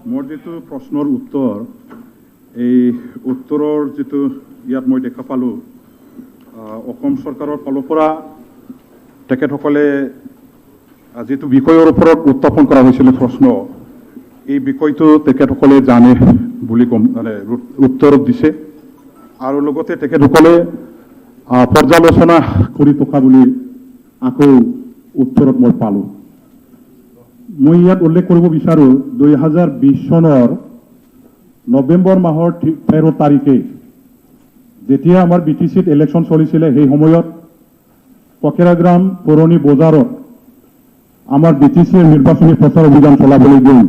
মোৰ যিটো প্ৰশ্নৰ উত্তৰ, এই উত্তৰৰ যিটো ইয়াত মই দেখা পালোঁ, অসম চৰকাৰৰ ফালৰ পৰা তেখেতসকলে যিটো বিষয়ৰ ওপৰত উত্থাপন কৰা হৈছিলে প্ৰশ্ন, এই বিষয়টো তেখেতসকলে জানে বুলি গম মানে উত্তৰ দিছে আৰু লগতে তেখেতসকলে পৰ্যালোচনা কৰি থকা বুলি আকৌ উত্তৰত মই পালোঁ। মই ইয়াত উল্লেখ কৰিব বিচাৰোঁ, 2020 চনৰ নৱেম্বৰ মাহৰ 13 তাৰিখে যেতিয়া আমাৰ বি টি চিত ইলেকশ্যন চলিছিলে, সেই সময়ত ফকিৰাগ্ৰাম পুৰণি বজাৰত আমাৰ বি টি চিৰ নিৰ্বাচনী প্ৰচাৰ অভিযান চলাবলৈ গৈ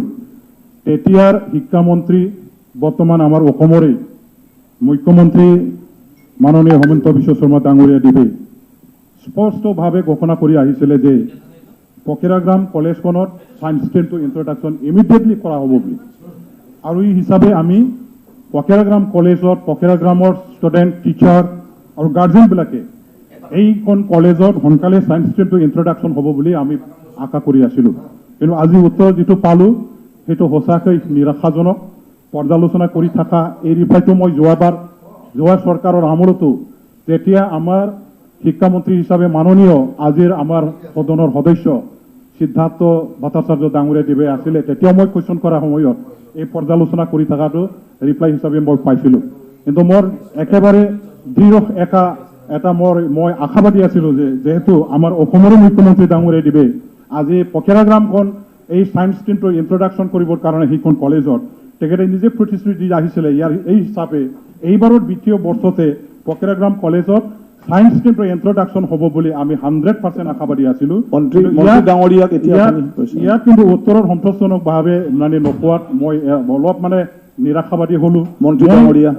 তেতিয়াৰ শিক্ষামন্ত্ৰী, বৰ্তমান আমাৰ অসমৰে মুখ্যমন্ত্ৰী মাননীয় হিমন্ত বিশ্ব শৰ্মা ডাঙৰীয়া দেৱে স্পষ্টভাৱে ঘোষণা কৰি আহিছিলে যে ফকিৰাগ্ৰাম কলেজখনত ছায়েন্স ষ্ট্ৰীমটো ইন্ট্ৰডাকশ্যন ইমিডিয়েটলি কৰা হ'ব বুলি। আৰু এই হিচাপে আমি ফকিৰাগ্ৰাম কলেজত ফকিৰাগ্ৰামৰ ষ্টুডেণ্ট, টিচাৰ আৰু গাৰ্জেনবিলাকে এইখন কলেজত সোনকালে ছায়েন্স ষ্ট্ৰীমটো ইন্ট্ৰডাকশ্যন হ'ব বুলি আমি আশা কৰি আছিলোঁ। কিন্তু আজি উত্তৰ যিটো পালোঁ, সেইটো সঁচাকৈ নিৰাশাজনক। পৰ্যালোচনা কৰি থকা এই ৰিপ্লাইটো মই যোৱাবাৰ যোৱা চৰকাৰৰ আমোলতো, যেতিয়া আমাৰ শিক্ষামন্ত্ৰী হিচাপে মাননীয় আজিৰ আমাৰ সদনৰ সদস্য সিদ্ধাৰ্থ ভট্টাচাৰ্য ডাঙৰীয়া দেৱে আছিলে, তেতিয়াও মই কুৱেশ্যন কৰাৰ সময়ত এই পৰ্যালোচনা কৰি থকাটো ৰিপ্লাই হিচাপে মই পাইছিলোঁ। কিন্তু মোৰ একেবাৰে দৃঢ় এটা মই আশাবাদী আছিলোঁ যে যিহেতু আমাৰ অসমৰো মুখ্যমন্ত্ৰী ডাঙৰীয়া দেৱে আজি ফকিৰাগ্ৰামখন এই ছায়েন্স ষ্ট্ৰীমটো ইন্ট্ৰডাকশ্যন কৰিবৰ কাৰণে সেইখন কলেজত তেখেতে নিজে প্ৰতিশ্ৰুতি দি আহিছিলে, ইয়াৰ এই হিচাপে এইবাৰৰ বিত্তীয় বৰ্ষতে ফকিৰাগ্ৰাম কলেজত ছায়েন্স ষ্ট্ৰীমটো ইন্ট্ৰডাকশ্যন হ'ব বুলি আমি 100% আশাবাদী আছিলোঁ। মন্ত্ৰী কিন্তু মন্ত্ৰী ডাঙৰীয়াক এতিয়া আপুনি question। ইয়াত কিন্তু উত্তৰত সন্তোষজনকভাৱে মানে নোপোৱাত মই অলপ মানে নিৰাশাবাদী হ'লো। মন্ত্ৰী মই ডাঙৰীয়া।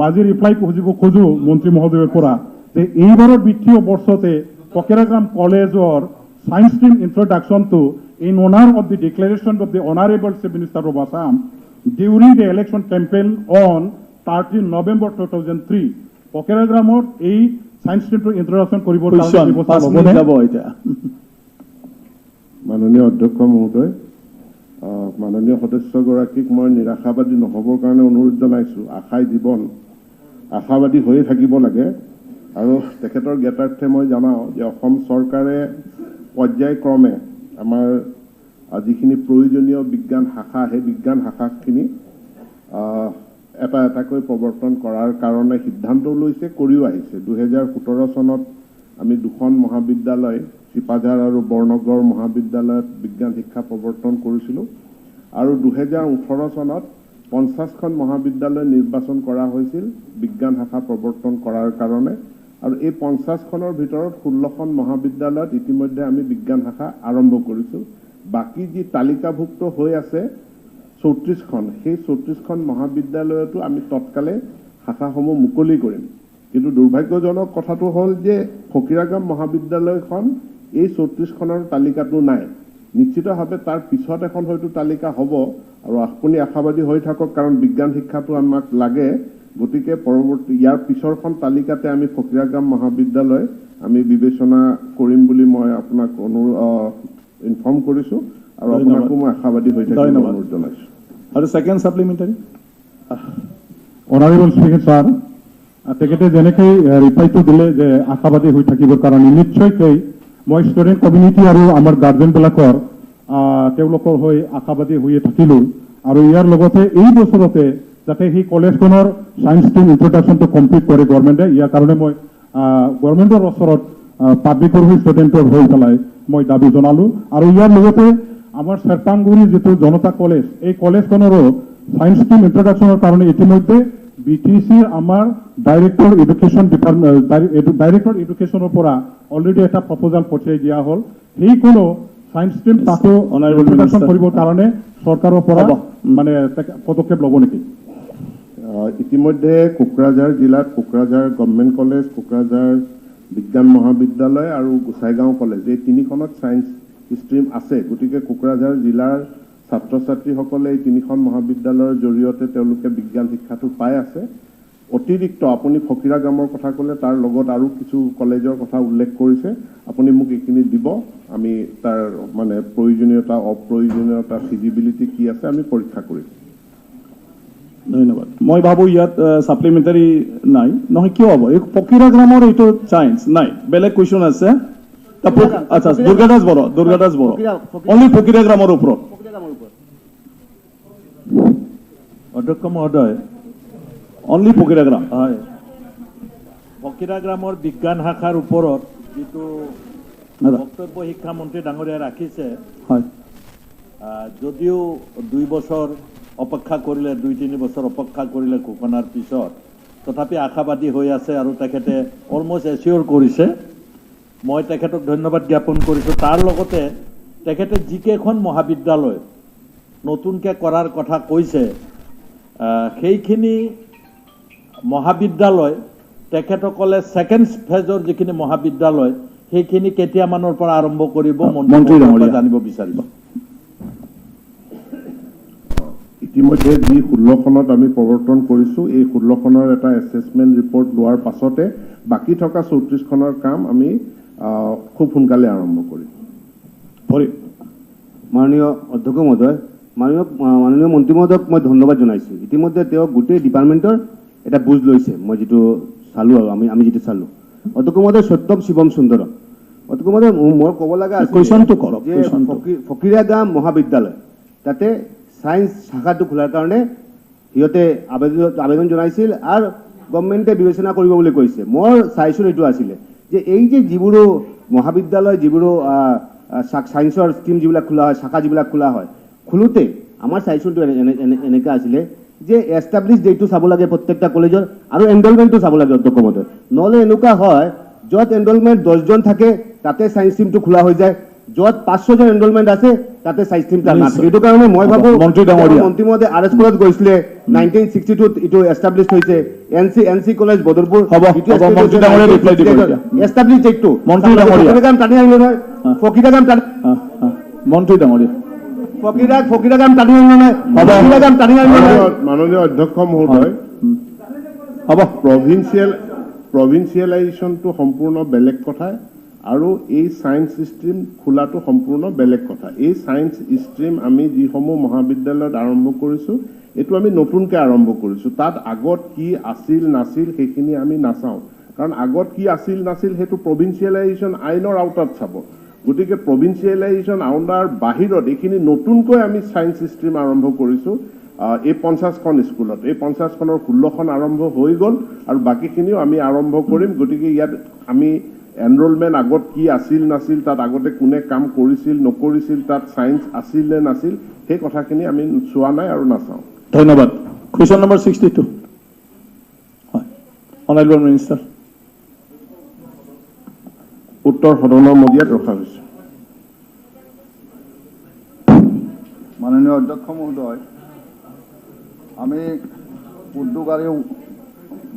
আজি ৰিপ্লাই খুজিব খোজো মন্ত্ৰী মহোদয়ৰ পৰা যে এইবাৰৰ বিত্তীয় বৰ্ষতে ফকিৰাগ্ৰাম কলেজৰ ছায়েন্স ষ্ট্ৰীম ইন্ট্ৰডাকশ্যনটো in honour of the declaration of the Honourable Chief Minister of Assam during the election campaign on 13 November 2003, ফকিৰাগ্ৰামত এই ছায়েন্স ষ্ট্ৰীমটো ইন্ট্ৰডাকশ্যন কৰিবৰ কাৰণে Question, ব্যৱস্থা 5 ল'বনে? মিনিট যাব এতিয়া। মাননীয় অধ্যক্ষ মহোদয়, মাননীয় সদস্যগৰাকীক মই নিৰাশাবাদী নহ'বৰ কাৰণে অনুৰোধ জনাইছোঁ। আশাই জীৱন, আশাবাদী হৈয়ে থাকিব লাগে। আৰু তেখেতৰ জ্ঞাতাৰ্থে মই জনাওঁ যে অসম চৰকাৰে পৰ্যায়ক্ৰমে আমাৰ যিখিনি প্ৰয়োজনীয় বিজ্ঞান শাখা, সেই বিজ্ঞান শাখাখিনি এটা এটাকৈ প্ৰৱৰ্তন কৰাৰ কাৰণে সিদ্ধান্তও লৈছে, কৰিও আহিছে। 2017 চনত আমি দুখন মহাবিদ্যালয়, চিপাঝাৰ আৰু বৰনগৰ মহাবিদ্যালয়ত বিজ্ঞান শিক্ষা প্ৰৱৰ্তন কৰিছিলোঁ আৰু 2018 চনত 50খন মহাবিদ্যালয় নিৰ্বাচন কৰা হৈছিল বিজ্ঞান শাখা প্ৰৱৰ্তন কৰাৰ কাৰণে। আৰু এই 50খনৰ ভিতৰত 16খন মহাবিদ্যালয়ত ইতিমধ্যে আমি বিজ্ঞান শাখা আৰম্ভ কৰিছোঁ। বাকী যি তালিকাভুক্ত হৈ আছে 34খন, সেই 34খন মহাবিদ্যালয়তো আমি তৎকালে শাখাসমূহ মুকলি কৰিম। কিন্তু দুৰ্ভাগ্যজনক কথাটো হ'ল যে ফকিৰাগ্ৰাম মহাবিদ্যালয়খন এই 34খনৰ তালিকাটো নাই। নিশ্চিতভাৱে তাৰ পিছত এখন হয়তো তালিকা হ'ব। আৰু আপুনি আশাবাদী হৈ থাকক, কাৰণ বিজ্ঞান শিক্ষাটো আমাক লাগে। গতিকে পৰৱৰ্তী ইয়াৰ পিছৰখন তালিকাতে আমি ফকিৰাগ্ৰাম মহাবিদ্যালয় আমি বিবেচনা কৰিম বুলি মই আপোনাক ইনফৰ্ম কৰিছোঁ আৰু ধন্যবাদ। আপোনাকো মই আশাবাদী হৈ থাকিব ধন্যবাদ। অনুৰোধ জনাইছোঁ। আৰু second supplementary. Honourable speaker sir, তেখেতে যেনেকৈ ৰিপ্লাইটো দিলে যে আশাবাদী হৈ থাকিবৰ কাৰণে, নিশ্চয়কৈ মই ষ্টুডেণ্ট কমিউনিটি আৰু আমাৰ গাৰ্জেনবিলাকৰ তেওঁলোকৰ হৈ আশাবাদী হৈয়ে থাকিলোঁ। আৰু ইয়াৰ লগতে এই বছৰতে যাতে সেই কলেজখনৰ ছায়েন্স ষ্ট্ৰীম ইন্ট্ৰডাকশ্যনটো কমপ্লিট কৰে গভৰ্ণমেণ্টে, ইয়াৰ কাৰণে মই গভৰ্ণমেণ্টৰ ওচৰত পাব্লিকৰ হৈ, ষ্টুডেণ্টৰ হৈ পেলাই মই দাবী জনালোঁ। আৰু ইয়াৰ লগতে আমাৰ চেৰপাংগুৰি যিটো জনতা কলেজ, এই কলেজখনৰো ছায়েন্স ষ্ট্ৰীম ইন্ট্ৰডাকশ্যনৰ কাৰণে ইতিমধ্যে বি টি চিৰ আমাৰ ডাইৰেক্টৰ এডুকেশ্যন ডিপাৰ্টমেণ্ট, ডাইৰেক্টৰ এডুকেশ্যনৰ পৰা অলৰেডি এটা প্ৰপ'জাল পঠিয়াই দিয়া হ'ল। সেইখনো ছায়েন্স ষ্ট্ৰীম তাতো Honorable introduction Minister. কৰিবৰ কাৰণে চৰকাৰৰ পৰা হ'ব। মানে পদক্ষেপ ল'ব নেকি? ইতিমধ্যে কোকৰাঝাৰ জিলাত কোকৰাঝাৰ গভমেণ্ট কলেজ, কোকৰাঝাৰ বিজ্ঞান মহাবিদ্যালয় আৰু গোসাইগাঁও কলেজ, এই তিনিখনত ছায়েন্স ষ্ট্ৰীম আছে। গতিকে কোকৰাঝাৰ জিলাৰ ছাত্ৰ ছাত্ৰীসকলে এই তিনিখন মহাবিদ্যালয়ৰ জৰিয়তে তেওঁলোকে বিজ্ঞান শিক্ষাটো পাই আছে। অতিৰিক্ত আপুনি ফকিৰাগ্ৰামৰ কথা ক'লে, তাৰ লগত আৰু কিছু কলেজৰ কথা উল্লেখ কৰিছে। আপুনি মোক এইখিনি দিব, আমি তাৰ মানে প্ৰয়োজনীয়তা, অপ্ৰয়োজনীয়তা, ফিজিবিলিটি কি আছে আমি পৰীক্ষা কৰিম। ধন্যবাদ। মই ভাবোঁ ইয়াত ছাপ্লিমেণ্টাৰী নাই। নহয়, কিয় হ'ব? এই ফকীৰাগ্ৰামৰ এইটো চায়েন্স নাই, বেলেগ কুৱেশ্যন আছে। আচ্ছা, দুৰ্গাদাস বড়ো, দুৰ্গাদাস বড়ো, অনলি ফকীৰাগ্ৰামৰ ওপৰত। অধ্যক্ষ মহোদয়, অনলি ফকীৰাগ্ৰাম। হয়, ফকীৰাগ্ৰামৰ বিজ্ঞান শাখাৰ ওপৰত যিটো বক্তব্য শিক্ষামন্ত্ৰী ডাঙৰীয়াই ৰাখিছে, যদিও 2 বছৰ অপেক্ষা কৰিলে, 2-3 বছৰ অপেক্ষা কৰিলে ঘোষণাৰ পিছত, তথাপি আশাবাদী হৈ আছে আৰু তেখেতে অলমষ্ট এচিয়ৰ কৰিছে। মই তেখেতক ধন্যবাদ জ্ঞাপন কৰিছোঁ। তাৰ লগতে তেখেতে যিকেইখন মহাবিদ্যালয় নতুনকৈ কৰাৰ কথা কৈছে, সেইখিনি মহাবিদ্যালয় তেখেতসকলে ছেকেণ্ড ফেজৰ যিখিনি মহাবিদ্যালয়, সেইখিনি কেতিয়ামানৰ পৰা আৰম্ভ কৰিব, মন্ত্ৰী মন্ত্ৰী ডাঙৰীয়া। জানিব বিচাৰিব। ইতিমধ্যে যি 16খনত আমি প্ৰৱৰ্তন কৰিছোঁ, এই 16খনৰ এটা এছেচমেণ্ট ৰিপৰ্ট লোৱাৰ পাছতে বাকী থকা 34খনৰ কাম আমি খুব সোনকালে আৰম্ভ কৰিম। ভৰি মাননীয় অধ্যক্ষ মহোদয়, মাননীয় মন্ত্ৰী মহোদয়ক মই ধন্যবাদ জনাইছোঁ। ইতিমধ্যে তেওঁ গোটেই ডিপাৰ্টমেণ্টৰ এটা বুজ লৈছে, মই যিটো চালোঁ আৰু আমি যিটো চালোঁ। অধ্যক্ষ মহোদয়, সত্যম শিৱম সুন্দৰম। অধ্যক্ষ মহোদয়, মোৰ ক'ব লগা আছিল কুৱেশ্যনটো কৰক, যে কুৱেশ্যনটো। ফকীৰাগ্ৰাম মহাবিদ্যালয়, তাতে ছায়েন্স শাখাটো খোলাৰ কাৰণে সিহঁতে আবেদন জনাইছিল আৰু গভমেণ্টে বিবেচনা কৰিব বুলি কৈছে। মোৰ চাইছোঁ, এইটো আছিলে যে এই যে যিবোৰো মহাবিদ্যালয়, যিবোৰো ছায়েন্সৰ ষ্ট্ৰীম যিবিলাক খোলা হয়, শাখা যিবিলাক খোলা হয়, খোলোতে আমাৰ চাইছোঁটো এনেকুৱা আছিলে যে এষ্টাব্লিছ ডেটটো চাব লাগে প্ৰত্যেকটা কলেজৰ আৰু এনৰলমেণ্টটো চাব লাগে, অধ্যক্ষ মহোদয়। নহ'লে এনেকুৱা হয়, য'ত এনৰলমেণ্ট 10জন থাকে তাতে ছায়েন্স ষ্ট্ৰীমটো খোলা হৈ যায়, য'ত 500জন এনৰলমেণ্ট আছে তাতে ছায়েন্স ষ্ট্ৰীম তাত নাথাকে। সেইটো কাৰণে মই ভাবোঁ, মন্ত্ৰী ডাঙৰীয়া। মন্ত্ৰী মহোদয় আৰ এছ স্কুলত গৈছিলে, 1962ত এইটো এষ্টাব্লিছ হৈছে। N C college Badarpur. হ'ব, হ'ব, মন্ত্ৰী ডাঙৰীয়া reply দিব এতিয়া। এষ্টাব্লিছ ডেটটো। মন্ত্ৰী ডাঙৰীয়া। ফকীৰাগ্ৰাম টানি আনিলে নহয়, ফকীৰাগ্ৰাম টানি আহ, আহ, মন্ত্ৰী ডাঙৰীয়া। ফকীৰাগ্ৰাম টানি আনিলে নহয়, হ'ব। ফকীৰাগ্ৰাম টানি আনিলে নহয়। মাননীয় অধ্যক্ষ মহোদয়, হ'ব। প্ৰভিন্সিয়েলাইজেশ্যনটো সম্পূৰ্ণ বেলেগ কথা আৰু এই ছায়েন্স ষ্ট্ৰীম খোলাটো সম্পূৰ্ণ বেলেগ কথা। এই ছায়েন্স ষ্ট্ৰীম আমি যিসমূহ মহাবিদ্যালয়ত আৰম্ভ কৰিছোঁ, এইটো আমি নতুনকৈ আৰম্ভ কৰিছোঁ। তাত আগত কি আছিল নাছিল সেইখিনি আমি নাচাওঁ, কাৰণ আগত কি আছিল নাছিল সেইটো প্ৰভিন্সিয়েলাইজেশ্যন আইনৰ আওতাত চাব। গতিকে প্ৰভিন্সিয়েলাইজেশ্যন আইনৰ বাহিৰত এইখিনি নতুনকৈ আমি ছায়েন্স ষ্ট্ৰীম আৰম্ভ কৰিছোঁ এই 50খন স্কুলত। এই 50খনৰ 16খন আৰম্ভ হৈ গ'ল আৰু বাকীখিনিও আমি আৰম্ভ কৰিম। গতিকে ইয়াত আমি এনৰলমেণ্ট আগত কি আছিল নাছিল, তাত আগতে কোনে কাম কৰিছিল নকৰিছিল, তাত ছায়েন্স আছিল নে নাছিল, সেই কথাখিনি আমি চোৱা নাই আৰু নাচাওঁ। ধন্যবাদ। কুৱেশ্যন নম্বৰ 62, হয়, অনাৰেবল মিনিষ্টাৰ। উত্তৰ সদনৰ মজিয়াত ৰখা হৈছে। মাননীয় অধ্যক্ষ মহোদয়, আমি উদ্যোগ আৰু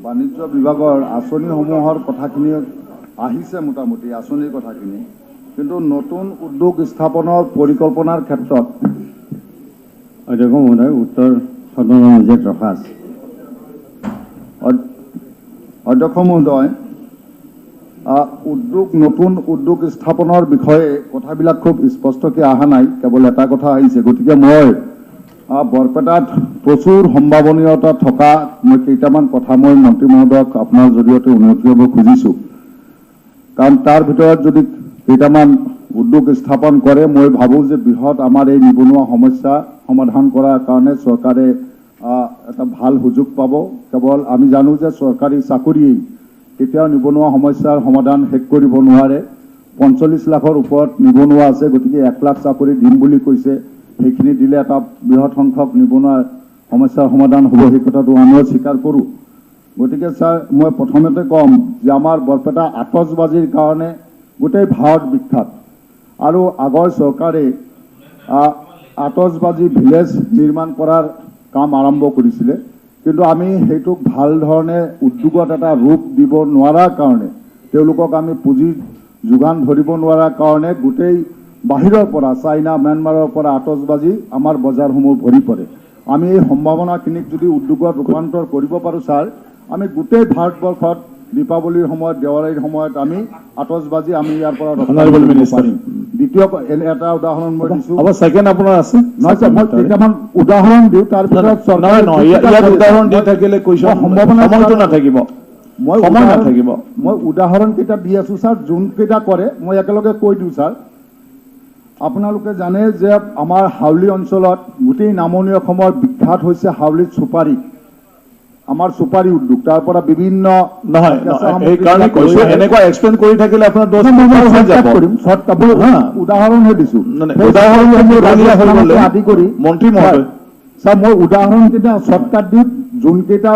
বাণিজ্য বিভাগৰ আঁচনিসমূহৰ কথাখিনি আহিছে মোটামুটি আঁচনিৰ কথাখিনি, কিন্তু নতুন উদ্যোগ স্থাপনৰ পৰিকল্পনাৰ ক্ষেত্ৰত অধ্যক্ষ মহোদয়, উত্তৰ সদনৰ মজিয়াত ৰখা আছে। অধ্যক্ষ মহোদয়, নতুন উদ্যোগ স্থাপনৰ বিষয়ে কথাবিলাক খুব স্পষ্টকৈ অহা নাই, কেৱল এটা কথা আহিছে। গতিকে মই বৰপেটাত প্ৰচুৰ সম্ভাৱনীয়তা থকা মই কেইটামান কথা মই মন্ত্ৰী মহোদয়ক আপোনাৰ জৰিয়তে অনুৰোধ কৰিব খুজিছোঁ। কাৰণ তাৰ ভিতৰত যদি কেইটামান উদ্যোগ স্থাপন কৰে, মই ভাবোঁ যে বৃহৎ আমাৰ এই নিবনুৱা সমস্যা সমাধান কৰাৰ কাৰণে চৰকাৰে এটা ভাল সুযোগ পাব। কেৱল আমি জানো যে চৰকাৰী চাকৰিয়েই কেতিয়াও নিবনুৱা সমস্যাৰ সমাধান শেষ কৰিব নোৱাৰে। 45 লাখৰ ওপৰত নিবনুৱা আছে, গতিকে 1 লাখ চাকৰি দিম বুলি কৈছে। সেইখিনি দিলে এটা বৃহৎ সংখ্যক নিবনুৱা সমস্যাৰ সমাধান হ'ব, সেই কথাটো আমিও স্বীকাৰ কৰোঁ। গতিকে ছাৰ, মই প্ৰথমতে ক'ম যে আমাৰ বৰপেটা আতচবাজিৰ কাৰণে গোটেই ভাৰত বিখ্যাত আৰু আগৰ চৰকাৰে আতচবাজি ভিলেজ নিৰ্মাণ কৰাৰ কাম আৰম্ভ কৰিছিলে, কিন্তু আমি সেইটোক ভাল ধৰণে উদ্যোগত এটা ৰূপ দিব নোৱাৰাৰ কাৰণে, তেওঁলোকক আমি পুঁজি যোগান ধৰিব নোৱাৰাৰ কাৰণে গোটেই বাহিৰৰ পৰা, চাইনা, ম্যানমাৰৰ পৰা আতচবাজি আমাৰ বজাৰসমূহ ভৰি পৰে। আমি এই সম্ভাৱনাখিনিক যদি উদ্যোগত ৰূপান্তৰ কৰিব পাৰোঁ ছাৰ, আমি গোটেই ভাৰতবৰ্ষত দীপাৱলীৰ সময়ত, দেৱালীৰ সময়ত আমি আতচবাজি আমি ইয়াৰ পৰা ৰপ্তানি Honorable কৰিব Minister. পাৰিম। দ্বিতীয় এটা উদাহৰণ মই দিছোঁ। হ'ব, ছেকেণ্ড আপোনাৰ আছে। নহয় ছাৰ, মই কেইটামান উদাহৰণ দিওঁ, তাৰপিছত চৰকাৰে নহয় নহয়, ইয়াত উদাহৰণ দি থাকিলে কুৱেশ্যন মই সম্ভাৱনা সময়টো নাথাকিব। মই সময় নাথাকিব। মই উদাহৰণ কেইটা দি আছো ছাৰ, যোনকেইটা কৰে মই একেলগে কৈ দিওঁ ছাৰ। আপোনালোকে জানে যে আমাৰ হাউলি অঞ্চলত গোটেই নামনি অসমৰ বিখ্যাত হৈছে হাউলিত চুপাৰী, আমাৰ চুপাৰী উদ্যোগ, তাৰ পৰা বিভিন্ন নহয়, কেঁচা সামগ্ৰী সেইকাৰণে বিলাক কৈছো, লৈ আহে। এনেকুৱা এক্সপ্লেইন কৰি থাকিলে আপোনাৰ 10 নহয়, মিনিট মই হৈ shortcut যাব। কৰিম, shortcut, মই উদাহৰণহে দিছো। নাই, সেই উদাহৰণ ৰাজস্থানকে হৈ গ'লে আদি কৰি মন্ত্ৰী মহোদয়। ছাৰ, মই উদাহৰণ কেইটা শ্বৰ্টকাট দি যোনকেইটা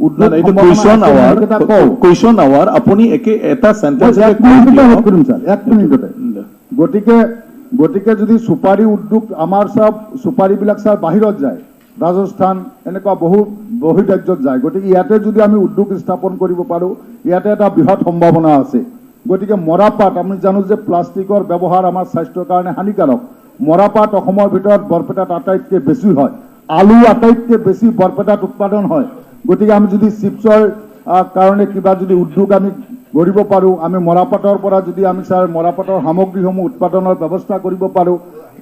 উদ্যোগ নাই, এইটো সম্ভাৱনা কুৱেশ্যন আছে, আৱাৰ, সেইকেইটা কওঁ। কুৱেশ্যন আৱাৰ, আপুনি একে এটা মই চেণ্টেন্স এক মিনিটতে শেষ কৰিম ছাৰ, এক মিনিটতে। গতিকে যদি চুপাৰী উদ্যোগ আমাৰ চব চুপাৰীবিলাক ছাৰ বাহিৰত যায়, ৰাজস্থান এনেকুৱা বহু বহিৰাজ্যত যায়, গতিকে ইয়াতে যদি আমি উদ্যোগ স্থাপন কৰিব পাৰোঁ, ইয়াতে এটা বৃহৎ সম্ভাৱনা আছে। গতিকে মৰাপাট, আমি জানো যে প্লাষ্টিকৰ ব্যৱহাৰ আমাৰ স্বাস্থ্যৰ কাৰণে হানিকাৰক। মৰাপাট অসমৰ ভিতৰত বৰপেটাত আটাইতকৈ বেছি হয়, আলু আটাইতকৈ বেছি বৰপেটাত উৎপাদন হয়। গতিকে আমি যদি চিপছৰ কাৰণে কিবা যদি উদ্যোগ আমি গঢ়িব পাৰোঁ, আমি মৰাপাটৰ পৰা যদি আমি ছাৰ মৰাপাটৰ সামগ্ৰীসমূহ উৎপাদনৰ ব্যৱস্থা কৰিব পাৰোঁ,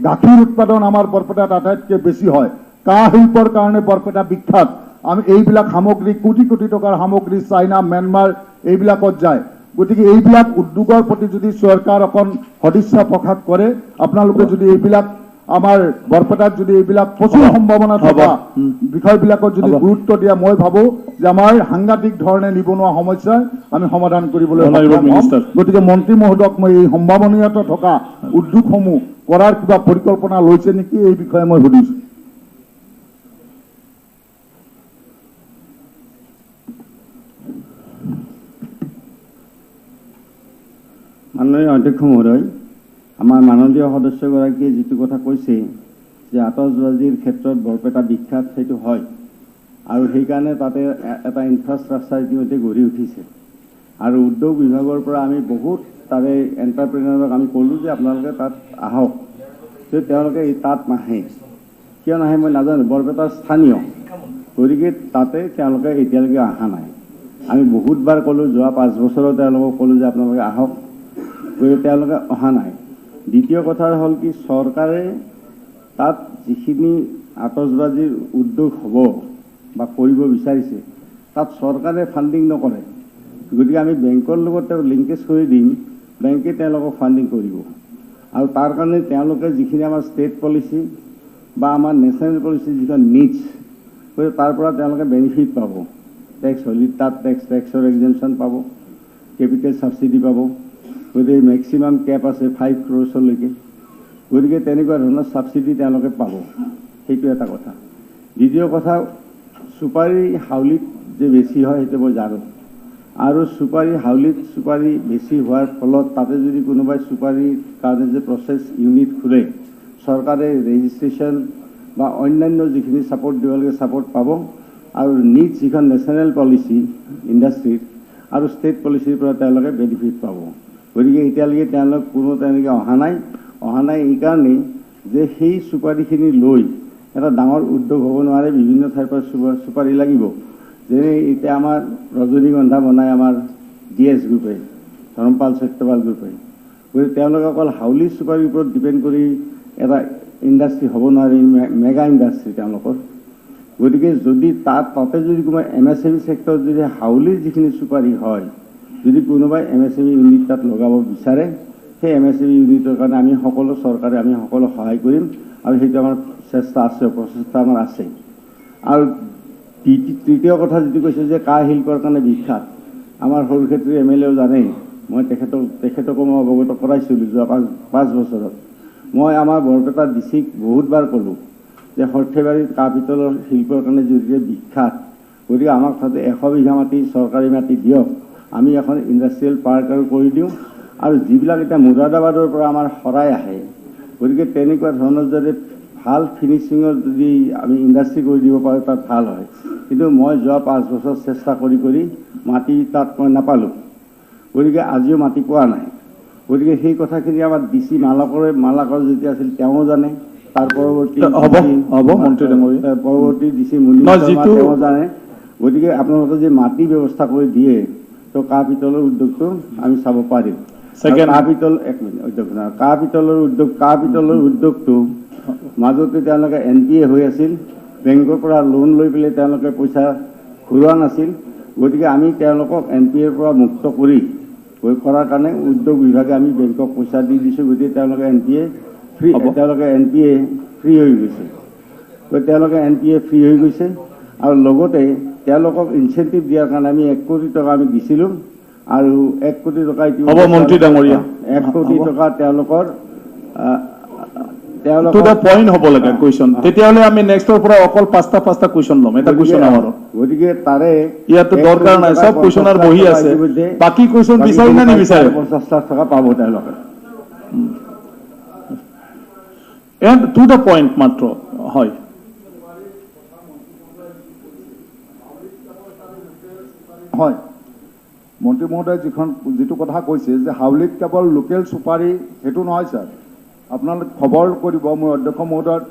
গাখীৰ উৎপাদন আমাৰ বৰপেটাত আটাইতকৈ বেছি হয়, কাঁহ শিল্পৰ কাৰণে বৰপেটা বিখ্যাত। আমি এইবিলাক সামগ্ৰী, কোটি কোটি টকাৰ সামগ্ৰী চাইনা, ম্যানমাৰ এইবিলাকত যায়। গতিকে এইবিলাক উদ্যোগৰ প্ৰতি যদি চৰকাৰ অকণ সদিচ্ছা প্ৰকাশ কৰে, আপোনালোকে যদি এইবিলাক আমাৰ বৰপেটাত যদি এইবিলাক প্ৰচুৰ সম্ভাৱনা থকা বিষয়বিলাকত যদি গুৰুত্ব দিয়া, মই ভাবোঁ যে আমাৰ সাংঘাতিক ধৰণে নিবনুৱা সমস্যাৰ আমি সমাধান কৰিবলৈ Honorable সক্ষম হ'ম। Minister. গতিকে মন্ত্ৰী মহোদয়ক মই এই সম্ভাৱনীয়তা থকা উদ্যোগসমূহ কৰাৰ কিবা পৰিকল্পনা লৈছে নেকি এই বিষয়ে মই সুধিছোঁ। মাননীয় অধ্যক্ষ মহোদয়, আমাৰ মাননীয় সদস্যগৰাকীয়ে যিটো কথা কৈছে যে আতচবাজীৰ ক্ষেত্ৰত বৰপেটা বিখ্যাত, সেইটো হয়, আৰু সেইকাৰণে তাতে এটা ইনফ্ৰাষ্ট্ৰাকচাৰ ইতিমধ্যে গঢ়ি উঠিছে। আৰু উদ্যোগ বিভাগৰ পৰা আমি বহুত তাৰে এণ্টাৰপ্ৰেনাৰক আমি ক'লোঁ যে আপোনালোকে তাত আহক, কিন্তু তেওঁলোকে এই তাত নাহে। কিয় নাহে মই নাজানো, বৰপেটাৰ স্থানীয়, গতিকে তাতে তেওঁলোকে এতিয়ালৈকে অহা নাই। আমি বহুতবাৰ ক'লোঁ, যোৱা 5 বছৰত তেওঁলোকক ক'লোঁ যে আপোনালোকে আহক, গতিকে তেওঁলোকে অহা নাই। দ্বিতীয় কথা হ'ল কি, চৰকাৰে তাত যিখিনি আতচবাজীৰ উদ্যোগ হ'ব বা কৰিব বিচাৰিছে, তাত চৰকাৰে ফাণ্ডিং নকৰে। গতিকে আমি বেংকৰ লগত তেওঁক লিংকেজ কৰি দিম, বেংকে তেওঁলোকক ফাণ্ডিং কৰিব। আৰু তাৰ কাৰণে তেওঁলোকে যিখিনি আমাৰ ষ্টেট পলিচি বা আমাৰ নেশ্যনেল পলিচি যিখন নিডছ, গতিকে তাৰ পৰা তেওঁলোকে বেনিফিট পাব। টেক্স হলি তাত টেক্সৰ এক্সেমশ্যন পাব, কেপিটেল ছাবচিডি পাব, গতিকে মেক্সিমাম কেপ আছে 5 ক্ৰ'ৰ্ছলৈকে, গতিকে তেনেকুৱা ধৰণৰ ছাবচিডি তেওঁলোকে পাব। সেইটো এটা কথা। দ্বিতীয় কথা, চুপাৰী হাউলিত যে বেছি হয় সেইটো মই জানো, আৰু চুপাৰী হাউলিত চুপাৰী বেছি হোৱাৰ ফলত তাতে যদি কোনোবাই চুপাৰীৰ কাৰণে যে প্ৰচেছ ইউনিট খোলে, চৰকাৰে ৰেজিষ্ট্ৰেশ্যন বা অন্যান্য যিখিনি ছাপৰ্ট দিব লাগে ছাপৰ্ট পাব। আৰু নিট যিখন নেশ্যনেল পলিচি ইণ্ডাষ্ট্ৰীৰ আৰু ষ্টেট পলিচিৰ পৰা তেওঁলোকে বেনিফিট পাব। গতিকে এতিয়ালৈকে তেওঁলোক কোনো তেনেকৈ অহা নাই। অহা নাই এইকাৰণেই যে সেই চুপাৰীখিনি লৈ এটা ডাঙৰ উদ্যোগ হ'ব নোৱাৰে, বিভিন্ন ঠাইৰ পৰা চুপাৰী লাগিব। যেনে এতিয়া আমাৰ ৰজনীগন্ধা বনায় আমাৰ ডি এছ গ্ৰুপে, ধৰমপাল সত্যপাল গ্ৰুপে, গতিকে তেওঁলোকে অকল হাউলি চুপাৰীৰ ওপৰত ডিপেণ্ড কৰি এটা ইণ্ডাষ্ট্ৰী হ'ব নোৱাৰে, মেগা ইণ্ডাষ্ট্ৰী তেওঁলোকৰ। গতিকে যদি তাতে যদি কোনোবা এম এছ এম ই ছেক্টৰত যদি হাউলিৰ যিখিনি চুপাৰী হয়, যদি কোনোবাই M S M E unit তাত লগাব বিচাৰে, সেই এম এছ এম ই ইউনিটৰ কাৰণে আমি সকলো চৰকাৰে আমি সকলো সহায় কৰিম, আৰু সেইটো আমাৰ চেষ্টা আছে, প্ৰচেষ্টা আমাৰ আছে। আৰু তৃতীয় কথা যিটো কৈছে যে কাঁহ শিল্পৰ কাৰণে বিখ্যাত, আমাৰ সৰুক্ষেত্ৰীৰ এম এল এও জানে, মই তেখেতকো মই অৱগত কৰাইছিলোঁ যোৱা 5 বছৰত। মই আমাৰ বৰপেটা ডি চিক বহুতবাৰ ক'লোঁ যে সৰ্থেবাৰীত কাঁহ পিতলৰ শিল্পৰ কাৰণে যিহেতুকে বিখ্যাত, গতিকে আমাক তাতে 100 বিঘা মাটি চৰকাৰী মাটি দিয়ক, আমি এখন ইণ্ডাষ্ট্ৰিয়েল পাৰ্ক আৰু কৰি দিওঁ। আৰু যিবিলাক এতিয়া মুৰাদাবাদৰ পৰা আমাৰ শৰাই আহে, গতিকে তেনেকুৱা ধৰণৰ যদি ভাল ফিনিচিঙৰ যদি আমি ইণ্ডাষ্ট্ৰি কৰি দিব পাৰোঁ তাত ভাল হয়। কিন্তু মই যোৱা 5 বছৰ চেষ্টা কৰি কৰি মাটি তাত মই নাপালোঁ, গতিকে আজিও মাটি পোৱা নাই। গতিকে সেই কথাখিনি আমাৰ ডি চি মালাকৰ যেতিয়া আছিল তেওঁ জানে, তাৰ পৰৱৰ্তী হ'ব, মন্ত্ৰী ডাঙৰীয়া। পৰৱৰ্তী ডি চি মুনি নহয়, শৰ্মা যিটো তেওঁ জানে। গতিকে আপোনালোকে যে মাটি ব্যৱস্থা কৰি দিয়ে, তো কাঁহ পিতলৰ উদ্যোগটো আমি চাব পাৰিম। Second. কাঁহ পিতল, এক মিনিট অধ্যক্ষ, কাঁহ পিতলৰ উদ্যোগ, কাঁহ পিতলৰ উদ্যোগটো মাজতে তেওঁলোকে NPA হৈ আছিল, বেংকৰ পৰা লোন লৈ পেলাই তেওঁলোকে পইচা ঘূৰোৱা নাছিল। গতিকে আমি তেওঁলোকক NPAৰ পৰা মুক্ত কৰি কৰাৰ কাৰণে উদ্যোগ বিভাগে আমি বেংকক পইচা দি দিছোঁ। গতিকে তেওঁলোকে NPA free, তেওঁলোকে NPA free হৈ গৈছে। গতিকে তেওঁলোকে NPA free হৈ গৈছে। আৰু লগতে তেওঁলোকক ইনচেণ্টিভ দিয়াৰ কাৰণে আমি 1 কোটি টকা আমি দিছিলোঁ আৰু 1 কোটি টকা হ'ব মন্ত্ৰী ডাঙৰীয়া, 1 কোটি টকা তেওঁলোকৰ টু the point হ'ব লাগে কুৱেশ্যন। তেতিয়াহ'লে আমি নেক্সটৰ পৰা অকল পাঁচটা পাঁচটা কুৱেশ্যন ল'ম, এটা কুৱেশ্যন আমাৰো। গতিকে তাৰে ইয়াতো দৰকাৰ নাই, চব কুৱেশ্যনাৰ বহি আছে, বাকী কুৱেশ্যন বিচাৰি নে নিবিচাৰে? 50 লাখ টকা পাব তেওঁলোকে। এণ্ড টু the point মাত্ৰ হয়। হয়, মন্ত্ৰী মহোদয়ে যিটো কথা কৈছে যে হাউলিত কেৱল লোকেল চুপাৰী, সেইটো নহয় ছাৰ। আপোনালোক খবৰ কৰিব, মই অধ্যক্ষ মহোদয়ত,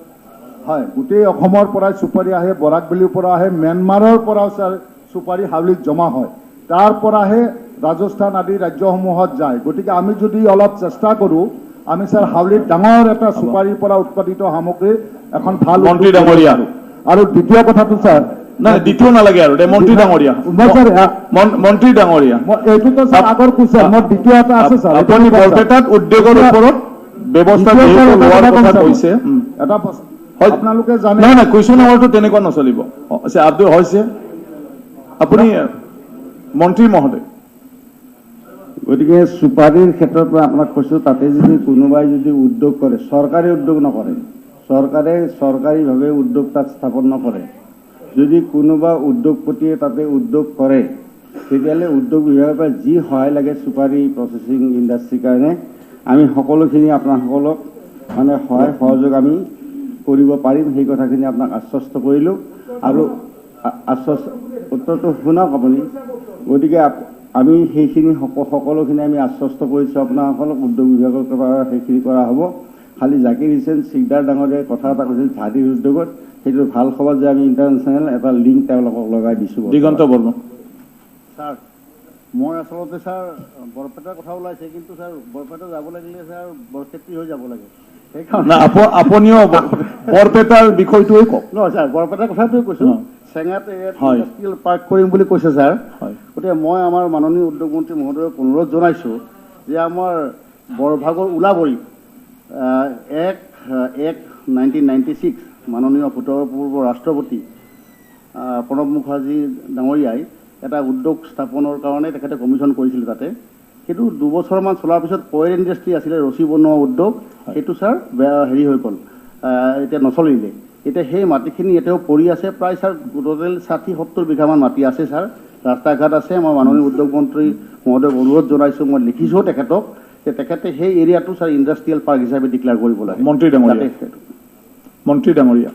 হয়, গোটেই অসমৰ পৰাই চুপাৰী আহে, বৰাক ভেলীৰ পৰা আহে, ম্যানমাৰৰ পৰাও ছাৰ চুপাৰী হাউলিত জমা হয়, তাৰ পৰাহে ৰাজস্থান আদি ৰাজ্যসমূহত যায়। গতিকে আমি যদি অলপ চেষ্টা কৰোঁ, আমি ছাৰ হাউলিত ডাঙৰ এটা চুপাৰীৰ পৰা উৎপাদিত সামগ্ৰীৰ এখন ভাল মন্ত্ৰী ডাঙৰীয়া। আৰু দ্বিতীয় কথাটো ছাৰ, নাই দ্বিতীয় নালাগে আৰু মন্ত্ৰী ডাঙৰীয়া, মন্ত্ৰী ডাঙৰীয়া, এইটোতো ছাৰ আগৰ কুৱেশ্যন, মোৰ দ্বিতীয় এটা আছে ছাৰ। আপুনি বৰপেটাত উদ্যোগৰ ওপৰত ব্যৱস্থা লোৱাৰ কথা কৈছে, এটা আপোনালোকে জানে। নাই নাই, কুৱেশ্যন আৱাৰটো তেনেকুৱা নচলিব। আব্দুল হৈছে আপুনি মন্ত্ৰী মহোদয়। গতিকে চুপাৰীৰ ক্ষেত্ৰৰ পৰা আপোনাক কৈছোঁ, তাতে যদি কোনোবাই যদি উদ্যোগ কৰে, চৰকাৰে উদ্যোগ নকৰে, চৰকাৰে চৰকাৰীভাৱে উদ্যোগ তাত স্থাপন নকৰে, যদি কোনোবা উদ্যোগপতিয়ে তাতে উদ্যোগ কৰে, তেতিয়াহ'লে উদ্যোগ বিভাগৰ পৰা যি সহায় লাগে চুপাৰী প্ৰচেছিং ইণ্ডাষ্ট্ৰীৰ কাৰণে আমি সকলোখিনি আপোনাসকলক মানে সহায় সহযোগ আমি কৰিব পাৰিম। সেই কথাখিনি আপোনাক আশ্বস্ত কৰিলোঁ। আৰু আশ্বস্ত উত্তৰটো শুনক আপুনি। গতিকে আমি সেইখিনি সকলোখিনি আমি আশ্বস্ত কৰিছোঁ আপোনাসকলক, উদ্যোগ বিভাগৰ পৰা সেইখিনি কৰা হ'ব। খালি জাকিৰ হুছেইন চিকদাৰ ডাঙৰীয়াই কথা এটা কৈছিল ঝাৰিৰ উদ্যোগত, সেইটো ভাল খবৰ যে আমি ইণ্টাৰনেশ্যনেল এটা লিংক তেওঁলোকক লগাই দিছোঁ। দিগন্ত বৰ্মন। ছাৰ, মই আচলতে ছাৰ বৰপেটাৰ কথা ওলাইছে, কিন্তু ছাৰ বৰপেটা যাব লাগিলে ছাৰ বৰক্ষেত্ৰী হৈ যাব লাগে। সেইকাৰণে আপুনিও বৰপেটাৰ বিষয়টোৱে কওক। নহয় ছাৰ, বৰপেটাৰ কথাটোৱে কৈছোঁ। চেঙাত ইণ্ডাষ্ট্ৰিয়েল পাৰ্ক কৰিম বুলি কৈছে ছাৰ। গতিকে মই আমাৰ মাননীয় উদ্যোগ মন্ত্ৰী মহোদয়ক অনুৰোধ জনাইছোঁ যে আমাৰ বৰভাগৰ ওলাবৰীত 1/1/1996 মাননীয় ভূতপূৰ্ব ৰাষ্ট্ৰপতি প্ৰণৱ মুখাৰ্জী ডাঙৰীয়াই এটা উদ্যোগ স্থাপনৰ কাৰণে তেখেতে কমিশ্যন কৰিছিল তাতে। সেইটো 2 বছৰমান চলাৰ পিছত কইল ইণ্ডাষ্ট্ৰী আছিলে, ৰছী বনোৱা উদ্যোগ, সেইটো ছাৰ বেয়া হেৰি হৈ গ'ল, এতিয়া নচলিলে। এতিয়া সেই মাটিখিনি এতিয়াও পৰি আছে, প্ৰায় ছাৰ টোটেল 60-70 বিঘামান মাটি আছে ছাৰ, ৰাস্তা ঘাট আছে। মই মাননীয় উদ্যোগ মন্ত্ৰী মহোদয়ক অনুৰোধ জনাইছোঁ, মই লিখিছোঁ তেখেতক যে তেখেতে সেই এৰিয়াটো ছাৰ ইণ্ডাষ্ট্ৰিয়েল পাৰ্ক হিচাপে ডিক্লেয়াৰ কৰিব লাগে। মন্ত্ৰী ডাঙৰীয়া, মন্ত্ৰী ডাঙৰীয়া,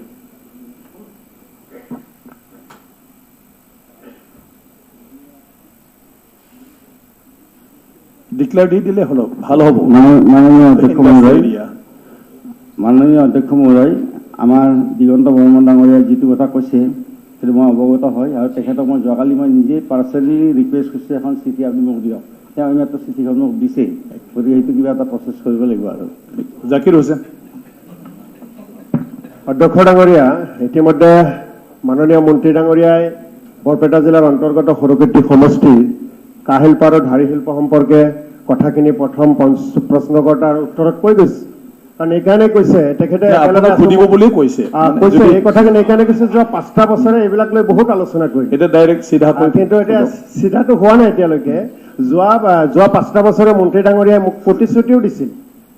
ডিক্লেয়াৰ দি দিলে হ'ল, ভাল হ'ব। মাননীয় অধ্যক্ষ মহোদয়, মাননীয় অধ্যক্ষ মহোদয়, আমাৰ দিগন্ত বৰ্মন ডাঙৰীয়াই যিটো কথা কৈছে সেইটো মই অৱগত হয়। আৰু তেখেতক মই যোৱাকালি মই নিজেই পাৰ্চনেলি ৰিকুৱেষ্ট কৰিছোঁ, এখন চিঠি আপুনি মোক দিয়ক। তেওঁ এইমাত্ৰ চিঠিখন মোক দিছে, গতিকে সেইটো কিবা এটা প্ৰচেছ কৰিব লাগিব। আৰু জাকিৰ হুছেইন। অধ্যক্ষ ডাঙৰীয়া, ইতিমধ্যে মাননীয় মন্ত্ৰী ডাঙৰীয়াই বৰপেটা জিলাৰ অন্তৰ্গত সৰুক্ষেত্ৰী সমষ্টিৰ কাঁহ শিল্প আৰু ঢাৰি শিল্প সম্পৰ্কে কথাখিনি প্ৰথম প্ৰশ্নকৰ্তাৰ উত্তৰত কৈ গৈছে। কাৰণ এইকাৰণে কৈছে তেখেতে সুধিব বুলিয়ে কৈছে, কৈছে এই কথাখিনি এইকাৰণে কৈছে, যোৱা 5টা বছৰে এইবিলাক লৈ বহুত আলোচনা কৰিলে। এতিয়া ডাইৰেক্ট চিধা, কিন্তু এতিয়া চিধাটো হোৱা নাই এতিয়ালৈকে। যোৱা যোৱা 5টা বছৰে মন্ত্ৰী ডাঙৰীয়াই মোক প্ৰতিশ্ৰুতিও দিছিল,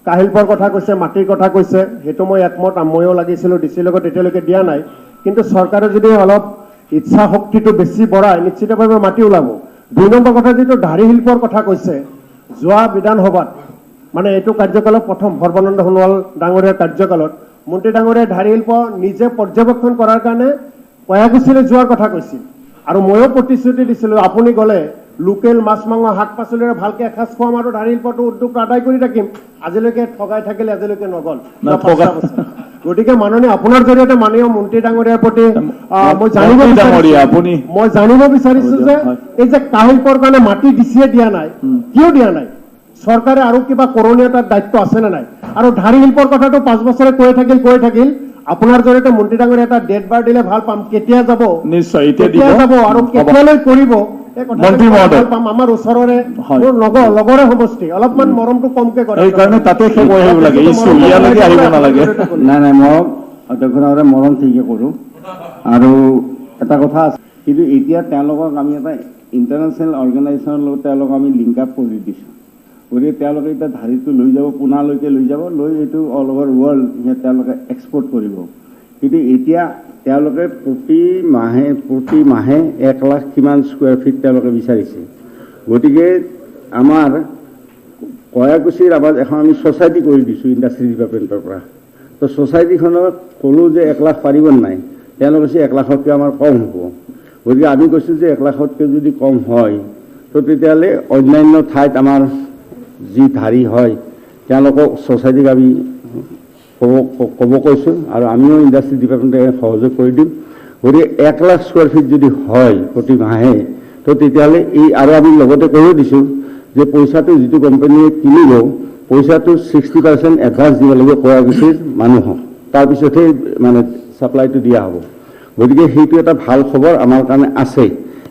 কাঁহ শিল্পৰ কথা কৈছে, মাটিৰ কথা কৈছে, সেইটো মই একমত, ময়ো লাগিছিলোঁ ডি চিৰ লগত, এতিয়ালৈকে দিয়া নাই। কিন্তু চৰকাৰে যদি অলপ ইচ্ছা শক্তিটো বেছি বঢ়ায়, নিশ্চিতভাৱে মাটি ওলাব। 2 নম্বৰ কথা, যিটো ঢাৰি শিল্পৰ কথা কৈছে, যোৱা বিধানসভাত মানে এইটো কাৰ্যকালত প্ৰথম সৰ্বানন্দ সোণোৱাল ডাঙৰীয়াৰ কাৰ্যকালত মন্ত্ৰী ডাঙৰীয়াই ঢাৰি শিল্প নিজে পৰ্যবেক্ষণ কৰাৰ কাৰণে কয়াকুছিলৈ যোৱাৰ কথা কৈছিল। আৰু ময়ো প্ৰতিশ্ৰুতি দিছিলোঁ, আপুনি গ'লে লোকেল মাছ মাংস শাক পাচলিৰে ভালকে এসাঁজ খুৱাম আৰু ঢাৰি শিল্পটো উদ্যোগ আদায় কৰি থাকিম। আজিলৈকে ঠগাই থাকিলে, আজিলৈকে নগ'ল। গতিকে মাননীয় আপোনাৰ জৰিয়তে মাননীয় মন্ত্ৰী ডাঙৰীয়াৰ প্ৰতি মই জানিব বিচাৰিছোঁ যে এই যে কাঁহ শিল্পৰ কাৰণে মাটি দিছিয়ে দিয়া নাই, কিয় দিয়া নাই? চৰকাৰে আৰু কিবা কৰণীয় তাত দায়িত্ব আছে নে নাই? আৰু ঢাৰি শিল্পৰ কথাটো 5 বছৰে কৈ থাকিল কৈ থাকিল। আপোনাৰ জৰিয়তে মন্ত্ৰী ডাঙৰীয়া এটা ডেট বাৰ দিলে ভাল পাম, কেতিয়া যাব? নিশ্চয়, এতিয়া দিব। কেতিয়া যাব আৰু কেতিয়ালৈ কৰিব এই কথাটো মন্ত্ৰী মহোদয়। ভাল পাম। আমাৰ ওচৰৰে, মোৰ লগৰে সমষ্টি, অলপমান মৰমটো কমকে কৰে। সেইকাৰণে তাতে শেষ হৈ আহিব লাগে, ইছ্যু ইয়ালৈকে আহিব নালাগে। নাই নাই, মৰম অধ্যক্ষ ডাঙৰীয়া, মৰম ঠিকে কৰোঁ। আৰু এটা কথা আছে, কিন্তু এতিয়া তেওঁলোকক আমি এটা ইণ্টাৰনেশ্যনেল অৰ্গেনাইজেশ্যনৰ লগত তেওঁলোকক আমি লিংক আপ কৰি দিছোঁ। গতিকে তেওঁলোকে এতিয়া ঢাৰিটো লৈ যাব, পুনালৈকে লৈ যাব, লৈ এইটো অল অভাৰ ৱৰ্ল্ড তেওঁলোকে এক্সপৰ্ট কৰিব। কিন্তু এতিয়া তেওঁলোকে প্ৰতি মাহে 1 লাখ কিমান স্কুৱেৰ ফিট তেওঁলোকে বিচাৰিছে। গতিকে আমাৰ কয়াকুছিৰ আমাৰ এখন আমি ছ'চাইটি কৰি দিছোঁ ইণ্ডাষ্ট্ৰি ডিপাৰ্টমেণ্টৰ পৰা। তো ছ'চাইটিখনক ক'লোঁ যে 1 লাখ পাৰিব নাই, তেওঁলোকে কৈছে 1 লাখতকৈ আমাৰ কম হ'ব। গতিকে আমি কৈছোঁ যে 1 লাখতকৈ যদি কম হয় তো তেতিয়াহ'লে অন্যান্য ঠাইত আমাৰ যি ঢাৰি হয় তেওঁলোকক ছ'চাইটিক আমি ক'ব কৈছোঁ আৰু আমিও ইণ্ডাষ্ট্ৰি ডিপাৰ্টমেণ্টে সহযোগ কৰি দিম। গতিকে 1 লাখ স্কুৱেৰ ফিট যদি হয় প্ৰতি মাহে তো তেতিয়াহ'লে এই আৰু আমি লগতে কৈও দিছোঁ যে পইচাটো যিটো কোম্পানীয়ে কিনিব পইচাটো 60% এডভান্স দিব লাগিব কয়াকুছিৰ মানুহক, তাৰপিছতহে মানে ছাপ্লাইটো দিয়া হ'ব। গতিকে সেইটো এটা ভাল খবৰ আমাৰ কাৰণে আছে।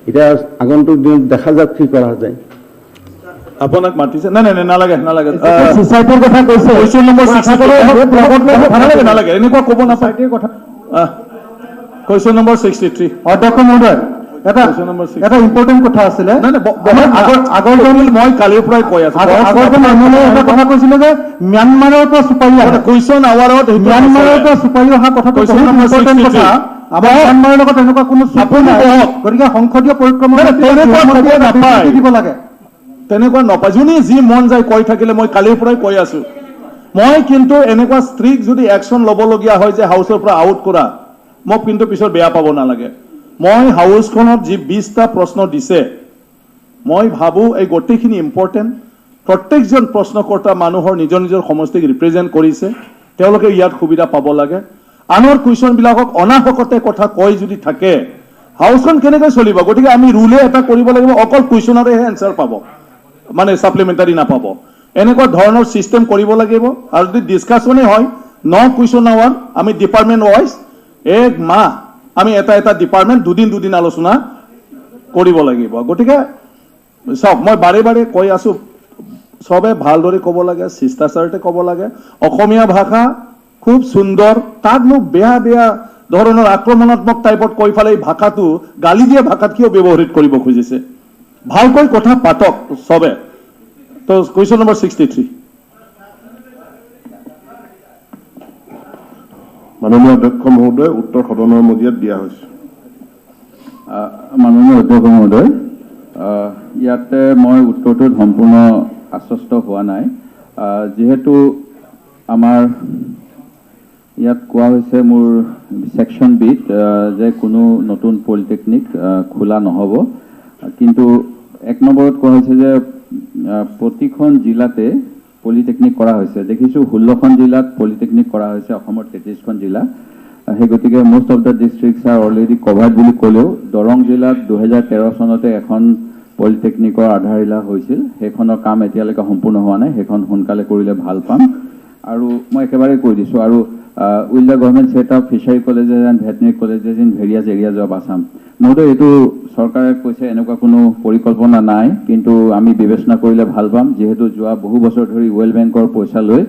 এতিয়া আগন্তুক দিনত দেখা যাওক কি কৰা যায়। আপোনাক মাতিছে। নাই নাই নাই, নালাগে নালাগে। ছ'চাইটিৰ কথা কৈছে। Question number 63। নালাগে নালাগে, এনেকুৱা ক'ব নাপায়। ছ'চাইটিৰ কথা। Question number 63। অধ্যক্ষ মহোদয়, এটা Question number 63. এটা ইম্পৰ্টেণ্ট কথা আছিলে। নাই নাই, আগৰজন মই কালিৰ পৰাই কৈ আছো। আগৰজন এম এল এ এটা কথা কৈছিলে যে ম্যানমাৰৰ পৰা চুপাৰি আহে। কুৱেশ্যন আৱাৰত ম্যানমাৰৰ পৰা চুপাৰি অহা কথাটো Question বহুত number important 63. কথা। আমাৰ ম্যানমাৰৰ লগত এনেকুৱা কোনো চুক্তি আপুনি নাই। বহক। গতিকে সংসদীয় পৰিক্ৰমা নাই, নাই, তেনেকুৱা ক'ব নাপায়। দিব লাগে। তেনেকুৱা নপায়। যোনে যি মন যায় কৈ থাকিলে, মই কালিৰ পৰাই কৈ আছো। মই কিন্তু এনেকুৱা ষ্ট্ৰিক্ট যদি একশ্যন ল'বলগীয়া হয় যে হাউচৰ পৰা আউট কৰা, মোক কিন্তু পিছত বেয়া পাব নালাগে। মই হাউচখনত যি 20টা প্ৰশ্ন দিছে, মই ভাবোঁ এই গোটেইখিনি ইম্পৰ্টেণ্ট। প্ৰত্যেকজন প্ৰশ্নকৰ্তা মানুহৰ নিজৰ নিজৰ সমষ্টিক ৰিপ্ৰেজেণ্ট কৰিছে, তেওঁলোকে ইয়াত সুবিধা পাব লাগে। আনৰ কুৱেশ্যনবিলাকক অনাহকতে কথা কৈ যদি থাকে, হাউচখন কেনেকৈ চলিব? গতিকে আমি ৰুলে এটা কৰিব লাগিব, অকল কুৱেশ্যনৰেহে এনচাৰ পাব, মানে ছাপ্লিমেণ্টাৰী নাপাব। এনেকুৱা ধৰণৰ ছিষ্টেম কৰিব লাগিব। আৰু যদি ডিছকাশ্যনেই হয়, ন কুৱেশ্যন আৱাৰ, আমি ডিপাৰ্টমেণ্ট ৱাইজ এক মাহ আমি এটা এটা ডিপাৰ্টমেণ্ট দুদিন দুদিন আলোচনা কৰিব লাগিব। গতিকে চাওক, মই বাৰে বাৰে কৈ আছো, চবে ভালদৰে ক'ব লাগে, শিষ্টাচাৰতে ক'ব লাগে। অসমীয়া ভাষা খুব সুন্দৰ, তাতনো বেয়া বেয়া ধৰণৰ আক্ৰমণাত্মক টাইপত কৈ পেলাই এই ভাষাটো গালি দিয়া ভাষাত কিয় ব্যৱহৃত কৰিব খুজিছে? ভালকৈ কথা পাতক চবে। তো কুৱেশ্যন নম্বৰ 63। মাননীয় অধ্যক্ষ মহোদয়, উত্তৰ সদনৰ মজিয়াত দিয়া হৈছে। মাননীয় অধ্যক্ষ মহোদয়, ইয়াতে মই উত্তৰটোত সম্পূৰ্ণ আশ্বস্ত হোৱা নাই। যিহেতু আমাৰ ইয়াত কোৱা হৈছে মোৰ ছেকশ্যন বিত যে কোনো নতুন পলিটেকনিক খোলা নহ'ব, কিন্তু 1 নম্বৰত কোৱা হৈছে যে প্ৰতিখন জিলাতে পলিটেকনিক কৰা হৈছে। দেখিছোঁ 16খন জিলাত পলিটেকনিক কৰা হৈছে, অসমৰ 33খন জিলা। সেই গতিকে most of the districts are already covered বুলি ক'লেও দৰং জিলাত 2013 চনতে এখন পলিটেকনিকৰ আধাৰশিলা হৈছিল, সেইখনৰ কাম এতিয়ালৈকে সম্পূৰ্ণ হোৱা নাই, সেইখন সোনকালে কৰিলে ভাল পাম। আৰু মই একেবাৰে কৈ দিছোঁ, আৰু will the government set up fishery colleges and veterinary colleges in various areas of Assam? মহোদয়, এইটো চৰকাৰে কৈছে এনেকুৱা কোনো পৰিকল্পনা নাই, কিন্তু আমি বিবেচনা কৰিলে ভাল পাম। যিহেতু যোৱা বহু বছৰ ধৰি ৱৰ্ল্ড বেংকৰ পইচা লৈ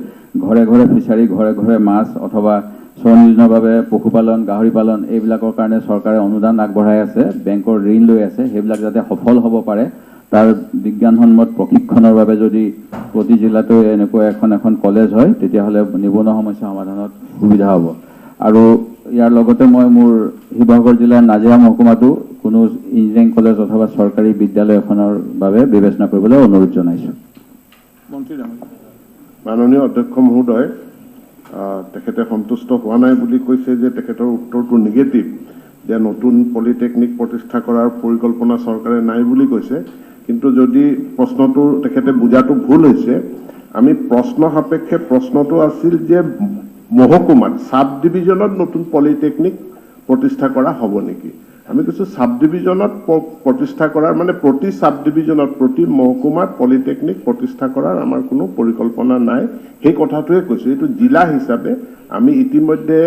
ঘৰে ঘৰে ফিচাৰী, ঘৰে ঘৰে মাছ অথবা স্বনিয়োজনৰ বাবে পশুপালন, গাহৰি পালন এইবিলাকৰ কাৰণে চৰকাৰে অনুদান আগবঢ়াই আছে, বেংকৰ ঋণ লৈ আছে, সেইবিলাক যাতে সফল হ'ব পাৰে তাৰ বিজ্ঞানসন্মত প্ৰশিক্ষণৰ বাবে যদি প্ৰতি জিলাতো এনেকুৱা এখন এখন কলেজ হয়, তেতিয়াহ'লে নিবনুৱা সমস্যা সমাধানত সুবিধা হ'ব। আৰু ইয়াৰ লগতে মই মোৰ শিৱসাগৰ জিলাৰ নাজিৰা মহকুমাতো কোনো ইঞ্জিনিয়াৰিং কলেজ অথবা চৰকাৰী বিদ্যালয় এখনৰ বাবে বিবেচনা কৰিবলৈ অনুৰোধ জনাইছোঁ। মাননীয় অধ্যক্ষ মহোদয়, তেখেতে সন্তুষ্ট হোৱা নাই বুলি কৈছে যে তেখেতৰ উত্তৰটো নিগেটিভ, যে নতুন পলিটেকনিক প্ৰতিষ্ঠা কৰাৰ পৰিকল্পনা চৰকাৰে নাই বুলি কৈছে। কিন্তু যদি প্ৰশ্নটো তেখেতে বুজাটো ভুল হৈছে, আমি প্ৰশ্ন সাপেক্ষে প্ৰশ্নটো আছিল যে মহকুমাত ছাব ডিভিজনত নতুন পলিটেকনিক প্ৰতিষ্ঠা কৰা হ'ব নেকি। আমি কৈছোঁ চাব ডিভিজনত প্ৰতিষ্ঠা কৰাৰ, মানে প্ৰতি চাব ডিভিজনত, প্ৰতি মহকুমাত পলিটেকনিক প্ৰতিষ্ঠা কৰাৰ আমাৰ কোনো পৰিকল্পনা নাই, সেই কথাটোৱে কৈছোঁ। এইটো জিলা হিচাপে আমি ইতিমধ্যে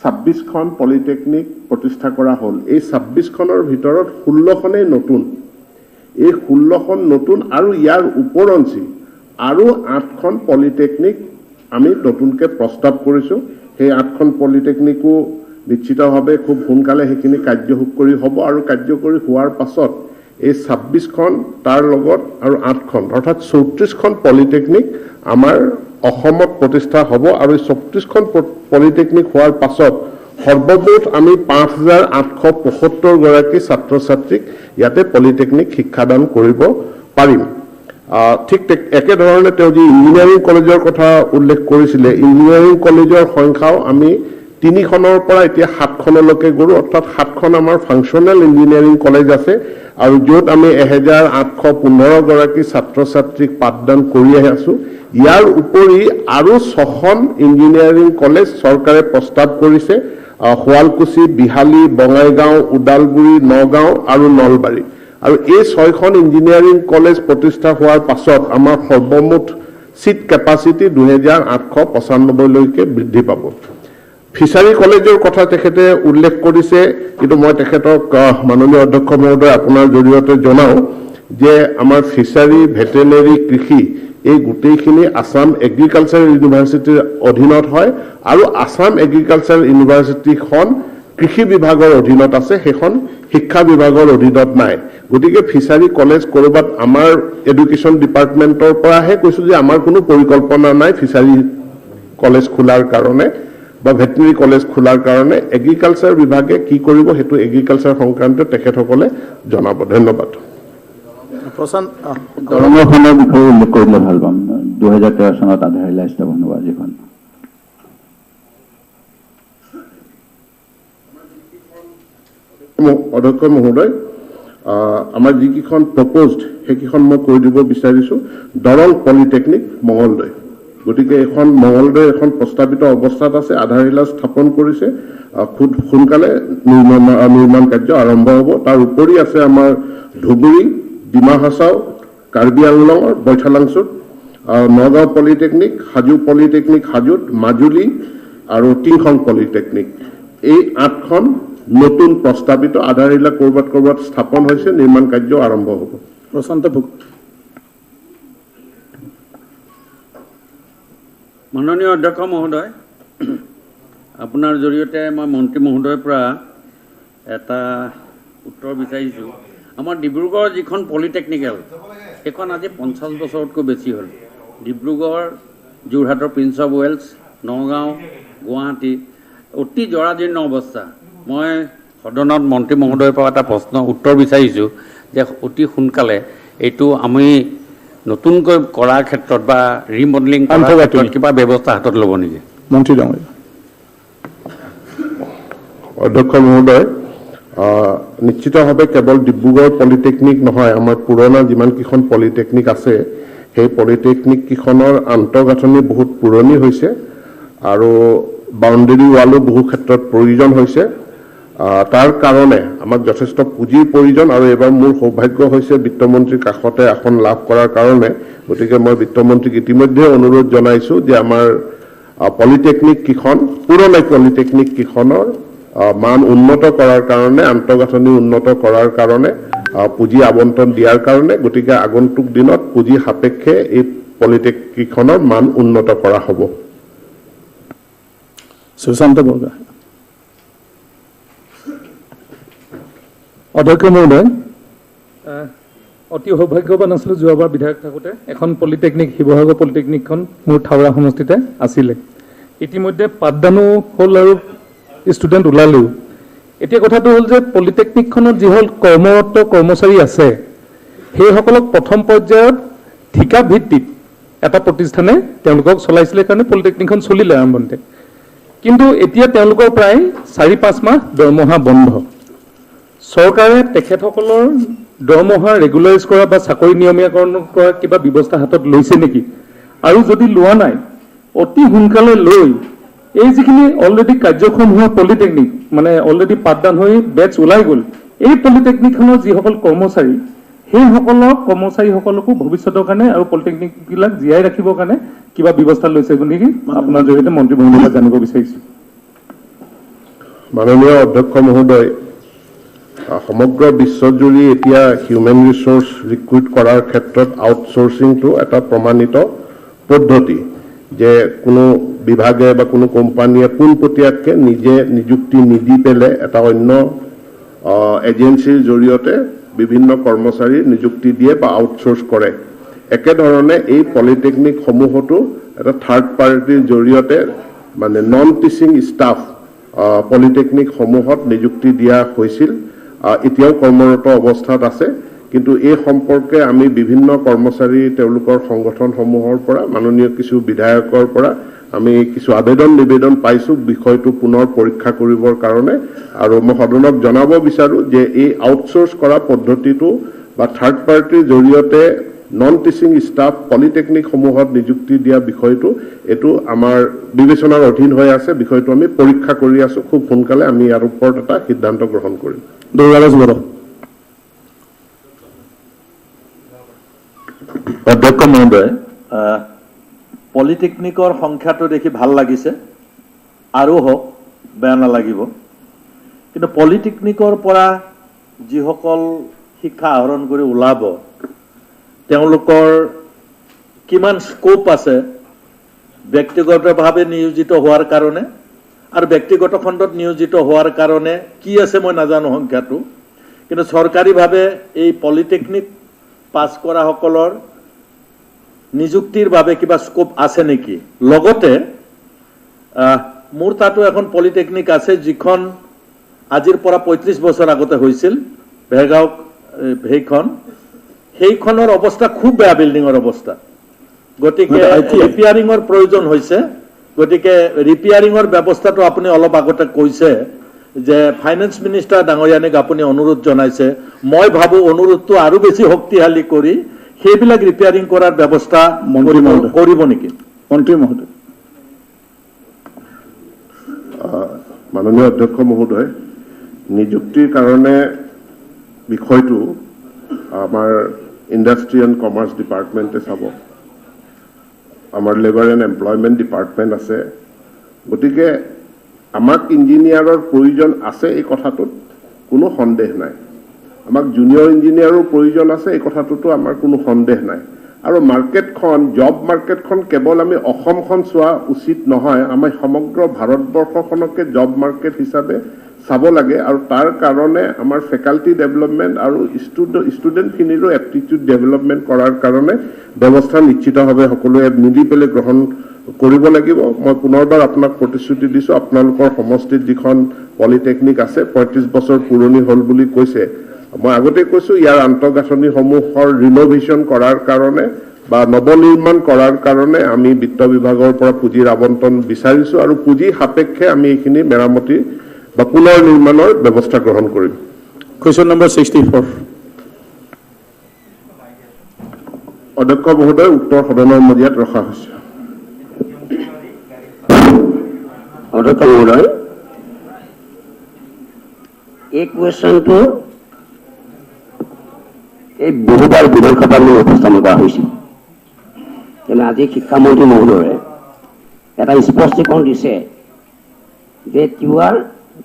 26খন পলিটেকনিক প্ৰতিষ্ঠা কৰা হ'ল। এই 26খনৰ ভিতৰত 16খনেই নতুন। এই 16খন নতুন আৰু ইয়াৰ উপৰঞ্চি আৰু 8খন পলিটেকনিক আমি নতুনকৈ প্ৰস্তাৱ কৰিছোঁ। সেই 8খন পলিটেকনিকো নিশ্চিতভাৱে খুব সোনকালে সেইখিনি কাৰ্যকৰী হ'ব আৰু কাৰ্যকৰী হোৱাৰ পাছত এই 26খন তাৰ লগত আৰু 8খন অৰ্থাৎ 34খন পলিটেকনিক আমাৰ অসমত প্ৰতিষ্ঠা হ'ব। আৰু এই 34খন পলিটেকনিক হোৱাৰ পাছত সৰ্বমুঠ আমি 5875 গৰাকী ছাত্ৰ ছাত্ৰীক ইয়াতে পলিটেকনিক শিক্ষাদান কৰিব পাৰিম। ঠিক একেধৰণে তেওঁ যি ইঞ্জিনিয়াৰিং কলেজৰ কথা উল্লেখ কৰিছিলে, ইঞ্জিনিয়াৰিং কলেজৰ সংখ্যাও আমি 3খনৰ পৰা এতিয়া 7খনলৈকে গ'লোঁ, অৰ্থাৎ 7খন আমাৰ ফাংচনেল ইঞ্জিনিয়াৰিং কলেজ আছে আৰু য'ত আমি 1815 গৰাকী ছাত্ৰ ছাত্ৰীক পাঠদান কৰি আহি আছোঁ। ইয়াৰ উপৰি আৰু 6খন ইঞ্জিনিয়াৰিং কলেজ চৰকাৰে প্ৰস্তাৱ কৰিছে, শুৱালকুছি, বিহালী, বঙাইগাঁও, ওদালগুৰি, নগাঁও আৰু নলবাৰী। আৰু এই 6খন ইঞ্জিনিয়াৰিং কলেজ প্ৰতিষ্ঠা হোৱাৰ পাছত আমাৰ সৰ্বমুঠ ছিট কেপাচিটি 2895লৈকে বৃদ্ধি পাব। ফিচাৰী কলেজৰ কথা তেখেতে উল্লেখ কৰিছে, কিন্তু মই তেখেতক মাননীয় অধ্যক্ষ মহোদয় আপোনাৰ জৰিয়তে জনাওঁ যে আমাৰ ফিচাৰী, ভেটেনেৰী, কৃষি এই গোটেইখিনি আছাম এগ্ৰিকালচাৰ ইউনিভাৰ্চিটিৰ অধীনত হয় আৰু আছাম এগ্ৰিকালচাৰ ইউনিভাৰ্চিটিখন কৃষি বিভাগৰ অধীনত আছে, সেইখন শিক্ষা বিভাগৰ অধীনত নাই। গতিকে ফিচাৰী কলেজ ক'ৰবাত আমাৰ এডুকেশ্যন ডিপাৰ্টমেণ্টৰ পৰাহে কৈছোঁ যে আমাৰ কোনো পৰিকল্পনা নাই ফিচাৰী কলেজ খোলাৰ কাৰণে বা ভেটেনেৰী কলেজ খোলাৰ কাৰণে। এগ্ৰিকালচাৰ বিভাগে কি কৰিব সেইটো এগ্ৰিকালচাৰ সংক্ৰান্তে তেখেতসকলে জনাব। ধন্যবাদ। প্ৰশান্ত, দৰঙৰখনৰ বিষয়ে উল্লেখ কৰিলে ভাল পাম। 2013 চনত আধাৰশিলা স্থাপন হোৱা যিখন। অধ্যক্ষ মহোদয়, আমাৰ যিকেইখন প্ৰপ'জড সেইকেইখন মই কৈ দিব বিচাৰিছোঁ। দৰং পলিটেকনিক মঙলদৈ, গতিকে এইখন মঙলদৈ এখন প্ৰস্তাৱিত অৱস্থাত আছে, আধাৰশিলা স্থাপন কৰিছে, খুব সোনকালে নিৰ্মাণ কাৰ্য আৰম্ভ হ'ব। তাৰ উপৰি আছে আমাৰ ধুবুৰী, ডিমা হাছাও, কাৰ্বি আংলঙৰ বৈঠালাংচুত, নগাঁও পলিটেকনিক, হাজো পলিটেকনিক হাজোত, মাজুলী আৰু টিংখং পলিটেকনিক। এই 8খন নতুন প্ৰস্তাৱিত আধাৰশিলা ক'ৰবাত ক'ৰবাত স্থাপন হৈছে, নিৰ্মাণ কাৰ্য আৰম্ভ হ'ব। প্ৰশান্ত ফুকন। মাননীয় অধ্যক্ষ মহোদয়, আপোনাৰ জৰিয়তে মই মন্ত্ৰী মহোদয়ৰ পৰা এটা উত্তৰ বিচাৰিছোঁ। আমাৰ ডিব্ৰুগড়ৰ যিখন পলিটেকনিকেল, সেইখন আজি 50 বছৰতকৈ বেছি হ'ল। ডিব্ৰুগড়, যোৰহাটৰ prince of Wales, Nagaon, Guwahati অতি জৰাজীৰ্ণ অৱস্থা। মই সদনত মন্ত্ৰী মহোদয়ৰ পৰা এটা প্ৰশ্ন উত্তৰ বিচাৰিছোঁ যে অতি সোনকালে এইটো আমি নতুনকৈ কৰাৰ ক্ষেত্ৰত বা ৰিমডেলিং কৰাৰ ক্ষেত্ৰত কিবা ব্যৱস্থা হাতত ল'ব নেকি? মন্ত্ৰী ডাঙৰীয়া। অধ্যক্ষ মহোদয়, নিশ্চিতভাৱে কেৱল ডিব্ৰুগড় পলিটেকনিক নহয়, আমাৰ পুৰণা যিমানকেইখন পলিটেকনিক আছে সেই পলিটেকনিক কেইখনৰ আন্তঃগাঁথনি বহুত পুৰণি হৈছে আৰু বাউণ্ডেৰী ৱালো বহু ক্ষেত্ৰত প্ৰয়োজন হৈছে। তাৰ কাৰণে আমাক যথেষ্ট পুঁজিৰ প্ৰয়োজন আৰু এইবাৰ মোৰ সৌভাগ্য হৈছে বিত্তমন্ত্ৰীৰ কাষতে আসন লাভ কৰাৰ কাৰণে। গতিকে মই বিত্তমন্ত্ৰীক ইতিমধ্যে অনুৰোধ জনাইছোঁ যে আমাৰ পলিটেকনিক কেইখন, পুৰণা পলিটেকনিক কেইখনৰ মান উন্নত কৰাৰ কাৰণে, আন্তঃগাঁথনি উন্নত কৰাৰ কাৰণে পুঁজি আবণ্টন দিয়াৰ কাৰণে। গতিকে আগন্তুক দিনত পুঁজি সাপেক্ষে এই পলিটেকনিক কেইখনৰ মান উন্নত কৰা হ'ব। সুশান্ত বৰগোহাঁই। অধ্যক্ষ মহোদয়, অতি সৌভাগ্যৱান আছিলোঁ যোৱাবাৰ বিধায়ক থাকোঁতে এখন পলিটেকনিক, শিৱসাগৰ পলিটেকনিকখন মোৰ থাওৰা সমষ্টিতে আছিলে। ইতিমধ্যে পাঠদানো হ'ল আৰু ষ্টুডেণ্ট ওলালেও। এতিয়া কথাটো হ'ল যে পলিটেকনিকখনত যিসকল কৰ্মৰত কৰ্মচাৰী আছে সেইসকলক প্ৰথম পৰ্যায়ত ঠিকা ভিত্তিত এটা প্ৰতিষ্ঠানে তেওঁলোকক চলাইছিলে কাৰণে পলিটেকনিকখন চলিলে আৰম্ভণিতে, কিন্তু এতিয়া তেওঁলোকৰ প্ৰায় 4-5 মাহ দৰমহা বন্ধ। চৰকাৰে তেখেতসকলৰ দৰমহা ৰেগুলাৰাইজ কৰা বা চাকৰি নিয়মীয়াকৰণ কৰা কিবা ব্যৱস্থা হাতত লৈছে নেকি? আৰু যদি লোৱা নাই, অতি সোনকালে লৈ এই যিখিনি অলৰেডি কাৰ্যক্ষম হোৱা পলিটেকনিক, মানে অলৰেডি পাঠদান হৈ বেটছ ওলাই গ'ল, এই পলিটেকনিকখনৰ যিসকল কৰ্মচাৰী, সেইসকলক কৰ্মচাৰীসকলকো ভৱিষ্যতৰ কাৰণে আৰু পলিটেকনিকবিলাক জীয়াই ৰাখিবৰ কাৰণে কিবা ব্যৱস্থা লৈছে নেকি, আপোনাৰ জৰিয়তে মন্ত্ৰী মহোদয়ক জানিব বিচাৰিছো। মাননীয় অধ্যক্ষ মহোদয়, সমগ্ৰ বিশ্বজুৰি এতিয়া হিউমেন ৰিচোৰ্চ ৰিক্ৰুইট কৰাৰ ক্ষেত্ৰত আউটচোৰ্চিংটো এটা প্ৰমাণিত পদ্ধতি, যে কোনো বিভাগে বা কোনো কোম্পানীয়ে পোনপটীয়াকৈ নিজে নিযুক্তি নিদি পেলাই এটা অন্য এজেঞ্চিৰ জৰিয়তে বিভিন্ন কৰ্মচাৰী নিযুক্তি দিয়ে বা আউটচোৰ্চ কৰে। একেধৰণে এই পলিটেকনিকসমূহতো এটা থাৰ্ড পাৰ্টিৰ জৰিয়তে মানে নন টিচিং ষ্টাফ পলিটেকনিকসমূহত নিযুক্তি দিয়া হৈছিল, এতিয়াও কৰ্মৰত অৱস্থাত আছে। কিন্তু এই সম্পৰ্কে আমি বিভিন্ন কৰ্মচাৰী, তেওঁলোকৰ সংগঠনসমূহৰ পৰা, মাননীয় কিছু বিধায়কৰ পৰা আমি কিছু আবেদন নিবেদন পাইছোঁ বিষয়টো পুনৰ পৰীক্ষা কৰিবৰ কাৰণে। আৰু মই সদনক জনাব বিচাৰোঁ যে এই আউটচোৰ্চ কৰা পদ্ধতিটো বা থাৰ্ড পাৰ্টিৰ জৰিয়তে নন টিচিং ষ্টাফ পলিটেকনিকসমূহত নিযুক্তি দিয়া বিষয়টো, এইটো আমাৰ বিবেচনাৰ অধীন হৈ আছে। বিষয়টো আমি পৰীক্ষা কৰি আছোঁ। খুব সোনকালে আমি ইয়াৰ ওপৰত এটা সিদ্ধান্ত গ্ৰহণ কৰিম। দুৰ্গাদাস বড়ো। অধ্যক্ষ মহোদয়, পলিটেকনিকৰ সংখ্যাটো দেখি ভাল লাগিছে, আৰু হওক, বেয়া নালাগিব। কিন্তু পলিটেকনিকৰ পৰা যিসকল শিক্ষা আহৰণ কৰি ওলাব, তেওঁলোকৰ কিমান স্কোপ আছে ব্যক্তিগতভাৱে নিয়োজিত হোৱাৰ কাৰণে আৰু ব্যক্তিগত খণ্ডত নিয়োজিত হোৱাৰ কাৰণে কি আছে মই নাজানো সংখ্যাটো, কিন্তু চৰকাৰীভাৱে এই পলিটেকনিক পাছ কৰাসকলৰ নিযুক্তিৰ বাবে কিবা স্কোপ আছে নেকি? লগতে মোৰ তাতো এখন পলিটেকনিক আছে, যিখন আজিৰ পৰা 35 বছৰ আগতে হৈছিল, ভেৰগাঁও সেইখনৰ অৱস্থা খুব বেয়া, বিল্ডিঙৰ অৱস্থা, গতিকে ৰিপেয়াৰিঙৰ প্ৰয়োজন হৈছে। গতিকে ৰিপেয়াৰিঙৰ ব্যৱস্থাটো আপুনি অলপ আগতে কৈছে যে ফাইনেন্স মিনিষ্টাৰ ডাঙৰীয়ানীক আপুনি অনুৰোধ জনাইছে, মই ভাবোঁ অনুৰোধটো আৰু বেছি শক্তিশালী কৰি সেইবিলাক ৰিপেয়াৰিং কৰাৰ ব্যৱস্থা কৰিব নেকি? মন্ত্ৰী মহোদয়। মাননীয় অধ্যক্ষ মহোদয়, নিযুক্তিৰ কাৰণে বিষয়টো আমাৰ ইণ্ডাষ্ট্ৰি এণ্ড কমাৰ্চ ডিপাৰ্টমেণ্টে চাব, আমাৰ লেবাৰ এণ্ড এমপ্লয়মেণ্ট ডিপাৰ্টমেণ্ট আছে। গতিকে আমাক ইঞ্জিনিয়াৰৰ প্ৰয়োজন আছে, এই কথাটোত কোনো সন্দেহ নাই। আমাক জুনিয়ৰ ইঞ্জিনিয়াৰো প্ৰয়োজন আছে, এই কথাটোতো আমাৰ কোনো সন্দেহ নাই। আৰু মাৰ্কেটখন, জব মাৰ্কেটখন কেৱল আমি অসমখন চোৱা উচিত নহয়, আমি সমগ্ৰ ভাৰতবৰ্ষখনকে জব মাৰ্কেট হিচাপে চাব লাগে। আৰু তাৰ কাৰণে আমাৰ ফেকাল্টি ডেভেলপমেণ্ট আৰু ষ্টুডেণ্টখিনিৰো এপ্টিটিউড ডেভেলপমেণ্ট কৰাৰ কাৰণে ব্যৱস্থা নিশ্চিতভাৱে সকলোৱে মিলি পেলাই গ্ৰহণ কৰিব লাগিব। মই পুনৰবাৰ আপোনাক প্ৰতিশ্ৰুতি দিছোঁ, আপোনালোকৰ সমষ্টিত যিখন পলিটেকনিক আছে 35 বছৰ পুৰণি হ'ল বুলি কৈছে, মই আগতে কৈছোঁ ইয়াৰ আন্তঃগাঁথনিসমূহৰ ৰিন'ভেশ্যন কৰাৰ কাৰণে বা নৱনিৰ্মাণ কৰাৰ কাৰণে আমি বিত্ত বিভাগৰ পৰা পুঁজিৰ আবণ্টন বিচাৰিছোঁ আৰু পুঁজি সাপেক্ষে আমি এইখিনি মেৰামতি বা পুনৰ নিৰ্মাণৰ ব্যৱস্থা গ্ৰহণ কৰিম। Question number 64। অধ্যক্ষ মহোদয়, উত্তৰ সদনৰ মজিয়াত ৰখা হৈছে। অধ্যক্ষ মহোদয়, এই কুৱেশ্যনটো এই বহুবাৰ বিধানসভাত মোৰ উপস্থাপন কৰা হৈছিল। তেনে আজি শিক্ষামন্ত্ৰী মহোদয়ে এটা স্পষ্টীকৰণ দিছে যে তিৱাৰ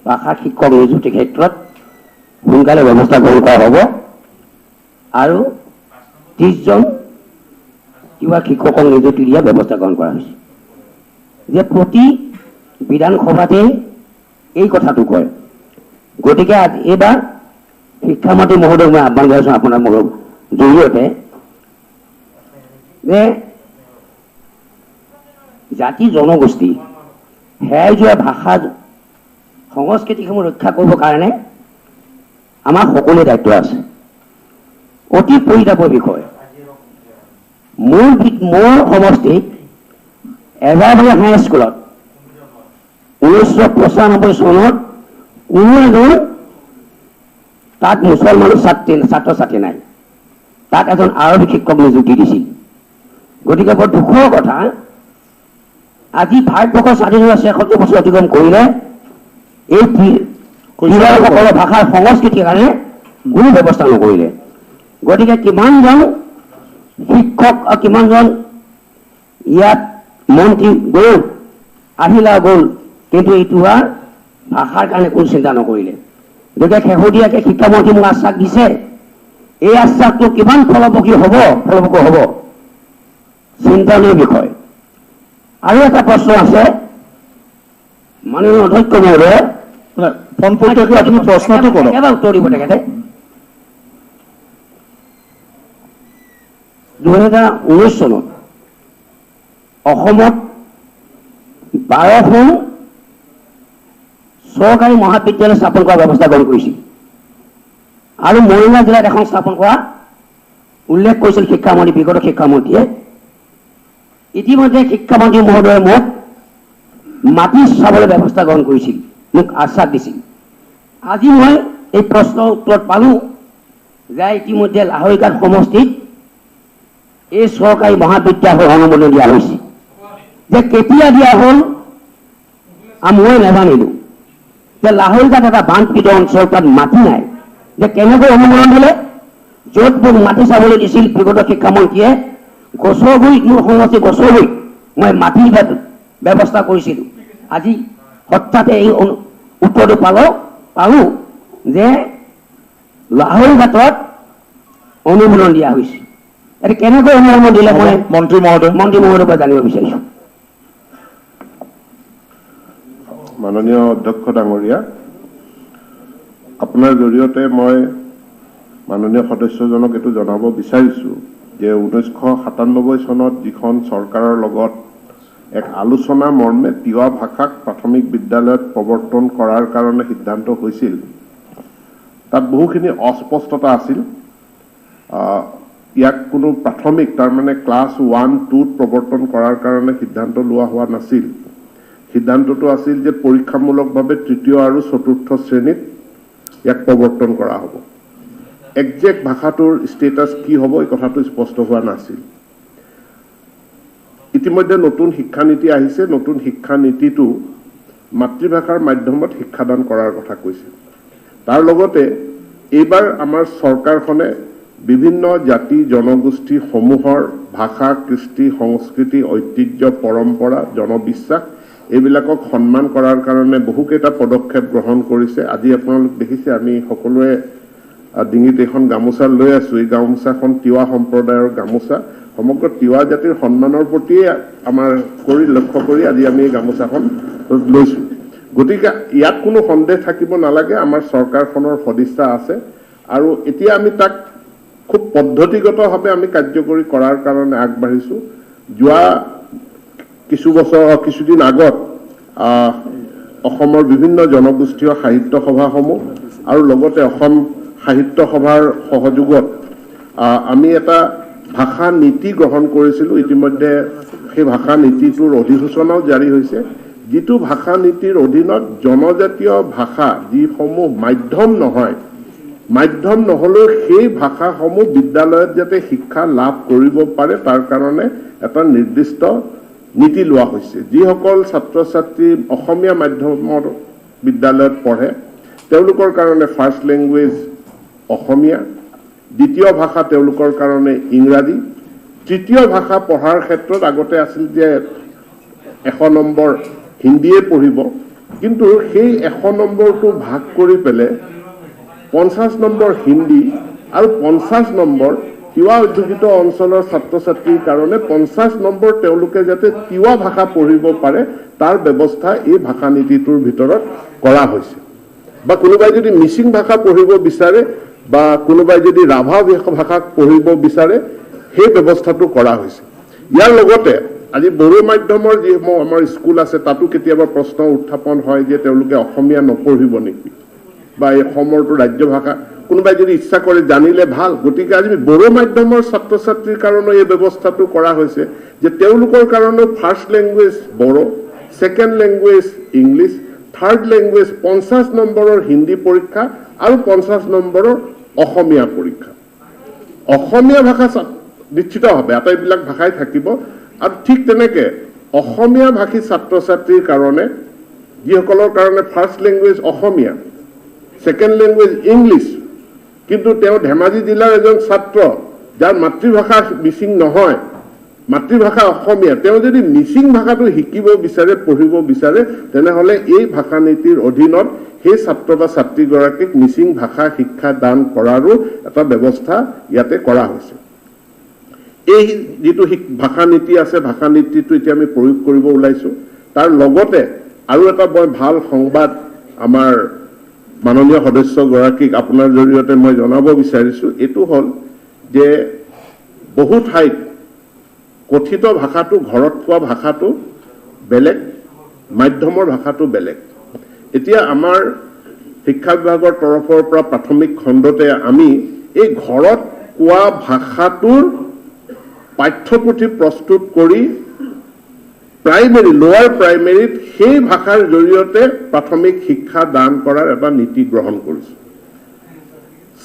ভাষা শিক্ষক নিযুক্তিৰ ক্ষেত্ৰত সোনকালে ব্যৱস্থা গ্ৰহণ কৰা হ'ব আৰু 30জন তিৱা শিক্ষকক নিযুক্তি দিয়াৰ ব্যৱস্থা গ্ৰহণ কৰা হৈছে। যে প্ৰতি বিধানসভাতেই এই কথাটো কয়। গতিকে এইবাৰ শিক্ষামন্ত্ৰী মহোদয়ক মই আহ্বান জনাইছোঁ আপোনাৰ জৰিয়তে যে জাতি জনগোষ্ঠী হেৰাই যোৱা ভাষা সংস্কৃতিসমূহ ৰক্ষা কৰিবৰ কাৰণে আমাৰ সকলোৰে দায়িত্ব আছে। অতি পৰিতাপৰ বিষয়, মোৰ সমষ্টিত এজাৰবাৰী হাইস্কুলত 1995 চনত কোনো এজন তাত মুছলমান ছাত্ৰ ছাত্ৰী নাই, তাত এজন আৰবী শিক্ষক নিযুক্তি দিছিল। গতিকে বৰ দুখৰ কথা, আজি ভাৰতবৰ্ষৰ স্বাধীনতা 76 বছৰ অতিক্ৰম কৰিলে, এই তিৱাসকলৰ ভাষাৰ সংস্কৃতিৰ কাৰণে কোনো ব্যৱস্থা নকৰিলে। গতিকে কিমানজন শিক্ষক আৰু কিমানজন ইয়াত মন্ত্ৰী গ'ল, আহিলা গ'ল, কিন্তু এই তিৱা ভাষাৰ কাৰণে কোনো চিন্তা নকৰিলে। গতিকে শেহতীয়াকৈ শিক্ষামন্ত্ৰী মোক আশ্বাস দিছে, এই আশ্বাসটো কিমান ফলপ্ৰসূ হ'ব চিন্তনীয় বিষয়। আৰু এটা প্ৰশ্ন আছে মাননীয় অধ্যক্ষ মহোদয়, পোনপটীয়াকৈ আপুনি প্ৰশ্নটো কৰক, একেবাৰে উত্তৰ দিব তেখেতে। 2019 চনত অসমত 12খন চৰকাৰী মহাবিদ্যালয় স্থাপন কৰাৰ ব্যৱস্থা গ্ৰহণ কৰিছিল আৰু মৰিগাঁও জিলাত এখন স্থাপন কৰা উল্লেখ কৰিছিল শিক্ষামন্ত্ৰী, বিগত শিক্ষামন্ত্ৰীয়ে। ইতিমধ্যে শিক্ষামন্ত্ৰী মহোদয়ে মোক মাটি চাবলৈ ব্যৱস্থা গ্ৰহণ কৰিছিল, মোক আশ্বাস দিছিল। আজি মই এই প্ৰশ্নৰ উত্তৰত পালোঁ যে ইতিমধ্যে লাহৰীঘাট সমষ্টিত এই চৰকাৰী মহাবিদ্যালয়ৰ অনুমোদন দিয়া হৈছে। যে কেতিয়া দিয়া হ'ল মই নাজানিলোঁ। যে লাহৰীঘাট এটা বানপীড়িত অঞ্চল, তাত মাটি নাই, যে কেনেকৈ অনুমোদন দিলে? য'ত মোক মাটি চাবলৈ দিছিল বিগত শিক্ষামন্ত্ৰীয়ে, গছৰগুৰিত, মোৰ সমষ্টি গছৰগুৰিত মই মাটিৰ ব্যৱস্থা কৰিছিলোঁ। আজি হঠাতে এই উত্তৰটো পালোঁ যে লাহৰীঘাটত অনুমোদন দিয়া হৈছে। এতিয়া কেনেকৈ অনুমোদন দিলে মই মন্ত্ৰী মহোদয়ৰ পৰা জানিব বিচাৰিছোঁ। মাননীয় অধ্যক্ষ ডাঙৰীয়া, আপোনাৰ জৰিয়তে মই মাননীয় সদস্যজনক এইটো জনাব বিচাৰিছোঁ যে 1997 চনত যিখন চৰকাৰৰ লগত এক আলোচনা মৰ্মে তিৱা ভাষাক প্ৰাথমিক বিদ্যালয়ত প্ৰৱৰ্তন কৰাৰ কাৰণে সিদ্ধান্ত হৈছিল, তাত বহুখিনি অস্পষ্টতা আছিল। ইয়াক কোনো প্ৰাথমিক, তাৰমানে ক্লাছ 1, 2ত প্ৰৱৰ্তন কৰাৰ কাৰণে সিদ্ধান্ত লোৱা হোৱা নাছিল। সিদ্ধান্তটো আছিল যে পৰীক্ষামূলকভাৱে তৃতীয় আৰু চতুৰ্থ শ্ৰেণীত ইয়াক প্ৰৱৰ্তন কৰা হ'ব। একজেক্ট ভাষাটোৰ ষ্টেটাছ কি হ'ব এই কথাটো স্পষ্ট হোৱা নাছিল। ইতিমধ্যে নতুন শিক্ষানীতি আহিছে। নতুন শিক্ষানীতিটো মাতৃভাষাৰ মাধ্যমত শিক্ষাদান কৰাৰ কথা কৈছে। তাৰ লগতে এইবাৰ আমাৰ চৰকাৰখনে বিভিন্ন জাতি জনগোষ্ঠীসমূহৰ ভাষা, কৃষ্টি, সংস্কৃতি, ঐতিহ্য, পৰম্পৰা, জনবিশ্বাস এইবিলাকক সন্মান কৰাৰ কাৰণে বহুকেইটা পদক্ষেপ গ্ৰহণ কৰিছে। আজি আপোনালোক দেখিছে আমি সকলোৱে ডিঙিত এইখন গামোচা লৈ আছোঁ। এই গামোচাখন তিৱা সম্প্ৰদায়ৰ গামোচা। সমগ্ৰ তিৱা জাতিৰ সন্মানৰ প্ৰতিয়ে আমাৰ কৰি লক্ষ্য কৰি আজি আমি এই গামোচাখন লৈছোঁ। গতিকে ইয়াত কোনো সন্দেহ থাকিব নালাগে, আমাৰ চৰকাৰখনৰ সদিচ্ছা আছে আৰু এতিয়া আমি তাক খুব পদ্ধতিগতভাৱে আমি কাৰ্যকৰী কৰাৰ কাৰণে আগবাঢ়িছোঁ। যোৱা কিছু বছৰ কিছুদিন আগত অসমৰ বিভিন্ন জনগোষ্ঠীয় সাহিত্য সভাসমূহ আৰু লগতে অসম সাহিত্য সভাৰ সহযোগত আমি এটা ভাষা নীতি গ্ৰহণ কৰিছিলোঁ। ইতিমধ্যে সেই ভাষা নীতিটোৰ অধিসূচনাও জাৰি হৈছে, যিটো ভাষা নীতিৰ অধীনত জনজাতীয় ভাষা যিসমূহ মাধ্যম নহয়, মাধ্যম নহ'লেও সেই ভাষাসমূহ বিদ্যালয়ত যাতে শিক্ষা লাভ কৰিব পাৰে তাৰ কাৰণে এটা নিৰ্দিষ্ট নীতি লোৱা হৈছে। যিসকল ছাত্ৰ ছাত্ৰী অসমীয়া মাধ্যমৰ বিদ্যালয়ত পঢ়ে তেওঁলোকৰ কাৰণে ফাৰ্ষ্ট লেংগুৱেজ অসমীয়া, দ্বিতীয় ভাষা তেওঁলোকৰ কাৰণে ইংৰাজী, তৃতীয় ভাষা পঢ়াৰ ক্ষেত্ৰত আগতে আছিল যে 100 নম্বৰ হিন্দীয়ে পঢ়িব, কিন্তু সেই 100 নম্বৰটো ভাগ কৰি পেলাই 50 নম্বৰ হিন্দী আৰু 50 নম্বৰ তিৱা অধ্যুষিত অঞ্চলৰ ছাত্ৰ ছাত্ৰীৰ কাৰণে 50 নম্বৰ তেওঁলোকে যাতে তিৱা ভাষা পঢ়িব পাৰে তাৰ ব্যৱস্থা এই ভাষা নীতিটোৰ ভিতৰত কৰা হৈছে। বা কোনোবাই যদি মিচিং ভাষা পঢ়িব বিচাৰে বা কোনোবাই যদি ৰাভা ভাষা পঢ়িব বিচাৰে সেই ব্যৱস্থাটো কৰা হৈছে। ইয়াৰ লগতে আজি বড়ো মাধ্যমৰ যিসমূহ আমাৰ স্কুল আছে তাতো কেতিয়াবা প্ৰশ্ন উত্থাপন হয় যে তেওঁলোকে অসমীয়া নপঢ়িব নেকি বা এই অসমৰটো ৰাজ্য ভাষা, কোনোবাই যদি ইচ্ছা কৰে জানিলে ভাল। গতিকে আজি বড়ো মাধ্যমৰ ছাত্ৰ ছাত্ৰীৰ কাৰণেও এই ব্যৱস্থাটো কৰা হৈছে যে তেওঁলোকৰ কাৰণেও first language Bodo, second language English, third language 50 নম্বৰৰ হিন্দী পৰীক্ষা আৰু 50 নম্বৰৰ অসমীয়া পৰীক্ষা। অসমীয়া ভাষা নিশ্চিতভাৱে আটাইবিলাক ভাষাই থাকিব। আৰু ঠিক তেনেকে অসমীয়া ভাষী ছাত্ৰ ছাত্ৰীৰ কাৰণে, যিসকলৰ কাৰণে first language Asomiya, second language English, কিন্তু তেওঁ ধেমাজি জিলাৰ এজন ছাত্ৰ যাৰ মাতৃভাষা মিচিং নহয়, মাতৃভাষা অসমীয়া, তেওঁ যদি মিচিং ভাষাটো শিকিব বিচাৰে, পঢ়িব বিচাৰে, তেনেহ'লে এই ভাষা নীতিৰ অধীনত সেই ছাত্ৰ বা ছাত্ৰীগৰাকীক মিচিং ভাষা শিক্ষা দান কৰাৰো এটা ব্যৱস্থা ইয়াতে কৰা হৈছে। এই যিটো ভাষা নীতি আছে, ভাষা নীতিটো এতিয়া আমি প্ৰয়োগ কৰিব ওলাইছোঁ। তাৰ লগতে আৰু এটা মই ভাল সংবাদ আমাৰ মাননীয় সদস্যগৰাকীক আপোনাৰ জৰিয়তে মই জনাব বিচাৰিছোঁ। এইটো হ'ল যে বহু ঠাইত কথিত ভাষাটো, ঘৰত কোৱা ভাষাটো বেলেগ, মাধ্যমৰ ভাষাটো বেলেগ। এতিয়া আমাৰ শিক্ষা বিভাগৰ তৰফৰ পৰা প্ৰাথমিক খণ্ডতে আমি এই ঘৰত কোৱা ভাষাটোৰ পাঠ্যপুথি প্ৰস্তুত কৰি প্ৰাইমেৰী, লোৱাৰ প্ৰাইমেৰীত সেই ভাষাৰ জৰিয়তে প্ৰাথমিক শিক্ষা দান কৰাৰ এটা নীতি গ্ৰহণ কৰিছোঁ।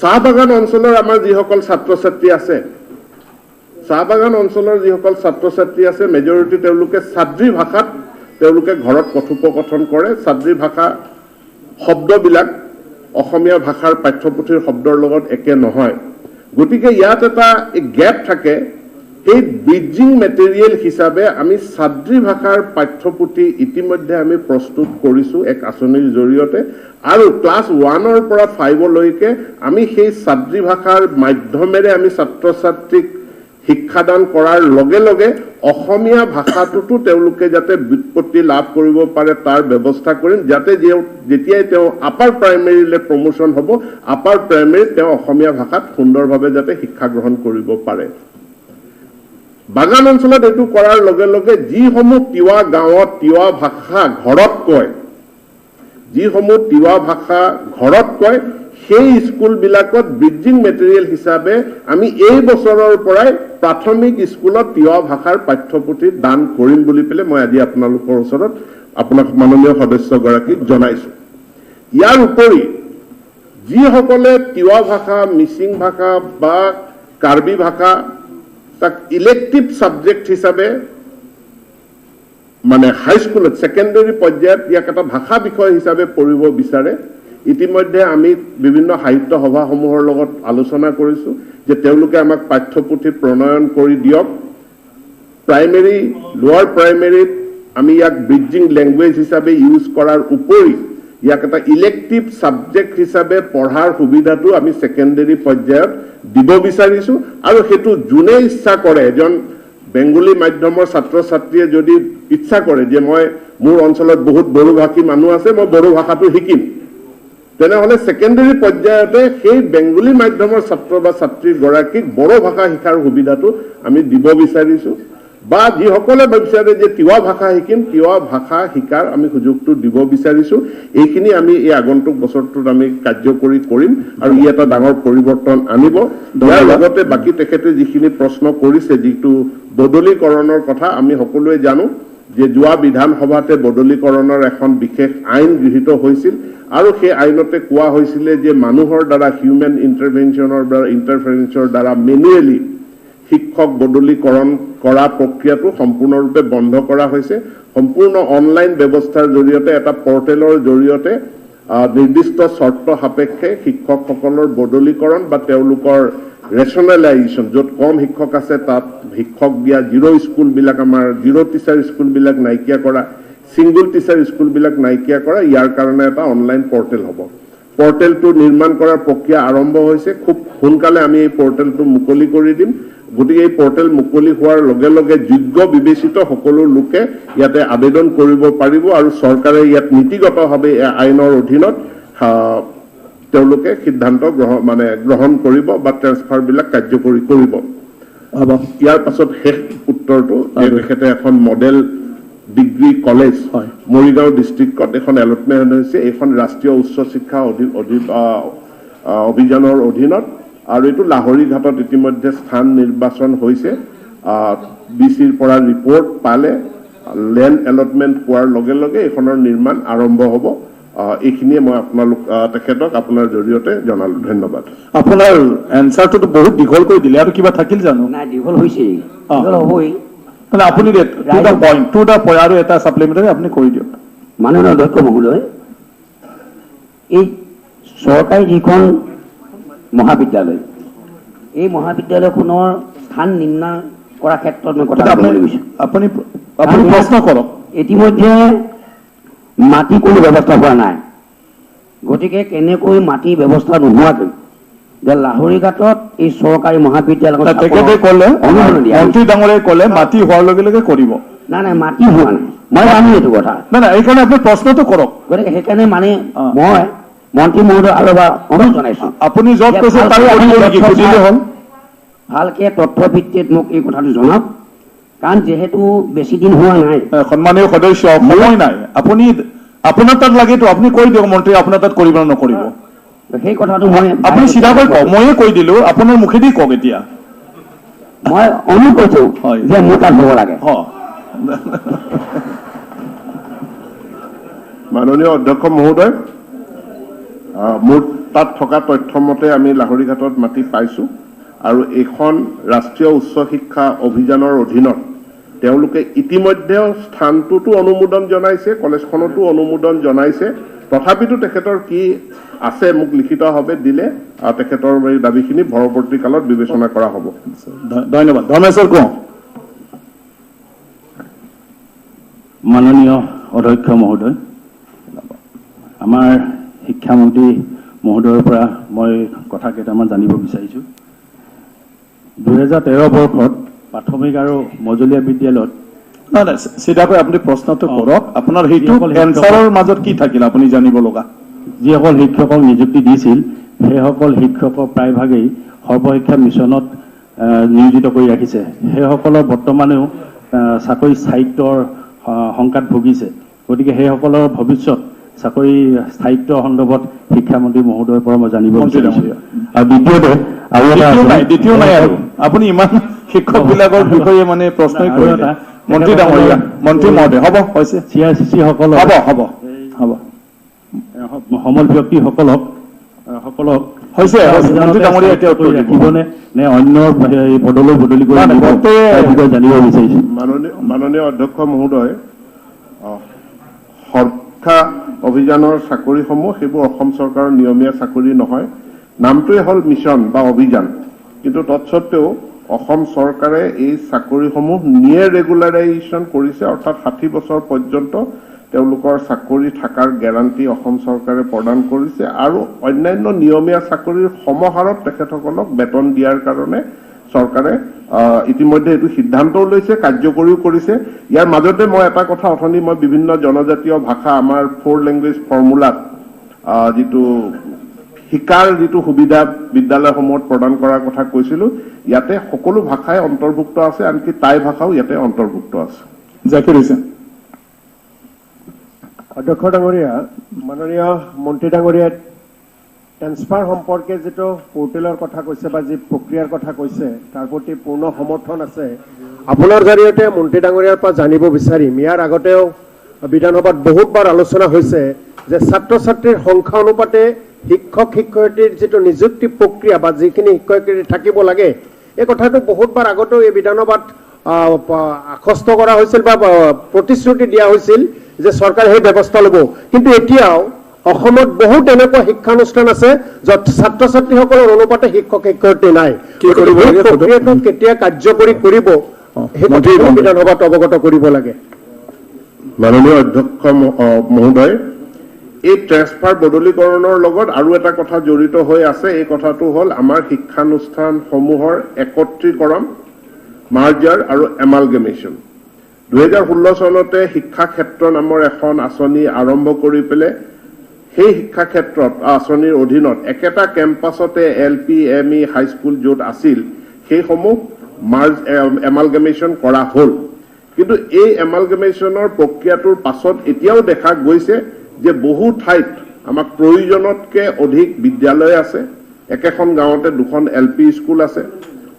চাহ বাগান অঞ্চলৰ আমাৰ যিসকল ছাত্ৰ ছাত্ৰী আছে, চাহ বাগান অঞ্চলৰ যিসকল ছাত্ৰ ছাত্ৰী আছে, মেজৰিটি তেওঁলোকে চাদ্ৰী ভাষাত তেওঁলোকে ঘৰত কথোপকথন কৰে। চাদ্ৰী ভাষা শব্দবিলাক অসমীয়া ভাষাৰ পাঠ্যপুথিৰ শব্দৰ লগত একে নহয়, গতিকে ইয়াত এটা গেপ থাকে। সেই ব্ৰিজিং মেটেৰিয়েল হিচাপে আমি চাদ্ৰী ভাষাৰ পাঠ্যপুথি ইতিমধ্যে আমি প্ৰস্তুত কৰিছোঁ এক আঁচনিৰ জৰিয়তে, আৰু ক্লাছ 1ৰ পৰা 5লৈকে আমি সেই চাদ্ৰী ভাষাৰ মাধ্যমেৰে আমি ছাত্ৰ ছাত্ৰীক শিক্ষাদান কৰাৰ লগে লগে অসমীয়া ভাষাটোতো তেওঁলোকে যাতে ব্যুৎপত্তি লাভ কৰিব পাৰে তাৰ ব্যৱস্থা কৰিম, যাতে যেতিয়াই তেওঁ আপাৰ প্ৰাইমেৰীলৈ প্ৰমোশ্যন হ'ব, আপাৰ প্ৰাইমেৰীত তেওঁ অসমীয়া ভাষাত সুন্দৰভাৱে যাতে শিক্ষা গ্ৰহণ কৰিব পাৰে। বাগান অঞ্চলত এইটো কৰাৰ লগে লগে যিসমূহ তিৱা গাঁৱত তিৱা ভাষা ঘৰত কয়, যিসমূহ তিৱা ভাষা ঘৰত কয়, সেই স্কুলবিলাকত ব্ৰিজিং মেটেৰিয়েল হিচাপে আমি এই বছৰৰ পৰাই প্ৰাথমিক স্কুলত তিৱা ভাষাৰ পাঠ্যপুথি দান কৰিম বুলি পেলাই মই আজি আপোনালোকৰ ওচৰত আপোনাক মাননীয় সদস্যগৰাকীক জনাইছোঁ। ইয়াৰ উপৰি যিসকলে তিৱা ভাষা, মিচিং ভাষা বা কাৰ্বি ভাষা তাক ইলেক্টিভ ছাবজেক্ট হিচাপে মানে হাইস্কুলত ছেকেণ্ডেৰী পৰ্যায়ত ইয়াক এটা ভাষা বিষয় হিচাপে পঢ়িব বিচাৰে, ইতিমধ্যে আমি বিভিন্ন সাহিত্য সভাসমূহৰ লগত আলোচনা কৰিছোঁ যে তেওঁলোকে আমাক পাঠ্যপুথি প্ৰণয়ন কৰি দিয়ক। প্ৰাইমেৰী, লোৱাৰ প্ৰাইমেৰীত আমি ইয়াক ব্ৰিজিং লেংগুৱেজ হিচাপে ইউজ কৰাৰ উপৰি ইয়াক এটা ইলেক্টিভ ছাবজেক্ট হিচাপে পঢ়াৰ সুবিধাটো আমি ছেকেণ্ডেৰী পৰ্যায়ত দিব বিচাৰিছোঁ। আৰু সেইটো যোনে ইচ্ছা কৰে, এজন বেংগলী মাধ্যমৰ ছাত্ৰ ছাত্ৰীয়ে যদি ইচ্ছা কৰে যে মই মোৰ অঞ্চলত বহুত বড়োভাষী মানুহ আছে, মই বড়ো ভাষাটো শিকিম, তেনেহ'লে ছেকেণ্ডেৰী পৰ্যায়তে সেই বেংগলী মাধ্যমৰ ছাত্ৰ বা ছাত্ৰীগৰাকীক বড়ো ভাষা শিকাৰ সুবিধাটো আমি দিব বিচাৰিছোঁ। বা যিসকলে বিচাৰে যে তিৱা ভাষা শিকিম, তিৱা ভাষা শিকাৰ আমি সুযোগটো দিব বিচাৰিছোঁ। এইখিনি আমি এই আগন্তুক বছৰটোত আমি কাৰ্যকৰী কৰিম আৰু ই এটা ডাঙৰ পৰিৱৰ্তন আনিব। ইয়াৰ লগতে বাকী তেখেতে যিখিনি প্ৰশ্ন কৰিছে, যিটো বদলীকৰণৰ কথা, আমি সকলোৱে জানো যে যোৱা বিধানসভাতে বদলীকৰণৰ এখন বিশেষ আইন গৃহীত হৈছিল আৰু সেই আইনতে কোৱা হৈছিলে যে মানুহৰ দ্বাৰা, হিউমেন ইণ্টাৰভেনশ্যনৰ দ্বাৰা, ইণ্টাৰফাৰেঞ্চৰ দ্বাৰা মেনুৱেলি শিক্ষক বদলীকৰণ কৰা প্ৰক্ৰিয়াটো সম্পূৰ্ণৰূপে বন্ধ কৰা হৈছে। সম্পূৰ্ণ অনলাইন ব্যৱস্থাৰ জৰিয়তে, এটা পৰ্টেলৰ জৰিয়তে নিৰ্দিষ্ট চৰ্ত সাপেক্ষে শিক্ষকসকলৰ বদলীকৰণ বা তেওঁলোকৰ ৰেচনেলাইজেশ্যন, য'ত কম শিক্ষক আছে তাত শিক্ষক দিয়া, জিৰ' স্কুলবিলাক, আমাৰ জিৰ' টিচাৰ স্কুলবিলাক নাইকিয়া কৰা, ছিংগল টিচাৰ স্কুলবিলাক নাইকিয়া কৰা, ইয়াৰ কাৰণে এটা অনলাইন পৰ্টেল হ'ব। পৰ্টেলটো নিৰ্মাণ কৰাৰ প্ৰক্ৰিয়া আৰম্ভ হৈছে। খুব সোনকালে আমি এই পৰ্টেলটো মুকলি কৰি দিম। গতিকে এই পৰ্টেল মুকলি হোৱাৰ লগে লগে যোগ্য বিবেচিত সকলো লোকে ইয়াতে আবেদন কৰিব পাৰিব আৰু চৰকাৰে ইয়াত নীতিগতভাৱে এই আইনৰ অধীনত তেওঁলোকে সিদ্ধান্ত গ্ৰহণ কৰিব বা ট্ৰেন্সফাৰবিলাক কাৰ্যকৰী কৰিব। ইয়াৰ পাছত শেষ উত্তৰটো, তেখেতে এখন মডেল ডিগ্ৰী কলেজ মৰিগাঁও ডিষ্ট্ৰিক্টত এখন এলটমেণ্ট হৈছে। এইখন ৰাষ্ট্ৰীয় উচ্চ শিক্ষা অভিযানৰ অধীনত আৰু এইটো লাহৰীঘাটত ইতিমধ্যে স্থান নিৰ্বাচন হৈছে। ডি চিৰ পৰা ৰিপৰ্ট পালে, লেণ্ড এলটমেণ্ট পোৱাৰ লগে লগে এইখনৰ নিৰ্মাণ আৰম্ভ হ'ব। এইখিনিয়ে মই আপোনালোক তেখেতক আপোনাৰ জৰিয়তে জনালোঁ। ধন্যবাদ। আপোনাৰ এনচাৰটোতো বহুত দীঘল কৰি দিলে, আৰু কিবা থাকিল জানো? নাই, দীঘল হৈছে, দীঘল হ'বই। আপুনি to the point, to the point, আৰু এটা ছাপ্লিমেণ্টাৰী আপুনি কৰি দিয়ক। মাননীয় অধ্যক্ষ মহোদয়, এই চৰকাৰী যিখন মহাবিদ্যালয়, এই মহাবিদ্যালয়খনৰ স্থান নিৰ্ণয় কৰাৰ ক্ষেত্ৰত মই কথা ক'বলৈ গৈছোঁ। আপুনি আপুনি প্ৰশ্ন কৰক। ইতিমধ্যে মাটি কোনো ব্যৱস্থা হোৱা নাই, গতিকে কেনেকৈ মাটিৰ ব্যৱস্থা নোহোৱাকৈ যে লাহৰীঘাটত এই চৰকাৰী মহাবিদ্যালয়খন তেখেতে ক'লে, মন্ত্ৰী ডাঙৰীয়াই ক'লে মাটি হোৱাৰ লগে লগে কৰিব। নাই নাই, মাটি হোৱা নাই, মই জানো এইটো কথা। নাই নাই, এইকাৰণে আপুনি প্ৰশ্নটো কৰক। গতিকে সেইকাৰণে মানে মই মন্ত্ৰী মহোদয় আৰু এবাৰ অনুৰোধ জনাইছোঁ, আপুনি য'ত কৈছে তাত কৰিব নেকি সুধিলে হ'ল। ভালকে তথ্য ভিত্তিত মোক এই কথাটো জনাওক, কাৰণ যিহেতু বেছি দিন হোৱা নাই। সন্মানীয় সদস্য, সময় নাই, আপুনি আপোনাৰ তাত লাগেতো আপুনি কৈ দিয়ক মন্ত্ৰী আপোনাৰ তাত কৰিব নকৰিব। সেই কথাটো মই আপুনি চিধাকৈ কওক, ময়ে কৈ দিলো, আপোনাৰ মুখেদি কওক। এতিয়া মই অনুৰোধ কৰিছো যে মোৰ তাত হ'ব লাগে। মাননীয় অধ্যক্ষ মহোদয়, মোৰ তাত থকা তথ্য মতে আমি লাহৰীঘাটত মাটি পাইছোঁ আৰু এইখন ৰাষ্ট্ৰীয় উচ্চ শিক্ষা অভিযানৰ অধীনত তেওঁলোকে ইতিমধ্যেও স্থানটোতো অনুমোদন জনাইছে, কলেজখনতো অনুমোদন জনাইছে। তথাপিতো তেখেতৰ কি আছে মোক লিখিতভাৱে দিলে তেখেতৰ এই দাবীখিনি পৰৱৰ্তী কালত বিবেচনা কৰা হ'ব। ধন্যবাদ। ধৰ্মেশ্বৰ কোঁৱৰ। মাননীয় অধ্যক্ষ মহোদয়, আমাৰ শিক্ষামন্ত্ৰী মহোদয়ৰ পৰা মই কথা কেইটামান জানিব বিচাৰিছোঁ। 2013 বৰ্ষত প্ৰাথমিক আৰু মজলীয়া বিদ্যালয়ত নাই নাই, চিধাকৈ আপুনি প্ৰশ্নটো কৰক। আপোনাৰ সেইটো এনচাৰৰ মাজত কি থাকিল আপুনি জানিব লগা? যিসকল শিক্ষকক নিযুক্তি দিছিল সেইসকল শিক্ষকৰ প্ৰায়ভাগেই সৰ্বশিক্ষা মিছনত নিয়োজিত কৰি ৰাখিছে। সেইসকলৰ বৰ্তমানেও চাকৰি স্থায়িত্বৰ শংকাত ভুগিছে। গতিকে সেইসকলৰ ভৱিষ্যত চাকৰি স্থায়িত্ব সন্দৰ্ভত শিক্ষামন্ত্ৰী মহোদয়ৰ পৰা মই জানিব বিচাৰিছোঁ। আৰু দ্বিতীয়তে আৰু এটা দ্বিতীয় নাই আৰু আপুনি ইমান শিক্ষকবিলাকৰ বিষয়ে মানে প্ৰশ্নই কৰিলে। মন্ত্ৰী ডাঙৰীয়া, মন্ত্ৰী মহোদয়, হ'ব হৈছে। CRCC সকলক হ'ব হ'ব হ'ব সমল ব্যক্তিসকলক সকলক হৈছে মন্ত্ৰী ডাঙৰীয়া এতিয়া উত্তৰ ৰাখিবনে নে অন্য পদলৈ বদলি কৰি জানিব বিচাৰিছোঁ। মাননীয় অধ্যক্ষ মহোদয়, শিক্ষা অভিযানৰ চাকৰিসমূহ সেইবোৰ অসম চৰকাৰৰ নিয়মীয়া চাকৰি নহয়। নামটোৱে হ'ল মিছন বা অভিযান, কিন্তু তৎসত্বেও অসম চৰকাৰে এই চাকৰিসমূহ নিয়েৰ ৰেগুলাৰাইজেশ্যন কৰিছে, অৰ্থাৎ 60 বছৰ পৰ্যন্ত তেওঁলোকৰ চাকৰি থকাৰ গেৰাণ্টি অসম চৰকাৰে প্ৰদান কৰিছে আৰু অন্যান্য নিয়মীয়া চাকৰিৰ সমহাৰত তেখেতসকলক বেতন দিয়াৰ কাৰণে চৰকাৰে ইতিমধ্যে এইটো সিদ্ধান্তও লৈছে, কাৰ্যকৰীও কৰিছে। ইয়াৰ মাজতে মই এটা কথা, অথনি মই বিভিন্ন জনজাতীয় ভাষা আমাৰ 4 লেংগুৱেজ ফৰ্মুলাত যিটো শিকাৰ যিটো সুবিধা বিদ্যালয়সমূহত প্ৰদান কৰাৰ কথা কৈছিলোঁ, ইয়াতে সকলো ভাষাই অন্তৰ্ভুক্ত আছে, আনকি টাই ভাষাও ইয়াতে অন্তৰ্ভুক্ত আছে। জাকিৰ হুছেইন। অধ্যক্ষ ডাঙৰীয়া, মাননীয় মন্ত্ৰী ডাঙৰীয়াই ট্ৰেন্সফাৰ সম্পৰ্কে যিটো পৰ্টেলৰ কথা কৈছে বা যি প্ৰক্ৰিয়াৰ কথা কৈছে তাৰ প্ৰতি পূৰ্ণ সমৰ্থন আছে। আপোনাৰ জৰিয়তে মন্ত্ৰী ডাঙৰীয়াৰ পৰা জানিব বিচাৰিম, ইয়াৰ আগতেও বিধানসভাত বহুতবাৰ আলোচনা হৈছে যে ছাত্ৰ ছাত্ৰীৰ সংখ্যা অনুপাতে শিক্ষক শিক্ষয়িত্ৰীৰ যিটো নিযুক্তি প্ৰক্ৰিয়া বা যিখিনি শিক্ষয়িত্ৰী থাকিব লাগে, এই কথাটো বহুতবাৰ আগতেও এই বিধানসভাত আশ্বস্ত কৰা হৈছিল বা প্ৰতিশ্ৰুতি দিয়া হৈছিল যে চৰকাৰে সেই ব্যৱস্থা ল'ব। কিন্তু এতিয়াও অসমত বহুত এনেকুৱা শিক্ষানুষ্ঠান আছে য'ত ছাত্ৰ ছাত্ৰীসকলৰ অনুপাতে শিক্ষক শিক্ষয়িত্ৰী নাই। প্ৰক্ৰিয়াটো কেতিয়া কাৰ্যকৰী কৰিব সেই কথাটো বিধানসভাত অৱগত কৰিব লাগে। মাননীয় অধ্যক্ষ মহোদয়, এই ট্ৰেন্সফাৰ বদলীকৰণৰ লগত আৰু এটা কথা জড়িত হৈ আছে। এই কথাটো হ'ল আমাৰ শিক্ষানুষ্ঠানসমূহৰ একত্ৰীকৰণ, মাৰ্জাৰ আৰু এমালগেমেশ্যন। 2016 চনতে শিক্ষা ক্ষেত্ৰ নামৰ এখন আঁচনি আৰম্ভ কৰি পেলাই সেই শিক্ষা ক্ষেত্ৰত আঁচনিৰ অধীনত একেটা কেম্পাছতে L P, M E, high school য'ত আছিল সেইসমূহ মাৰ্জ এমালগেমেশ্যন কৰা হ'ল। কিন্তু এই এমালগেমেশ্যনৰ প্ৰক্ৰিয়াটোৰ পাছত এতিয়াও দেখা গৈছে যে বহু ঠাইত আমাক প্ৰয়োজনতকৈ অধিক বিদ্যালয় আছে। একেখন গাঁৱতে দুখন এল পি স্কুল আছে,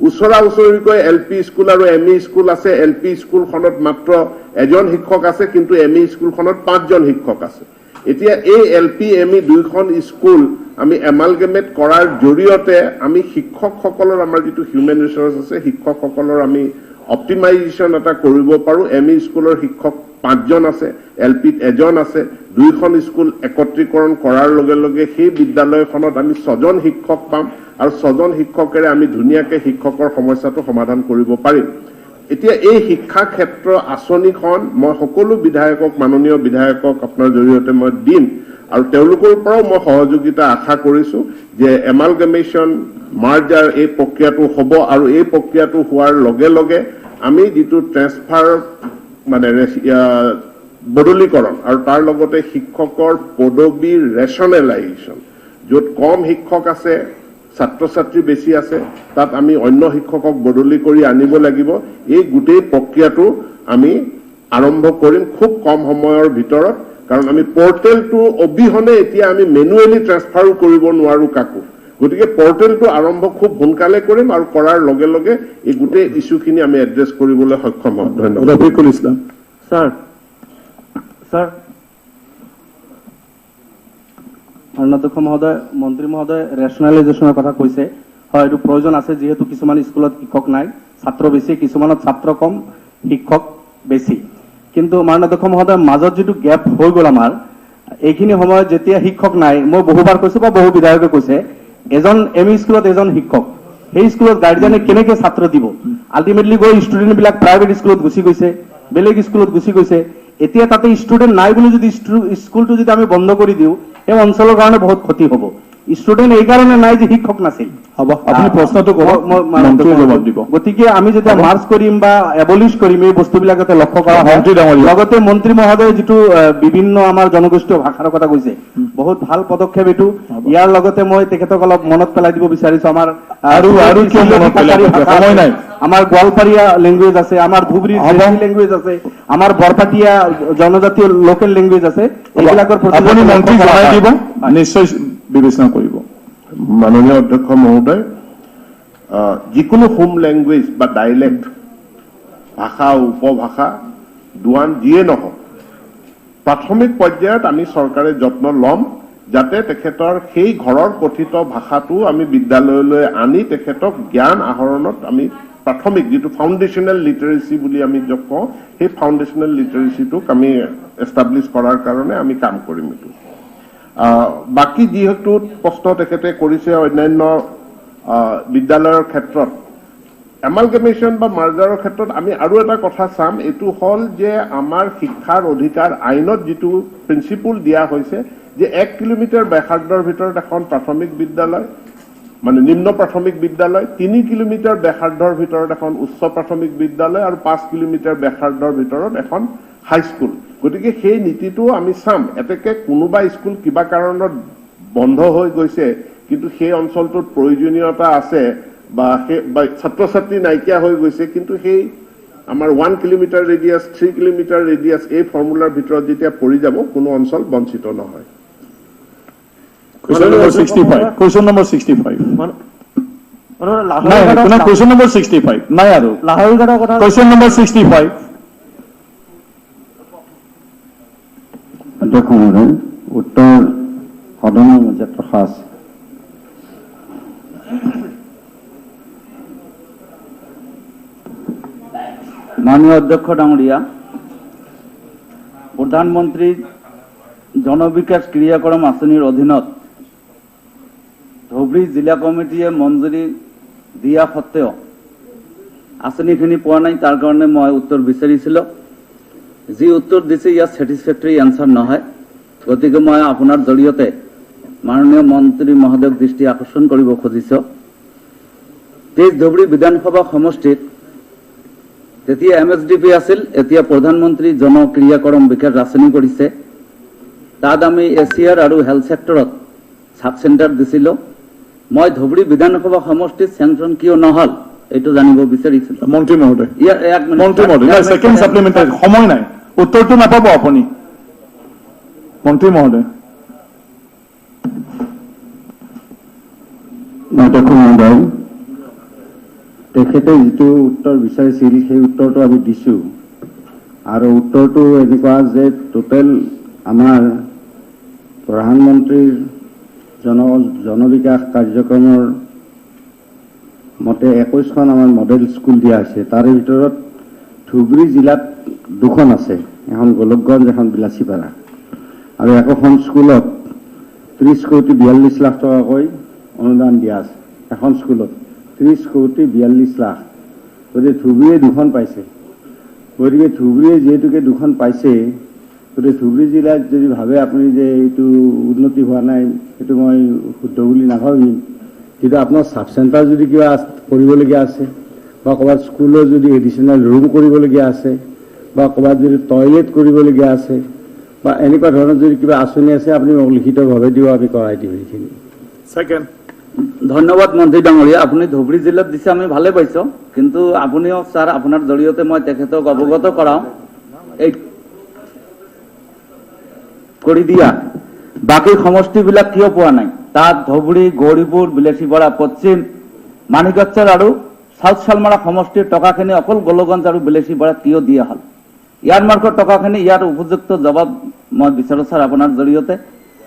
ওচৰা ওচৰিকৈ এল পি স্কুল আৰু এম ই স্কুল আছে। এল পি স্কুলখনত মাত্ৰ এজন শিক্ষক আছে, কিন্তু এম ই স্কুলখনত 5জন শিক্ষক আছে। এতিয়া এই এল পি, এম ই দুইখন স্কুল আমি এমালগেমেট কৰাৰ জৰিয়তে আমি শিক্ষকসকলৰ, আমাৰ যিটো হিউমেন ৰিচৰ্চ আছে, শিক্ষকসকলৰ আমি অপ্টিমাইজেশ্যন এটা কৰিব পাৰোঁ। এম ই স্কুলৰ শিক্ষক 5জন আছে, এল পিত 1জন আছে, 2খন স্কুল একত্ৰীকৰণ কৰাৰ লগে লগে সেই বিদ্যালয়খনত আমি 6জন শিক্ষক পাম আৰু 6জন শিক্ষকেৰে আমি ধুনীয়াকৈ শিক্ষকৰ সমস্যাটো সমাধান কৰিব পাৰিম। এতিয়া এই শিক্ষা ক্ষেত্ৰ আঁচনিখন মই সকলো বিধায়কক, মাননীয় বিধায়কক আপোনাৰ জৰিয়তে মই দিম আৰু তেওঁলোকৰ পৰাও মই সহযোগিতা আশা কৰিছোঁ যে এমালগেমেশ্যন মাৰ্জাৰ এই প্ৰক্ৰিয়াটো হ'ব আৰু এই প্ৰক্ৰিয়াটো হোৱাৰ লগে লগে আমি যিটো ট্ৰেন্সফাৰ মানে বদলীকৰণ আৰু তাৰ লগতে শিক্ষকৰ পদবীৰ ৰেচনেলাইজেশ্যন, য'ত কম শিক্ষক আছে, ছাত্ৰ ছাত্ৰী বেছি আছে, তাত আমি অন্য শিক্ষকক বদলি কৰি আনিব লাগিব। এই গোটেই প্ৰক্ৰিয়াটো আমি আৰম্ভ কৰিম খুব কম সময়ৰ ভিতৰত, কাৰণ আমি পৰ্টেলটো অবিহনে এতিয়া আমি মেনুৱেলি ট্ৰেন্সফাৰো কৰিব নোৱাৰোঁ কাকো। গতিকে পৰ্টেলটো আৰম্ভ খুব সোনকালে কৰিম আৰু কৰাৰ লগে লগে এই গোটেই ইছ্যুখিনি আমি এড্ৰেছ কৰিবলৈ সক্ষম হ'ম। ধন্যবাদ। ৰফিকুল ইছলাম। ছাৰ, ছাৰ, অধ্যক্ষ মহোদয়, মন্ত্ৰী মহোদয় ৰেচনেলাইজেশ্যনৰ কথা কৈছে, হয় এইটো প্ৰয়োজন আছে, যিহেতু কিছুমান স্কুলত শিক্ষক নাই, ছাত্ৰ বেছি, কিছুমানত ছাত্ৰ কম, শিক্ষক বেছি। কিন্তু মাননীয় অধ্যক্ষ মহোদয়, মাজত যিটো গেপ হৈ গ'ল আমাৰ এইখিনি সময়ত যেতিয়া শিক্ষক নাই, মই বহুবাৰ কৈছো বা বহু বিধায়কে কৈছে, এজন এম ই স্কুলত এজন শিক্ষক, সেই স্কুলত গাৰ্জেনে কেনেকে ছাত্ৰ দিব? আল্টিমেটলি গৈ ষ্টুডেণ্টবিলাক প্ৰাইভেট স্কুলত গুচি গৈছে, বেলেগ স্কুলত গুচি গৈছে। এতিয়া তাতে ষ্টুডেণ্ট নাই বুলি যদি স্কুলটো যদি আমি বন্ধ কৰি দিওঁ, সেই অঞ্চলৰ কাৰণে বহুত ক্ষতি হ'ব। ষ্টুডেণ্ট এইকাৰণে নাই যে শিক্ষক নাছিল। হ'ব, আপুনি প্ৰশ্নটো কৰক, মন্ত্ৰীয়ে জবাব দিব। গতিকে আমি যেতিয়া মাৰ্চ কৰিম বা এবলিছ কৰিম, এই বস্তুবিলাক যাতে লক্ষ্য কৰা হয়। লগতে মন্ত্ৰী মহোদয়ে যিটো বিভিন্ন আমাৰ জনগোষ্ঠীয় ভাষাৰ কথা কৈছে, বহুত ভাল পদক্ষেপ এইটো। ইয়াৰ লগতে মই তেখেতক অলপ মনত পেলাই দিব বিচাৰিছো, আমাৰ আৰু কিয় মনত পেলাই সময় নাই, আমাৰ গোৱালপাৰীয়া লেংগুৱেজ আছে, আমাৰ ধুবুৰী লেংগুৱেজ আছে, আমাৰ বৰপাটীয়া জনজাতীয় লোকেল লেংগুৱেজ আছে, এইবিলাকৰ প্ৰতি আপুনি মন্ত্ৰী জনাই দিব, নিশ্চয় বিবেচনা কৰিব। মাননীয় অধ্যক্ষ মহোদয়, যিকোনো হোম লেংগুৱেজ বা ডাইলেক্ট, ভাষা উপভাষা, দোৱান যিয়ে নহওক, প্ৰাথমিক পৰ্যায়ত আমি চৰকাৰে যত্ন ল'ম যাতে তেখেতৰ সেই ঘৰৰ কথিত ভাষাটো আমি বিদ্যালয়লৈ আনি তেখেতক জ্ঞান আহৰণত আমি প্ৰাথমিক যিটো ফাউণ্ডেশ্যনেল লিটাৰেচি বুলি আমি কওঁ, সেই ফাউণ্ডেশ্যনেল লিটাৰেচিটোক আমি এষ্টাব্লিছ কৰাৰ কাৰণে আমি কাম কৰিম। এইটো বাকী যিহেতু প্ৰশ্ন তেখেতে কৰিছে অন্যান্য বিদ্যালয়ৰ ক্ষেত্ৰত এমালগেমেশ্যন বা মাৰ্জাৰৰ ক্ষেত্ৰত আমি আৰু এটা কথা চাম, এইটো হ'ল যে আমাৰ শিক্ষাৰ অধিকাৰ আইনত যিটো প্ৰিন্সিপল দিয়া হৈছে যে 1 কিলোমিটাৰ ব্যাসাৰ্ধৰ ভিতৰত এখন প্ৰাথমিক বিদ্যালয়, মানে নিম্ন প্ৰাথমিক বিদ্যালয়, 3 কিলোমিটাৰ ব্যাসাৰ্ধৰ ভিতৰত এখন উচ্চ প্ৰাথমিক বিদ্যালয় আৰু 5 কিলোমিটাৰ ব্যাসাৰ্ধৰ ভিতৰত এখন হাইস্কুল। গতিকে সেই নীতিটো আমি চাম। এতেকে কোনোবা স্কুল কিবা কাৰণত বন্ধ হৈ গৈছে, কিন্তু সেই অঞ্চলটোত প্ৰয়োজনীয়তা আছে বা সেই ছাত্ৰ ছাত্ৰী নাইকিয়া হৈ গৈছে, কিন্তু সেই আমাৰ 1 কিলোমিটাৰ ৰেডিয়াছ, 3 কিলোমিটাৰ ৰেডিয়াছ এই ফৰ্মুলাৰ ভিতৰত যেতিয়া পৰি যাব, কোনো অঞ্চল বঞ্চিত নহয়। Question number 65. Question number 65. নাই, question number 65. নাই আৰু। Question number 65. অধ্যক্ষ মহোদয়, উত্তৰ সদনৰ মাজত ৰখা আছে। মাননীয় অধ্যক্ষ ডাঙৰীয়া, প্ৰধানমন্ত্ৰী জনবিকাশ ক্ৰিয়াকৰম আঁচনিৰ অধীনত ধুবুৰী জিলা কমিটিয়ে মঞ্জুৰি দিয়া সত্ত্বেও আঁচনিখিনি পোৱা নাই, তাৰ কাৰণে মই উত্তৰ বিচাৰিছিলোঁ। যি উত্তৰ দিছে ইয়াৰ ছেটিছফেক্টৰী এনচাৰ নহয়। গতিকে মই আপোনাৰ জৰিয়তে মাননীয় মন্ত্ৰী মহোদয়ক দৃষ্টি আকৰ্ষণ কৰিব খুজিছোঁ। তেজ ধুবুৰী বিধানসভা সমষ্টিত তেতিয়া এম এছ ডি পি আছিল, এতিয়া প্ৰধানমন্ত্ৰী জন ক্ৰিয়াকৰম বিকাশ আঁচনি কৰিছে। তাত আমি এছিয়াৰ আৰু হেল্থ ছেক্টৰত চাব চেণ্টাৰ দিছিলোঁ। মই ধুবুৰী বিধানসভা সমষ্টিত চেংচন কিয় নহ'ল এইটো জানিব বিচাৰিছিলোঁ। মন্ত্ৰী মহোদয়, মন্ত্ৰী মহোদয়, ছেকেণ্ড ছাপ্লিমেণ্টাৰী, সময় নাই, উত্তৰটো নাপাব আপুনি। মন্ত্ৰী মহোদয়। অধ্যক্ষ মহোদয়, তেখেতে যিটো উত্তৰ বিচাৰিছিল সেই উত্তৰটো আমি দিছোঁ। আৰু উত্তৰটো এনেকুৱা যে টোটেল আমাৰ প্ৰধানমন্ত্ৰীৰ জনবিকাশ কাৰ্যক্ৰমৰ মতে 21খন আমাৰ মডেল স্কুল দিয়া হৈছে। তাৰে ভিতৰত ধুবুৰী জিলাত 2খন আছে, এখন গোলকগঞ্জ, এখন বিলাচীপাৰা। আৰু একোখন স্কুলত 30 কোটি 42 লাখ টকাকৈ অনুদান দিয়া আছে। এখন স্কুলত 30 কোটি 42 লাখ। গতিকে ধুবুৰীয়ে 2খন পাইছে। গতিকে ধুবুৰীয়ে যিহেতুকে 2খন পাইছে, গতিকে ধুবুৰী জিলাত যদি ভাবে আপুনি যে এইটো উন্নতি হোৱা নাই, সেইটো মই শুদ্ধ বুলি নাভাবিম। কিন্তু আপোনাৰ চাব চেণ্টাৰ যদি কিবা কৰিবলগীয়া আছে, বা ক'ৰবাত স্কুলৰ যদি এডিশ্যনেল ৰুম কৰিবলগীয়া আছে, বা ক'ৰবাত যদি টয়লেট কৰিবলগীয়া আছে, বা এনেকুৱা ধৰণৰ যদি কিবা আঁচনি আছে, আপুনি মোক লিখিতভাৱে দিব, আমি কৰাই দিম সেইখিনি। ছেকেণ্ড। ধন্যবাদ মন্ত্ৰী ডাঙৰীয়া, আপুনি ধুবুৰী জিলাত দিছে, আমি ভালে পাইছোঁ। কিন্তু আপুনিও ছাৰ, আপোনাৰ জৰিয়তে মই তেখেতক অৱগত কৰাওঁ, এই কৰি দিয়া বাকী সমষ্টিবিলাক কিয় পোৱা নাই? তাত ধুবুৰী, গৌৰীপুৰ, বিলাসীপাৰা পশ্চিম, মানিকচৰ আৰু চাউথ শালমাৰা সমষ্টিৰ টকাখিনি অকল গোলকগঞ্জ আৰু বিলাসীপাৰাত কিয় দিয়া হ'ল? ইয়াৰ মাৰ্কৰ টকাখিনি, ইয়াৰ উপযুক্ত জবাব মই বিচাৰোঁ ছাৰ আপোনাৰ জৰিয়তে।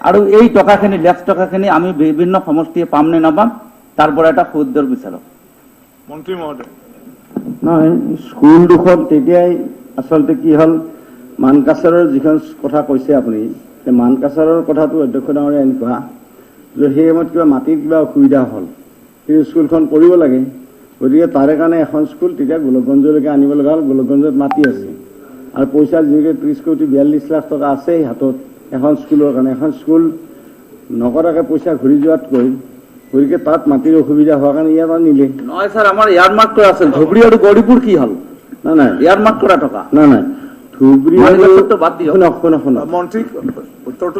আৰু এই টকাখিনি, লেফ্ট টকাখিনি আমি বিভিন্ন সমষ্টিয়ে পাম নে নাপাম, তাৰ পৰা এটা সুউত্তৰ বিচাৰোঁ। মন্ত্ৰী মহোদয়। নহয়, স্কুল দুখন তেতিয়াই আচলতে কি হ'ল, মানকাছাৰৰ যিখন কথা কৈছে আপুনি, মানকাছাৰৰ কথাটো অধ্যক্ষ ডাঙৰীয়া এনেকুৱা যে সেই সময়ত কিবা মাটিৰ কিবা অসুবিধা হ'ল, কিন্তু স্কুলখন কৰিব লাগে, গতিকে তাৰে কাৰণে এখন স্কুল তেতিয়া গোলকগঞ্জলৈকে আনিব লগা হ'ল। গোলকগঞ্জত মাটি আছে আৰু পইচা যিহেতু 30 কোটি 42 লাখ টকা আছেই হাতত এখন স্কুলৰ কাৰণে, এখন স্কুল নকৰাকৈ পইচা ঘূৰি যোৱাতকৈ, গতিকে তাত মাটিৰ অসুবিধা হোৱাৰ কাৰণে ইয়াত আনিলে। নহয় ছাৰ, আমাৰ ইয়াৰ মাৰ্ক কৰা আছিল ধুবুৰী আৰু গৌৰীপুৰ কি হ'ল? নাই নাই, ইয়াৰ মাৰ্ক কৰা টকা। নাই নাই, ধুবুৰী শুনক শুনক শুনক,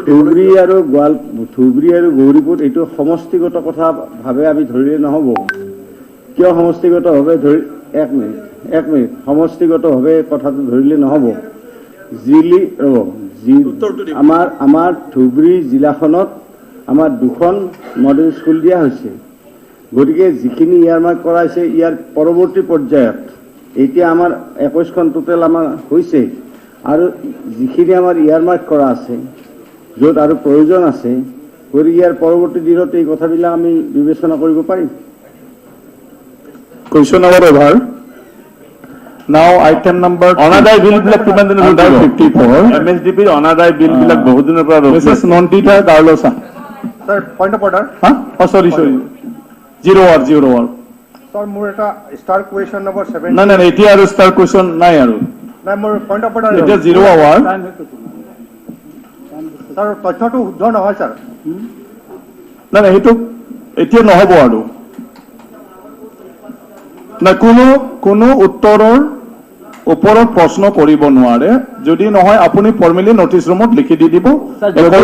ধুবুৰী আৰু ধুবুৰী আৰু গৌৰীপুৰ এইটো সমষ্টিগত কথা ভাৱে আমি ধৰিলে নহ'ব। কিয় সমষ্টিগতভাৱে ধৰি, এক মিনিট এক মিনিট, সমষ্টিগতভাৱে কথাটো ধৰিলে নহ'ব। জিলি ৰ'ব, আমাৰ আমাৰ ধুবুৰী জিলাখনত আমাৰ 2খন মডেল স্কুল দিয়া হৈছে। গতিকে যিখিনি ইয়াৰ মাৰ্ক কৰাইছে, ইয়াৰ পৰৱৰ্তী পৰ্যায়ত এতিয়া আমাৰ 21খন টোটেল আমাৰ হৈছে, আৰু যিখিনি আমাৰ ইয়াৰ মাৰ্ক কৰা আছে য'ত আৰু প্ৰয়োজন আছে, গতিকে ইয়াৰ পৰৱৰ্তী দিনত এই কথাবিলাক আমি বিবেচনা কৰিব পাৰিম। Question number over. Now item number অনাদায় বিল বিলাক কিমান দিনৰ 54। এমএছডিপিৰ অনাদায় বিল বিলাক বহুত দিনৰ পৰা। Mrs Nandita Garlosa. Sir, point of order. হা, অ sorry sorry, zero hour, zero hour. Sir, মোৰ এটা ষ্টাৰ কুৱেশ্যন নম্বৰ 7। নাই নাই, এতিয়া আৰু ষ্টাৰ কুৱেশ্যন নাই আৰু। নাই, মোৰ পইণ্ট অফ অৰ্ডাৰ। এতিয়া জিৰ' আৱাৰ। ছাৰ, তথ্যটো শুদ্ধ নহয় ছাৰ। নাই নাই, সেইটো এতিয়া নহ'ব আৰু। নাই, কোনো কোনো উত্তৰৰ ওপৰত প্ৰশ্ন কৰিব নোৱাৰে। যদি নহয় আপুনি ফৰ্মেলি নটিচ ৰুমত লিখি দি দিব। দেৱব্ৰত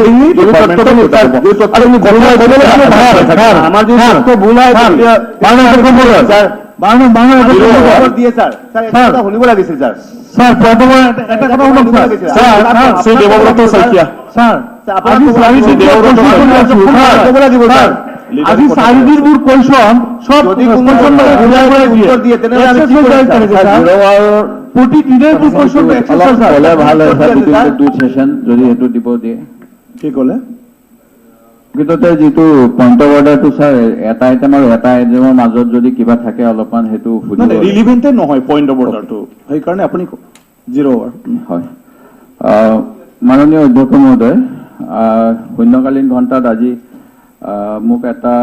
শইকীয়া। আজি চাৰিদিন মোৰ কুৱেশ্যন চব প্ৰতিদিনে মোৰ কুৱেশ্যন। ভাল হয় দুই চেশ্যন যদি সেইটো দিব দিয়ে। কি ক'লে? প্ৰকৃততে যিটো পইণ্ট অফ অৰ্ডাৰটো ছাৰ, এটা আইটেম আৰু এটা আইটেমৰ মাজত যদি কিবা থাকে অলপমান সেইটো সুধিব। ৰিলিভেণ্টে নহয় পইণ্ট অফ অৰ্ডাৰটো, সেইকাৰণে আপুনি জিৰ' আৱাৰ। হয়, মাননীয় অধ্যক্ষ মহোদয়, শূন্যকালীন ঘণ্টাত আজি মোক এটা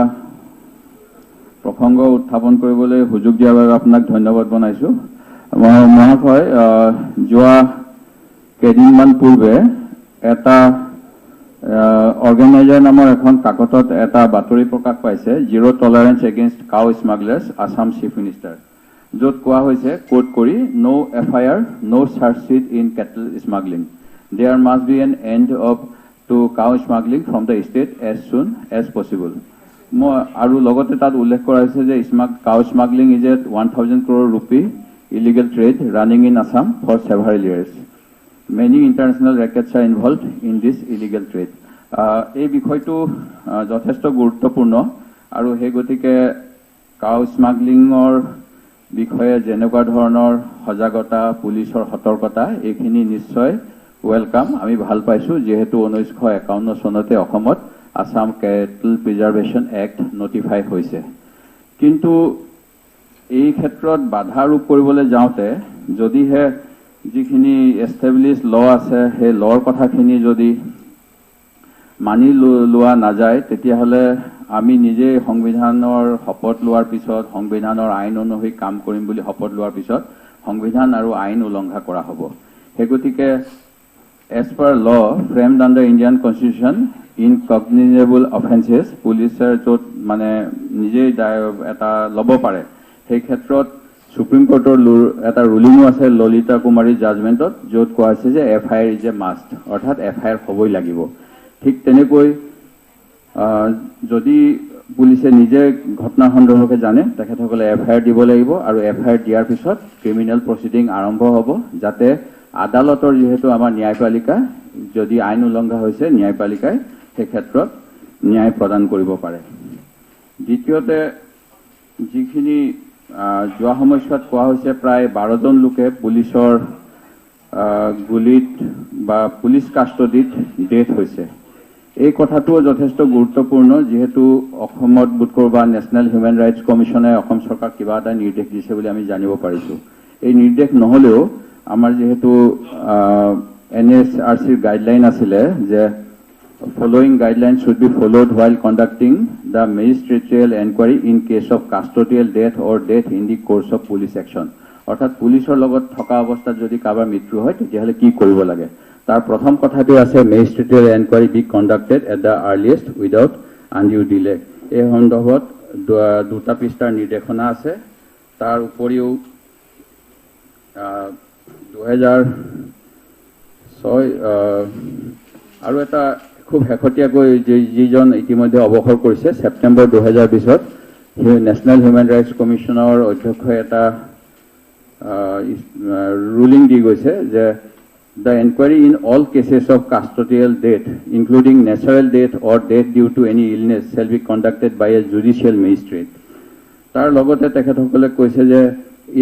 প্ৰসংগ উত্থাপন কৰিবলৈ সুযোগ দিয়াৰ বাবে আপোনাক ধন্যবাদ জনাইছোঁ। মহাশয়, যোৱা কেইদিনমান পূৰ্বে এটা অৰ্গেনাইজাৰ নামৰ এখন কাকতত এটা বাতৰি প্ৰকাশ পাইছে, zero tolerance against cow smugglers, Assam chief minister, য'ত কোৱা হৈছে কোট কৰি, no FIR, no chargesheet in cattle smuggling, there must be an end of to cow smuggling from the state as soon as possible. মই আৰু লগতে তাত উল্লেখ কৰা হৈছে যে cow smuggling is a 1000 crore rupee illegal trade running in Assam for several years. Many international rackets are involved in this illegal trade. এই বিষয়টো যথেষ্ট গুৰুত্বপূৰ্ণ আৰু সেই গতিকে কাউ স্মাগলিঙৰ বিষয়ে যেনেকুৱা ধৰণৰ সজাগতা, পুলিচৰ সতৰ্কতা, এইখিনি নিশ্চয় welcome, আমি ভাল পাইছোঁ। যিহেতু 1951 চনতে অসমত Assam Cattle Preservation Act notify হৈছে, কিন্তু এই ক্ষেত্ৰত বাধা আৰোপ কৰিবলৈ যাওঁতে যদিহে যিখিনি এষ্টেব্লিছ ল আছে, সেই লৰ কথাখিনি যদি মানি লোৱা নাযায়, তেতিয়াহ'লে আমি নিজেই সংবিধানৰ শপত লোৱাৰ পিছত, সংবিধানৰ আইন অনুসৰি কাম কৰিম বুলি শপত লোৱাৰ পিছত সংবিধান আৰু আইন উলংঘা কৰা হ'ব। সেই গতিকে as per law framed under Indian Constitution in cognizable offences, পুলিচে য'ত মানে নিজেই এটা ল'ব পাৰে, সেই ক্ষেত্ৰত সুপ্ৰিম কোৰ্টৰ এটা ৰুলিঙো আছে ললিতা কুমাৰী জাজমেণ্টত, য'ত কোৱা হৈছে যে FIR is a must, অৰ্থাৎ এফ I R হ'বই লাগিব। ঠিক তেনেকৈ যদি পুলিচে নিজে ঘটনা সন্দৰ্ভকে জানে, তেখেতসকলে এফ I R দিব লাগিব আৰু এফ I R দিয়াৰ পিছত ক্ৰিমিনেল প্ৰচিডিং আৰম্ভ হ'ব, যাতে আদালতৰ, যিহেতু আমাৰ ন্যায়পালিকা, যদি আইন উলংঘা হৈছে ন্যায়পালিকাই সেই ক্ষেত্ৰত ন্যায় প্ৰদান কৰিব পাৰে। দ্বিতীয়তে, যিখিনি যোৱা সময়ছোৱাত কোৱা হৈছে প্ৰায় 12জন লোকে পুলিচৰ গুলীত বা পুলিচ কাষ্টডিত ডেথ হৈছে, এই কথাটোও যথেষ্ট গুৰুত্বপূৰ্ণ। যিহেতু অসমত বোধকৰো বা নেশ্যনেল হিউমেন ৰাইটছ কমিশ্যনে অসম চৰকাৰক কিবা এটা নিৰ্দেশ দিছে বুলি আমি জানিব পাৰিছোঁ। এই নিৰ্দেশ নহ'লেও আমাৰ যিহেতু এনএইচআৰচিৰ গাইডলাইন আছিলে যে following guidelines should be followed while conducting the magisterial enquiry in case of custodial death or death in the course of police action. অৰ্থাৎ পুলিচৰ লগত থকা অৱস্থাত যদি কাৰোবাৰ মৃত্যু হয়, তেতিয়াহ'লে কি কৰিব লাগে, তাৰ প্ৰথম কথাটো আছে magisterial enquiry be conducted at the earliest without undue delay. এই সন্দৰ্ভত দুটা পৃষ্ঠাৰ নিৰ্দেশনা আছে। তাৰ উপৰিও 2006 আৰু এটা খুব শেহতীয়াকৈ যিজন ইতিমধ্যে অৱসৰ কৰিছে, ছেপ্টেম্বৰ 2020ত নেশ্যনেল হিউমেন ৰাইটছ কমিশ্যনৰ অধ্যক্ষই এটা ৰুলিং দি গৈছে যে the enquiry in all cases of custodial death, including natural death or death due to any illness, shall be conducted by a judicial magistrate. তাৰ লগতে তেখেতসকলে কৈছে যে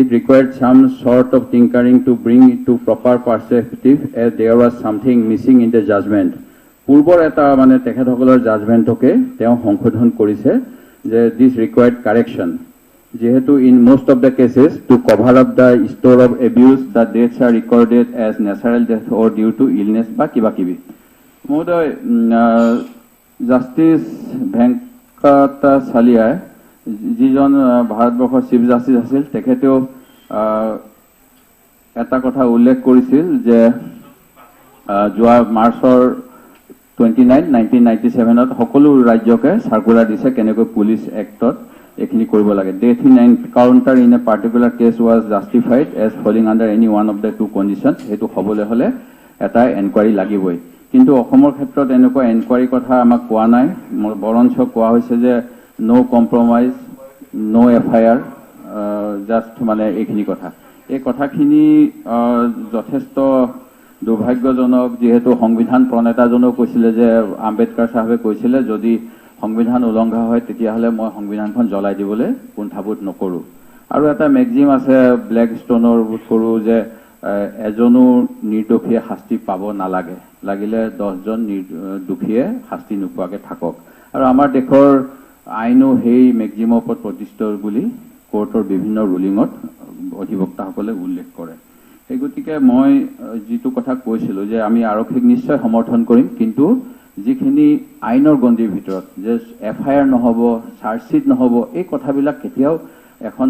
it required some sort of tinkering to bring it to proper perspective, as there was something missing in the judgment. পূৰ্বৰ এটা মানে তেখেতসকলৰ জাজমেণ্টকে তেওঁ সংশোধন কৰিছে যে this required correction, যিহেতু in most of the cases, to cover up the store of abuse, the deaths are recorded as natural death or due to illness বা কিবা কিবি। মহোদয়, জাষ্টিছ ভেংকটাচালিয়াই, যিজন ভাৰতবৰ্ষৰ চিফ জাষ্টিছ আছিল, তেখেতেও এটা কথা উল্লেখ কৰিছিল যে যোৱা মাৰ্চৰ 29, 1997ত সকলো ৰাজ্যকে চাৰ্কুলাৰ দিছে কেনেকৈ পুলিচ এক্টত এইখিনি কৰিব লাগে। Death in encounter in a particular case was justified as falling under any one of the two condition. সেইটো হ'বলৈ হ'লে এটা এনকুৱাৰী লাগিবই। কিন্তু অসমৰ ক্ষেত্ৰত এনেকুৱা এনকুৱাৰী কথা আমাক কোৱা নাই, বৰঞ্চ কোৱা হৈছে যে no compromise, no FIR, just মানে এইখিনি কথা। এই কথাখিনি যথেষ্ট দুৰ্ভাগ্যজনক, যিহেতু সংবিধান প্ৰণেতাজনেও কৈছিলে যে আম্বেদকাৰ চাহাবে কৈছিলে, যদি সংবিধান উলংঘা হয় তেতিয়াহ'লে মই সংবিধানখন জ্বলাই দিবলৈ কুণ্ঠাবোধ নকৰোঁ। আৰু এটা মেগজিম আছে ব্লেক ষ্টনৰ কৰোঁ যে এজনো নিৰ্দোষীয়ে শাস্তি পাব নালাগে, লাগিলে 10জন দোষীয়ে শাস্তি নোপোৱাকৈ থাকক। আৰু আমাৰ দেশৰ আইনো সেই মেগজিমৰ ওপৰত প্ৰতিষ্ঠিত বুলি কোৰ্টৰ বিভিন্ন ৰুলিঙত অধিবক্তাসকলে উল্লেখ কৰে। সেই গতিকে মই যিটো কথা কৈছিলোঁ যে আমি আৰক্ষীক নিশ্চয় সমৰ্থন কৰিম, কিন্তু যিখিনি আইনৰ গণ্ডিৰ ভিতৰত, যে এফ I R নহ'ব, চাৰ্জশ্বিট নহ'ব, এই কথাবিলাক কেতিয়াও এখন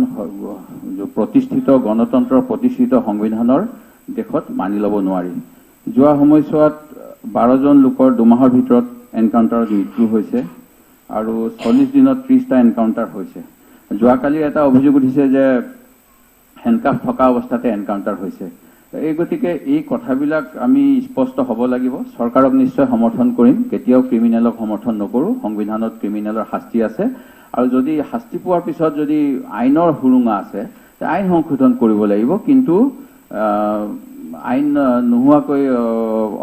প্ৰতিষ্ঠিত গণতন্ত্ৰৰ প্ৰতিষ্ঠিত সংবিধানৰ দেশত মানি ল'ব নোৱাৰি। যোৱা সময়ছোৱাত 12জন লোকৰ 2 মাহৰ ভিতৰত এনকাউণ্টাৰত মৃত্যু হৈছে আৰু 40 দিনত 30টা এনকাউণ্টাৰ হৈছে। যোৱাকালি এটা অভিযোগ উঠিছে যে হেণ্ডকাফ থকা অৱস্থাতে এনকাউণ্টাৰ হৈছে। এই গতিকে এই কথাবিলাক আমি স্পষ্ট হ'ব লাগিব। চৰকাৰক নিশ্চয় সমৰ্থন কৰিম, কেতিয়াও ক্ৰিমিনেলক সমৰ্থন নকৰোঁ। সংবিধানত ক্ৰিমিনেলৰ শাস্তি আছে আৰু যদি শাস্তি পোৱাৰ পিছত যদি আইনৰ সুৰুঙা আছে, আইন সংশোধন কৰিব লাগিব। কিন্তু আইন নোহোৱাকৈ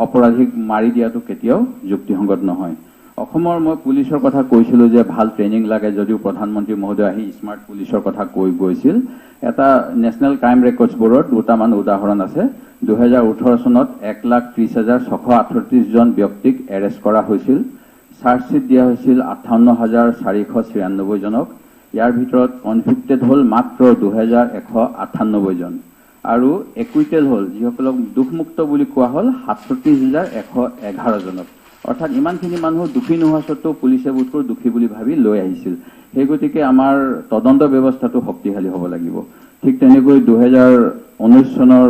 অপৰাধীক মাৰি দিয়াটো কেতিয়াও যুক্তিসংগত নহয়। অসমৰ মই পুলিচৰ কথা কৈছিলোঁ যে ভাল ট্ৰেইনিং লাগে, যদিও প্ৰধানমন্ত্ৰী মহোদয় আহি স্মাৰ্ট পুলিচৰ কথা কৈ গৈছিল। এটা নেশ্যনেল ক্ৰাইম ৰেকৰ্ডছ বৰ্ডৰ দুটামান উদাহৰণ আছে। 2018 চনত 1,30,638জন ব্যক্তিক এৰেষ্ট কৰা হৈছিল। চাৰ্জশ্বিট দিয়া হৈছিল 58,496জনক। ইয়াৰ ভিতৰত কনভিক্টেড হ'ল মাত্ৰ 2198জন আৰু একুইটেড হ'ল, যিসকলক দোষমুক্ত বুলি কোৱা হ'ল, 37,111জনক। অৰ্থাৎ ইমানখিনি মানুহ দোষী নোহোৱা স্বত্তেও পুলিচে বোধকৰো দোষী বুলি ভাবি লৈ আহিছিল। সেই গতিকে আমাৰ তদন্ত ব্যৱস্থাটো শক্তিশালী হ'ব লাগিব। ঠিক তেনেকৈ 2019 চনৰ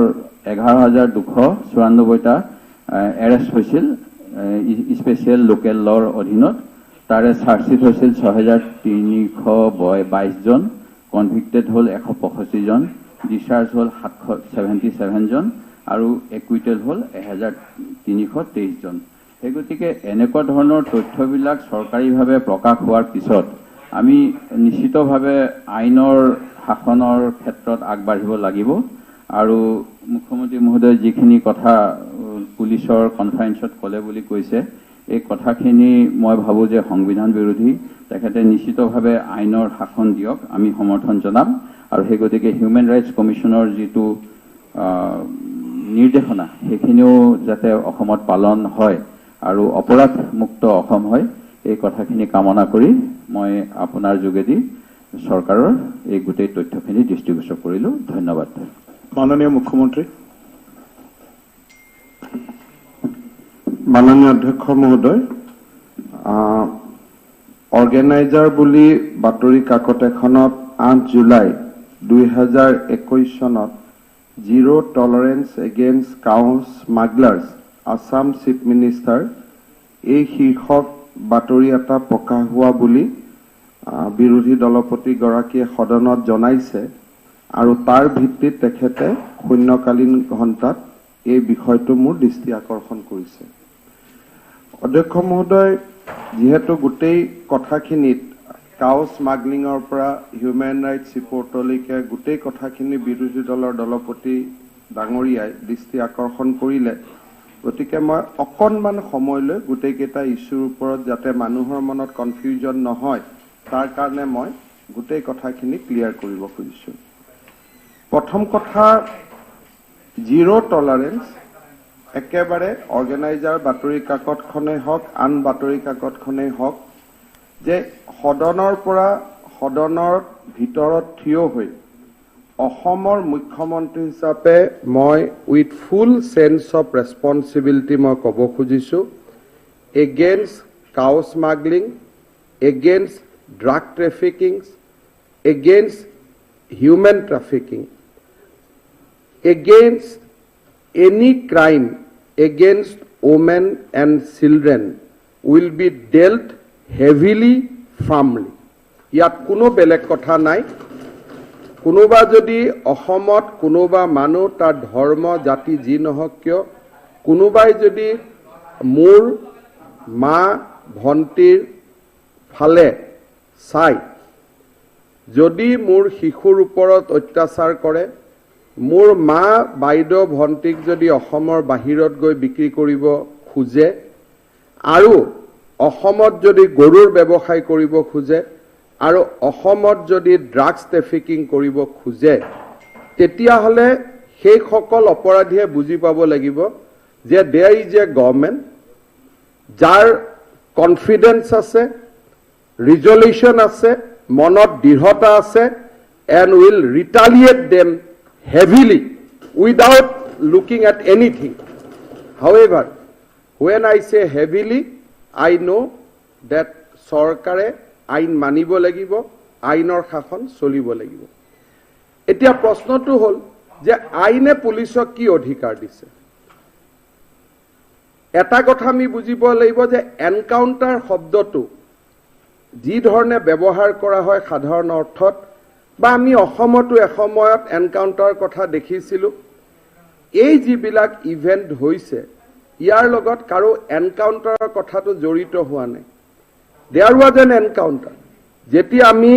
11,294টা এৰেষ্ট হৈছিল স্পেচিয়েল লোকেল লৰ অধীনত। তাৰে চাৰ্জশ্বিট হৈছিল 6322জন, কনভিক্টেড হ'ল 165জন, ডিচাৰ্জ হ'ল 777জন আৰু একুইটেড হ'ল 1323জন। সেই গতিকে এনেকুৱা ধৰণৰ তথ্যবিলাক চৰকাৰীভাৱে প্ৰকাশ হোৱাৰ পিছত আমি নিশ্চিতভাৱে আইনৰ শাসনৰ ক্ষেত্ৰত আগবাঢ়িব লাগিব। আৰু মুখ্যমন্ত্ৰী মহোদয়ে যিখিনি কথা পুলিচৰ কনফাৰেন্সত ক'লে বুলি কৈছে, এই কথাখিনি মই ভাবোঁ যে সংবিধান বিৰোধী। তেখেতে নিশ্চিতভাৱে আইনৰ শাসন দিয়ক, আমি সমৰ্থন জনাম। আৰু সেই গতিকে হিউমেন ৰাইটছ কমিশ্যনৰ যিটো নিৰ্দেশনা, সেইখিনিও যাতে অসমত পালন হয় আৰু অপৰাধমুক্ত অসম হয়, এই কথাখিনি কামনা কৰি মই আপোনাৰ যোগেদি চৰকাৰৰ এই গোটেই তথ্যখিনি দৃষ্টিগোচৰ কৰিলোঁ। ধন্যবাদ। মাননীয় মুখ্যমন্ত্ৰী। মাননীয় অধ্যক্ষ মহোদয়, অৰ্গেনাইজাৰ বুলি বাতৰি কাকত এখনত 8 জুলাই 2021 চনত zero tolerance against cow smugglers Assam chief minister এই শীৰ্ষক বাতৰি এটা প্ৰকাশ হোৱা বুলি বিৰোধী দলপতিগৰাকীয়ে সদনত জনাইছে আৰু তাৰ ভিত্তিত তেখেতে শূন্যকালীন ঘণ্টাত এই বিষয়টো মোৰ দৃষ্টি আকৰ্ষণ কৰিছে। অধ্যক্ষ মহোদয়, যিহেতু গোটেই কথাখিনিত কাউ স্মাগলিঙৰ পৰা হিউমেন ৰাইটছ ৰিপৰ্টলৈকে গোটেই কথাখিনি বিৰোধী দলৰ দলপতি ডাঙৰীয়াই দৃষ্টি আকৰ্ষণ কৰিলে, গতিকে মই অকণমান সময় লৈ গোটেইকেইটা ইছ্যুৰ ওপৰত যাতে মানুহৰ মনত কনফিউজন নহয় তাৰ কাৰণে মই গোটেই কথাখিনি ক্লিয়াৰ কৰিব খুজিছোঁ। প্ৰথম কথা, জিৰ' টলাৰেঞ্চ একেবাৰে অৰ্গেনাইজাৰ বাতৰি কাকতখনেই হওক আন বাতৰি কাকতখনেই হওক, যে সদনৰ পৰা সদনৰ ভিতৰত থিয় হৈ অসমৰ মুখ্যমন্ত্ৰী হিচাপে মই with full sense of responsibility মই ক'ব খুজিছোঁ, against cow smuggling, against drug trafficking, against human trafficking, against any crime against women and children will be dealt heavily, firmly. ইয়াত কোনো বেলেগ কথা নাই। কোনোবা যদি অসমত কোনোবা মানুহ, তাৰ ধৰ্ম জাতি যি নহওক কিয়, কোনোবাই যদি মোৰ মা ভণ্টিৰ ফালে চাই যদি মোৰ শিশুৰ ওপৰত অত্যাচাৰ কৰে, মোৰ মা বাইদেউ ভণ্টিক যদি অসমৰ বাহিৰত গৈ বিক্ৰী কৰিব খোজে আৰু অসমত যদি গৰুৰ ব্যৱসায় কৰিব খোজে আৰু অসমত যদি ড্ৰাগছ ট্ৰেফিকিং কৰিব খোজে, তেতিয়াহ'লে সেইসকল অপৰাধীয়ে বুজি পাব লাগিব যে there is a government যাৰ কনফিডেন্স আছে, ৰিজলিউশ্যন আছে, মনত দৃঢ়তা আছে, and will retaliate them heavily without looking at anything. However, when I say heavily, I know that চৰকাৰে আইন মানিব লাগিব, আইনৰ শাসন চলিব লাগিব। এতিয়া প্ৰশ্নটো হ'ল যে আইনে পুলিচক কি অধিকাৰ দিছে? এটা কথা আমি বুজিব লাগিব যে এনকাউণ্টাৰ শব্দটো যি ধৰণে ব্যৱহাৰ কৰা হয় সাধাৰণ অৰ্থত, বা আমি অসমতো এসময়ত এনকাউণ্টাৰ কথা দেখিছিলোঁ, এই যিবিলাক ইভেণ্ট হৈছে ইয়াৰ লগত কাৰো এনকাউণ্টাৰৰ কথাটো জড়িত হোৱা নাই। There was an encounter. যেতিয়া আমি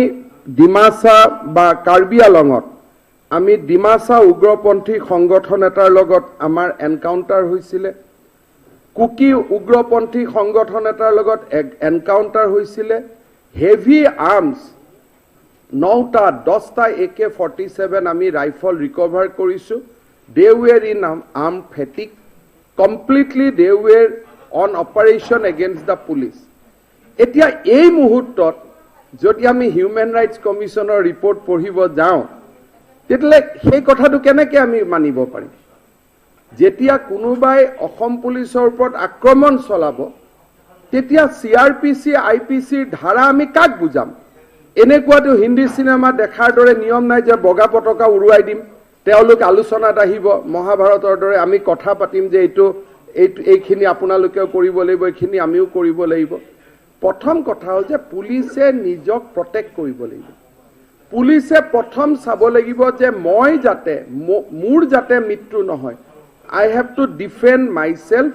ডিমাচা বা কাৰ্বি আলঙত আমি ডিমাচা উগ্ৰপন্থী সংগঠন এটাৰ লগত আমাৰ এনকাউণ্টাৰ হৈছিলে, কুকি উগ্ৰপন্থী সংগঠন এটাৰ লগত এনকাউণ্টাৰ হৈছিলে, হেভি আৰ্মছ 9টা 10টা AK-47 আমি ৰাইফল ৰিকভাৰ কৰিছোঁ। They were in arm fatigue completely, they were on operation against the police. এতিয়া এই মুহূৰ্তত যদি আমি হিউমেন ৰাইটছ কমিশ্যনৰ ৰিপৰ্ট পঢ়িব যাওঁ, তেতিয়াহ'লে সেই কথাটো কেনেকে আমি মানিব পাৰিম? যেতিয়া কোনোবাই অসম পুলিচৰ ওপৰত আক্ৰমণ চলাব, তেতিয়া চিআৰপিচি, আইপিচিৰ ধাৰা আমি কাক বুজাম? এনেকুৱাতো হিন্দী চিনেমা দেখাৰ দৰে নিয়ম নাই যে বগা পতাকা উৰুৱাই দিম, তেওঁলোক আলোচনাত আহিব, মহাভাৰতৰ দৰে আমি কথা পাতিম যে এইটো এইটো এইখিনি আপোনালোকেও কৰিব লাগিব, এইখিনি আমিও কৰিব লাগিব। প্ৰথম কথা হ'ল যে পুলিচে নিজক প্ৰটেক্ট কৰিব লাগিব। পুলিচে প্ৰথম চাব লাগিব যে মই যাতে মোৰ যাতে মৃত্যু নহয়। I have to defend myself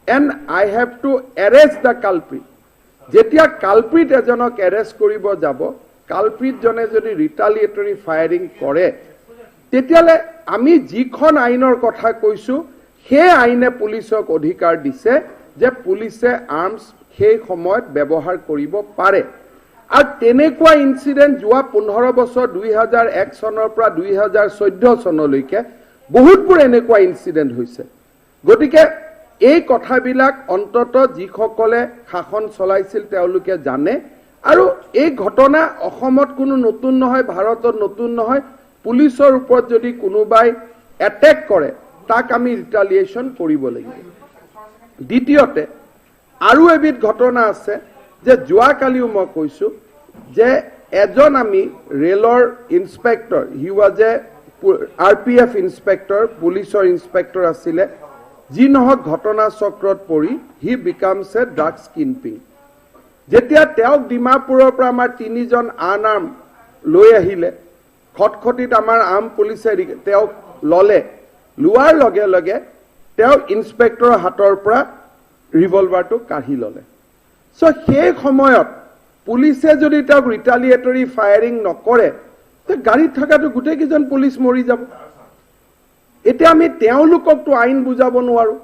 and I have to arrest the culprit. যেতিয়া কালপ্ৰিট এজনক এৰেষ্ট কৰিব যাব, কালপ্ৰিটজনে যদি ৰিটালিয়েটৰী ফায়াৰিং কৰে, তেতিয়াহ'লে আমি যিখন আইনৰ কথা কৈছো, সেই আইনে পুলিচক অধিকাৰ দিছে যে পুলিচে আৰ্মছ সেই সময়ত ব্যৱহাৰ কৰিব পাৰে। আৰু তেনেকুৱা ইনচিডেণ্ট যোৱা 15 বছৰ, 2001 চনৰ পৰা 2014 চনলৈকে বহুতবোৰ এনেকুৱা ইনচিডেণ্ট হৈছে। গতিকে এই কথাবিলাক অন্তত যিসকলে শাসন চলাইছিল, তেওঁলোকে জানে। আৰু এই ঘটনা অসমত কোনো নতুন নহয়, ভাৰতত নতুন নহয়। পুলিচৰ ওপৰত যদি কোনোবাই এটেক কৰে, তাক আমি ৰিটালিয়েশ্যন কৰিব লাগিব। দ্বিতীয়তে আৰু এবিধ ঘটনা আছে যে যোৱাকালিও মই কৈছো যে এজন আমি ৰেলৰ inspector, he was a RPF inspector, পুলিচৰ ইনস্পেক্টৰ আছিলে। যি নহওক, ঘটনা চক্ৰত পৰি he becomes a drugs kingpin. যেতিয়া তেওঁক ডিমাপুৰৰ পৰা আমাৰ তিনিজন আনআৰ্ম লৈ আহিলে, খটখটিত আমাৰ আৰ্ম পুলিচে তেওঁক ল'লে। লোৱাৰ লগে লগে তেওঁ ইনস্পেক্টৰৰ হাতৰ পৰা ৰিভলভাৰটো কাঢ়ি ল'লে। চ' সেই সময়ত পুলিচে যদি তেওঁক ৰিটালিয়েটৰী ফায়াৰিং নকৰে, তে গাড়ীত থকাটো গোটেইকেইজন পুলিচ মৰি যাব। এতিয়া আমি তেওঁলোককতো আইন বুজাব নোৱাৰো।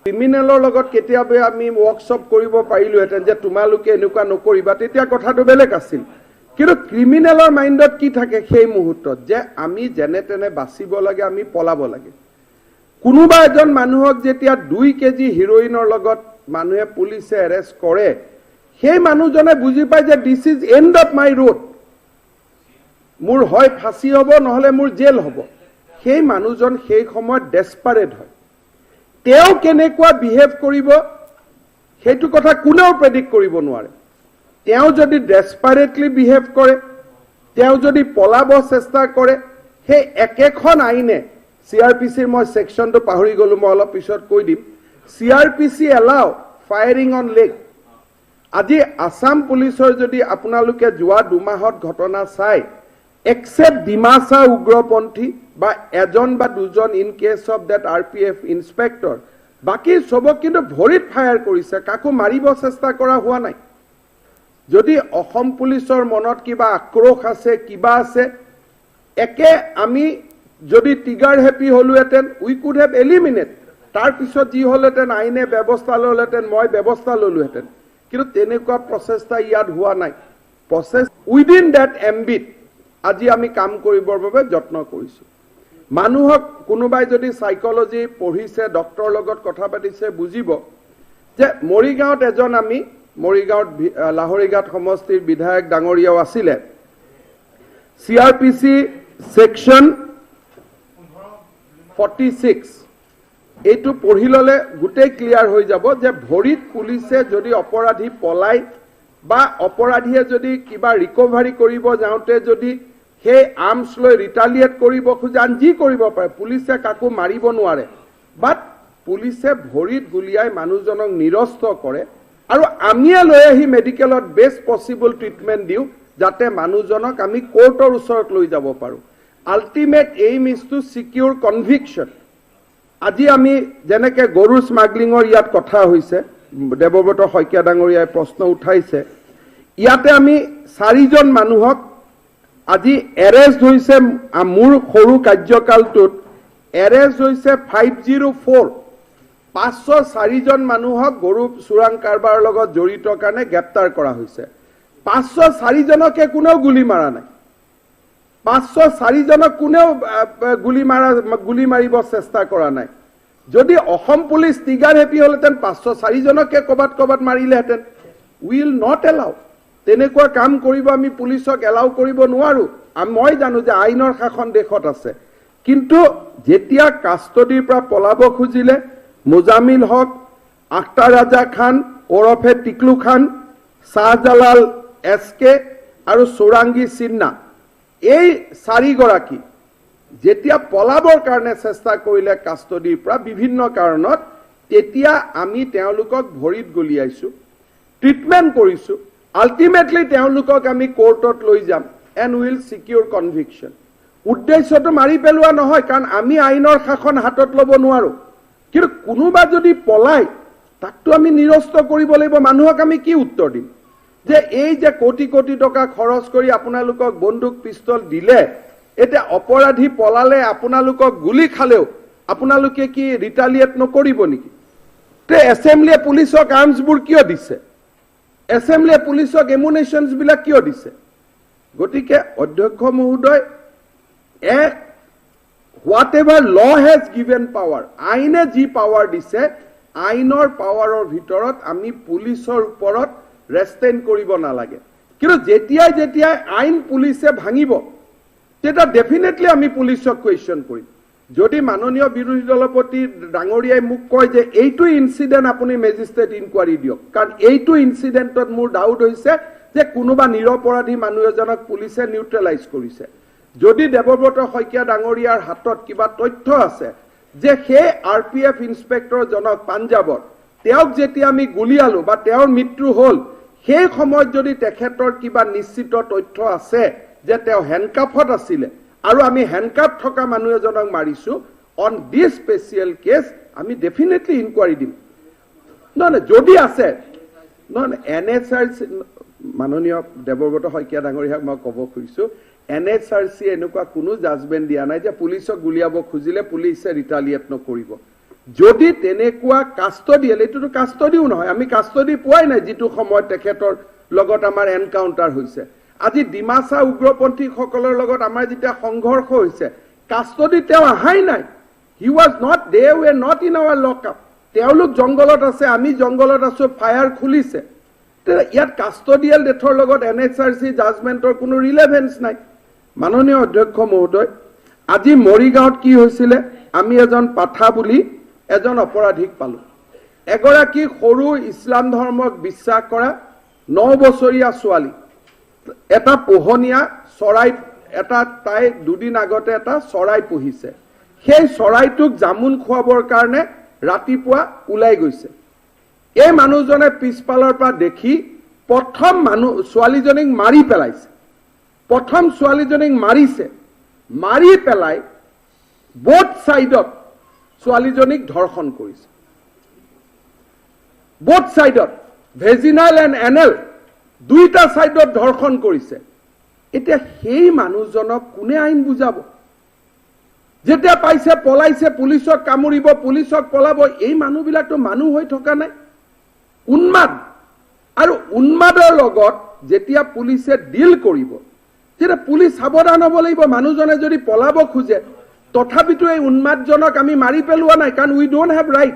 ক্ৰিমিনেলৰ লগত কেতিয়াবা আমি ৱৰ্কশ্বপ কৰিব পাৰিলোহেঁতেন যে তোমালোকে এনেকুৱা নকৰিবা, তেতিয়া কথাটো বেলেগ আছিল। কিন্তু ক্ৰিমিনেলৰ মাইণ্ডত কি থাকে সেই মুহূৰ্তত যে আমি যেনে তেনে বাচিব লাগে, আমি পলাব লাগে। কোনোবা এজন মানুহক যেতিয়া 2 কেজি হিৰইনৰ লগত মানুহে পুলিচে এৰেষ্ট কৰে, সেই মানুহজনে বুজি পায় যে this is end of my road, মোৰ হয় ফাঁচি হ'ব, নহ'লে মোৰ জেল হ'ব। সেই মানুহজন সেই সময়ত ডেছপাৰেট হয়। তেওঁ কেনেকুৱা বিহেভ কৰিব, সেইটো কথা কোনেও প্ৰেডিক্ট কৰিব নোৱাৰে। তেওঁ যদি ডেছপাৰেটলি বিহেভ কৰে, তেওঁ যদি পলাব চেষ্টা কৰে, সেই একেখন আইনে, চিআৰপিচিৰ মই ছেকশ্যনটো পাহৰি গ'লো, মই অলপ পিছত কৈ দিম, CrPC allow firing on leg. আজি আছাম পুলিচৰ যদি আপোনালোকে যোৱা 2 মাহত ঘটনা চাই, একচেপ্ট ডিমাচা উগ্ৰপন্থী বা এজন বা দুজন in case of that RPF inspector, বাকী চবক কিন্তু ভৰিত ফায়াৰ কৰিছে, কাকো মাৰিব চেষ্টা কৰা হোৱা নাই। যদি অসম পুলিচৰ মনত কিবা আক্ৰোশ আছে, কিবা আছে, একে আমি যদি ট্ৰিগাৰ হেপী হ'লোহেঁতেন, we could have eliminate. তাৰপিছত যি হ'লহেঁতেন, আইনে ব্যৱস্থা ল'লেহেঁতেন, মই ব্যৱস্থা ল'লোহেঁতেন। কিন্তু তেনেকুৱা প্ৰচেষ্টা ইয়াত হোৱা নাই। প্ৰচেছ উইদিন ডেট এম্বিট আজি আমি কাম কৰিবৰ বাবে যত্ন কৰিছোঁ। মানুহক কোনোবাই যদি চাইকলজি পঢ়িছে, ডক্টৰৰ লগত কথা পাতিছে, বুজিব যে মৰিগাঁৱত এজন আমি মৰিগাঁৱত লাহৰীঘাট সমষ্টিৰ বিধায়ক ডাঙৰীয়াও আছিলে, চিআৰপিচি ছেকশ্যন 46, এইটো পঢ়ি ল'লে গোটেই ক্লিয়াৰ হৈ যাব যে ভৰিত পুলিচে যদি অপৰাধী পলাই বা অপৰাধীয়ে যদি কিবা ৰিকভাৰী কৰিব যাওঁতে যদি সেই আৰ্মছ লৈ ৰিটালিয়েট কৰিব খোজে, আন যি কৰিব পাৰে, পুলিচে কাকো মাৰিব নোৱাৰে। বাট পুলিচে ভৰিত গুলিয়াই মানুহজনক নিৰস্ত কৰে আৰু আমিয়ে লৈ আহি মেডিকেলত বেষ্ট পচিবল ট্ৰিটমেণ্ট দিওঁ, যাতে মানুহজনক আমি কোৰ্টৰ ওচৰত লৈ যাব পাৰোঁ। Ultimate aim is to secure conviction. আজি আমি যেনেকে গৰু স্মাগলিঙৰ ইয়াত কথা হৈছে, দেৱব্ৰত শইকীয়া ডাঙৰীয়াই প্ৰশ্ন উঠাইছে, ইয়াতে আমি চাৰিজন মানুহক আজি এৰেষ্ট হৈছে। মোৰ সৰু কাৰ্যকালটোত এৰেষ্ট হৈছে 504, 504জন মানুহক গৰু চোৰাং কাৰবাৰৰ লগত জড়িত কাৰণে গ্ৰেপ্তাৰ কৰা হৈছে। 504জনকে কোনেও গুলি মাৰা নাই। 504জনক কোনেও গুলি মাৰিব চেষ্টা কৰা নাই। যদি অসম পুলিচ ট্ৰিগাৰ হেপী হ'লহেঁতেন, 504জনকে ক'ৰবাত ক'ৰবাত মাৰিলেহেঁতেন। Will not allow. তেনেকুৱা কাম কৰিব আমি পুলিচক এলাউ কৰিব নোৱাৰো। মই জানো যে আইনৰ শাসন দেশত আছে, কিন্তু যেতিয়া কাষ্টডিৰ পৰা পলাব খুজিলে মোজামিল হক, আখতাৰ ৰাজা খান ওৰফে টিকলু খান, শ্বাহজালাল এছ কে আৰু চৌৰাংগী সিন্হা, এই চাৰিগৰাকী যেতিয়া পলাবৰ কাৰণে চেষ্টা কৰিলে কাষ্টডিৰ পৰা বিভিন্ন কাৰণত, তেতিয়া আমি তেওঁলোকক ভৰিত গুলিয়াইছো, ট্ৰিটমেণ্ট কৰিছো। আল্টিমেটলি তেওঁলোকক আমি কোৰ্টত লৈ যাম এণ্ড will secure conviction. উদ্দেশ্যটো মাৰি পেলোৱা নহয়, কাৰণ আমি আইনৰ শাসন হাতত ল'ব নোৱাৰো। কিন্তু কোনোবা যদি পলায়, তাকতো আমি নিৰস্ত কৰিব লাগিব। মানুহক আমি কি উত্তৰ দিম যে এই যে কোটি কোটি টকা খৰচ কৰি আপোনালোকক বন্দুক পিষ্টল দিলে, এতিয়া অপৰাধী পলালে আপোনালোকক গুলি খালেও আপোনালোকে কি ৰিটালিয়েট নকৰিব নেকি? তে এছেম্বলিয়ে পুলিচক আৰ্মছবোৰ কিয় দিছে? এছেম্বলিয়ে পুলিচক এমুনেশ্যনছ বিলাক কিয় দিছে? গতিকে অধ্যক্ষ মহোদয়, এক whatever law has given power, আইনে যি পাৱাৰ দিছে, আইনৰ পাৱাৰৰ ভিতৰত আমি পুলিচৰ ওপৰত ৰেষ্ট্ৰেইন কৰিব নালাগে। কিন্তু যেতিয়াই যেতিয়াই আইন পুলিচে ভাঙিব, তেতিয়া ডেফিনেটলি আমি পুলিচক কুৱেশ্যন কৰিম। যদি মাননীয় বিৰোধী দলপতি ডাঙৰীয়াই মোক কয় যে এইটো ইনচিডেণ্ট আপুনি মেজিষ্ট্ৰেট ইনকুৱাৰী দিয়ক, কাৰণ এইটো ইনচিডেণ্টত মোৰ ডাউট হৈছে যে কোনোবা নিৰপৰাধী মানুহ এজনক পুলিচে নিউট্ৰেলাইজ কৰিছে, যদি দেৱব্ৰত শইকীয়া ডাঙৰীয়াৰ হাতত কিবা তথ্য আছে যে সেই আৰপিএফ ইন্সপেক্টৰজনক পাঞ্জাৱৰ, তেওঁক যেতিয়া আমি গুলিয়ালো বা তেওঁৰ মৃত্যু হ'ল, সেই সময়ত যদি তেখেতৰ কিবা নিশ্চিত তথ্য আছে যে তেওঁ হেণ্ডকাফত আছিলে আৰু আমি হেণ্ডকাফ থকা মানুহ এজনক মাৰিছো, অন this special cash আমি ডেফিনেটলি ইনকুৱাৰী দিম। নহয় নহয়, যদি আছে, নহয় নহয়, এনএইচআৰচি, মাননীয় দেৱব্ৰত শইকীয়া ডাঙৰীয়াক মই ক'ব খুজিছো, এনএইচআৰচি এনেকুৱা কোনো জাজমেণ্ট দিয়া নাই যে পুলিচক গুলিয়াব খুজিলে পুলিচে ৰিটালিয়েট নকৰিব। যদি তেনেকুৱা কাষ্টডিয়েল, এইটোতো কাষ্টডিও নহয়, আমি কাষ্টডি পোৱাই নাই যিটো সময়ত তেখেতৰ লগত আমাৰ এনকাউণ্টাৰ হৈছে। আজি ডিমাচা উগ্ৰপন্থীসকলৰ লগত আমাৰ যেতিয়া সংঘৰ্ষ হৈছে, কাষ্টডি তেওঁ অহাই নাই। He was not, they were not in our lock up. তেওঁলোক জংঘলত আছে, আমি জংঘলত আছো, ফায়াৰ খুলিছে। ইয়াত কাষ্টডিয়েল ডেথৰ লগত এনএইচআৰচি জাজমেণ্টৰ কোনো ৰিলেভেঞ্চ নাই। মাননীয় অধ্যক্ষ মহোদয়, আজি মৰিগাঁৱত কি হৈছিলে, আমি এজন পাঠা বুলি এজন অপৰাধীক পালো। এগৰাকী সৰু ইছলাম ধৰ্মক বিশ্বাস কৰা 9 বছৰীয়া ছোৱালী, এটা পোহনীয়া চৰাই এটা, তাই দুদিন আগতে এটা চৰাই পুহিছে। সেই চৰাইটোক জামুন খুৱাবৰ কাৰণে ৰাতিপুৱা ওলাই গৈছে। এই মানুহজনে পিছফালৰ পৰা দেখি প্ৰথম মানুহ ছোৱালীজনীক মাৰি পেলাইছে। প্ৰথম ছোৱালীজনীক মাৰিছে, মাৰি পেলাই বোথ ছাইডত ছোৱালীজনীক ধৰ্ষণ কৰিছে। বোথ ছাইডত, ভেজিনাল এণ্ড এনেল দুইটা ছাইডত ধৰ্ষণ কৰিছে। এতিয়া সেই মানুহজনক কোনে আইন বুজাব? যেতিয়া পাইছে পলাইছে, পুলিচক কামুৰিব, পুলিচক পলাব। এই মানুহবিলাকতো মানুহ হৈ থকা নাই, উন্মাদ। আৰু উন্মাদৰ লগত যেতিয়া পুলিচে ডিল কৰিব, তেতিয়া পুলিচ সাৱধান হ'ব লাগিব। মানুহজনে যদি পলাব খোজে, তথাপিতো এই উন্মাদজনক আমি মাৰি পেলোৱা নাই, কাৰণ we don't have right.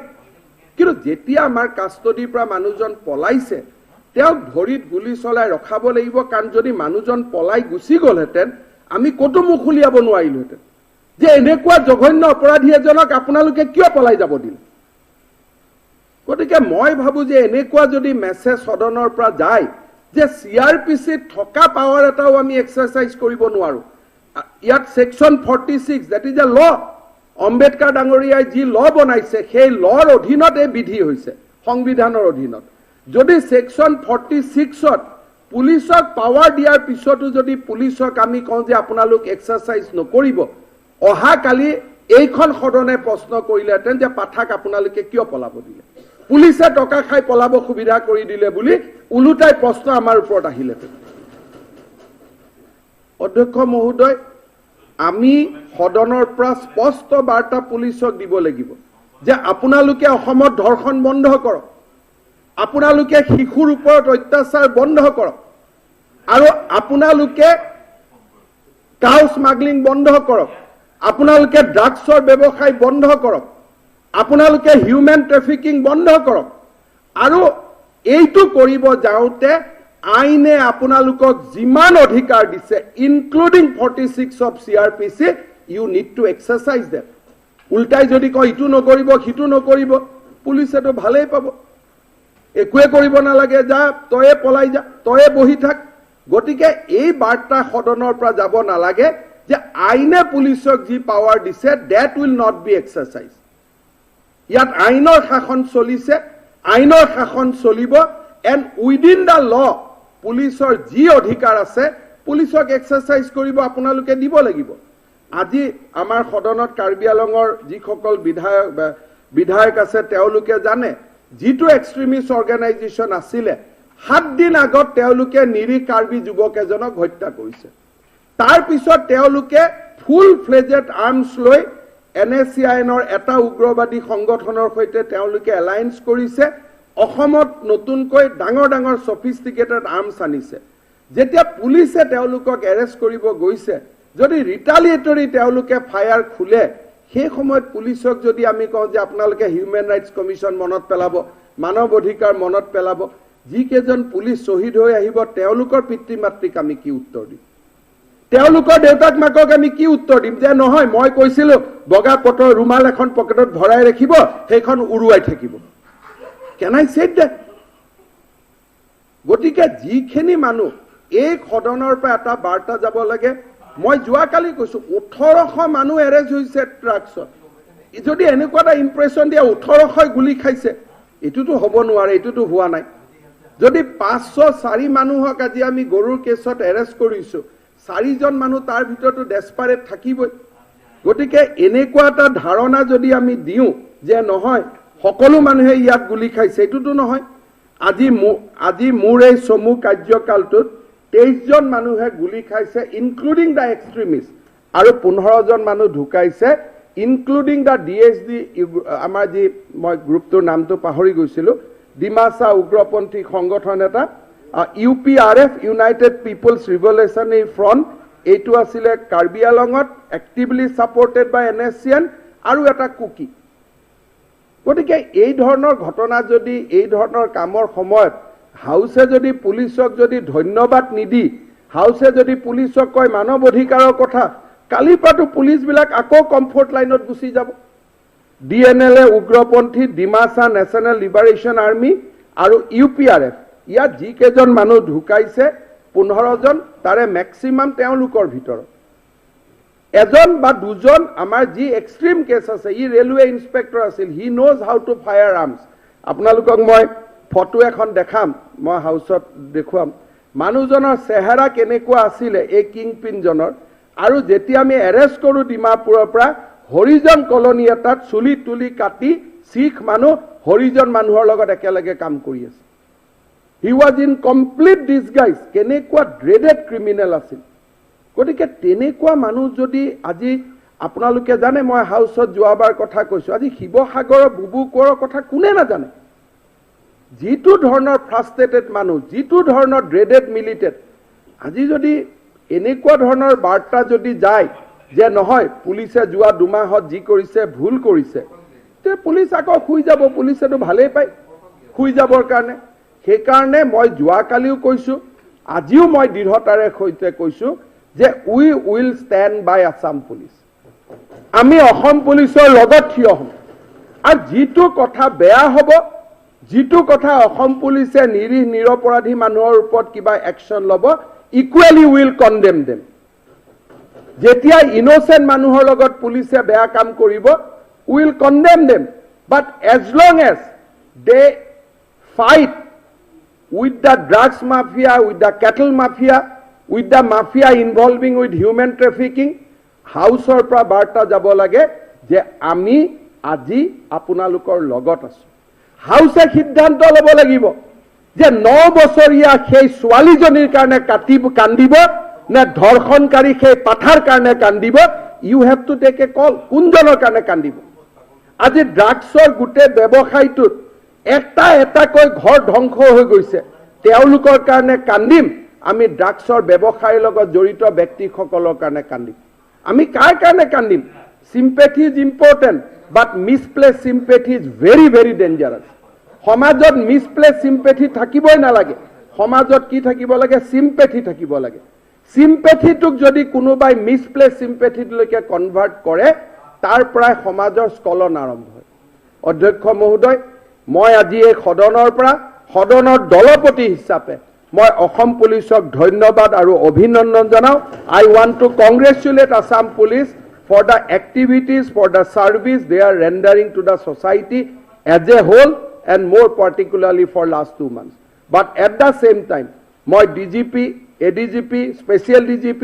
কিন্তু যেতিয়া আমাৰ কাষ্টডিৰ পৰা মানুহজন পলাইছে, তেওঁক ভৰিত গুলি চলাই ৰখাব লাগিব। কাৰণ যদি মানুহজন পলাই গুচি গ'লহেঁতেন, আমি ক'তো মুখ উলিয়াব নোৱাৰিলোহেঁতেন যে এনেকুৱা জঘন্য অপৰাধী এজনক আপোনালোকে কিয় পলাই যাব দিলে। গতিকে মই ভাবো যে এনেকুৱা যদি মেছেজ সদনৰ পৰা যায় যে চিআৰপিচিত থকা পাৱাৰ এটাও আমি এক্সাৰচাইজ কৰিব নোৱাৰো। ইয়াত section 46, that is a law. Ambedkar ডাঙৰীয়াই যি ল বনাইছে, সেই লৰ অধীনত এই বিধি হৈছে, সংবিধানৰ অধীনত। যদি ছেকশ্যন 46ত পুলিচক পাৱাৰ দিয়াৰ পিছতো যদি পুলিচক আমি কওঁ যে আপোনালোক এক্সাৰচাইজ নকৰিব, অহাকালি এইখন সদনে প্ৰশ্ন কৰিলেহেঁতেন যে পাঠাক আপোনালোকে কিয় পলাব দিলে, পুলিচে টকা খাই পলাব সুবিধা কৰি দিলে বুলি ওলোটাই প্ৰশ্ন আমাৰ ওপৰত আহিলেহেঁতেন। অধ্যক্ষ মহোদয়, আমি সদনৰ পৰা স্পষ্ট বাৰ্তা পুলিচক দিব লাগিব যে আপোনালোকে অসমত ধৰ্ষণ বন্ধ কৰক, আপোনালোকে শিশুৰ ওপৰত অত্যাচাৰ বন্ধ কৰক আৰু আপোনালোকে কাউ স্মাগলিং বন্ধ কৰক, আপোনালোকে ড্ৰাগছৰ ব্যৱসায় বন্ধ কৰক, আপোনালোকে হিউমেন ট্ৰেফিকিং বন্ধ কৰক। আৰু এইটো কৰিব যাওঁতে আইনে আপোনালোকক যিমান অধিকাৰ দিছে, including 46 of CrPC, you need to exercise them. উল্টাই যদি কয় ইটো নকৰিব, সিটো নকৰিব, পুলিচেতো ভালেই পাব। একোৱে কৰিব নালাগে, যা, তয়ে পলাই যা, তয়ে বহি থাক। গতিকে এই বাৰ্তা সদনৰ পৰা যাব নালাগে যে আইনে পুলিচক যি পাৱাৰ দিছে, that will not be exercise. ইয়াত আইনৰ শাসন চলিছে, আইনৰ শাসন চলিব এণ্ড উইদিন the ল পুলিচৰ যি অধিকাৰ আছে, পুলিচক এক্সাৰচাইজ কৰিব আপোনালোকে দিব লাগিব। আজি আমাৰ সদনত কাৰ্বি আলঙৰ যিসকল বিধায়ক আছে, তেওঁলোকে জানে, যিটো এক্সট্ৰিমিষ্ট অৰ্গেনাইজেশ্যন আছিলে, 7 দিন আগত তেওঁলোকে নিৰীহ কাৰ্বি যুৱক এজনক হত্যা কৰিছে। তাৰপিছত তেওঁলোকে ফুল ফ্লেজেড আৰ্মছ লৈ এন এছ চি আইনৰ এটা উগ্ৰবাদী সংগঠনৰ সৈতে তেওঁলোকে এলায়েন্স কৰিছে। অসমত নতুনকৈ ডাঙৰ ডাঙৰ ছফিষ্টিকেটেড আৰ্মছ আনিছে। যেতিয়া পুলিচে তেওঁলোকক এৰেষ্ট কৰিব গৈছে, যদি ৰিটালিয়েটৰী তেওঁলোকে ফায়াৰ খোলে, সেই সময়ত পুলিচক যদি আমি কওঁ যে আপোনালোকে হিউমেন ৰাইটছ কমিশ্যন মনত পেলাব, মানৱ অধিকাৰ মনত পেলাব, যিকেইজন পুলিচ শ্বহীদ হৈ আহিব, তেওঁলোকৰ পিতৃ মাতৃক আমি কি উত্তৰ দিম? তেওঁলোকৰ দেউতাক মাকক আমি কি উত্তৰ দিম যে নহয়, মই কৈছিলো বগা পটৰ ৰুমাল এখন পকেটত ভৰাই ৰাখিব, সেইখন উৰুৱাই থাকিব? Can I said that? গতিকে যিখিনি মানুহ এই সদনৰ পৰা এটা বাৰ্তা যাব লাগে। মই যোৱাকালি কৈছো, 1800 মানুহ এৰেষ্ট হৈছে ড্ৰাগছত। যদি এনেকুৱা এটা ইম্প্ৰেশ্যন দিয়ে 1800ই গুলি খাইছে, এইটোতো হ'ব নোৱাৰে, এইটোতো হোৱা নাই। যদি 504 মানুহক আজি আমি গৰুৰ কেছত এৰেষ্ট কৰিছো, চাৰিজন মানুহ তাৰ ভিতৰতো ডেছপাৰেট থাকিবই। গতিকে এনেকুৱা এটা ধাৰণা যদি আমি দিওঁ যে নহয়, সকলো মানুহে ইয়াত গুলি খাইছে, এইটোতো নহয়। আজি মোৰ এই চমু কাৰ্যকালটোত 23জন মানুহে গুলি খাইছে, ইনক্লুডিং the এক্সট্ৰিমিষ্ট, আৰু 15জন মানুহ ঢুকাইছে, ইনক্লুডিং the DSD, আমাৰ যি, মই গ্ৰুপটোৰ নামটো পাহৰি গৈছিলোঁ, ডিমাচা উগ্ৰপন্থী সংগঠন এটা, UPRF, United People's Revolutionary Front, এইটো আছিলে কাৰ্বি আলঙত, এক্টিভলি ছাপৰ্টেড বাই এনএছচিএন আৰু এটা কুকি। গতিকে এই ধৰণৰ ঘটনা যদি, এই ধৰণৰ কামৰ সময়ত হাউচে যদি পুলিচক যদি ধন্যবাদ নিদি, হাউচে যদি পুলিচক কয় মানৱ অধিকাৰৰ কথা, কালিৰ পৰাতো পুলিচবিলাক আকৌ কমফৰ্ট লাইনত গুচি যাব। ডিএনএল এ উগ্ৰপন্থী, ডিমাচা নেশ্যনেল লিবাৰেশ্যন আৰ্মি আৰু ইউপিআৰএফ। ইয়াত যিকেইজন মানুহ ঢুকাইছে 15জন, তাৰে মেক্সিমাম তেওঁলোকৰ ভিতৰত এজন বা দুজন আমাৰ যি এক্সট্ৰিম কেছ আছে, ই ৰেলৱে ইন্সপেক্টৰ আছিল, he knows how to fire arms. আপোনালোকক মই ফটো এখন দেখাম, মই হাউচত দেখুৱাম মানুহজনৰ চেহেৰা কেনেকুৱা আছিলে, এই কিং পিনজনৰ। আৰু যেতিয়া আমি এৰেষ্ট কৰোঁ ডিমাপুৰৰ পৰা, হৰিজন কলনী এটাত চুলি তুলি কাটি শিখ মানুহ হৰিজন মানুহৰ লগত একেলগে কাম কৰি আছে। He was in complete disguise. কেনেকুৱা ড্ৰেডেড ক্ৰিমিনেল আছিল। গতিকে তেনেকুৱা মানুহ যদি আজি, আপোনালোকে জানে, মই হাউচত যোৱাবাৰ কথা কৈছোঁ, আজি শিৱসাগৰৰ বুবু কোঁৱৰৰ কথা কোনে নাজানে? যিটো ধৰণৰ ফ্ৰাষ্ট্ৰেটেড মানুহ, যিটো ধৰণৰ ড্ৰেডেড মিলিটেণ্ট, আজি যদি এনেকুৱা ধৰণৰ বাৰ্তা যদি যায় যে নহয়, পুলিচে যোৱা 2 মাহত যি কৰিছে ভুল কৰিছে, তে পুলিচ আকৌ শুই যাব। পুলিচেতো ভালেই পায় শুই যাবৰ কাৰণে। সেইকাৰণে মই যোৱাকালিও কৈছোঁ, আজিও মই দৃঢ়তাৰে সৈতে কৈছোঁ যে we will stand by Assam Police. আমি অসম পুলিচৰ লগত থিয় হ'ম আৰু যিটো কথা বেয়া হ'ব, যিটো কথা অসম পুলিচে নিৰীহ নিৰপৰাধী মানুহৰ ওপৰত কিবা একশ্যন ল'ব, equally will condemn them. যেতিয়া ইন'চেণ্ট মানুহৰ লগত পুলিচে বেয়া কাম কৰিব, will condemn them, but as long as they fight with the drugs mafia, with the cattle mafia, with the mafia involving with human trafficking, হাউচৰ পৰা বাৰ্তা যাব লাগে যে আমি আজি আপোনালোকৰ লগত আছো। হাউচে সিদ্ধান্ত ল'ব লাগিব যে 9 বছৰীয়া সেই ছোৱালীজনীৰ কাৰণে কান্দিব নে ধৰ্ষণকাৰী সেই পাঠাৰ কাৰণে কান্দিব। You have to take a call, কোনজনৰ কাৰণে কান্দিব। আজি ড্ৰাগছৰ গোটেই ব্যৱসায়টোত এটা এটাকৈ ঘৰ ধ্বংস হৈ গৈছে, তেওঁলোকৰ কাৰণে কান্দিম আমি? ড্ৰাগছৰ ব্যৱসায়ৰ লগত জড়িত ব্যক্তিসকলৰ কাৰণে কান্দিম? আমি কাৰ কাৰণে কান্দিম? Sympathy is important, but misplaced sympathy is very, very dangerous. সমাজত মিছপ্লেচ চিম্পেথি থাকিবই নালাগে। সমাজত কি থাকিব লাগে? চিম্পেথি থাকিব লাগে। চিম্পেথিটোক যদি কোনোবাই মিছপ্লেচ চিম্পেথিটোলৈকে কনভাৰ্ট কৰে, তাৰ পৰাই সমাজৰ স্খলন আৰম্ভ হয়। অধ্যক্ষ মহোদয়, মই আজি এই সদনৰ পৰা সদনৰ দলপতি হিচাপে মই অসম পুলিচক ধন্যবাদ আৰু অভিনন্দন জনাওঁ। I want to congratulate Assam Police for the activities, for the service they are rendering to the society as a whole and more particularly for last 2 months. But at the same time মই DGP, ADGP, special DGP,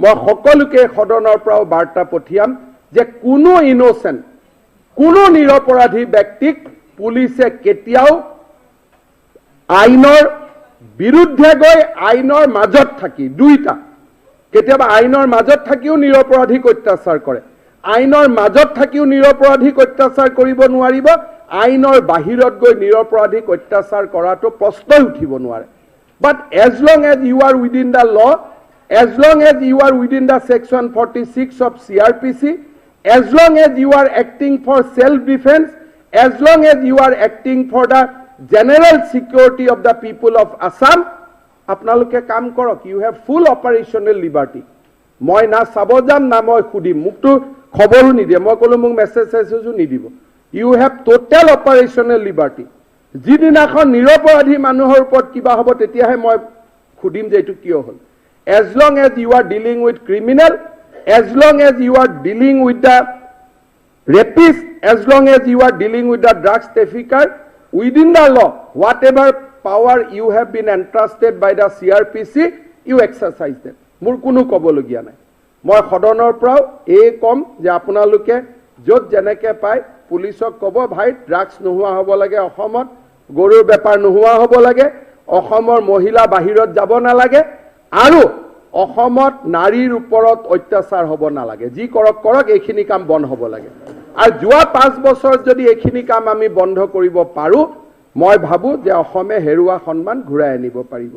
মই সকলোকে সদনৰ পৰাও বাৰ্তা পঠিয়াম যে কোনো innocent, কোনো নিৰপৰাধী ব্যক্তিক পুলিচে কেতিয়াও আইনৰ বিৰুদ্ধে গৈ, আইনৰ মাজত থাকি, দুইটা, কেতিয়াবা আইনৰ মাজত থাকিও নিৰপৰাধীক অত্যাচাৰ কৰে, আইনৰ মাজত থাকিও নিৰপৰাধীক অত্যাচাৰ কৰিব নোৱাৰিব, আইনৰ বাহিৰত গৈ নিৰপৰাধীক অত্যাচাৰ কৰাটো প্ৰশ্নই উঠিব নোৱাৰে। But as long as you are within the law, as long as you are within the section 46 of CrPC, as long as you are acting for self defence, as long as you are acting for the general security of the people of Assam, আপোনালোকে কাম কৰক। You have full operational liberty. মই না চাব যাম, না মই সুধিম। মোকতো খবৰো নিদিয়ে। মই ক'লো মোক মেছেজ চেছেজো নিদিব। You have total operational liberty. যিদিনাখন নিৰপৰাধী মানুহৰ ওপৰত কিবা হ'ব, তেতিয়াহে মই সুধিম যে এইটো কিয় হ'ল। As long as you are dealing with criminal, as long as you are dealing with the rapist, as long as you are dealing with the drugs trafficker, within the law, whatever power you have been entrusted by the CrPC, you exercise them. মোৰ কোনো ক'বলগীয়া নাই। মই সদনৰ পৰাও এই ক'ম যে আপোনালোকে য'ত যেনেকে পায় পুলিচক ক'ব, ভাই, ড্ৰাগছ নোহোৱা হ'ব লাগে অসমত, গৰুৰ বেপাৰ নোহোৱা হ'ব লাগে, অসমৰ মহিলা বাহিৰত যাব নালাগে আৰু অসমত নাৰীৰ ওপৰত অত্যাচাৰ হ'ব নালাগে। যি কৰক কৰক, এইখিনি কাম বন্ধ হ'ব লাগে। আৰু যোৱা 5 বছৰত যদি এইখিনি কাম আমি বন্ধ কৰিব পাৰোঁ, মই ভাবোঁ যে অসমে হেৰুৱা সন্মান ঘূৰাই আনিব পাৰিব।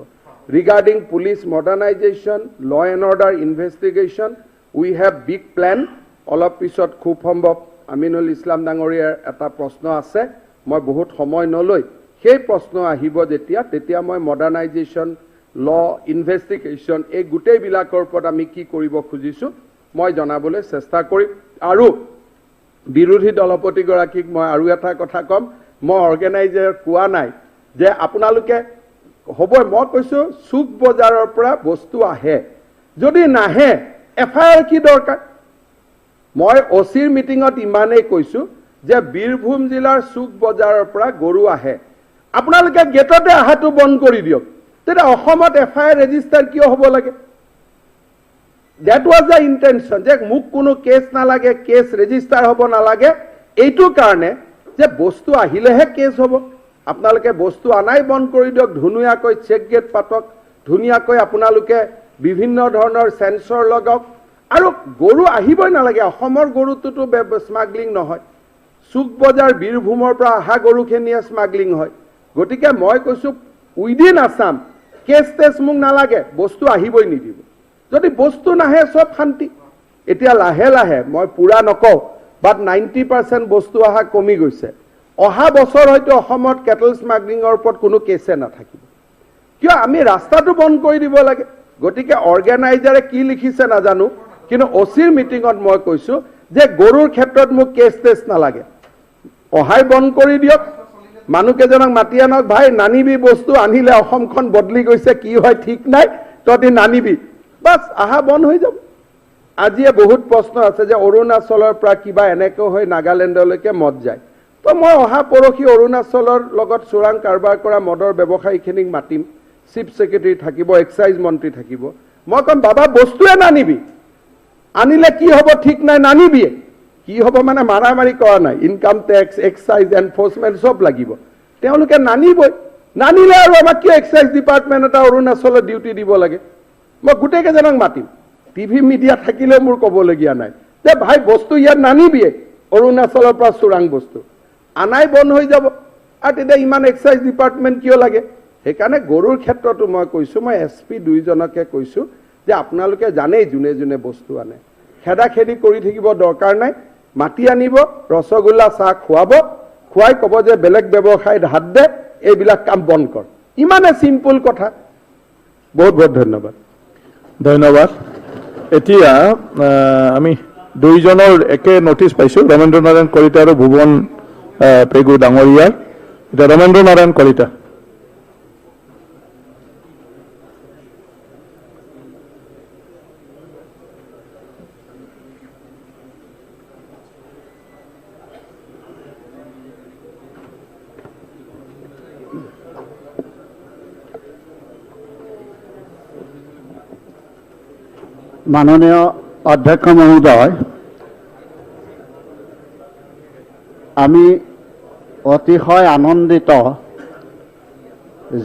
Regarding police modernisation, law and order, investigation, we have big plan. অলপ পিছত খুব সম্ভৱ আমিনুল ইছলাম ডাঙৰীয়াৰ এটা প্ৰশ্ন আছে। মই বহুত সময় নলৈ সেই প্ৰশ্ন আহিব যেতিয়া, তেতিয়া মই মডাৰ্ণাইজেশ্যন, ল, ইনভেষ্টিগেশ্যন, এই গোটেইবিলাকৰ ওপৰত আমি কি কৰিব খুজিছোঁ, মই জনাবলৈ চেষ্টা কৰিম। আৰু বিৰোধী দলপতিগৰাকীক মই আৰু এটা কথা ক'ম। মই অৰ্গেনাইজাৰ কোৱা নাই যে আপোনালোকে হ'ব। মই কৈছোঁ চুক বজাৰৰ পৰা বস্তু আহে। যদি নাহে, এফআইআৰ কি দৰকাৰ? মই অ' চিৰ মিটিঙত ইমানেই কৈছোঁ যে বীৰভূম জিলাৰ চুক বজাৰৰ পৰা গৰু আহে, আপোনালোকে গেটতে অহাটো বন্ধ কৰি দিয়ক। তেতিয়া অসমত এফআইআৰ ৰেজিষ্টাৰ কিয় হ'ব লাগে? That was the intention যে মোক কোনো কেছ নালাগে, কেছ ৰেজিষ্টাৰ হ'ব নালাগে, এইটো কাৰণে যে বস্তু আহিলেহে কেছ হ'ব। আপোনালোকে বস্তু আনাই বন্ধ কৰি দিয়ক, ধুনীয়াকৈ চেক গেট পাতক, ধুনীয়াকৈ আপোনালোকে বিভিন্ন ধৰণৰ চেন্সৰ লগাওক আৰু গৰু আহিবই নালাগে। অসমৰ গৰুটোতো স্মাগলিং নহয়। চুক বজাৰ বীৰভূমৰ পৰা অহা গৰুখিনিয়ে স্মাগলিং হয়। গতিকে মই কৈছোঁ, উইদিন আছাম কেছ টেছ মোক নালাগে, বস্তু আহিবই নিদিব। যদি বস্তু নাহে, চব শান্তি। এতিয়া লাহে লাহে, মই পূৰা নকওঁ, বাট 90% বস্তু অহা কমি গৈছে। অহা বছৰ হয়তো অসমত কেটল স্মাগলিঙৰ ওপৰত কোনো কেছে নাথাকিব। কিয় আমি ৰাস্তাটো বন্ধ কৰি দিব লাগে? গতিকে অৰ্গেনাইজাৰে কি লিখিছে নাজানো, কিন্তু অ' চিৰ মিটিঙত মই কৈছো যে গৰুৰ ক্ষেত্ৰত মোক কেছ টেছ নালাগে, অহাই বন্ধ কৰি দিয়ক। মানুহকেইজনক মাতি আনক, ভাই, নানিবি বস্তু, আনিলে অসমখন বদলি গৈছে, কি হয় ঠিক নাই, তহঁতি নানিবি, বাছ, আহা বন্ধ হৈ যাব। আজিয়ে বহুত প্ৰশ্ন আছে যে অৰুণাচলৰ পৰা কিবা এনেকৈ হৈ নাগালেণ্ডলৈকে মদ যায়। তো মই অহা পৰহি অৰুণাচলৰ লগত চোৰাং কাৰবাৰ কৰা মদৰ ব্যৱসায়ীখিনিক মাতিম। চিফ ছেক্ৰেটাৰী থাকিব, এক্সাইজ মন্ত্ৰী থাকিব। মই ক'ম, বাবা, বস্তুৱে নানিবি, আনিলে কি হ'ব ঠিক নাই, নানিবিয়ে। কি হ'ব মানে মাৰামাৰি কৰা নাই, ইনকাম টেক্স, এক্সাইজ, এনফৰ্চমেণ্ট চব লাগিব। তেওঁলোকে নানিবই। নানিলে আৰু আমাক কিয় এক্সাইজ ডিপাৰ্টমেণ্ট এটা অৰুণাচলত ডিউটি দিব লাগে? মই গোটেইকেইজনক মাতিম। টিভি মিডিয়া থাকিলেও মোৰ ক'বলগীয়া নাই যে ভাই, বস্তু ইয়াত নানিবিয়ে, অৰুণাচলৰ পৰা চোৰাং বস্তু আনাই বন্ধ হৈ যাব। আৰু তেতিয়া ইমান এক্সাইজ ডিপাৰ্টমেণ্ট কিয় লাগে? সেইকাৰণে গৰুৰ ক্ষেত্ৰতো মই কৈছোঁ, মই এছ পি দুইজনকে কৈছোঁ যে আপোনালোকে জানেই যোনে যোনে বস্তু আনে, খেদা খেদি কৰি থাকিব দৰকাৰ নাই। মাতি আনিব, ৰসগোল্লা চাহ খুৱাব, খুৱাই ক'ব যে বেলেগ ব্যৱসায়ত হাত দে, এইবিলাক কাম বন্ধ কৰ। ইমানে চিম্পল কথা। বহুত বহুত ধন্যবাদ। ধন্যবাদ। এতিয়া আমি দুইজনৰ একে নটিচ পাইছোঁ, ৰমেন্দ্ৰ নাৰায়ণ কলিতা আৰু ভুৱন পেগু ডাঙৰীয়াৰ। এতিয়া ৰমেন্দ্ৰ নাৰায়ণ কলিতা। মাননীয় অধ্যক্ষ মহোদয়, আমি অতিশয় আনন্দিত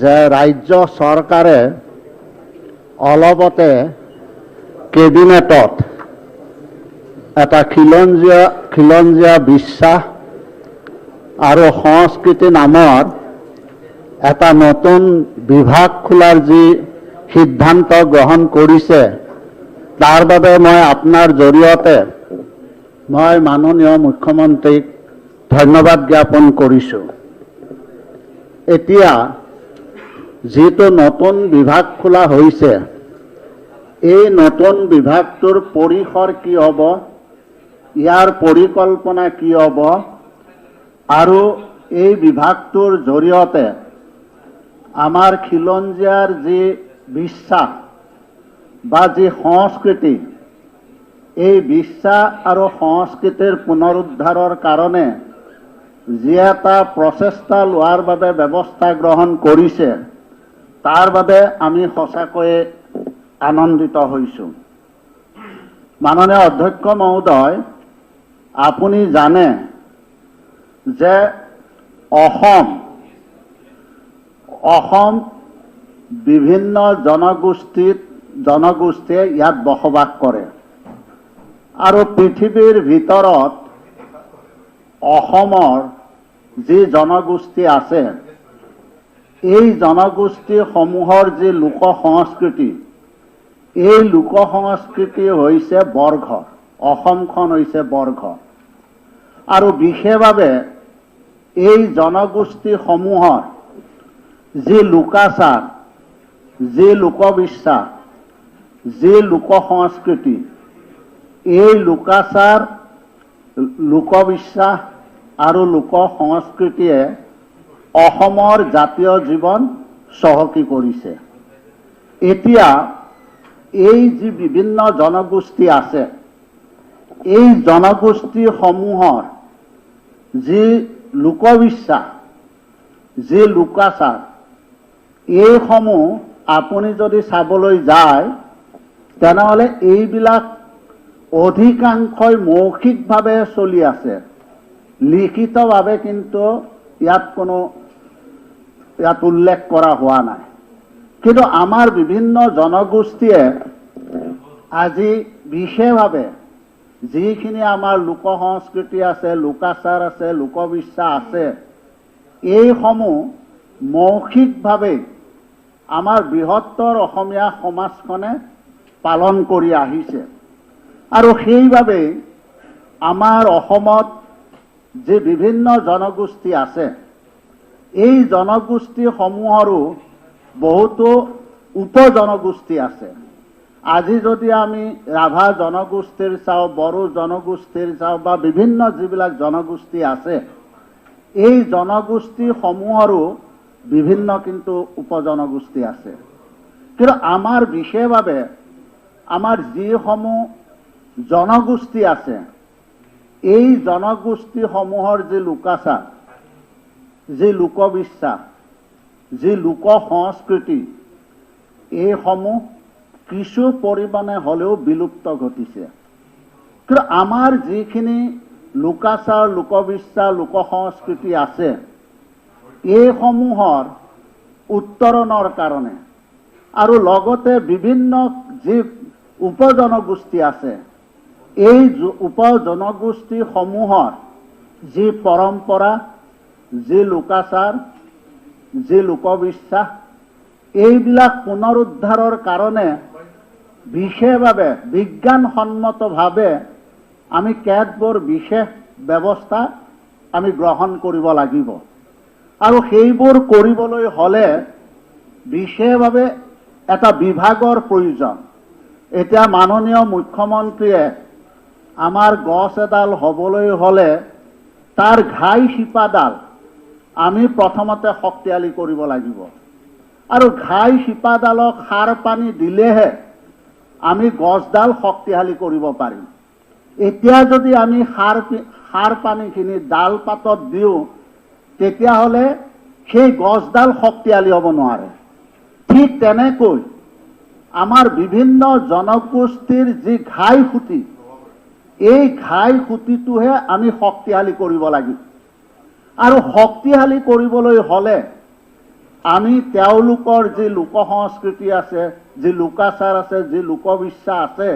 যে ৰাজ্য চৰকাৰে অলপতে কেবিনেটত এটা খিলঞ্জীয়া বিশ্বাস আৰু সংস্কৃতি নামৰ এটা নতুন বিভাগ খোলাৰ যি সিদ্ধান্ত গ্ৰহণ কৰিছে, তাৰ বাবে মই আপোনাৰ জৰিয়তে মই মাননীয় মুখ্যমন্ত্ৰীক ধন্যবাদ জ্ঞাপন কৰিছোঁ। এতিয়া যিটো নতুন বিভাগ খোলা হৈছে, এই নতুন বিভাগটোৰ পৰিসৰ কি হ'ব, ইয়াৰ পৰিকল্পনা কি হ'ব, আৰু এই বিভাগটোৰ জৰিয়তে আমাৰ খিলঞ্জীয়াৰ যি বিশ্বাস বা যি সংস্কৃতি, এই বিশ্বাস আৰু সংস্কৃতিৰ পুনৰুদ্ধাৰৰ কাৰণে যি এটা প্ৰচেষ্টা লোৱাৰ বাবে ব্যৱস্থা গ্ৰহণ কৰিছে, তাৰ বাবে আমি সঁচাকৈয়ে আনন্দিত হৈছোঁ। মাননীয় অধ্যক্ষ মহোদয়, আপুনি জানে যে অসম বিভিন্ন জনগোষ্ঠীয়ে ইয়াত বসবাস কৰে আৰু পৃথিৱীৰ ভিতৰত অসমৰ যি জনগোষ্ঠী আছে, এই জনগোষ্ঠীসমূহৰ যি লোক সংস্কৃতি, এই লোক সংস্কৃতি হৈছে বৰঘৰ, অসমখন হৈছে বৰঘৰ। আৰু বিশেষভাৱে এই জনগোষ্ঠীসমূহৰ যি লোকাচাৰ, যি লোকবিশ্বাস, যি লোক সংস্কৃতি, এই লোকাচাৰ, লোকবিশ্বাস আৰু লোক সংস্কৃতিয়ে অসমৰ জাতীয় জীৱন চহকী কৰিছে। এতিয়া এই যি বিভিন্ন জনগোষ্ঠী আছে, এই জনগোষ্ঠীসমূহৰ যি লোকবিশ্বাস, যি লোকাচাৰ, এইসমূহ আপুনি যদি চাবলৈ যায়, তেনেহ'লে এইবিলাক অধিকাংশই মৌখিকভাৱে চলি আছে, লিখিতভাৱে কিন্তু ইয়াত উল্লেখ কৰা হোৱা নাই। কিন্তু আমাৰ বিভিন্ন জনগোষ্ঠীয়ে আজি বিশেষভাৱে যিখিনি আমাৰ লোক সংস্কৃতি আছে, লোকাচাৰ আছে, লোকবিশ্বাস আছে, এইসমূহ মৌখিকভাৱে আমাৰ বৃহত্তৰ অসমীয়া সমাজখনে পালন কৰি আহিছে। আৰু সেইবাবেই আমাৰ অসমত যি বিভিন্ন জনগোষ্ঠী আছে, এই জনগোষ্ঠীসমূহৰো বহুতো উপজনগোষ্ঠী আছে। আজি যদি আমি ৰাভা জনগোষ্ঠীৰ চাওঁ, বড়ো জনগোষ্ঠীৰ চাওঁ, বা বিভিন্ন যিবিলাক জনগোষ্ঠী আছে, এই জনগোষ্ঠীসমূহৰো বিভিন্ন কিন্তু উপজনগোষ্ঠী আছে। কিন্তু আমাৰ বিশেষভাৱে আমাৰ যিসমূহ জনগোষ্ঠী আছে, এই জনগোষ্ঠীসমূহৰ যি লোকাচাৰ, যি লোকবিশ্বাস, যি লোক সংস্কৃতি, এইসমূহ কিছু পৰিমাণে হ'লেও বিলুপ্ত ঘটিছে। কিন্তু আমাৰ যিখিনি লোকাচাৰ, লোকবিশ্বাস, লোক সংস্কৃতি আছে, এইসমূহৰ উত্তৰণৰ কাৰণে আৰু লগতে বিভিন্ন যি উপজনগোষ্ঠী আছে, এই উপজনগোষ্ঠীসমূহৰ যি পৰম্পৰা, যি লোকাচাৰ, যি লোকবিশ্বাস, এইবিলাক পুনৰুদ্ধাৰৰ কাৰণে বিশেষভাৱে বিজ্ঞানসন্মতভাৱে আমি কেতবোৰ বিশেষ ব্যৱস্থা আমি গ্ৰহণ কৰিব লাগিব। আৰু সেইবোৰ কৰিবলৈ হ'লে বিশেষভাৱে এটা বিভাগৰ প্ৰয়োজন। এতিয়া মাননীয় মুখ্যমন্ত্ৰীয়ে আমাৰ গছ এডাল হ'বলৈ হ'লে তাৰ ঘাই শিপাডাল আমি প্ৰথমতে শক্তিশালী কৰিব লাগিব, আৰু ঘাই শিপাডালক সাৰ পানী দিলেহে আমি গছডাল শক্তিশালী কৰিব পাৰিম। এতিয়া যদি আমি সাৰ পানীখিনি ডাল পাতত দিওঁ, তেতিয়াহ'লে সেই গছডাল শক্তিশালী হ'ব নোৱাৰে। ঠিক তেনেকৈ আমাৰ বিভিন্ন জনগোষ্ঠীৰ যি ঘাই খুঁটি, এই ঘাই খুঁটিটোহে আমি শক্তিশালী কৰিব লাগিব। আৰু শক্তিশালী কৰিবলৈ হ'লে আমি তেওঁলোকৰ যি লোক সংস্কৃতি আছে, যি লোকাচাৰ আছে, যি লোকবিশ্বাস আছে,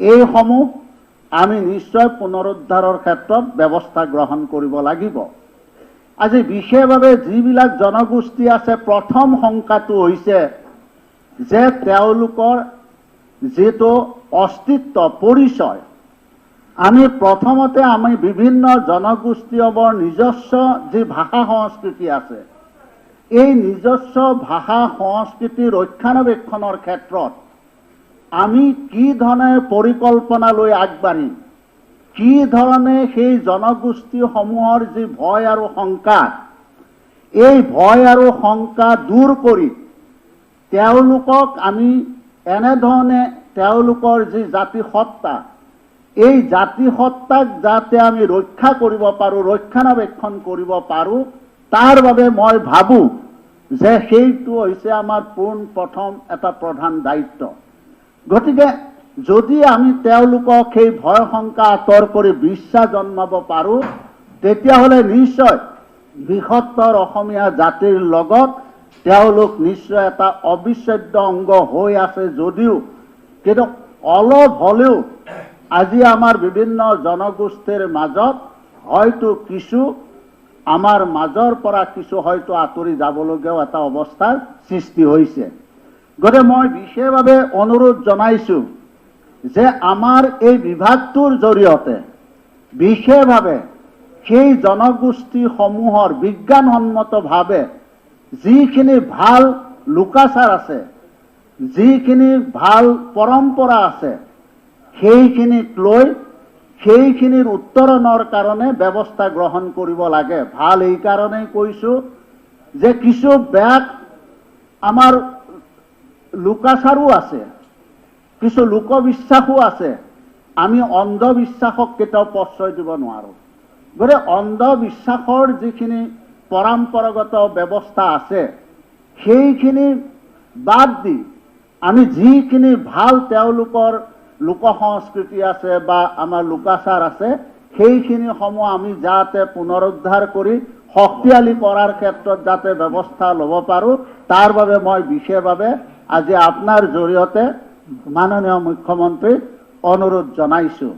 এইসমূহ আমি নিশ্চয় পুনৰুদ্ধাৰৰ ক্ষেত্ৰত ব্যৱস্থা গ্ৰহণ কৰিব লাগিব। আজি বিশেষভাৱে যিবিলাক জনগোষ্ঠী আছে, প্ৰথম শংকাটো হৈছে যে তেওঁলোকৰ যিটো অস্তিত্ব, পৰিচয়, আমি প্ৰথমতে আমি বিভিন্ন জনগোষ্ঠীয়বৰ নিজস্ব যি ভাষা সংস্কৃতি আছে, এই নিজস্ব ভাষা সংস্কৃতি ৰক্ষণাবেক্ষণৰ ক্ষেত্ৰত আমি কি ধৰণে পৰিকল্পনা লৈ আগবাঢ়িম, কি ধৰণে সেই জনগোষ্ঠীসমূহৰ যি ভয় আৰু শংকা, এই ভয় আৰু শংকা দূৰ কৰি তেওঁলোকক আমি এনেধৰণে তেওঁলোকৰ যি জাতিসত্তা, এই জাতিসত্তাক যাতে আমি ৰক্ষা কৰিব পাৰোঁ, ৰক্ষণাবেক্ষণ কৰিব পাৰোঁ, তাৰ বাবে মই ভাবোঁ যে সেইটো হৈছে আমাৰ পোন প্ৰথম এটা প্ৰধান দায়িত্ব। গতিকে যদি আমি তেওঁলোকক সেই ভয় শংকা আঁতৰ কৰি বিশ্বাস জন্মাব পাৰোঁ, তেতিয়াহ'লে নিশ্চয় বৃহত্তৰ অসমীয়া জাতিৰ লগত তেওঁলোক নিশ্চয় এটা অবিচ্ছেদ্য অংগ হৈ আছে যদিও কিন্তু অলপ হ'লেও আজি আমাৰ বিভিন্ন জনগোষ্ঠীৰ মাজত হয়তো কিছু আমাৰ মাজৰ পৰা কিছু হয়তো আঁতৰি যাবলগীয়াও এটা অৱস্থাৰ সৃষ্টি হৈছে। গতিকে মই বিশেষভাৱে অনুৰোধ জনাইছোঁ যে আমাৰ এই বিভাগটোৰ জৰিয়তে বিশেষভাৱে সেই জনগোষ্ঠীসমূহৰ বিজ্ঞানসন্মতভাৱে যিখিনি ভাল লোকাচাৰ আছে, যিখিনি ভাল পৰম্পৰা আছে, সেইখিনিক লৈ সেইখিনিৰ উত্তৰণৰ কাৰণে ব্যৱস্থা গ্ৰহণ কৰিব লাগে। ভাল এইকাৰণেই কৈছোঁ যে কিছু বেয়া আমাৰ লোকাচাৰো আছে, কিছু লোকবিশ্বাসো আছে, আমি অন্ধবিশ্বাসক কেতিয়াও প্ৰশ্ৰয় দিব নোৱাৰোঁ। গতিকে অন্ধবিশ্বাসৰ যিখিনি পৰম্পৰাগত ব্যৱস্থা আছে, সেইখিনি বাদ দি আমি যিখিনি ভাল তেওঁলোকৰ লোক সংস্কৃতি আছে বা আমাৰ লোকাচাৰ আছে, সেইখিনি সমূহ আমি যাতে পুনৰুদ্ধাৰ কৰি শক্তিশালী কৰাৰ ক্ষেত্ৰত যাতে ব্যৱস্থা ল'ব পাৰোঁ, তাৰ বাবে মই বিশেষভাৱে আজি আপোনাৰ জৰিয়তে মাননীয় মুখ্যমন্ত্ৰীক অনুৰোধ জনাইছোঁ।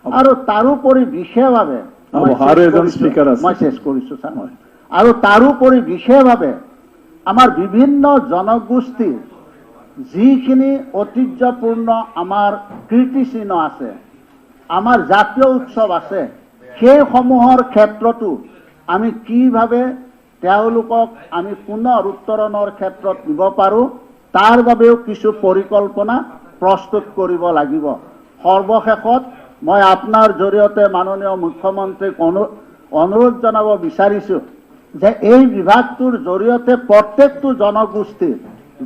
আৰু তাৰোপৰি বিশেষভাৱে মই শেষ কৰিছোঁ ছাৰ। আৰু তাৰোপৰি বিশেষভাৱে আমাৰ বিভিন্ন জনগোষ্ঠীৰ যিখিনি ঐতিহ্যপূৰ্ণ আমাৰ কীৰ্তিচিহ্ন আছে, আমাৰ জাতীয় উৎসৱ আছে, সেইসমূহৰ ক্ষেত্ৰতো আমি কিভাৱে তেওঁলোকক আমি পুনৰ উত্তৰণৰ ক্ষেত্ৰত নিব পাৰোঁ, তাৰ বাবেও কিছু পৰিকল্পনা প্ৰস্তুত কৰিব লাগিব। সৰ্বশেষত মই আপোনাৰ জৰিয়তে মাননীয় মুখ্যমন্ত্ৰীক অনুৰোধ জনাব বিচাৰিছোঁ যে এই বিভাগটোৰ জৰিয়তে প্ৰত্যেকটো জনগোষ্ঠীৰ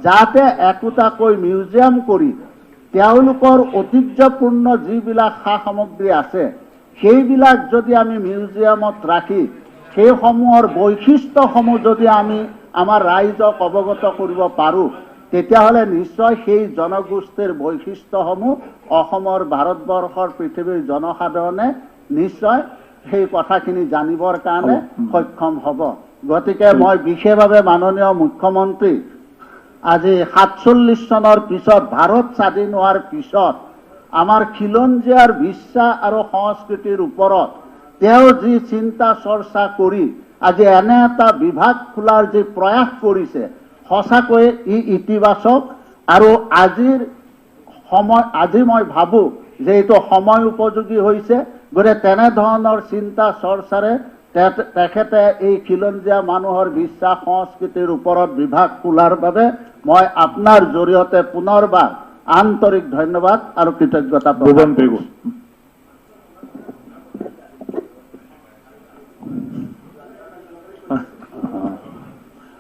যাতে একোটাকৈ মিউজিয়াম কৰি তেওঁলোকৰ ঐতিহ্যপূৰ্ণ যিবিলাক সা সামগ্ৰী আছে, সেইবিলাক যদি আমি মিউজিয়ামত ৰাখি সেইসমূহৰ বৈশিষ্ট্যসমূহ যদি আমি আমাৰ ৰাইজক অৱগত কৰিব পাৰোঁ, তেতিয়াহ'লে নিশ্চয় সেই জনগোষ্ঠীৰ বৈশিষ্ট্যসমূহ অসমৰ, ভাৰতবৰ্ষৰ, পৃথিৱীৰ জনসাধাৰণে নিশ্চয় সেই কথাখিনি জানিবৰ কাৰণে সক্ষম হ'ব। গতিকে মই বিশেষভাৱে মাননীয় মুখ্যমন্ত্ৰী আজি 47 চনৰ পিছত, ভাৰত স্বাধীন হোৱাৰ পিছত আমাৰ খিলঞ্জীয়াৰ বিশ্বাস আৰু সংস্কৃতিৰ ওপৰত তেওঁ যি চিন্তা চৰ্চা কৰি আজি এনে এটা বিভাগ খোলাৰ যি প্ৰয়াস কৰিছে, সঁচাকৈয়ে ই ইতিবাচক। আৰু আজিৰ সময়, আজি মই ভাবোঁ যে এইটো সময় উপযোগী হৈছে। গতিকে তেনেধৰণৰ চিন্তা চৰ্চাৰে তেখেতে এই খিলঞ্জীয়া মানুহৰ বিশ্বাস সংস্কৃতিৰ ওপৰত বিভাগ খোলাৰ বাবে মই আপোনাৰ জৰিয়তে পুনৰবাৰ আন্তৰিক ধন্যবাদ আৰু কৃতজ্ঞতা প্ৰকাশ পেগু।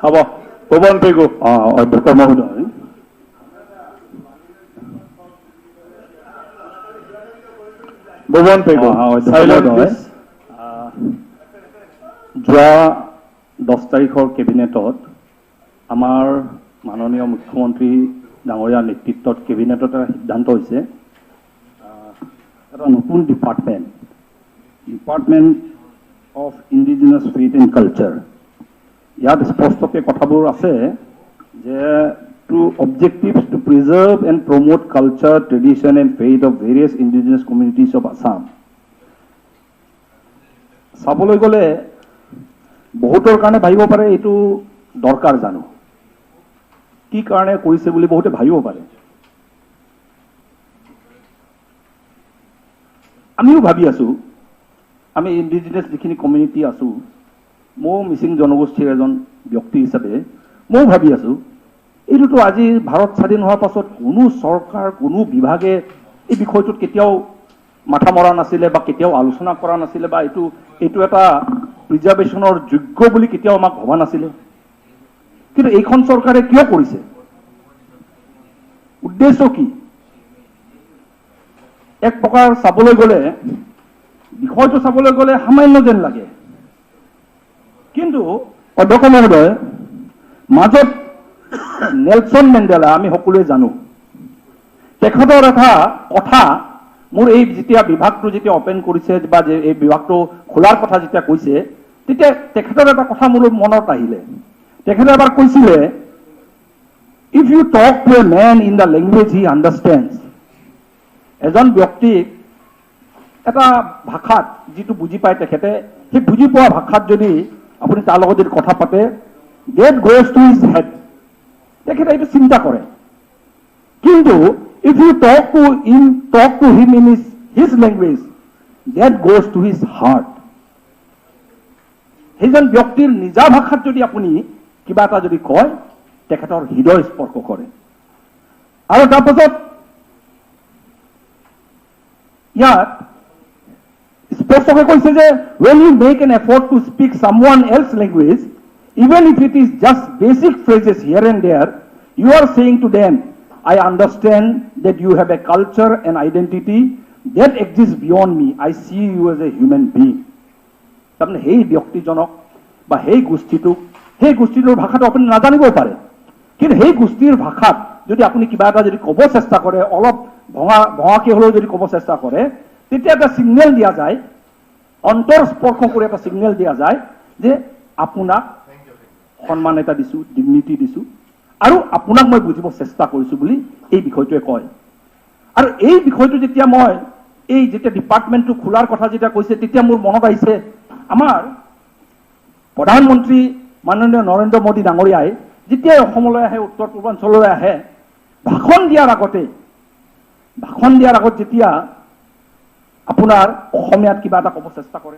হ'ব, ভুৱন পেগু। অধ্যক্ষ মহোদয়, ভুৱন পেগু। যোৱা 10 তাৰিখৰ কেবিনেটত আমাৰ মাননীয় মুখ্যমন্ত্ৰী ডাঙৰীয়াৰ নেতৃত্বত কেবিনেটত এটা সিদ্ধান্ত হৈছে, এটা নতুন department, department of indigenous faith and culture. ইয়াত স্পষ্টকৈ কথাবোৰ আছে যে to objectives to preserve and promote culture, tradition and faith of various indigenous communities of Assam. চাবলৈ গ'লে বহুতৰ কাৰণে ভাবিব পাৰে এইটো দৰকাৰ জানো, কি কাৰণে কৰিছে বুলি বহুতে ভাবিব পাৰে। আমিও ভাবি আছো, আমি ইণ্ডিজিনাছ যিখিনি কমিউনিটি আছো, ময়ো মিচিং জনগোষ্ঠীৰ এজন ব্যক্তি হিচাপে ময়ো ভাবি আছো, এইটোতো আজি ভাৰত স্বাধীন হোৱাৰ পাছত কোনো চৰকাৰ, কোনো বিভাগে এই বিষয়টোত কেতিয়াও মাথা মৰা নাছিলে বা কেতিয়াও আলোচনা কৰা নাছিলে বা এইটো এটা প্ৰিজাৰ্ভেশ্যনৰ যোগ্য বুলি কেতিয়াও আমাক ভবা নাছিলে। কিন্তু এইখন চৰকাৰে কিয় কৰিছে, উদ্দেশ্য কি? এক প্ৰকাৰ চাবলৈ গ'লে, বিষয়টো চাবলৈ গ'লে সামান্য যেন লাগে, কিন্তু অধ্যক্ষ মহোদয়, মাজত নেলছন মেণ্ডেলা আমি সকলোৱে জানো, তেখেতৰ এটা কথা মোৰ এই যেতিয়া বিভাগটো যেতিয়া অপেন কৰিছে বা এই বিভাগটো খোলাৰ কথা যেতিয়া কৈছে, তেতিয়া তেখেতৰ এটা কথা মোৰ মনত আহিলে। তেখেতে এবাৰ কৈছিলে, if you talk to a man in the language he understands, এজন ব্যক্তিক এটা ভাষাত যিটো বুজি পায় তেখেতে, সেই বুজি পোৱা ভাষাত যদি আপুনি তাৰ লগত যদি কথা পাতে, that goes to his head, তেখেতে এইটো চিন্তা কৰে। কিন্তু if you talk to him in his language, that goes to his heart. সেইজন ব্যক্তিৰ নিজা ভাষাত যদি আপুনি কিবা এটা যদি কয়, তেখেতৰ হৃদয় স্পৰ্শ কৰে। আৰু তাৰপাছত ইয়াত স্পষ্টকৈ কৈছে যে when you make an effort to speak someone else's language, even if it is just basic phrases here and there, you are saying to them, I understand that you have a culture and identity that exists beyond me. I see you as a human being. তাৰমানে সেই ব্যক্তিজনক বা সেই গোষ্ঠীটোক, সেই গোষ্ঠীটোৰ ভাষাটো আপুনি নাজানিবও পাৰে, কিন্তু সেই গোষ্ঠীৰ ভাষাত যদি আপুনি কিবা এটা যদি ক'ব চেষ্টা কৰে, অলপ ভঙাকে হ'লেও যদি ক'ব চেষ্টা কৰে, তেতিয়া এটা ছিগনেল দিয়া যায়, অন্তৰ স্পৰ্শ কৰি এটা ছিগনেল দিয়া যায় যে আপোনাক সন্মান এটা দিছোঁ, ডিগনিটি দিছোঁ, আৰু আপোনাক মই বুজিব চেষ্টা কৰিছোঁ বুলি এই বিষয়টোৱে কয়। আৰু এই বিষয়টো যেতিয়া মই এই যেতিয়া ডিপাৰ্টমেণ্টটো খোলাৰ কথা যেতিয়া কৈছে, তেতিয়া মোৰ মনত আহিছে আমাৰ প্ৰধানমন্ত্ৰী মাননীয় নৰেন্দ্ৰ মোদী ডাঙৰীয়াই যেতিয়াই অসমলৈ আহে, উত্তৰ পূৰ্বাঞ্চললৈ আহে, ভাষণ দিয়াৰ আগত যেতিয়া আপোনাৰ অসমীয়াত কিবা এটা ক'ব চেষ্টা কৰে,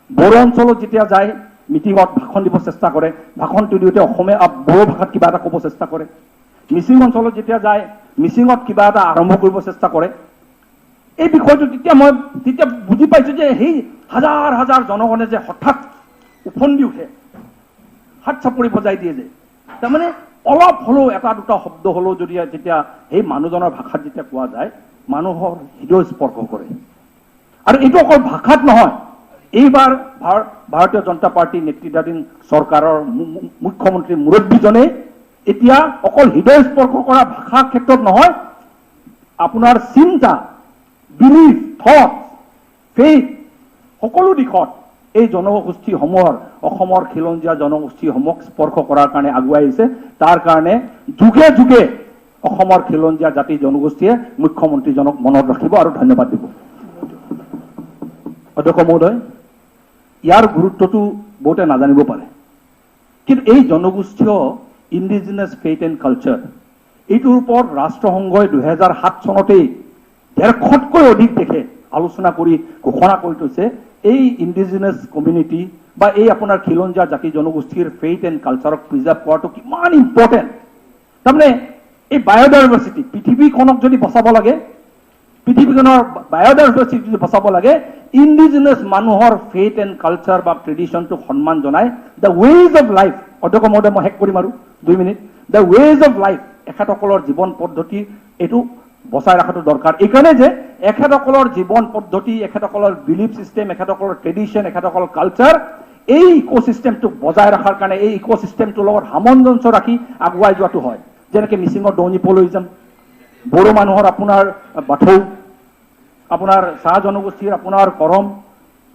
বড়ো অঞ্চলত যেতিয়া যায় মিটিঙত ভাষণ দিব চেষ্টা কৰে, ভাষণটো দিওঁতে অসমীয়া বড়ো ভাষাত কিবা এটা ক'ব চেষ্টা কৰে, মিচিং অঞ্চলত যেতিয়া যায় মিচিঙত কিবা এটা আৰম্ভ কৰিব চেষ্টা কৰে। এই বিষয়টো তেতিয়া মই তেতিয়া বুজি পাইছোঁ যে সেই হাজাৰ হাজাৰ জনগণে যে হঠাৎ উফন্দি উঠে, হাত চাপৰি বজাই দিয়ে, যে তাৰমানে অলপ হ'লেও এটা দুটা শব্দ হ'লেও যদি যেতিয়া সেই মানুহজনৰ ভাষাত যেতিয়া কোৱা যায়, মানুহৰ হৃদয় স্পৰ্শ কৰে। আৰু এইটো অকল ভাষাত নহয়, এইবাৰ ভাৰতীয় জনতা পাৰ্টীৰ নেতৃত্বাধীন চৰকাৰৰ মুখ্যমন্ত্ৰী মুৰব্বীজনে এতিয়া অকল হৃদয় স্পৰ্শ কৰা ভাষাৰ ক্ষেত্ৰত নহয়, আপোনাৰ চিন্তা, বিলিফ, থট, ফেইথ সকলো দিশত এই জনগোষ্ঠীসমূহৰ, অসমৰ খিলঞ্জীয়া জনগোষ্ঠীসমূহক স্পৰ্শ কৰাৰ কাৰণে আগুৱাই আহিছে। তাৰ কাৰণে যুগে যুগে অসমৰ খিলঞ্জীয়া জাতি জনগোষ্ঠীয়ে মুখ্যমন্ত্ৰীজনক মনত ৰাখিব আৰু ধন্যবাদ দিব। অধ্যক্ষ মহোদয়, ইয়াৰ গুৰুত্বটো বহুতে নাজানিব পাৰে, কিন্তু এই জনগোষ্ঠীয় ইণ্ডিজিনাছ ফেইথ এণ্ড কালচাৰ এইটোৰ ওপৰত ৰাষ্ট্ৰসংঘই 2007 চনতেই 150তকৈ অধিক দেশে আলোচনা কৰি ঘোষণা কৰি থৈছে। এই ইণ্ডিজিনাছ কমিউনিটি বা এই আপোনাৰ খিলঞ্জীয়া জাতি জনগোষ্ঠীৰ ফেইথ এণ্ড কালচাৰক প্ৰিজাৰ্ভ কৰাটো কিমান ইম্পৰ্টেণ্ট। তাৰমানে এই বায়'ডাইভাৰ্চিটি, পৃথিৱীখনক যদি বচাব লাগে, পৃথিৱীখনৰ বায়'ডাইভাৰ্চিটি যদি বচাব লাগে, ইণ্ডিজিনাছ মানুহৰ ফেইথ এণ্ড কালচাৰ বা ট্ৰেডিশ্যনটোক সন্মান জনাই the ways of life, অধ্যক্ষ মহোদয় মই শেষ কৰিম আৰু 2 minute, the ways of life, এখেতসকলৰ জীৱন পদ্ধতি এইটো বচাই ৰখাটো দৰকাৰ। এইকাৰণে যে এখেতসকলৰ জীৱন পদ্ধতি, এখেতসকলৰ বিলিফ চিষ্টেম, এখেতসকলৰ ট্ৰেডিশ্যন, এখেতসকলৰ কালচাৰ, এই ইক'চিষ্টেমটোক বজাই ৰখাৰ কাৰণে এই ইক'চিষ্টেমটোৰ লগত সামঞ্জস্য ৰাখি আগুৱাই যোৱাটো হয়। যেনেকৈ মিচিঙৰ দৌনি পলইজম, বড়ো মানুহৰ আপোনাৰ বাথৌ, আপোনাৰ চাহ জনগোষ্ঠীৰ আপোনাৰ কৰম,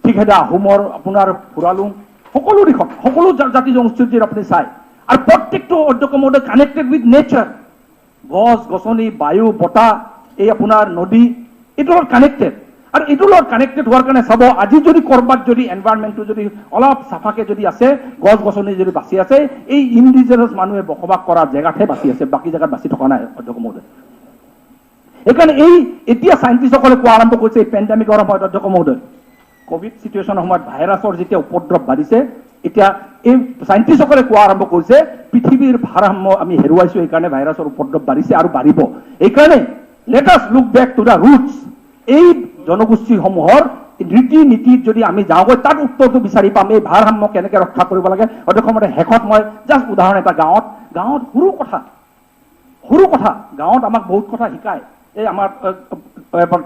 ঠিক সেইদৰে আহোমৰ আপোনাৰ ফুৰালুং, সকলো দিশত সকলো জাতি জনগোষ্ঠীৰ যদি আপুনি চায়, আৰু প্ৰত্যেকটো অধ্যক্ষ মহোদয় কানেক্টেড উইথ নেচাৰ, গছ গছনি, বায়ু, বতাহ, এই আপোনাৰ নদী, এইটোৰ লগত কানেক্টেড। আৰু এইটোৰ লগত কানেক্টেড হোৱাৰ কাৰণে চাব, আজি যদি ক'ৰবাত যদি এনভাইৰনমেণ্টটো যদি অলপ চাফাকে যদি আছে, গছ গছনি যদি বাচি আছে, এই ইণ্ডিজিনাছ মানুহে বসবাস কৰা জেগাতহে বাচি আছে, বাকী জেগাত বাচি থকা নাই অধ্যক্ষ মহোদয়। সেইকাৰণে এই এতিয়া চাইণ্টিষ্টসকলে কোৱা আৰম্ভ কৰিছে, এই পেণ্ডেমিকৰ সময়ত অধ্যক্ষ মহোদয়, কভিড চিটুৱেশ্যনৰ সময়ত ভাইৰাছৰ যেতিয়া উপদ্ৰৱ বাঢ়িছে, এতিয়া এই চাইণ্টিষ্টসকলে কোৱা আৰম্ভ কৰিছে পৃথিৱীৰ ভাৰসাম্য আমি হেৰুৱাইছোঁ, সেইকাৰণে ভাইৰাছৰ উপদ্ৰৱ বাঢ়িছে আৰু বাঢ়িব। সেইকাৰণে let us look back to the roots. এই জনগোষ্ঠীসমূহৰ ৰীতি নীতিত যদি আমি যাওঁগৈ, তাত উত্তৰটো বিচাৰি পাম, এই ভাৰসাম্য কেনেকৈ ৰক্ষা কৰিব লাগে। অধ্যক্ষ মহোদয়, শেষত মই জাষ্ট উদাহৰণ এটা, গাঁৱত সৰু কথা, গাঁৱত আমাক বহুত কথা শিকায়। এই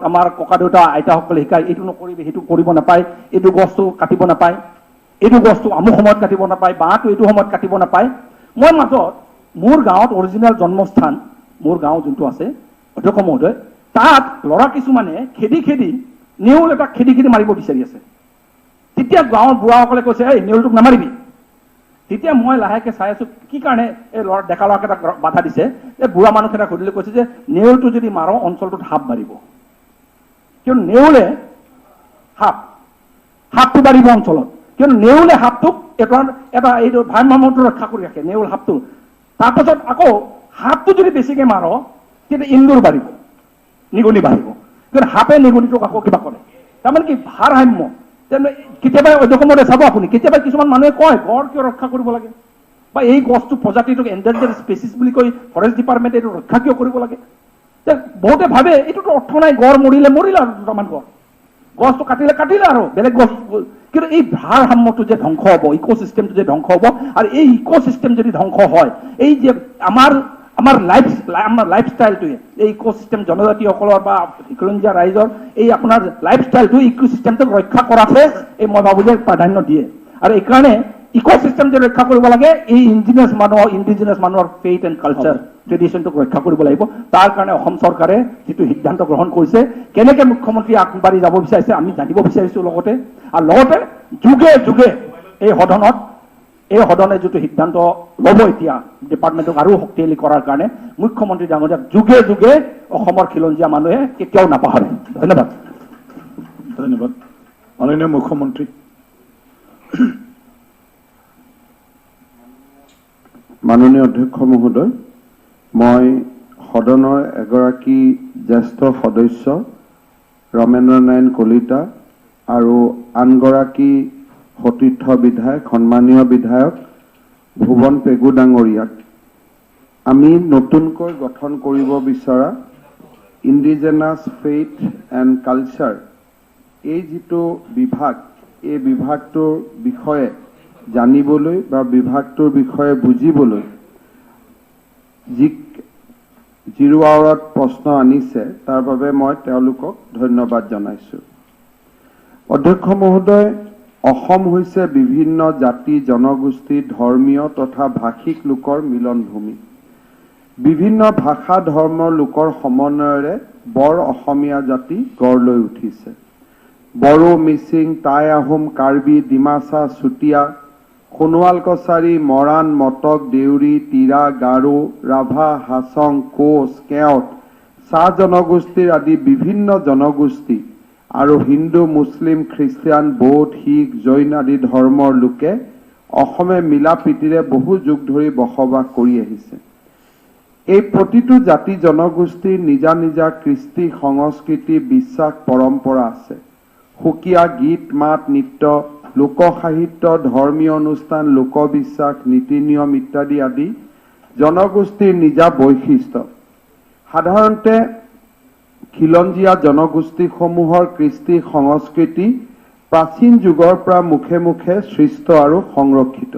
আমাৰ ককা দেউতা আইতাসকলে শিকায়, এইটো নকৰিবি, সেইটো কৰিব নাপায়, এইটো গছটো কাটিব নাপায়, এইটো গছটো আমুক সময়ত কাটিব নাপায়, বাঁহটো এইটো সময়ত কাটিব নাপায়। মই মাজত মোৰ গাঁৱত অৰিজিনেল জন্মস্থান, মোৰ গাঁও যোনটো আছে অধ্যক্ষ মহোদয়, তাত ল'ৰা কিছুমানে খেদি খেদি নেউল এটা খেদি খেদি মাৰিব বিচাৰি আছে। তেতিয়া গাঁৱৰ বুঢ়াসকলে কৈছে, এই নেউলটোক নামাৰিবি। তেতিয়া মই লাহেকে চাই আছো, কি কাৰণে এই ল'ৰা ডেকা ল'ৰাকেইটাক বাধা দিছে। এই বুঢ়া মানুহকেইটাক সুধিলে, কৈছে যে নেউলটো যদি মাৰো অঞ্চলটোত সাপ বাঢ়িব, কিয়নো নেউলে সাপটো বাঢ়িব অঞ্চলত, কিয়নো নেউলে সাপটোক এটা এইটো ভাৰসাম্যটো ৰক্ষা কৰি ৰাখে নেউল সাপটো। তাৰপাছত আকৌ সাপটো যদি বেছিকে মাৰ, তেতিয়া ইন্দুৰ বাঢ়িব, নিগনি বাঢ়িব, কিন্তু সাপে নিগনিটোক আকৌ কিবা কৰে। তাৰমানে কি ভাৰসাম্য। কেতিয়াবা অধ্যক্ষ মহোদয় চাব আপুনি, কেতিয়াবা কিছুমান মানুহে কয় গড় কিয় ৰক্ষা কৰিব লাগে, বা এই গছটো প্ৰজাতিটোক এণ্ডেঞ্জাৰ স্পেচিছ বুলি কৈ ফৰেষ্ট ডিপাৰ্টমেণ্টে এইটো ৰক্ষা কিয় কৰিব লাগে। বহুতে ভাবে এইটোতো অৰ্থ নাই, গড় মৰিলে মৰিলে আৰু দুটামান গড়, গছটো কাটিলে কাটিলে আৰু বেলেগ গছ। কিন্তু এই ভাৰসাম্যটো যে ধ্বংস হ'ব, ইক'চিষ্টেমটো যে ধ্বংস হ'ব, আৰু এই ইক'চিষ্টেম যদি ধ্বংস হয়, এই যে আমাৰ আমাৰ লাইফষ্টাইলটোৱে, এই ইক'চিষ্টেম জনজাতিসকলৰ বা খিলঞ্জীয়া ৰাইজৰ এই আপোনাৰ লাইফষ্টাইলটো ইক'চিষ্টেমটোক ৰক্ষা কৰাতহে এই মই ভাবোঁ যে প্ৰাধান্য দিয়ে। আৰু এইকাৰণে ইক'চিষ্টেম যে ৰক্ষা কৰিব লাগে, এই ইণ্ডিজিনাছ মানুহৰ ফেইথ এণ্ড কালচাৰ ট্ৰেডিশ্যনটোক ৰক্ষা কৰিব লাগিব। তাৰ কাৰণে অসম চৰকাৰে যিটো সিদ্ধান্ত গ্ৰহণ কৰিছে, কেনেকৈ মুখ্যমন্ত্ৰী আগবাঢ়ি যাব বিচাৰিছে আমি জানিব বিচাৰিছোঁ লগতে, আৰু লগতে যুগে যুগে এই সদনে যিটো সিদ্ধান্ত ল'ব এতিয়া ডিপাৰ্টমেণ্টক আৰু শক্তিশালী কৰাৰ কাৰণে, মুখ্যমন্ত্ৰী ডাঙৰীয়াক যুগে যুগে অসমৰ খিলঞ্জীয়া মানুহে কেতিয়াও নাপাহৰে। ধন্যবাদ। ধন্যবাদ মাননীয় মুখ্যমন্ত্ৰী। মাননীয় অধ্যক্ষ মহোদয়, মই সদনৰ এগৰাকী জ্যেষ্ঠ সদস্য ৰমেন্দ্ৰ নাৰায়ণ কলিতা আৰু আনগৰাকী সতীৰ্থ বিধায়ক সন্মানীয় বিধায়ক ভুৱন পেগু ডাঙৰীয়াক আমি নতুনকৈ গঠন কৰিব বিচৰা ইণ্ডিজেনাছ ফেইথ এণ্ড কালচাৰ এই যিটো বিভাগ, এই বিভাগটোৰ বিষয়ে জানিবলৈ বা বিভাগটোৰ বিষয়ে বুজিবলৈ যি জিৰ' আৱাৰত প্ৰশ্ন আনিছে তাৰ বাবে মই তেওঁলোকক ধন্যবাদ জনাইছোঁ। অধ্যক্ষ মহোদয়, অসম হৈছে বিভিন্ন জাতি জনগোষ্ঠী, ধৰ্মীয় তথা ভাষিক লোকৰ মিলনভূমি। বিভিন্ন ভাষা ধৰ্মৰ লোকৰ সমন্বয়ৰে বৰ অসমীয়া জাতি গঢ় লৈ উঠিছে। বড়ো, মিচিং, টাই আহোম, কাৰ্বি, ডিমাচা, চুতীয়া, সোণোৱাল কছাৰী, মৰাণ, মটক, দেউৰী, তিৰা, গাৰো, ৰাভা, হাছং, কোচ, কেওট, চাহ জনগোষ্ঠীৰ আদি বিভিন্ন জনগোষ্ঠী আৰু হিন্দু, মুছলিম, খ্ৰীষ্টিয়ান, বৌদ্ধ, শিখ, জৈন আদি ধৰ্মৰ লোকে অসমে মিলা প্ৰীতিৰে বহু যুগ ধৰি বসবাস কৰি আহিছে। এই প্ৰতিটো জাতি জনগোষ্ঠীৰ নিজা নিজা কৃষ্টি, সংস্কৃতি, বিশ্বাস, পৰম্পৰা আছে। সুকীয়া গীত মাত, নৃত্য, লোকসাহিত্য, ধৰ্মীয় অনুষ্ঠান, লোকবিশ্বাস, নীতি নিয়ম ইত্যাদি আদি জনগোষ্ঠীৰ নিজা বৈশিষ্ট্য। সাধাৰণতে খিলঞ্জীয়া জনগোষ্ঠীসমূহৰ কৃষ্টি সংস্কৃতি প্ৰাচীন যুগৰ পৰা মুখে মুখে সৃষ্ট আৰু সংৰক্ষিত।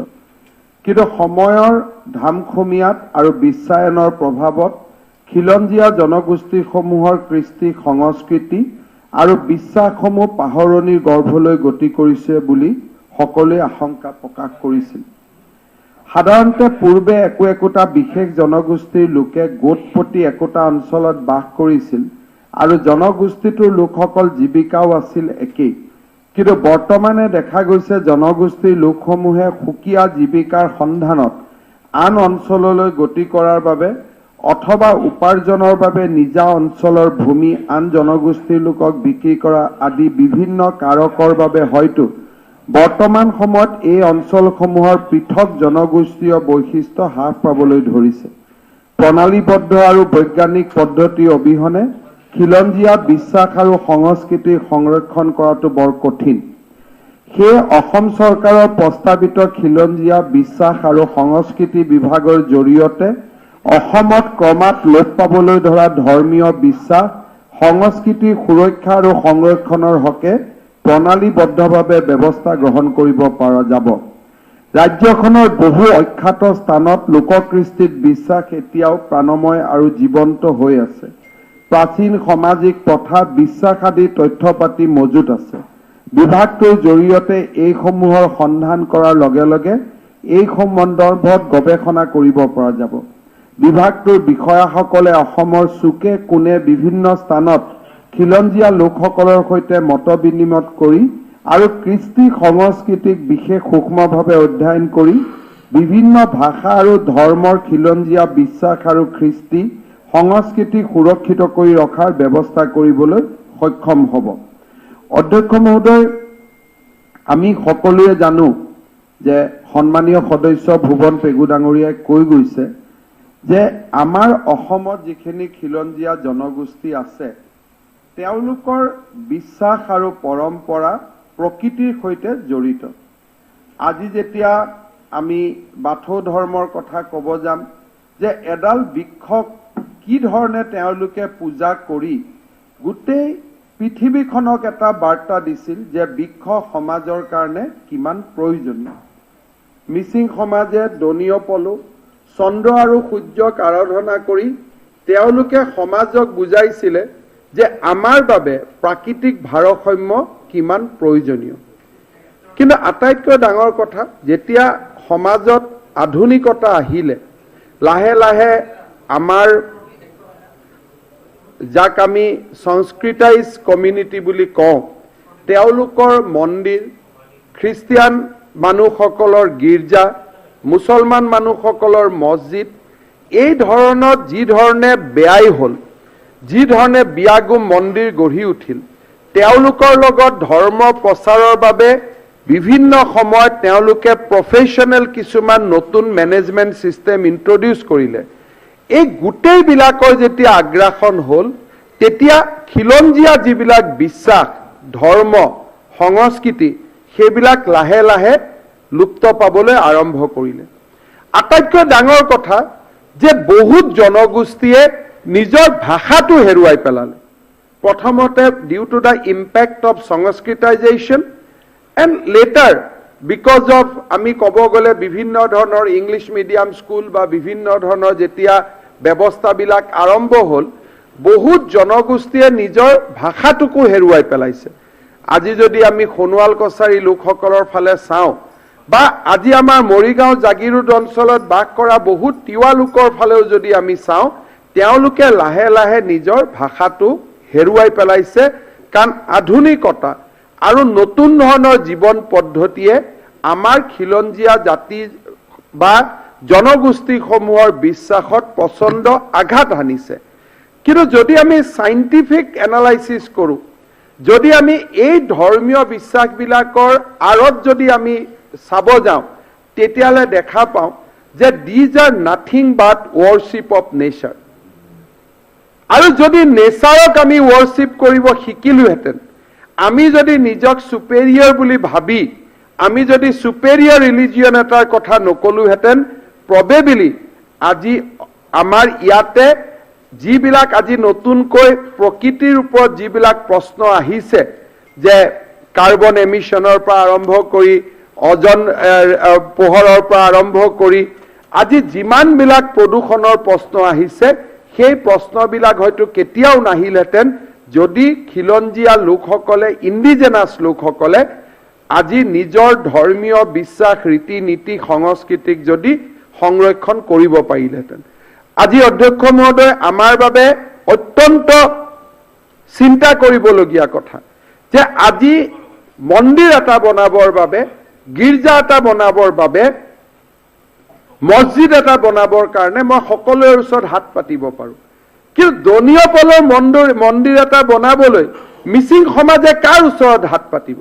কিন্তু সময়ৰ ধামখুমীয়াত আৰু বিশ্বায়নৰ প্ৰভাৱত খিলঞ্জীয়া জনগোষ্ঠীসমূহৰ কৃষ্টি সংস্কৃতি আৰু বিশ্বাসসমূহ পাহৰণিৰ গৰ্ভলৈ গতি কৰিছে বুলি সকলোৱে আশংকা প্ৰকাশ কৰিছিল। সাধাৰণতে পূৰ্বে একো একোটা বিশেষ জনগোষ্ঠীৰ লোকে গোট পতি একোটা অঞ্চলত বাস কৰিছিল আৰু জনগোষ্ঠীটোৰ লোকসকল জীৱিকাও আছিল একেই। কিন্তু বৰ্তমানে দেখা গৈছে জনগোষ্ঠীৰ লোকসমূহে সুকীয়া জীৱিকাৰ সন্ধানত আন অঞ্চললৈ গতি কৰাৰ বাবে অথবা উপাৰ্জনৰ বাবে নিজা অঞ্চলৰ ভূমি আন জনগোষ্ঠীৰ লোকক বিক্ৰী কৰা আদি বিভিন্ন কাৰকৰ বাবে হয়তো বৰ্তমান সময়ত এই অঞ্চলসমূহৰ পৃথক জনগোষ্ঠীয় বৈশিষ্ট্য হ্ৰাস পাবলৈ ধৰিছে। প্ৰণালীবদ্ধ আৰু বৈজ্ঞানিক পদ্ধতি অবিহনে খিলঞ্জীয়া বিশ্বাস আৰু সংস্কৃতিৰ সংৰক্ষণ কৰাটো বৰ কঠিন। সেয়ে অসম চৰকাৰৰ প্ৰস্তাৱিত খিলঞ্জীয়া বিশ্বাস আৰু সংস্কৃতি বিভাগৰ জৰিয়তে অসমত ক্ৰমাৎ লোপ পাবলৈ ধৰা ধৰ্মীয় বিশ্বাস, সংস্কৃতিৰ সুৰক্ষা আৰু সংৰক্ষণৰ হকে প্ৰণালীবদ্ধভাৱে ব্যৱস্থা গ্ৰহণ কৰিব পৰা যাব। ৰাজ্যখনৰ বহু অখ্যাত স্থানত লোককৃষ্টিত বিশ্বাস এতিয়াও প্ৰাণময় আৰু জীৱন্ত হৈ আছে। প্ৰাচীন সামাজিক প্ৰথা, বিশ্বাস আদি তথ্য পাতি মজুত আছে। বিভাগটোৰ জৰিয়তে এইসমূহৰ সন্ধান কৰাৰ লগে লগে এই সন্দৰ্ভত গৱেষণা কৰিব পৰা যাব। বিভাগটোৰ বিষয়াসকলে অসমৰ চুকে কোণে বিভিন্ন স্থানত খিলঞ্জীয়া লোকসকলৰ সৈতে মত বিনিময় কৰি আৰু কৃষ্টি সংস্কৃতিক বিশেষ সূক্ষ্মভাৱে অধ্যয়ন কৰি বিভিন্ন ভাষা আৰু ধৰ্মৰ খিলঞ্জীয়া বিশ্বাস আৰু কৃষ্টি সংস্কৃতি সুৰক্ষিত কৰি ৰখাৰ ব্যৱস্থা কৰিবলৈ সক্ষম হ'ব। অধ্যক্ষ মহোদয়, আমি সকলোৱে জানো যে সন্মানীয় সদস্য ভুৱন পেগু ডাঙৰীয়াই কৈ গৈছে যে আমাৰ অসমত যিখিনি খিলঞ্জীয়া জনগোষ্ঠী আছে তেওঁলোকৰ বিশ্বাস আৰু পৰম্পৰা প্ৰকৃতিৰ সৈতে জড়িত। আজি যেতিয়া আমি বাথৌ ধৰ্মৰ কথা ক'ব যাম যে এডাল বৃক্ষক কি ধৰণে তেওঁলোকে পূজা কৰি গোটেই পৃথিৱীখনক এটা বাৰ্তা দিছিল যে বৃক্ষ সমাজৰ কাৰণে কিমান প্ৰয়োজনীয়। মিচিং সমাজে দনীয় পলু, চন্দ্ৰ আৰু সূৰ্যক আৰাধনা কৰি তেওঁলোকে সমাজক বুজাইছিলে যে আমাৰ বাবে প্ৰাকৃতিক ভাৰসাম্য কিমান প্ৰয়োজনীয়। কিন্তু আটাইতকৈ ডাঙৰ কথা, যেতিয়া সমাজত আধুনিকতা আহিলে লাহে লাহে আমাৰ যাক আমি সংস্কৃতাইজ কমিউনিটি বুলি কওঁ, তেওঁলোকৰ মন্দিৰ, খ্ৰীষ্টিয়ান মানুহসকলৰ গীৰ্জা, মুছলমান মানুহসকলৰ মছজিদ, এই ধৰণত যি ধৰণে বেয়াই হ'ল, যি ধৰণে বিয়াগোম মন্দিৰ গঢ়ি উঠিল, তেওঁলোকৰ লগত ধৰ্ম প্ৰচাৰৰ বাবে বিভিন্ন সময়ত তেওঁলোকে প্ৰফেশ্যনেল কিছুমান নতুন মেনেজমেণ্ট ছিষ্টেম ইণ্ট্ৰডিউচ কৰিলে। এই গোটেইবিলাকৰ যেতিয়া আগ্ৰাসন হ'ল, তেতিয়া খিলঞ্জীয়া যিবিলাক বিশ্বাস, ধৰ্ম, সংস্কৃতি, সেইবিলাক লাহে লাহে লুপ্ত পাবলৈ আৰম্ভ কৰিলে। আটাইতকৈ ডাঙৰ কথা যে বহুত জনগোষ্ঠীয়ে নিজৰ ভাষাটো হেৰুৱাই পেলালে। প্ৰথমতে due to the impact of Sanskritization and later because of আমি ক'ব গ'লে বিভিন্ন ধৰণৰ ইংলিছ মিডিয়াম স্কুল বা বিভিন্ন ধৰণৰ যেতিয়া ব্যৱস্থাবিলাক আৰম্ভ হ'ল, বহুত জনগোষ্ঠীয়ে নিজৰ ভাষাটোকো হেৰুৱাই পেলাইছে। আজি যদি আমি সোণোৱাল কছাৰী লোকসকলৰ ফালে চাওঁ বা আজি আমাৰ মৰিগাঁও জাগিৰোড অঞ্চলত বাস কৰা বহুত তিৱা লোকৰ ফালেও যদি আমি চাওঁ, তেওঁলোকে লাহে লাহে নিজৰ ভাষাটো হেৰুৱাই পেলাইছে। কাৰণ আধুনিকতা আৰু নতুন ধৰণৰ জীৱন পদ্ধতিয়ে আমাৰ খিলঞ্জীয়া জাতি বা জনগোষ্ঠীসমূহৰ বিশ্বাসত প্ৰচণ্ড আঘাত হানিছে। কিন্তু যদি আমি চাইণ্টিফিক এনালাইচিছ কৰোঁ, যদি আমি এই ধৰ্মীয় বিশ্বাসবিলাকৰ আঁৰত যদি আমি চাব যাওঁ, তেতিয়াহ'লে দেখা পাওঁ যে these are nothing but worship of nature. আৰু যদি নেচাৰক আমি ৱৰশ্বিপ কৰিব শিকিলোহেঁতেন, আমি যদি নিজক চুপেৰিয়ৰ বুলি ভাবি আমি যদি চুপেৰিয়ৰ ৰিলিজিয়ন এটাৰ কথা নকলোহেঁতেন, প্ৰবেবিলি আজি আমাৰ ইয়াতে যিবিলাক আজি নতুনকৈ প্ৰকৃতিৰ ওপৰত যিবিলাক প্ৰশ্ন আহিছে যে কাৰ্বন এমিশ্যনৰ পৰা আৰম্ভ কৰি অজন পোহৰৰ পৰা আৰম্ভ কৰি আজি যিমানবিলাক প্ৰদূষণৰ প্ৰশ্ন আহিছে, সেই প্ৰশ্নবিলাক হয়তো কেতিয়াও নাহিলহেঁতেন যদি খিলঞ্জীয়া লোকসকলে, ইণ্ডিজেনাছ লোকসকলে আজি নিজৰ ধৰ্মীয় বিশ্বাস, ৰীতি নীতি, সংস্কৃতিক যদি সংৰক্ষণ কৰিব পাৰিলেহেঁতেন। আজি অধ্যক্ষ মহোদয়, আমাৰ বাবে অত্যন্ত চিন্তা কৰিবলগীয়া কথা যে আজি মন্দিৰ এটা বনাবৰ বাবে, গীৰ্জা এটা বনাবৰ বাবে, মছজিদ এটা বনাবৰ কাৰণে মই সকলোৰে ওচৰত হাত পাতিব পাৰোঁ, কিন্তু দনিয়পলৰ মন্দিৰ এটা বনাবলৈ মিচিং সমাজে কাৰ ওচৰত হাত পাতিব?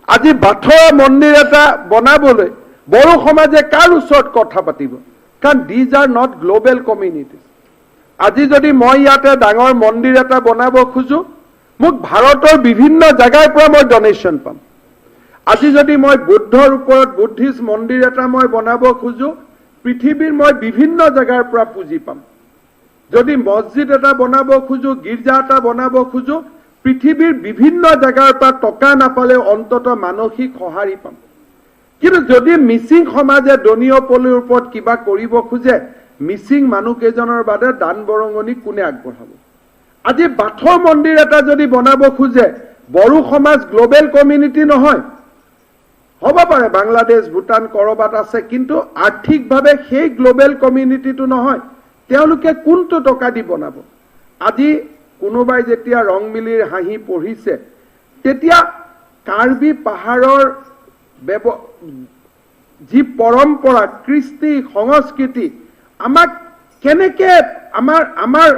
আজি বাথৰা মন্দিৰ এটা বনাবলৈ বড়ো সমাজে কাৰ ওচৰত কথা পাতিব? কাৰণ these are not global communities. আজি যদি মই ইয়াতে ডাঙৰ মন্দিৰ এটা বনাব খোজো, মোক ভাৰতৰ বিভিন্ন জেগাৰ পৰা মই ডনেশ্যন পাম। আজি যদি মই বুদ্ধৰ ওপৰত বুদ্ধিষ্ট মন্দিৰ এটা মই বনাব খোজো, পৃথিৱীৰ মই বিভিন্ন জেগাৰ পৰা পুঁজি পাম। যদি মছজিদ এটা বনাব খোজো, গীৰ্জা এটা বনাব খোজো, পৃথিৱীৰ বিভিন্ন জেগাৰ পৰা টকা নাপালেও অন্ততঃ মানসিক সঁহাৰি পাম। কিন্তু যদি মিচিং সমাজে দনীয় পলিৰ ওপৰত কিবা কৰিব খোজে, মিচিং মানুহকেইজনৰ বাদে দান বৰঙণি কোনে আগবঢ়াব? আজি বাথৌ মন্দিৰ এটা যদি বনাব খোজে, বড়ো সমাজ গ্ল'বেল কমিউনিটি নহয়, হ'ব পাৰে বাংলাদেশ, ভূটান কৰবাত আছে, কিন্তু আৰ্থিকভাৱে সেই গ্ল'বেল কমিউনিটিটো নহয়। তেওঁলোকে কোনটো টকা দি বনাব? আজি কোনোবাই যেতিয়া ৰংমিলিৰ হাঁহি পঢ়িছে, তেতিয়া কাৰ্বি পাহাৰৰ যি পৰম্পৰা, কৃষ্টি সংস্কৃতি, আমাক কেনেকে আমাৰ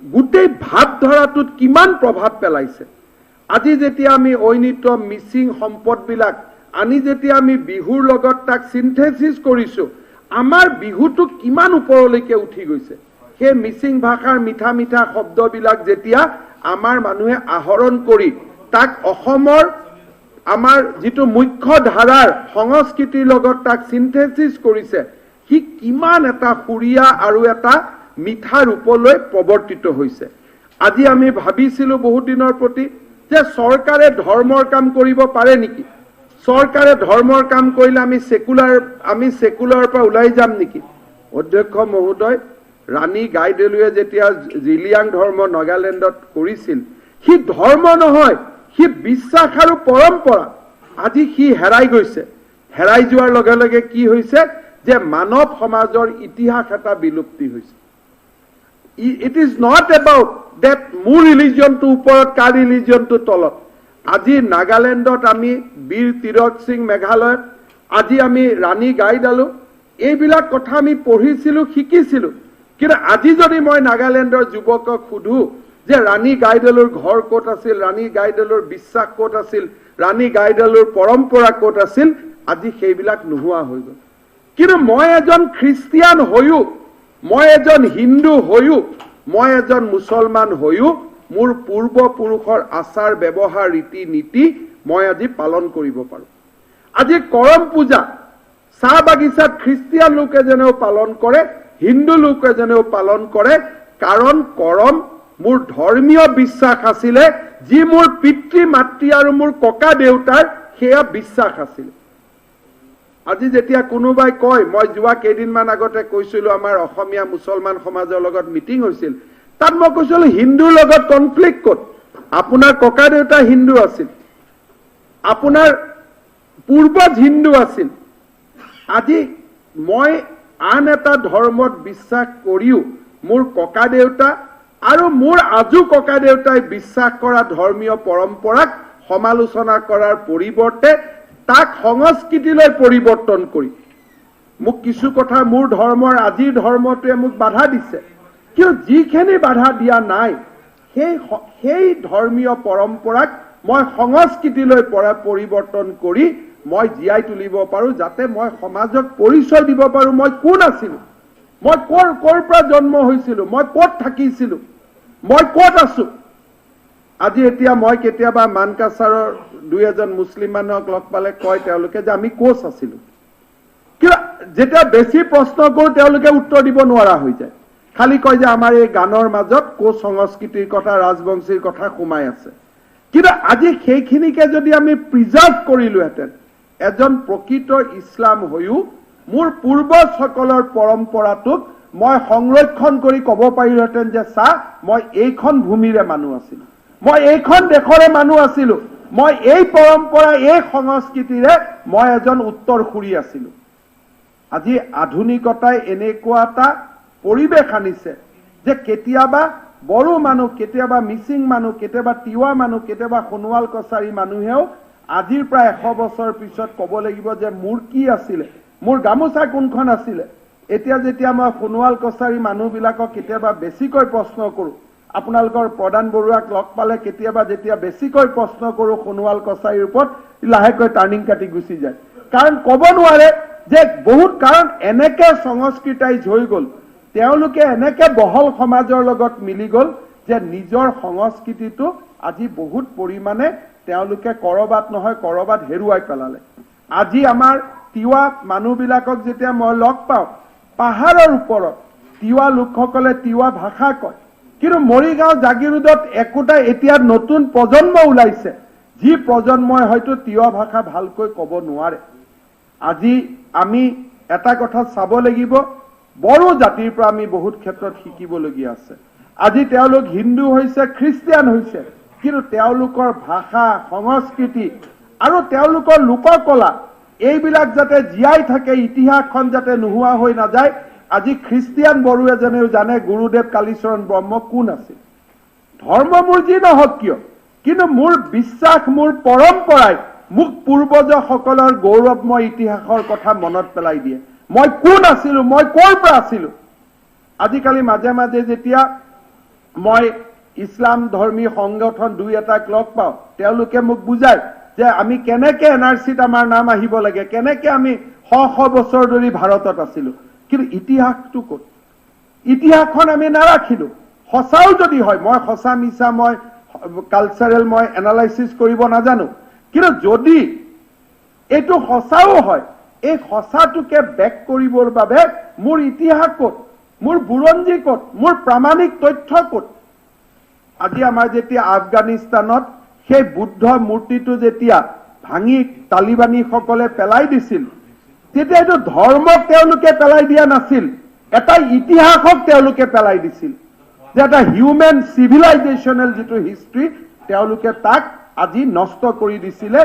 গোটেই ভাৱধাৰাটোত কিমান প্ৰভাৱ পেলাইছে। আজি যেতিয়া আমি ঐনিত মিচিং সম্পদবিলাক আনি যেতিয়া আমি বিহুৰ লগত তাক চিন্থেচিছ কৰিছো, আমাৰ বিহুটো কিমান ওপৰলৈকে উঠি গৈছে। সেই মিচিং ভাষাৰ মিঠা মিঠা শব্দবিলাক যেতিয়া আমাৰ মানুহে আহৰণ কৰি তাক অসমৰ আমাৰ যিটো মুখ্য ধাৰাৰ সংস্কৃতিৰ লগত তাক চিন্থেচিছ কৰিছে, সি কিমান এটা সুৰীয়া আৰু এটা মিঠা ৰূপলৈ প্ৰৱৰ্তিত হৈছে। আজি আমি ভাবিছিলো বহুত দিনৰ প্ৰতি যে চৰকাৰে ধৰ্মৰ কাম কৰিব পাৰে নেকি? চৰকাৰে ধৰ্মৰ কাম কৰিলে আমি ছেকুলাৰৰ পৰা ওলাই যাম নেকি? অধ্যক্ষ মহোদয়, ৰাণী গাইডেলুৱে যেতিয়া জিলিয়াং ধৰ্ম নাগালেণ্ডত কৰিছিল, সি ধৰ্ম নহয়, সি বিশ্বাস আৰু পৰম্পৰা। আজি সি হেৰাই গৈছে। হেৰাই যোৱাৰ লগে লগে কি হৈছে যে মানৱ সমাজৰ ইতিহাস এটা বিলুপ্তি হৈছে। It is not about that মোৰ ৰিলিজনটোৰ ওপৰত, কাৰ ৰিলিজনটোৰ তলত। আজি নাগালেণ্ডত আমি বীৰ তিৰক সিং, মেঘালয়ত আজি আমি ৰাণী গাইডালো, এইবিলাক কথা আমি পঢ়িছিলো, শিকিছিলো। কিন্তু আজি যদি মই নাগালেণ্ডৰ যুৱকক সোধো যে ৰাণী গাইডালুৰ ঘৰ ক'ত আছিল, ৰাণী গাইডালুৰ বিশ্বাস ক'ত আছিল, ৰাণী গাইডালুৰ পৰম্পৰা ক'ত আছিল, আজি সেইবিলাক নোহোৱা হৈ গ'ল। কিন্তু মই এজন খ্ৰীষ্টিয়ান হৈও, মই এজন হিন্দু হৈও, মই এজন মুছলমান হৈও মোৰ পূৰ্বপুৰুষৰ আচাৰ ব্যৱহাৰ, ৰীতি নীতি মই আজি পালন কৰিব পাৰোঁ। আজি কৰম পূজা চাহ বাগিচাত খ্ৰীষ্টিয়ান লোক এজনেও পালন কৰে, হিন্দু লোক এজনেও পালন কৰে, কাৰণ কৰম মোৰ ধৰ্মীয় বিশ্বাস আছিলে, যি মোৰ পিতৃ মাতৃ আৰু মোৰ ককা দেউতাৰ সেয়া বিশ্বাস আছিলে। আজি যেতিয়া কোনোবাই কয়, মই যোৱা কেইদিনমান আগতে কৈছিলো, আমাৰ অসমীয়া মুছলমান সমাজৰ লগত মিটিং হৈছিল, তাত মই কৈছিলো হিন্দুৰ লগত কনফ্লিক্ট ক'ত? আপোনাৰ ককা দেউতা হিন্দু আছিল, আপোনাৰ পূৰ্বজ হিন্দু আছিল। আজি মই আন এটা ধৰ্মত বিশ্বাস কৰিও মোৰ ককা দেউতা আৰু মোৰ আজু ককা দেউতাই বিশ্বাস কৰা ধৰ্মীয় পৰম্পৰাক সমালোচনা কৰাৰ পৰিৱৰ্তে তাক সংস্কৃতিলৈ পৰিৱৰ্তন কৰি মোক কিছু কথা মোৰ ধৰ্মৰ, আজিৰ ধৰ্মটোৱে মোক বাধা দিছে, কিন্তু যিখিনি বাধা দিয়া নাই, সেই ধৰ্মীয় পৰম্পৰাক মই সংস্কৃতিলৈ পৰা পৰিৱৰ্তন কৰি মই জীয়াই তুলিব পাৰো, যাতে মই সমাজক পৰিচয় দিব পাৰো মই কোন আছিলো, মই ক'ৰ পৰা জন্ম হৈছিলো, মই ক'ত থাকিছিলো, মই ক'ত আছো। আজি এতিয়া মই কেতিয়াবা মানকাছাৰৰ দুই এজন মুছলিম মানুহক লগ পালে কয় তেওঁলোকে যে আমি কোচ আছিলো। কিন্তু যেতিয়া বেছি প্ৰশ্ন কৰোঁ, তেওঁলোকে উত্তৰ দিব নোৱাৰা হৈ যায়। খালি কয় যে আমাৰ এই গানৰ মাজত কোচ সংস্কৃতিৰ কথা, ৰাজবংশীৰ কথা সোমাই আছে। কিন্তু আজি সেইখিনিকে যদি আমি প্ৰিজাৰ্ভ কৰিলোহেঁতেন, এজন প্ৰকৃত ইছলাম হৈও মোৰ পূৰ্বজসকলৰ পৰম্পৰাটোক মই সংৰক্ষণ কৰি ক'ব পাৰিলোহেঁতেন যে চা, মই এইখন ভূমিৰে মানুহ আছিলো, মই এইখন দেশৰে মানুহ আছিলো, মই এই পৰম্পৰা, এই সংস্কৃতিৰে মই এজন উত্তৰসূৰী আছিলো। আজি আধুনিকতাই এনেকুৱা এটা পৰিৱেশ আনিছে যে কেতিয়াবা বড়ো মানুহ, কেতিয়াবা মিচিং মানুহ, কেতিয়াবা তিৱা মানুহ, কেতিয়াবা সোণোৱাল কছাৰী মানুহেও আজিৰ পৰা 100 বছৰ পিছত ক'ব লাগিব যে মোৰ কি আছিলে, মোৰ গামোচা কোনখন আছিলে। এতিয়া যেতিয়া মই সোণোৱাল কছাৰী মানুহবিলাকক কেতিয়াবা বেছিকৈ প্ৰশ্ন কৰোঁ, আপোনালোকৰ প্ৰদান বৰুৱাক লগ পালে কেতিয়াবা যেতিয়া বেছিকৈ প্ৰশ্ন কৰোঁ সোণোৱাল কছাৰীৰ ওপৰত, লাহেকৈ টাৰ্ণিং কাটি গুচি যায়। কাৰণ ক'ব নোৱাৰে যে বহুত, কাৰণ এনেকে সংস্কৃতাইজ হৈ গ'ল, তেওঁলোকে এনেকে বহল সমাজৰ লগত মিলি গ'ল যে নিজৰ সংস্কৃতিটো আজি বহুত পৰিমাণে তেওঁলোকে কৰবাত নহয় কৰবাত হেৰুৱাই পেলালে। আজি আমাৰ তিৱা মানুহবিলাকক যেতিয়া মই লগ পাওঁ, পাহাৰৰ ওপৰত তিৱা লোকসকলে তিৱা ভাষা কয়। কিন্তু মৰিগাঁও, জাগিৰোডত একোটা এতিয়া নতুন প্ৰজন্ম ওলাইছে, যি প্ৰজন্মই হয়তো তিৱা ভাষা ভালকৈ ক'ব নোৱাৰে। আজি আমি এটা কথা চাব লাগিব, বড়ো জাতিৰ পৰা আমি বহুত ক্ষেত্ৰত শিকিবলগীয়া আছে। আজি তেওঁলোক হিন্দু হৈছে, খ্ৰীষ্টিয়ান হৈছে, কিন্তু তেওঁলোকৰ ভাষা, সংস্কৃতি আৰু তেওঁলোকৰ লোককলা এইবিলাক যাতে জীয়াই থাকে, ইতিহাসখন যাতে নোহোৱা হৈ নাযায়। আজি খ্ৰীষ্টিয়ান বড়ো এজনেও জানে গুৰুদেৱ কালীচৰণ ব্ৰহ্ম কোন আছিল। ধৰ্ম মোৰ যি নহওক কিয়, কিন্তু মোৰ বিশ্বাস, মোৰ পৰম্পৰাই মোক পূৰ্বজসকলৰ গৌৰৱময় ইতিহাসৰ কথা মনত পেলাই দিয়ে, মই কোন আছিলো, মই ক'ৰ পৰা আছিলো। আজিকালি মাজে মাজে যেতিয়া মই ইছলাম ধৰ্মী সংগঠন দুই এটাক লগ পাওঁ, তেওঁলোকে মোক বুজায় যে আমি কেনেকে এনআৰচিত আমাৰ নাম আহিব লাগে, কেনেকে আমি শ শ বছৰ ধৰি ভাৰতত আছিলো। কিন্তু ইতিহাসটো ক'ত? ইতিহাসখন আমি নাৰাখিলো। সঁচাও যদি হয়, মই সঁচা মিছা মই কালচাৰেল মই এনালাইচিছ কৰিব নাজানো, কিন্তু যদি এইটো সঁচাও হয়, এই সঁচাটোকে বেক কৰিবৰ বাবে মোৰ ইতিহাস ক'ত, মোৰ বুৰঞ্জী ক'ত, মোৰ প্ৰামাণিক তথ্য ক'ত? আজি আমাৰ যেতিয়া আফগানিস্তানত সেই বুদ্ধ মূৰ্তিটো যেতিয়া ভাঙি তালিবানীসকলে পেলাই দিছিল, তেতিয়া এইটো ধৰ্মক তেওঁলোকে পেলাই দিয়া নাছিল, এটা ইতিহাসক তেওঁলোকে পেলাই দিছিল যে এটা হিউমেন চিভিলাইজেশ্যনেল যিটো হিষ্ট্ৰী, তেওঁলোকে তাক আজি নষ্ট কৰি দিছিলে।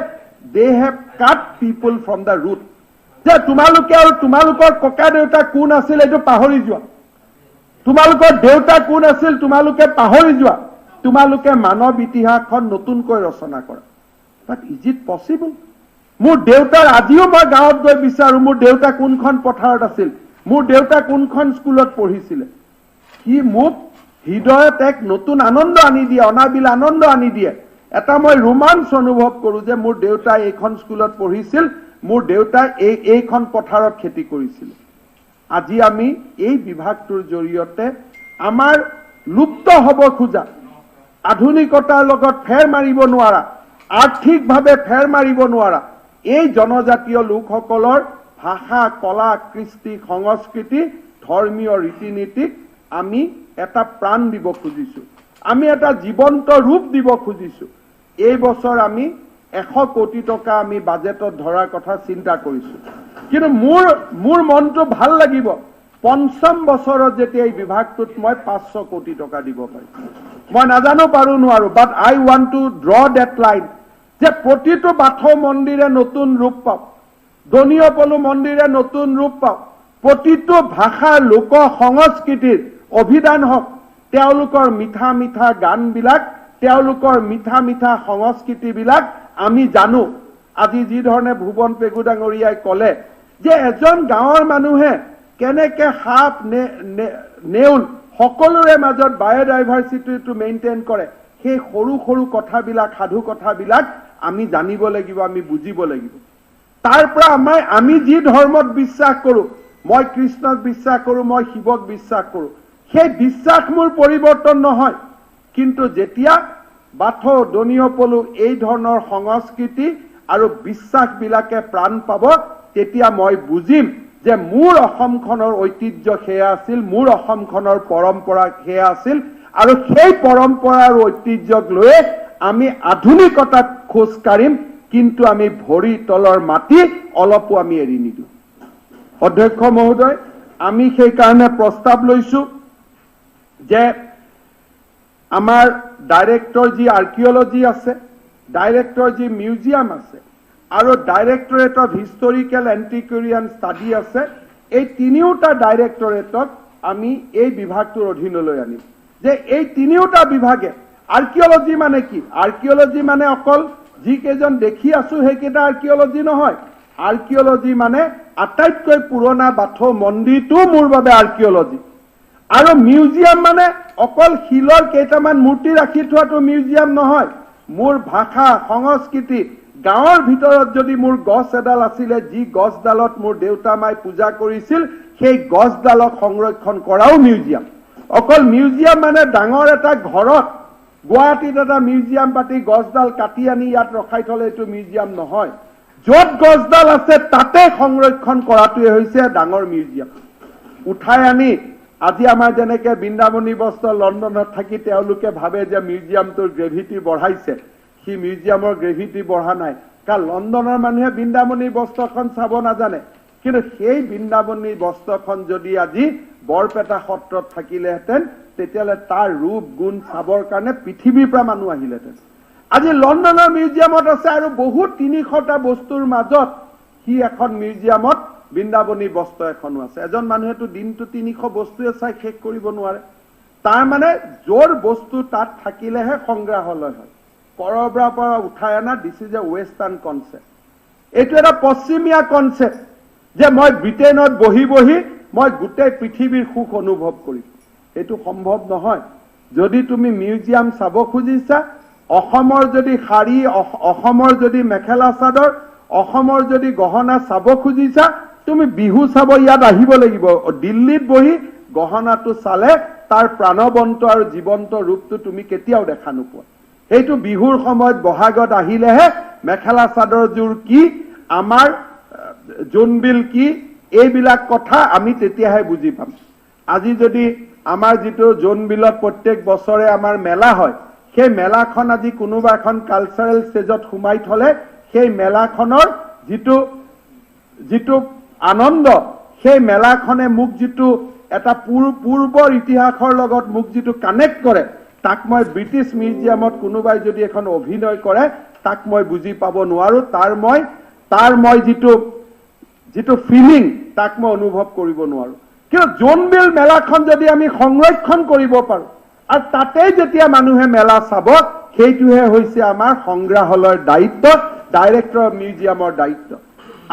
They have cut people from the root যে তোমালোকে আৰু তোমালোকৰ ককা দেউতা কোন আছিল এইটো পাহৰি যোৱা, তোমালোকৰ দেউতা কোন আছিল তোমালোকে পাহৰি যোৱা, তোমালোকে মানৱ ইতিহাসখন নতুনকৈ ৰচনা কৰা। But is it possible? মোৰ দেউতাৰ আজিও মই গাঁৱত গৈ বিচাৰো, মোৰ দেউতা কোনখন পথাৰত আছিল, মোৰ দেউতা কোনখন স্কুলত পঢ়িছিলে। সি মোক হৃদয়ত এক নতুন আনন্দ আনি দিয়ে, অনাবিল আনন্দ আনি দিয়ে। এটা মই ৰোমাঞ্চ অনুভৱ কৰো যে মোৰ দেউতাই এইখন স্কুলত পঢ়িছিল, মোৰ দেউতাই এইখন পথাৰত খেতি কৰিছিল। আজি আমি এই বিভাগটোৰ জৰিয়তে আমাৰ লুপ্ত হ'ব খোজা, আধুনিকতাৰ লগত ফেৰ মাৰিব নোৱাৰা, আৰ্থিকভাৱে ফেৰ মাৰিব নোৱাৰা এই জনজাতীয় লোকসকলৰ ভাষা, কলা, কৃষ্টি, সংস্কৃতি, ধৰ্মীয় ৰীতি নীতিক আমি এটা প্ৰাণ দিব খুজিছো, আমি এটা জীৱন্ত ৰূপ দিব খুজিছো। এই বছৰ আমি 100 কোটি টকা আমি বাজেটত ধৰাৰ কথা চিন্তা কৰিছো। কিন্তু মোৰ মনটো ভাল লাগিব পঞ্চম বছৰত যেতিয়া এই বিভাগটোত মই 500 কোটি টকা দিব পাৰিম। মই নাজানো পাৰো নোৱাৰো, but I want to draw that line যে প্ৰতিটো বাথৌ মন্দিৰে নতুন ৰূপ পাওক, দনিয়পলু মন্দিৰে নতুন ৰূপ পাওক, প্ৰতিটো ভাষাৰ লোক সংস্কৃতিৰ অভিধান হওক, তেওঁলোকৰ মিঠা মিঠা গানবিলাক, তেওঁলোকৰ মিঠা মিঠা সংস্কৃতিবিলাক আমি জানো। আজি যি ধৰণে ভুৱন পেগু ডাঙৰীয়াই ক'লে যে এজন গাঁৱৰ মানুহে কেনেকে সাপ, নেউল সকলোৰে মাজত বায়'ডাইভাৰ্চিটিটো মেইনটেইন কৰে, সেই সৰু সৰু কথাবিলাক, সাধু কথাবিলাক আমি জানিব লাগিব, আমি বুজিব লাগিব। তাৰ পৰা আমি যি ধৰ্মত বিশ্বাস কৰো, মই কৃষ্ণক বিশ্বাস কৰো, মই শিৱক বিশ্বাস কৰো, সেই বিশ্বাস মোৰ পৰিৱৰ্তন নহয়। কিন্তু যেতিয়া বাথৌ, দনীয় পলু এই ধৰণৰ সংস্কৃতি আৰু বিশ্বাসবিলাকে প্ৰাণ পাব, তেতিয়া মই বুজিম যে মোৰ অসমখনৰ ঐতিহ্য সেয়া আছিল, মোৰ অসমখনৰ পৰম্পৰা সেয়া আছিল, আৰু সেই পৰম্পৰা আৰু ঐতিহ্যক লৈয়ে আমি আধুনিকতাত খোজ কাঢ়িম, কিন্তু আমি ভৰি তলৰ মাটি অলপো আমি এৰি নিদিওঁ। অধ্যক্ষ মহোদয়, আমি সেইকাৰণে প্ৰস্তাৱ লৈছো যে আমাৰ ডাইৰেক্টৰ যি আৰ্কিঅলজি আছে, ডাইৰেক্টৰ যি মিউজিয়াম আছে আৰু Directorate of Historical Antiquarian Study আছে, এই তিনিওটা ডাইৰেক্টৰেটক আমি এই বিভাগটোৰ অধীনলৈ আনিম। যে এই তিনিওটা বিভাগে আৰ্কিঅলজি মানে কি? আৰ্কিঅলজি মানে অকল যিকেইজন দেখি আছো সেইকেইটা আৰ্কিঅলজি নহয়। আৰ্কিঅলজি মানে আটাইতকৈ পুৰণা বাথৌ মন্দিৰটো মোৰ বাবে আৰ্কিঅলজি। আৰু মিউজিয়াম মানে অকল শিলৰ কেইটামান মূৰ্তি ৰাখি থোৱাটো মিউজিয়াম নহয়। মোৰ ভাষা, সংস্কৃতি, গাঁৱৰ ভিতৰত যদি মোৰ গছ এডাল আছিলে, যি গছডালত মোৰ দেউতা মাই পূজা কৰিছিল, সেই গছডালক সংৰক্ষণ কৰাও মিউজিয়াম। অকল মিউজিয়াম মানে ডাঙৰ এটা ঘৰত গুৱাহাটীত এটা মিউজিয়াম পাতি গছডাল কাটি আনি ইয়াত ৰখাই থলে এইটো মিউজিয়াম নহয়। য'ত গছডাল আছে তাতে সংৰক্ষণ কৰাটোৱে হৈছে ডাঙৰ মিউজিয়াম। উঠাই আনি আজি আমাৰ যেনেকে বৃন্দাবনী বস্ত্ৰ লণ্ডনত থাকি তেওঁলোকে ভাবে যে মিউজিয়ামটোৰ গ্ৰেভিটি বঢ়াইছে, সি মিউজিয়ামৰ গ্ৰেভিটি বঢ়া নাই। কাৰণ লণ্ডনৰ মানুহে বৃন্দাবনী বস্ত্ৰখন চাব নাজানে, কিন্তু সেই বৃন্দাবনী বস্ত্ৰখন যদি আজি বৰপেটা সত্ৰত থাকিলেহেঁতেন, তেতিয়াহ'লে তাৰ ৰূপ গুণ চাবৰ কাৰণে পৃথিৱীৰ পৰা মানুহ আহিলেহেঁতেন। আজি লণ্ডনৰ মিউজিয়ামত আছে আৰু বহুত 300টা বস্তুৰ মাজত সি এখন মিউজিয়ামত বৃন্দাবনী বস্ত্ৰ এখনো আছে। এজন মানুহেতো দিনটো 300 বস্তুৱে চাই শেষ কৰিব নোৱাৰে। তাৰ মানে য'ৰ বস্তু তাত থাকিলেহে সংগ্ৰহালয় হয়। কৰবাৰ পৰা উঠাই অনা, this is a western concept. এইটো এটা পশ্চিমীয়া কনচেপ্ট যে মই ব্ৰিটেইনত বহি বহি মই গোটেই পৃথিৱীৰ সুখ অনুভৱ কৰিম। এইটো সম্ভৱ নহয়। যদি তুমি মিউজিয়াম চাব খুজিছা, অসমৰ যদি শাৰী, অসমৰ যদি মেখেলা চাদৰ, অসমৰ যদি গহনা চাব খুজিছা, তুমি বিহু চাব ইয়াত আহিব লাগিব। দিল্লীত বহি গহনাটো চালে তাৰ প্ৰাণৱন্ত আৰু জীৱন্ত ৰূপটো তুমি কেতিয়াও দেখা নোপোৱা। সেইটো বিহুৰ সময়ত বহাগত আহিলেহে মেখেলা চাদৰযোৰ কি, আমাৰ জোনবিল কি, এইবিলাক কথা আমি তেতিয়াহে বুজি পাম। আজি যদি আমাৰ যিটো জোনবিলত প্ৰত্যেক বছৰে আমাৰ মেলা হয়, সেই মেলাখন আজি কোনোবা এখন কালচাৰেল ষ্টেজত সোমাই থলে সেই মেলাখনৰ যিটো যিটো আনন্দ, সেই মেলাখনে মোক যিটো এটা পূৰ্বৰ ইতিহাসৰ লগত মোক যিটো কানেক্ট কৰে, তাক মই ব্ৰিটিছ মিউজিয়ামত কোনোবাই যদি এখন অভিনয় কৰে তাক মই বুজি পাব নোৱাৰো। তাৰ মই যিটো যিটো ফিলিং তাক মই অনুভৱ কৰিব নোৱাৰো। কিন্তু জোনবিল মেলাখন যদি আমি সংৰক্ষণ কৰিব পাৰো আৰু তাতেই যেতিয়া মানুহে মেলা চাব, সেইটোহে হৈছে আমাৰ সংগ্ৰহালয়ৰ দায়িত্ব, ডাইৰেক্টৰ অফ মিউজিয়ামৰ দায়িত্ব।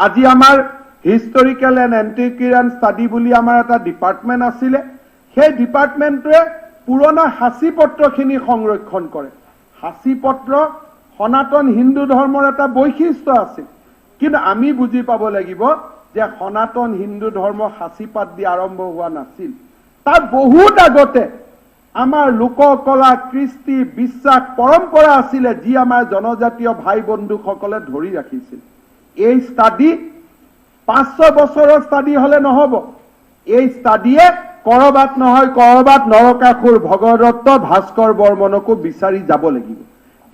আজি আমাৰ হিষ্টৰিকেল এণ্ড এণ্টিকুৰিয়ান ষ্টাডি বুলি আমাৰ এটা ডিপাৰ্টমেণ্ট আছিলে। সেই ডিপাৰ্টমেণ্টটোৱে পুৰণা সাঁচি পত্ৰখিনি সংৰক্ষণ কৰে। সাঁচি পত্ৰ সনাতন হিন্দু ধৰ্মৰ এটা বৈশিষ্ট্য আছিল, কিন্তু আমি বুজি পাব লাগিব যে সনাতন হিন্দু ধৰ্ম সাঁচিপাত দি আৰম্ভ হোৱা নাছিল। তাৰ বহুত আগতে আমাৰ লোককলা, কৃষ্টি, বিশ্বাস, পৰম্পৰা আছিলে, যি আমাৰ জনজাতীয় ভাই বন্ধুসকলে ধৰি ৰাখিছিল। এই ষ্টাডি 500 বছৰৰ ষ্টাডি হলে নহব। এই ষ্টাডিয়ে কৰবাত নহয় কৰবাত নৰকাসুৰ, ভগদত্ত, ভাস্কৰ বৰ্মনকো বিচাৰি যাব লাগিব।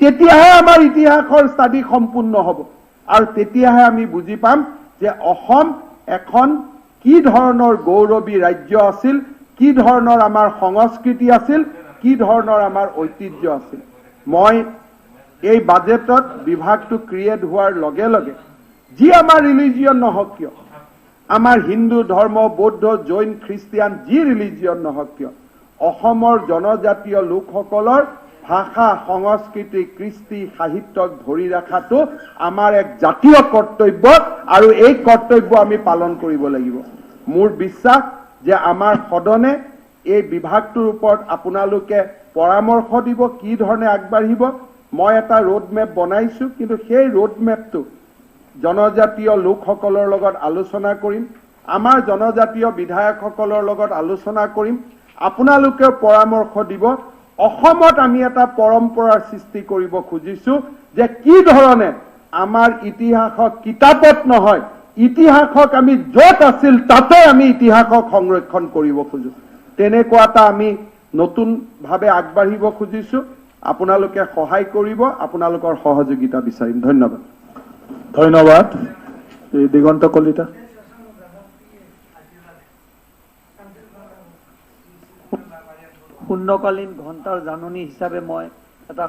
তেতিয়াহে আমাৰ ইতিহাসৰ ষ্টাডি সম্পূৰ্ণ হ'ব আৰু তেতিয়াহে আমি বুজি পাম যে অসম এখন কি ধৰণৰ গৌৰৱী ৰাজ্য আছিল, কি ধৰণৰ আমাৰ সংস্কৃতি আছিল, কি ধৰণৰ আমাৰ ঐতিহ্য আছিল। মই এই বাজেটত বিভাগটো ক্ৰিয়েট হোৱাৰ লগে লগে যি আমাৰ ৰিলিজিয়ন নহওক কিয়, আমাৰ হিন্দু ধৰ্ম, বৌদ্ধ, জৈন, খ্ৰীষ্টিয়ান যি ৰিলিজিয়ন নহওক কিয়, অসমৰ জনজাতীয় লোকসকলৰ ভাষা, সংস্কৃতি, কৃষ্টি, সাহিত্যক ধৰি ৰখাটো আমাৰ এক জাতীয় কৰ্তব্য আৰু এই কৰ্তব্য আমি পালন কৰিব লাগিব। মোৰ বিশ্বাস যে আমাৰ সদনে এই বিভাগটোৰ ওপৰত আপোনালোকে পৰামৰ্শ দিব কি ধৰণে আগবাঢ়িব। মই এটা ৰোড মেপ বনাইছো, কিন্তু সেই ৰোড মেপটো জনজাতীয় লোকসকলৰ লগত আলোচনা কৰিম, আমাৰ জনজাতীয় বিধায়কসকলৰ লগত আলোচনা কৰিম, আপোনালোকেও পৰামৰ্শ দিব। অসমত আমি এটা পৰম্পৰাৰ সৃষ্টি কৰিব খুজিছোঁ যে কি ধৰণে আমাৰ ইতিহাসক কিতাপত নহয়, ইতিহাসক আমি য'ত আছিল তাতে আমি ইতিহাসক সংৰক্ষণ কৰিব খোজোঁ। তেনেকুৱা এটা আমি নতুনভাৱে আগবাঢ়িব খুজিছোঁ। আপোনালোকে সহায় কৰিব, আপোনালোকৰ সহযোগিতা বিচাৰিম। ধন্যবাদ। ধন্যবাদ। দিগন্ত কলিতা। শূন্যকালীন ঘণ্টাৰ জাননী হিচাপে মই এটা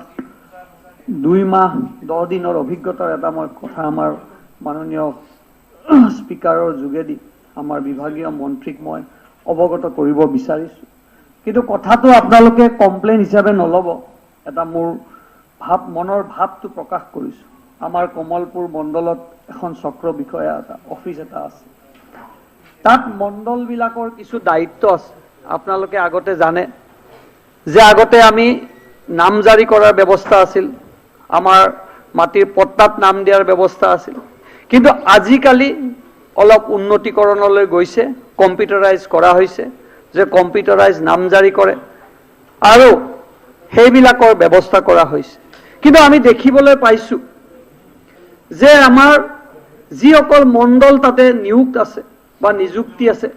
2 মাহ 10 দিনৰ অভিজ্ঞতাৰ এটা মই কথা আমাৰ মাননীয় স্পীকাৰৰ যোগেদি আমাৰ বিভাগীয় মন্ত্ৰীক মই অৱগত কৰিব বিচাৰিছোঁ। কিন্তু কথাটো আপোনালোকে কমপ্লেইন হিচাপে নল'ব, এটা মোৰ ভাৱ, মনৰ ভাৱটো প্ৰকাশ কৰিছোঁ। আমাৰ কমলপুৰ মণ্ডলত এখন চক্ৰ বিষয়া এটা অফিচ এটা আছে, তাত মণ্ডলবিলাকৰ কিছু দায়িত্ব আছে। আপোনালোকে আগতে জানে যে আগতে আমি নামজাৰি কৰাৰ ব্যৱস্থা আছিল, আমাৰ মাটিৰ পট্টাত নাম দিয়াৰ ব্যৱস্থা আছিল, কিন্তু আজিকালি অলপ উন্নতিকৰণলৈ গৈছে, কম্পিউটাৰাইজ কৰা হৈছে, যে কম্পিউটাৰাইজ নামজাৰি কৰে আৰু সেইবিলাকৰ ব্যৱস্থা কৰা হৈছে। কিন্তু আমি দেখিবলৈ পাইছোঁ যে আমাৰ যিসকল মণ্ডল তাতে নিযুক্ত আছে বা নিযুক্তি আছে,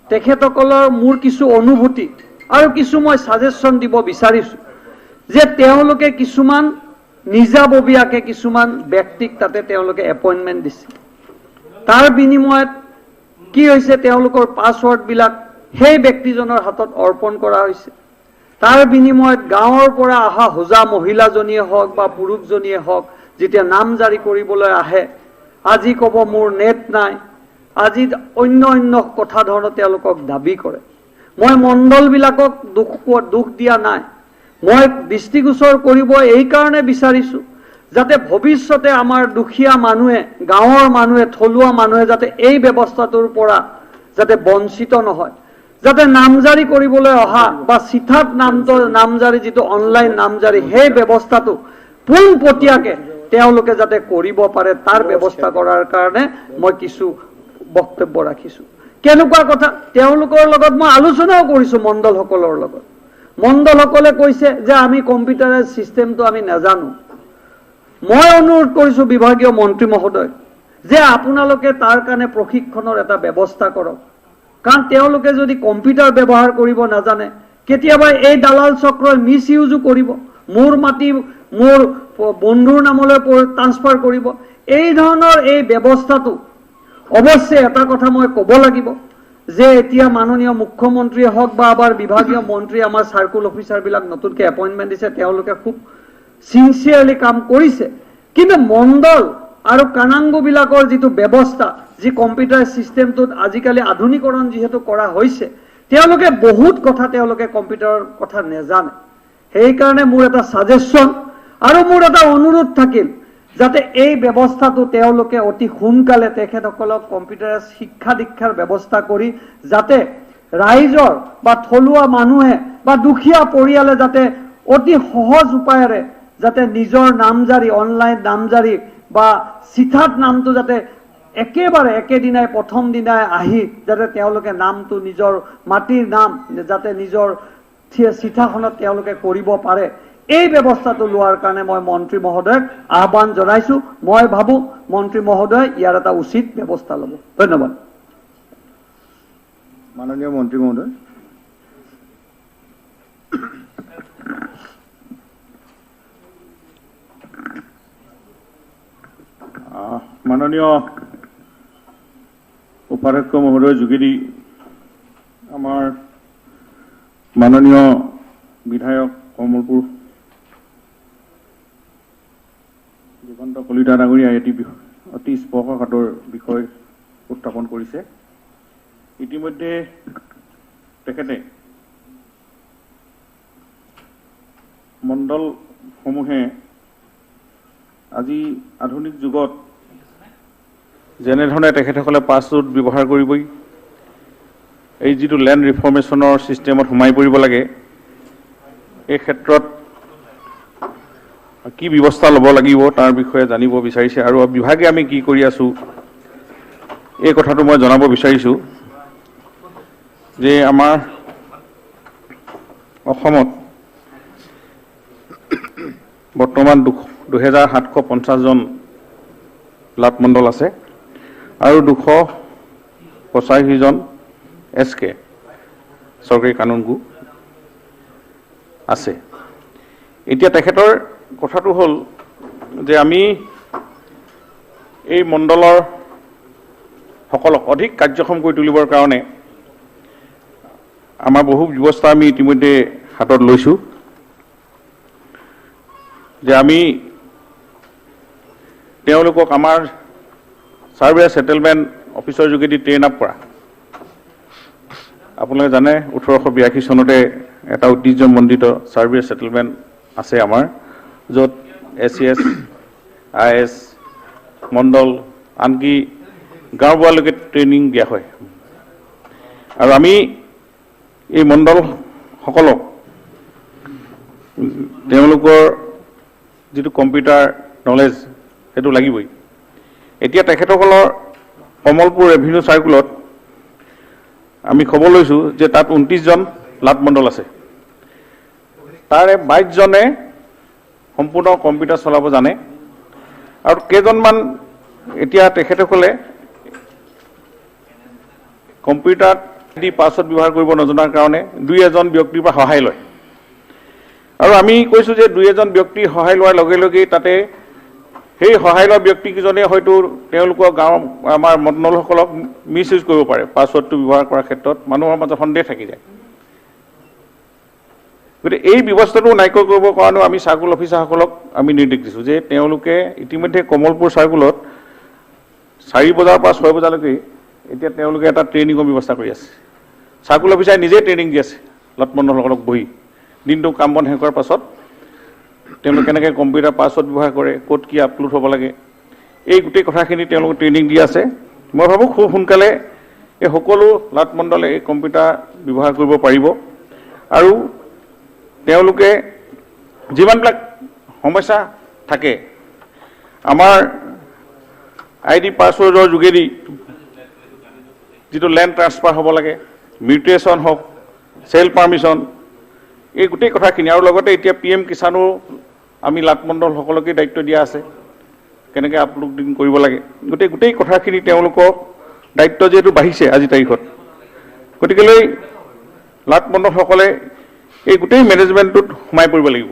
তেখেতসকলৰ মোৰ কিছু অনুভূতি আৰু কিছু মই ছাজেশ্যন দিব বিচাৰিছোঁ যে তেওঁলোকে কিছুমান নিজাববীয়াকে কিছুমান ব্যক্তিক তাতে তেওঁলোকে এপইণ্টমেণ্ট দিছে। তাৰ বিনিময়ত কি হৈছে, তেওঁলোকৰ পাছৱৰ্ডবিলাক সেই ব্যক্তিজনৰ হাতত অৰ্পণ কৰা হৈছে। তাৰ বিনিময়ত গাঁৱৰ পৰা অহা হোজা মহিলাজনীয়ে হওক বা পুৰুষজনীয়ে হওক, যেতিয়া নামজাৰি কৰিবলৈ আহে, আজি ক'ব মোৰ নেট নাই, আজি অন্য অন্য কথা ধৰণৰ তেওঁলোকক দাবী কৰে। মই মণ্ডলবিলাকক দুখ দিয়া নাই, মই দৃষ্টিগোচৰ কৰিব এইকাৰণে বিচাৰিছোঁ যাতে ভৱিষ্যতে আমাৰ দুখীয়া মানুহে, গাঁৱৰ মানুহে, থলুৱা মানুহে যাতে এই ব্যৱস্থাটোৰ পৰা যাতে বঞ্চিত নহয়, যাতে নামজাৰি কৰিবলৈ অহা বা চিঠাত নামজাৰি যিটো অনলাইন নামজাৰি, সেই ব্যৱস্থাটো পোনপটীয়াকৈ তেওঁলোকে যাতে কৰিব পাৰে তাৰ ব্যৱস্থা কৰাৰ কাৰণে মই কিছু বক্তব্য ৰাখিছোঁ। কেনেকুৱা কথা, তেওঁলোকৰ লগত মই আলোচনাও কৰিছোঁ মণ্ডলসকলৰ লগত। মণ্ডলসকলে কৈছে যে আমি কম্পিউটাৰাইজ ছিষ্টেমটো আমি নাজানো। মই অনুৰোধ কৰিছোঁ বিভাগীয় মন্ত্ৰী মহোদয় যে আপোনালোকে তাৰ কাৰণে প্ৰশিক্ষণৰ এটা ব্যৱস্থা কৰক, কাৰণ তেওঁলোকে যদি কম্পিউটাৰ ব্যৱহাৰ কৰিব নাজানে, কেতিয়াবা এই দালাল চক্ৰই মিছ ইউজো কৰিব, মোৰ মাটি মোৰ বন্ধুৰ নামলৈ ট্ৰান্সফাৰ কৰিব। এই ধৰণৰ এই ব্যৱস্থাটো অৱশ্যে এটা কথা মই ক'ব লাগিব যে এতিয়া মাননীয় মুখ্যমন্ত্ৰীয়ে হওক বা আমাৰ বিভাগীয় মন্ত্ৰী, আমাৰ চাৰ্কুল অফিচাৰবিলাক নতুনকৈ এপইণ্টমেণ্ট দিছে, তেওঁলোকে খুব চিনচিয়াৰলি কাম কৰিছে। কিন্তু মণ্ডল আৰু কানাংগুবিলাকৰ যিটো ব্যৱস্থা, যি কম্পিউটাৰ ছিষ্টেমটোত আজিকালি আধুনিকৰণ যিহেতু কৰা হৈছে, তেওঁলোকে বহুত কথা তেওঁলোকে কম্পিউটাৰৰ কথা নেজানে। সেইকাৰণে মোৰ এটা ছাজেশ্যন আৰু মোৰ এটা অনুৰোধ থাকিল যাতে এই ব্যৱস্থাটো তেওঁলোকে অতি সোনকালে তেখেতসকলক কম্পিউটাৰ শিক্ষা দীক্ষাৰ ব্যৱস্থা কৰি যাতে ৰাইজৰ বা থলুৱা মানুহে বা দুখীয়া পৰিয়ালে যাতে অতি সহজ উপায়েৰে যাতে নিজৰ নামজাৰি, অনলাইন নামজাৰি বা চিঠাত নামটো যাতে একেবাৰে একেদিনাই প্ৰথম দিনাই আহি যাতে তেওঁলোকে নামটো, নিজৰ মাটিৰ নাম যাতে নিজৰ চিঠাখনত তেওঁলোকে কৰিব পাৰে, এই ব্যৱস্থাটো লোৱাৰ কাৰণে মই মন্ত্ৰী মহোদয়ক আহ্বান জনাইছোঁ। মই ভাবোঁ মন্ত্ৰী মহোদয় ইয়াৰ এটা উচিত ব্যৱস্থা ল'ব। ধন্যবাদ। মাননীয় মন্ত্ৰী মহোদয়। মাননীয় উপাধ্যক্ষ মহোদয়ৰ যোগেদি আমাৰ মাননীয় বিধায়ক কমলপুৰ দিগন্ত কলিতা ডাঙৰীয়াই এটি অতি স্পৰ্শকাতৰ বিষয় উত্থাপন কৰিছে। ইতিমধ্যে তেখেতে মণ্ডলসমূহে আজি আধুনিক যুগত যেনেধৰণে তেখেতসকলে পাছৱৰ্ড ব্যৱহাৰ কৰিবই, এই যিটো লেণ্ড ৰিফৰ্মেশ্যনৰ ছিষ্টেমত সোমাই পৰিব লাগে, এই ক্ষেত্ৰত কি ব্যৱস্থা ল'ব লাগিব তাৰ বিষয়ে জানিব বিচাৰিছে আৰু বিভাগে আমি কি কৰি আছোঁ এই কথাটো মই জনাব বিচাৰিছোঁ যে আমাৰ অসমত বৰ্তমান 2750জন লাট মণ্ডল আছে আৰু 285জন এছ কে চৰকাৰী কানুনগো আছে। এতিয়া তেখেতৰ কথাটো হ'ল যে আমি এই মণ্ডলৰ সকলক অধিক কাৰ্যক্ষম কৰি তুলিবৰ কাৰণে আমাৰ বহু ব্যৱস্থা আমি ইতিমধ্যে হাতত লৈছোঁ, যে আমি তেওঁলোকক আমাৰ ছাৰ্ভে ছেটেলমেণ্ট অফিচৰ যোগেদি ট্ৰেইন আপ কৰা। আপোনালোকে জানে 1882 চনতে এটা ঐতিহ্যমণ্ডিত ছাৰ্ভে ছেটেলমেণ্ট আছে আমাৰ, য'ত এ চি এছ, I S, মণ্ডল, আনকি গাঁওবুঢ়ালৈকে ট্ৰেইনিং দিয়া হয়। আৰু আমি এই মণ্ডলসকলক তেওঁলোকৰ যিটো কম্পিউটাৰ নলেজ সেইটো লাগিবই। এতিয়া তেখেতসকলৰ কমলপুৰ ৰেভিনিউ চাৰ্কুলত আমি খবৰ লৈছোঁ যে তাত 29জন লাট মণ্ডল আছে, তাৰে 22জনে সম্পূৰ্ণ কম্পিউটাৰ চলাব জানে আৰু কেইজনমান এতিয়া তেখেতসকলে কম্পিউটাৰত দি পাছৱৰ্ড ব্যৱহাৰ কৰিব নজনাৰ কাৰণে দুই এজন ব্যক্তিৰ পৰা সহায় লয়। আৰু আমি কৈছোঁ যে দুই এজন ব্যক্তিৰ সহায় লোৱাৰ লগে লগেই তাতে সেই সহায় লোৱা ব্যক্তিকেইজনে হয়তো তেওঁলোকৰ গাঁৱৰ আমাৰ মণ্ডলসকলক মিছ ইউজ কৰিব পাৰে। পাছৱৰ্ডটো ব্যৱহাৰ কৰাৰ ক্ষেত্ৰত মানুহৰ মাজত সন্দেহ থাকি যায়। গতিকে এই ব্যৱস্থাটো নাইকিয়া কৰিবৰ কাৰণেও আমি চাৰ্কুল অফিচাৰসকলক আমি নিৰ্দেশ দিছোঁ যে তেওঁলোকে ইতিমধ্যে কমলপুৰ চাৰ্কুলত 4 বজাৰ পৰা 6 বজালৈকে এতিয়া তেওঁলোকে এটা ট্ৰেইনিঙৰ ব্যৱস্থা কৰি আছে। চাৰ্কুল অফিচাৰে নিজেই ট্ৰেইনিং দি আছে লাট মণ্ডলসকলক বহি দিনটো কাম বন শেষ হোৱাৰ পাছত তেওঁলোকে কেনেকৈ কম্পিউটাৰ পাছৱৰ্ড ব্যৱহাৰ কৰে, ক'ত কি আপলোড হ'ব লাগে, এই গোটেই কথাখিনি তেওঁলোকে ট্ৰেইনিং দি আছে। মই ভাবোঁ খুব সোনকালে এই সকলো লাট মণ্ডলে এই কম্পিউটাৰ ব্যৱহাৰ কৰিব পাৰিব আৰু তেওঁলোকে যিমানবিলাক সমস্যা থাকে আমাৰ আই ডি পাছৱৰ্ডৰ যোগেদি যিটো লেণ্ড ট্ৰান্সফাৰ হ'ব লাগে, মিউটেশ্যন হওক, চেল পাৰ্মিশ্যন, এই গোটেই কথাখিনি। আৰু লগতে এতিয়া পি এম কিষাণো আমি লাট মণ্ডলসকলকেই দায়িত্ব দিয়া আছে কেনেকৈ আপলোডিং কৰিব লাগে। গোটেই কথাখিনি তেওঁলোকক দায়িত্ব যিহেতু বাঢ়িছে আজি তাৰিখত, গতিকেলৈ লাট মণ্ডলসকলে এই গোটেই মেনেজমেণ্টটোত সোমাই পৰিব লাগিব।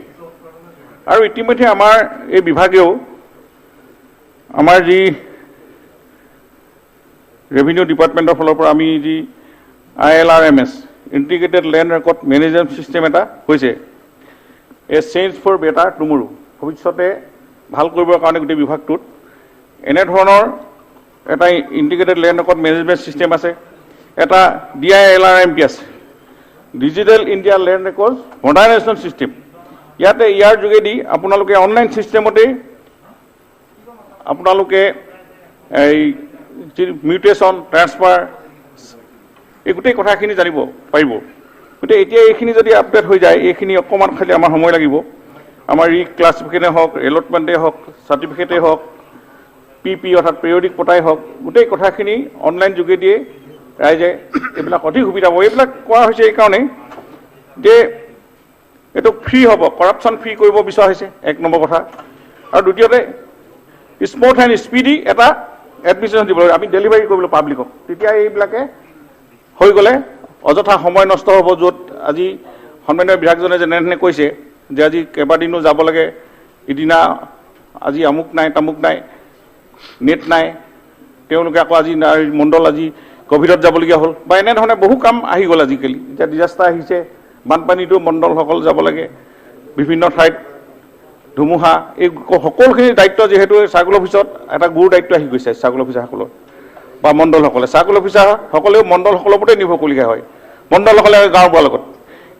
আৰু ইতিমধ্যে আমাৰ এই বিভাগেও আমাৰ যি ৰেভিনিউ ডিপাৰ্টমেণ্টৰ ফালৰ পৰা আমি যি ILRMS integrated land record management system এটা হৈছে, a change for better tomorrow, ভৱিষ্যতে ভাল কৰিবৰ কাৰণে গোটেই বিভাগটোত এনেধৰণৰ এটা integrated land record management system আছে, এটা DILRMP আছে, digital India land record modernisation system. ইয়াতে ইয়াৰ যোগেদি আপোনালোকে অনলাইন ছিষ্টেমতেই আপোনালোকে এই যি মিউটেশ্যন, ট্ৰান্সফাৰ, এই গোটেই কথাখিনি জানিব পাৰিব। গতিকে এতিয়া এইখিনি যদি আপডেট হৈ যায়, এইখিনি অকণমান খালি আমাৰ সময় লাগিব। আমাৰ ৰিক্লাছিফিকেশ্যনেই হওক, এলটমেণ্টেই হওক, চাৰ্টিফিকেটেই হওক, পি পি অৰ্থাৎ পিৰিয়ডিক পটাই হওক, গোটেই কথাখিনি অনলাইন যোগেদিয়ে ৰাইজে এইবিলাক অধিক সুবিধা পাব। এইবিলাক কোৱা হৈছে এইকাৰণেই যে এইটো ফ্ৰী হ'ব, কৰাপশ্যন ফ্ৰী কৰিব বিচৰা হৈছে, এক নম্বৰ কথা। আৰু দ্বিতীয়তে স্মুথ এণ্ড স্পীডি এটা এডমিনিষ্ট্ৰেশ্যন দিব লাগিব, আমি ডেলিভাৰী কৰিবলৈ পাব্লিকক। তেতিয়া এইবিলাকে হৈ গ'লে অযথা সময় নষ্ট হ'ব। য'ত আজি সন্মানীয় বিধায়কজনে যেনেধৰণে কৈছে যে আজি কেইবাদিনো যাব লাগে, ইদিনা আজি আমুক নাই তামুক নাই, নেট নাই, তেওঁলোকে আকৌ আজি মণ্ডল আজি ক'ভিডত যাবলগীয়া হ'ল বা এনেধৰণে বহু কাম আহি গ'ল আজিকালি। এতিয়া ডিজাষ্টাৰ আহিছে, বানপানীতো মণ্ডলসকল যাব লাগে, বিভিন্ন ঠাইত ধুমুহা, এই সকলোখিনি দায়িত্ব যিহেতু চাৰ্কুল অফিচত এটা গুৰু দায়িত্ব আহি গৈছে চাৰ্কুল অফিচাৰসকলৰ বা মণ্ডলসকলে। চাৰ্কুল অফিচাৰসকলেও মণ্ডলসকলৰ ওপৰতে নিৰ্ভৰ কৰিবলগীয়া হয়, মণ্ডলসকলে গাঁওবুঢ়াৰ লগত।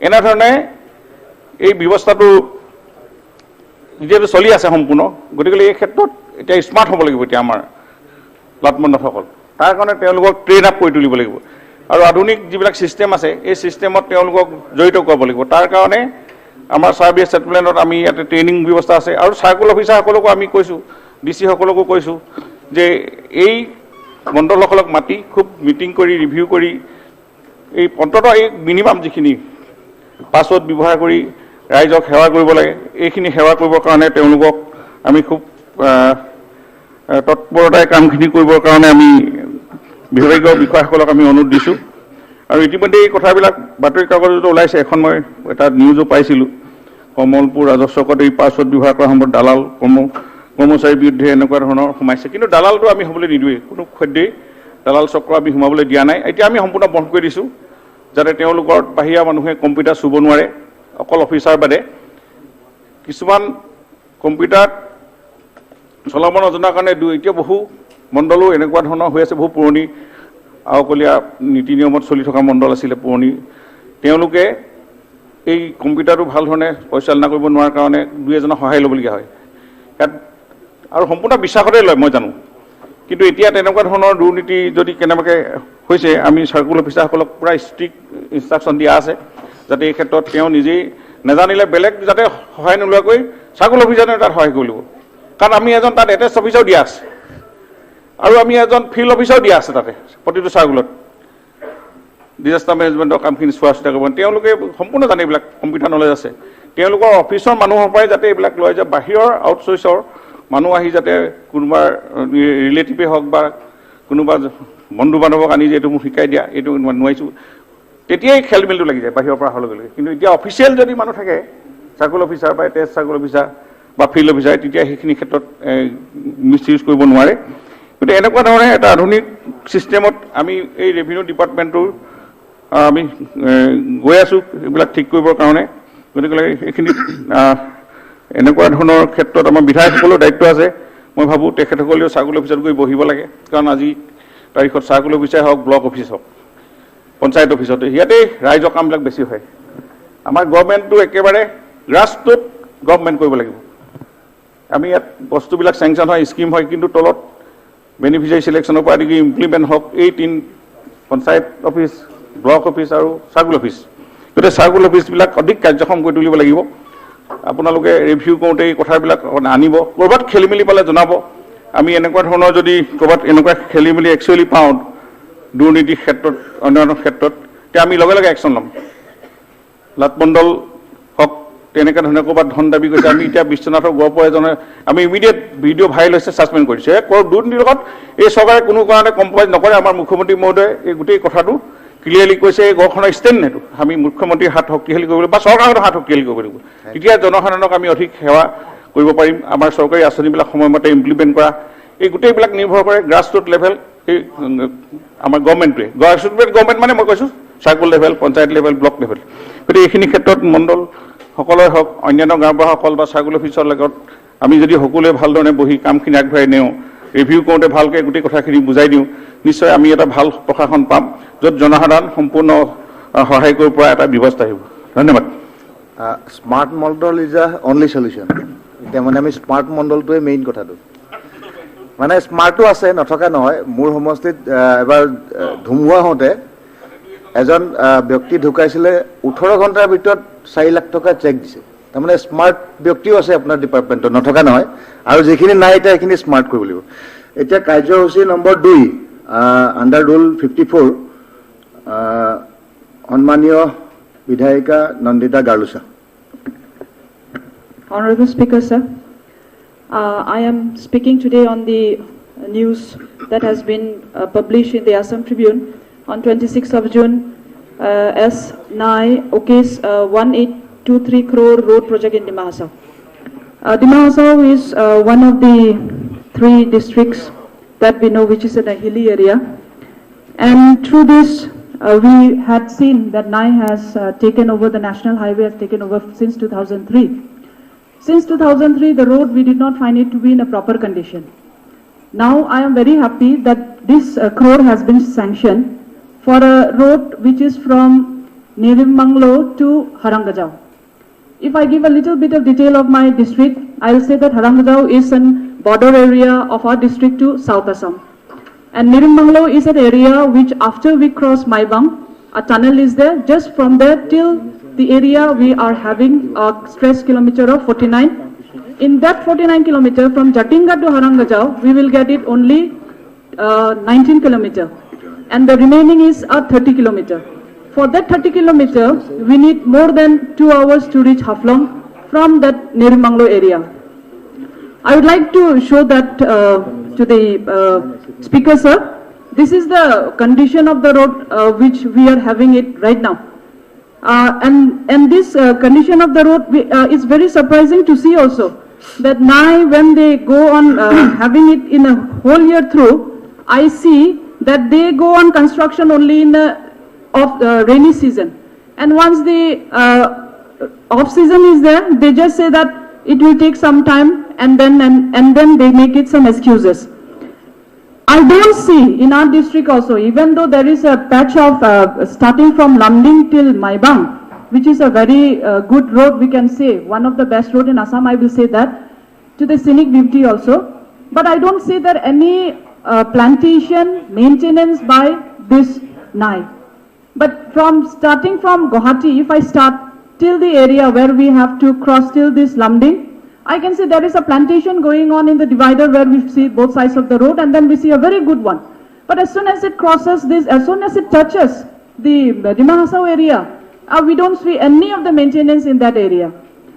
এনেধৰণে এই ব্যৱস্থাটো যিহেতু চলি আছে সম্পূৰ্ণ, গতিকে এই ক্ষেত্ৰত এতিয়া স্মাৰ্ট হ'ব লাগিব এতিয়া আমাৰ লাট মণ্ডলসকল। তাৰ কাৰণে তেওঁলোকক ট্ৰেইন আপ কৰি তুলিব লাগিব আৰু আধুনিক যিবিলাক ছিষ্টেম আছে এই ছিষ্টেমত তেওঁলোকক জড়িত কৰাব লাগিব। তাৰ কাৰণে আমাৰ ছাৰ্ভিচ ছেটেলমেণ্টত আমি ইয়াতে ট্ৰেইনিং ব্যৱস্থা আছে আৰু চাৰ্কুল অফিচাৰসকলকো আমি কৈছোঁ, ডি চিসকলকো কৈছোঁ যে এই মণ্ডলসকলক মাতি খুব মিটিং কৰি ৰিভিউ কৰি এই অন্ততঃ এই মিনিমাম যিখিনি পাছৱৰ্ড ব্যৱহাৰ কৰি ৰাইজক সেৱা কৰিব লাগে। এইখিনি সেৱা কৰিবৰ কাৰণে তেওঁলোকক আমি খুব তৎপৰতাৰে কামখিনি কৰিবৰ কাৰণে আমি বিভাগীয় বিষয়াসকলক আমি অনুৰোধ দিছোঁ। আৰু ইতিমধ্যে এই কথাবিলাক বাতৰি কাগজতো ওলাইছে। এখন মই এটা নিউজো পাইছিলোঁ, কমলপুৰ ৰাজহ চকত এই পাছৱৰ্ড ব্যৱহাৰ কৰা সম্ভৱ দালাল কৰ্মচাৰীৰ বিৰুদ্ধে এনেকুৱা ধৰণৰ সোমাইছে। কিন্তু দালালটো আমি হ'বলৈ নিদিওঁৱেই, কোনো সদ্যেই দালাল চক্ৰ আমি সোমাবলৈ দিয়া নাই। এতিয়া আমি সম্পূৰ্ণ বন্ধ কৰি দিছোঁ, যাতে তেওঁলোকৰ বাহিৰা মানুহে কম্পিউটাৰ চুব নোৱাৰে, অকল অফিচাৰ বাদে। কিছুমান কম্পিউটাৰত চলাব নজনাৰ কাৰণে এতিয়া বহু মণ্ডলো এনেকুৱা ধৰণৰ হৈ আছে। বহু পুৰণি আওকলীয়া নীতি নিয়মত চলি থকা মণ্ডল আছিলে পুৰণি, তেওঁলোকে এই কম্পিউটাৰটো ভাল ধৰণে পৰিচালনা কৰিব নোৱাৰাৰ কাৰণে দুই এজনৰ সহায় ল'বলগীয়া হয় ইয়াত, আৰু সম্পূৰ্ণ বিশ্বাসতে লয়, মই জানো। কিন্তু এতিয়া তেনেকুৱা ধৰণৰ দুৰ্নীতি যদি কেনেবাকৈ হৈছে, আমি চাৰ্কুল অফিচাৰসকলক পূৰা ষ্ট্ৰিক্ট ইনষ্ট্ৰাকশ্যন দিয়া আছে, যাতে এই ক্ষেত্ৰত তেওঁ নিজেই নাজানিলে বেলেগ যাতে সহায় নোলোৱাকৈ চাৰ্কুল অফিচাৰে তাত সহায় কৰিব লাগিব। কাৰণ আমি এজন তাত এটেচ অফিচাৰো দিয়া আছে, আৰু আমি এজন ফিল্ড অফিচাৰো দিয়া আছে তাতে প্ৰতিটো চাৰ্কুলত ডিজাষ্টাৰ মেনেজমেণ্টৰ কামখিনি চোৱা চিতা কৰিব। তেওঁলোকে সম্পূৰ্ণ জানে, এইবিলাক কম্পিউটাৰ নলেজ আছে। তেওঁলোকৰ অফিচৰ মানুহৰ পৰাই যাতে এইবিলাক লয়, যে বাহিৰৰ আউটচ'ৰ্চৰ মানুহ আহি যাতে কোনোবা ৰিলেটিভেই হওক বা কোনোবা বন্ধু বান্ধৱক আনি যে এইটো মোক শিকাই দিয়া, এইটো নোৱাৰিছোঁ, তেতিয়াই খেল মেলটো লাগি যায় বাহিৰৰ পৰা অহাৰ লগে লগে। কিন্তু এতিয়া অফিচিয়েল যদি মানুহ থাকে, চাৰ্কুল অফিচাৰ বা এটেচ চাৰ্কুল অফিচাৰ বা ফিল্ড অফিচাৰ, তেতিয়া সেইখিনি ক্ষেত্ৰত মিছ ইউজ কৰিব নোৱাৰে। গতিকে এনেকুৱা ধৰণে এটা আধুনিক ছিষ্টেমত আমি এই ৰেভিনিউ ডিপাৰ্টমেণ্টটোৰ আমি গৈ আছোঁ এইবিলাক ঠিক কৰিবৰ কাৰণে। গতিকে সেইখিনিত এনেকুৱা ধৰণৰ ক্ষেত্ৰত আমাৰ বিধায়কসকলেও দায়িত্ব আছে। মই ভাবোঁ তেখেতসকলেও চাৰ্কুল অফিচত গৈ বহিব লাগে, কাৰণ আজি তাৰিখত চাৰ্কুল অফিচাৰ হওক, ব্লক অফিচ হওক, পঞ্চায়ত অফিচত ইয়াতেই ৰাইজৰ কামবিলাক বেছি হয়। আমাৰ গভৰ্ণমেণ্টটো একেবাৰে গ্ৰাছৰুট গভৰ্ণমেণ্ট কৰিব লাগিব। আমি ইয়াত বস্তুবিলাক চেংচন হয়, স্কীম হয়, কিন্তু তলত বেনিফিচিয়াৰী চিলেকশ্যনৰ পৰা আদি কৰি ইমপ্লিমেণ্ট হওক, এই তিন পঞ্চায়ত অফিচ, ব্লক অফিচ আৰু চাৰ্কুল অফিচ। গতিকে চাৰ্কুল অফিচবিলাক অধিক কাৰ্যক্ষম কৰি তুলিব লাগিব। আপোনালোকে ৰিভিউ কৰোঁতে এই কথাবিলাক আনিব, ক'ৰবাত খেলি মেলি পালে জনাব। আমি এনেকুৱা ধৰণৰ যদি ক'ৰবাত এনেকুৱা খেলি মেলি একচুৱেলি পাওঁ দুৰ্নীতিৰ ক্ষেত্ৰত, অন্যান্য ক্ষেত্ৰত, তেতিয়া আমি লগে লগে একশ্যন ল'ম। লাটমণ্ডল হওক, তেনেকুৱা ধৰণে ক'ৰবাত ধন দাবী কৰিছে, আমি এতিয়া বিশ্বনাথৰ গহপুৰ এজনে আমি ইমিডিয়েট ভিডিঅ' ভাইৰেল হৈছে, ছাছপেণ্ড কৰিছে। দুৰ্নীতিৰ লগত এই চৰকাৰে কোনো কাৰণে কম্প্ৰমাইজ নকৰে। আমাৰ মুখ্যমন্ত্ৰী মহোদয়ে এই গোটেই কথাটো ক্লিয়াৰলি কৈছে। এই ঘৰখনৰ ষ্টেণ্ড সেইটো আমি মুখ্যমন্ত্ৰীৰ হাত শক্তিশালী কৰিব লাগিব বা চৰকাৰৰ হাত শক্তিশালী কৰিব লাগিব, তেতিয়া জনসাধাৰণক আমি অধিক সেৱা কৰিব পাৰিম। আমাৰ চৰকাৰী আঁচনিবিলাক সময়মতে ইমপ্লিমেণ্ট কৰা, এই গোটেইবিলাক নিৰ্ভৰ কৰে গ্ৰাছৰুট লেভেল এই আমাৰ গভৰ্ণমেণ্টটোৱে। গ্ৰাছৰুট গভৰ্ণমেণ্ট মানে মই কৈছোঁ circle level, panchayat level, block level. গতিকে এইখিনি ক্ষেত্ৰত মণ্ডল সকলোৱে হওক, অন্যান্য গাঁওবুঢ়াসকল বা চাৰ্কুল অফিচৰ লগত আমি যদি সকলোৱে ভালধৰণে বহি কামখিনি আগবঢ়াই নিওঁ, ৰিভিউ কৰোঁতে ভালকৈ গোটেই কথাখিনি বুজাই দিওঁ, নিশ্চয় আমি এটা ভাল প্ৰশাসন পাম, য'ত জনসাধাৰণ সম্পূৰ্ণ সহায় কৰিব পৰা এটা ব্যৱস্থা আহিব। ধন্যবাদ। Smart Mandal is a only solution. এতিয়া মানে আমি স্মাৰ্ট মণ্ডলটোৱে মেইন কথাটো, মানে স্মাৰ্টো আছে নথকা নহয়। মোৰ সমষ্টিত এবাৰ ধুমুহা হওঁতে এজন ব্যক্তি ঢুকাইছিলে, 18 ঘণ্টাৰ ভিতৰত 4 লাখ টকা চেক দিছে। তাৰমানে স্মাৰ্ট ব্যক্তিও আছে আপোনাৰ ডিপাৰ্টমেণ্টত, নথকা নহয়। আৰু যিখিনি নাই এতিয়া সেইখিনি স্মাৰ্ট কৰিব লাগিব। এতিয়া কাৰ্যসূচী নম্বৰ 2 আণ্ডাৰ ৰুল 54, সন্মানীয় বিধায়িকা Nandita Garlosa. Honorable Speaker, sir, I am speaking today on the news that has been published in the Assam Tribune on 26th of June, S9 okays 1823 crore road project in Dima Hasao. Dima Hasao is one of the 3 districts that we know which is in a hilly area. And through this, we had seen that NAI has taken over, the national highway has taken over since 2003. Since 2003, the road, we did not find it to be in a proper condition. Now, I am very happy that this crore has been sanctioned for a road which is from Nerimanglo to Harangajao. If I give a little bit of detail of my district, I will say that Harangajao is a border area of our district to South Assam. And Nerimanglo is an area which after we cross Maibang, a tunnel is there. Just from there till the area we are having a stretch kilometer of 49. In that 49 kilometer from Jatinga to Harangajao, we will get it only 19 kilometer. And the remaining is a 30 kilometer. For that 30 kilometer, we need more than 2 hours to reach Haflong from that Nerim Banglo area. I would like to show that to the speaker, sir. This is the condition of the road which we are having it right now. And this condition of the road is very surprising to see also, that now when they go on having it in a whole year through, I see that they go on construction only in the rainy season. And once the off season is there, they just say that it will take some time, and then they make it some excuses. I don't see in our district also, even though there is a patch of starting from Lamding till Maibang, which is a very good road, we can say, one of the best road in Assam, I will say that, to the scenic beauty also. But I don't see that any plantation maintenance by this NAI. But from starting from Guwahati, if I start till the area where we have to cross till this Lamding, I can see there is a plantation going on in the divider where we see both sides of the road, and then we see a very good one. But as soon as it crosses this, as soon as it touches the Dima Hasao area, we don't see any of the maintenance in that area.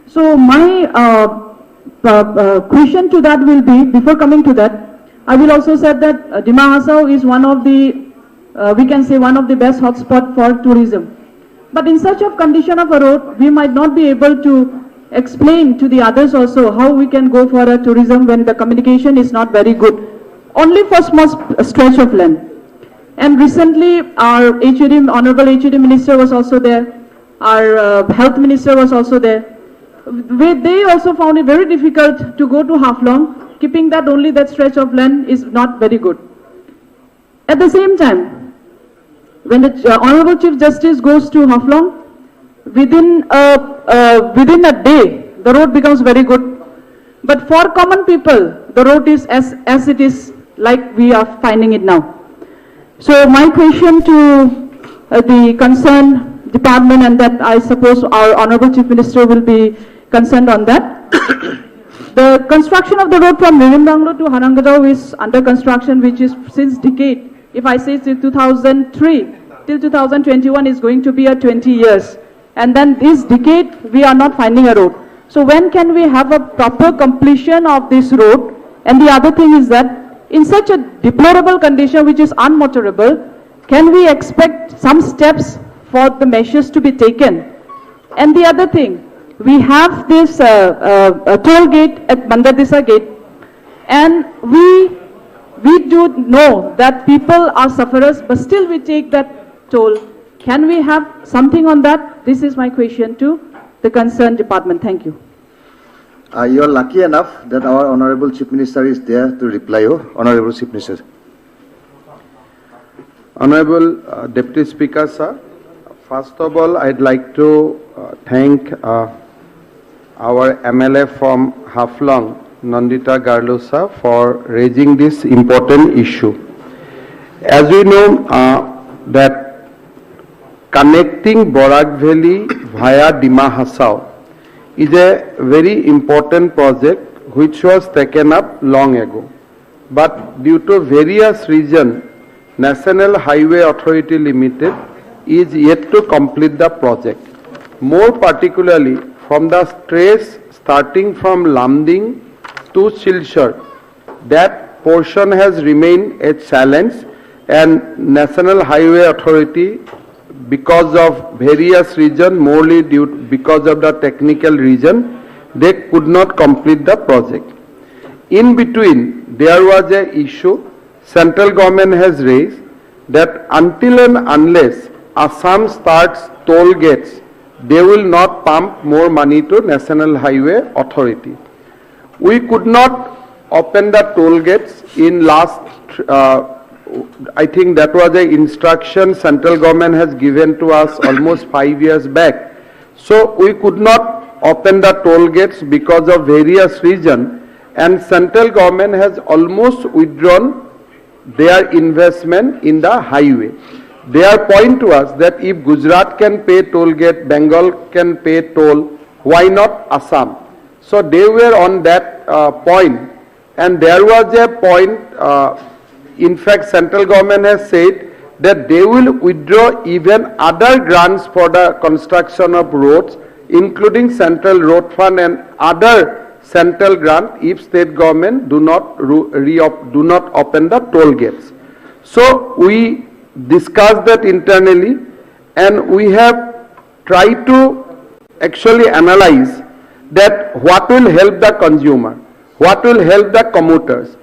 So my question to that will be, before coming to that, I will also say that Dima Hasao is one of the, we can say one of the best hotspot for tourism. But in such a condition of a road, we might not be able to explain to the others also how we can go for a tourism when the communication is not very good, only for small stretch of land. And recently our HOD, Honorable HOD Minister was also there, our Health Minister was also there. They also found it very difficult to go to Haflong, keeping that only that stretch of land is not very good. At the same time, when the Honorable Chief Justice goes to Haflong, within a day, the road becomes very good. But for common people, the road is as it is, like we are finding it now. So my question to the concerned department, and that I suppose our Honorable Chief Minister will be concerned on that. The construction of the road from Nerim Banglo to Harangadao is under construction, which is since decade. If I say since 2003 till 2021 is going to be a 20 years. And then this decade, we are not finding a road. So when can we have a proper completion of this road? And the other thing is that in such a deplorable condition, which is unmotorable, can we expect some steps for the measures to be taken? And the other thing, we have this toll gate at Bandardisa gate, and we do know that people are sufferers, but still we take that toll. Can we have something on that? This is my question to the concerned department. Thank you. You are lucky enough that our Honorable Chief Minister is there to reply you. Honorable Chief Minister. Honorable Deputy Speaker, sir, first of all, I'd like to thank our MLA from Haflong, Nandita Garlosa, for raising this important issue. As we know that connecting Barak Valley via Dima Hasao is a very important project which was taken up long ago. But due to various reasons, National Highway Authority Limited is yet to complete the project. More particularly, from the stretch starting from Lamding to Silchar, that portion has remained a challenge, and National Highway Authority, because of various reasons, morely due because of the technical reason, they could not complete the project. In between, there was an issue central government has raised that until and unless Assam starts toll gates, they will not pump more money to National Highway Authority. We could not open the toll gates in last, I think that was an instruction central government has given to us almost 5 years back. So we could not open the toll gates because of various reasons, and central government has almost withdrawn their investment in the highway. Their point was that if Gujarat can pay toll gate, Bengal can pay toll, why not Assam? So they were on that point, and there was a point, in fact central government has said that they will withdraw even other grants for the construction of roads, including Central Road Fund and other central grant, if state government do not open the toll gates. So we discussed that internally and we have tried to actually analyze that what will help the consumer, what will help the commuters.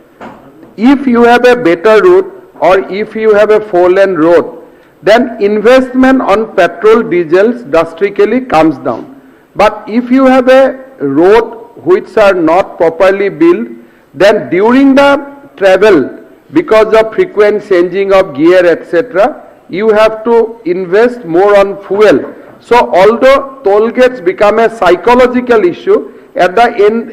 If you have a better route or if you have a 4-lane road, then investment on petrol, diesels drastically comes down. But if you have a road which are not properly built, then during the travel, because of frequent changing of gear, etc., you have to invest more on fuel. So although toll gates become a psychological issue, at the end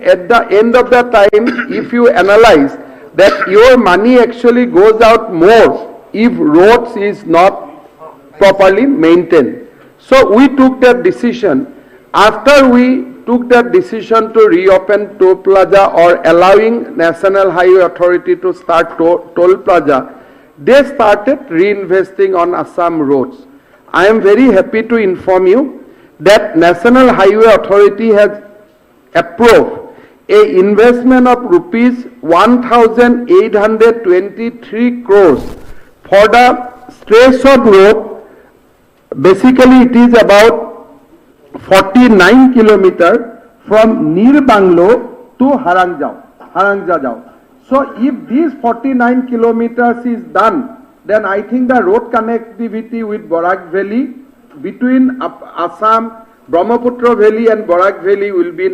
of the time, if you analyze that your money actually goes out more if roads is not properly maintained. So we took that decision. After we took that decision to reopen toll plaza or allowing National Highway Authority to start toll plaza, they started reinvesting on Assam roads. I am very happy to inform you that National Highway Authority has approved a investment of rupees 1,823 crores for the stretch of road. Basically, it is about 49 kilometer from Near Bungalow to Harangjao. So if this 49 kilometers is done, then I think the road connectivity with Barak Valley between Assam, Brahmaputra Valley and Barak Valley will be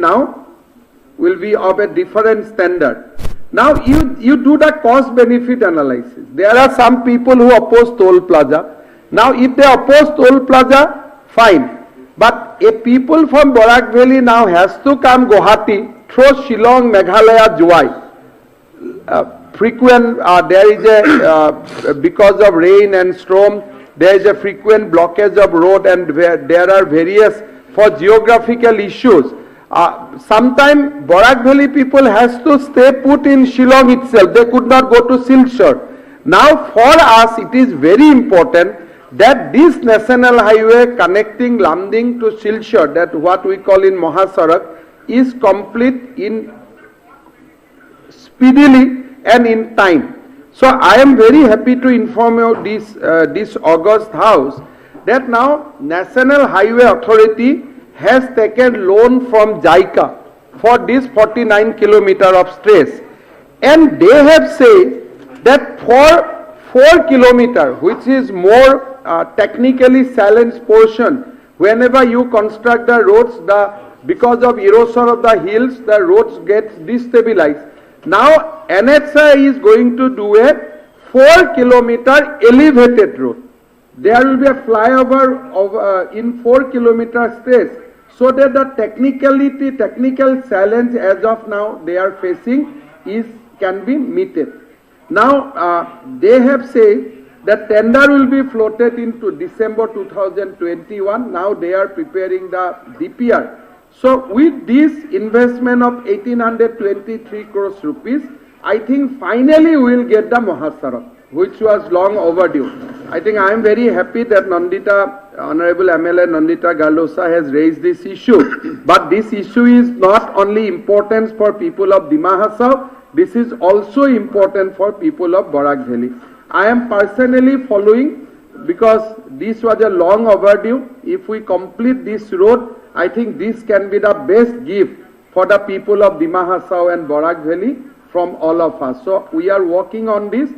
of a different standard. Now you do the cost benefit analysis. There are some people who oppose toll plaza. Now if they oppose toll plaza, fine. But a people from Barak Valley now has to come Guwahati through Shillong, Meghalaya, Jowai. Frequent, there is a, because of rain and storm, there is a frequent blockage of road and where there are various, for geographical issues. Sometime Barak Valley people has to stay put in Shillong itself. They could not go to Silchar. Now for us, it is very important that this national highway connecting Lumding to Silchar, that what we call in Mahasarak, is complete in speedily and in time. So I am very happy to inform you this august house that now National Highway Authority has taken loan from JICA for this 49 kilometer of stretch. And they have said that for 4 kilometer, which is more technically challenged portion, whenever you construct the roads, the because of erosion of the hills, the roads get destabilized. Now NHAI is going to do a 4-kilometer elevated road. There will be a flyover of in 4-kilometer space, so that the technical challenge as of now they are facing is can be meted. Now they have said that tender will be floated into December 2021. Now they are preparing the DPR. So with this investment of 1823 crores rupees, I think finally we will get the Mahasarak, which was long overdue. I think I am very happy that Nandita, Honorable MLA Nandita Garlosa has raised this issue. But this issue is not only important for people of Dima Hasao, this is also important for people of Barak Valley. I am personally following because this was a long overdue. If we complete this road, I think this can be the best gift for the people of Dima Hasao and Barak Valley from all of us. So we are working on this.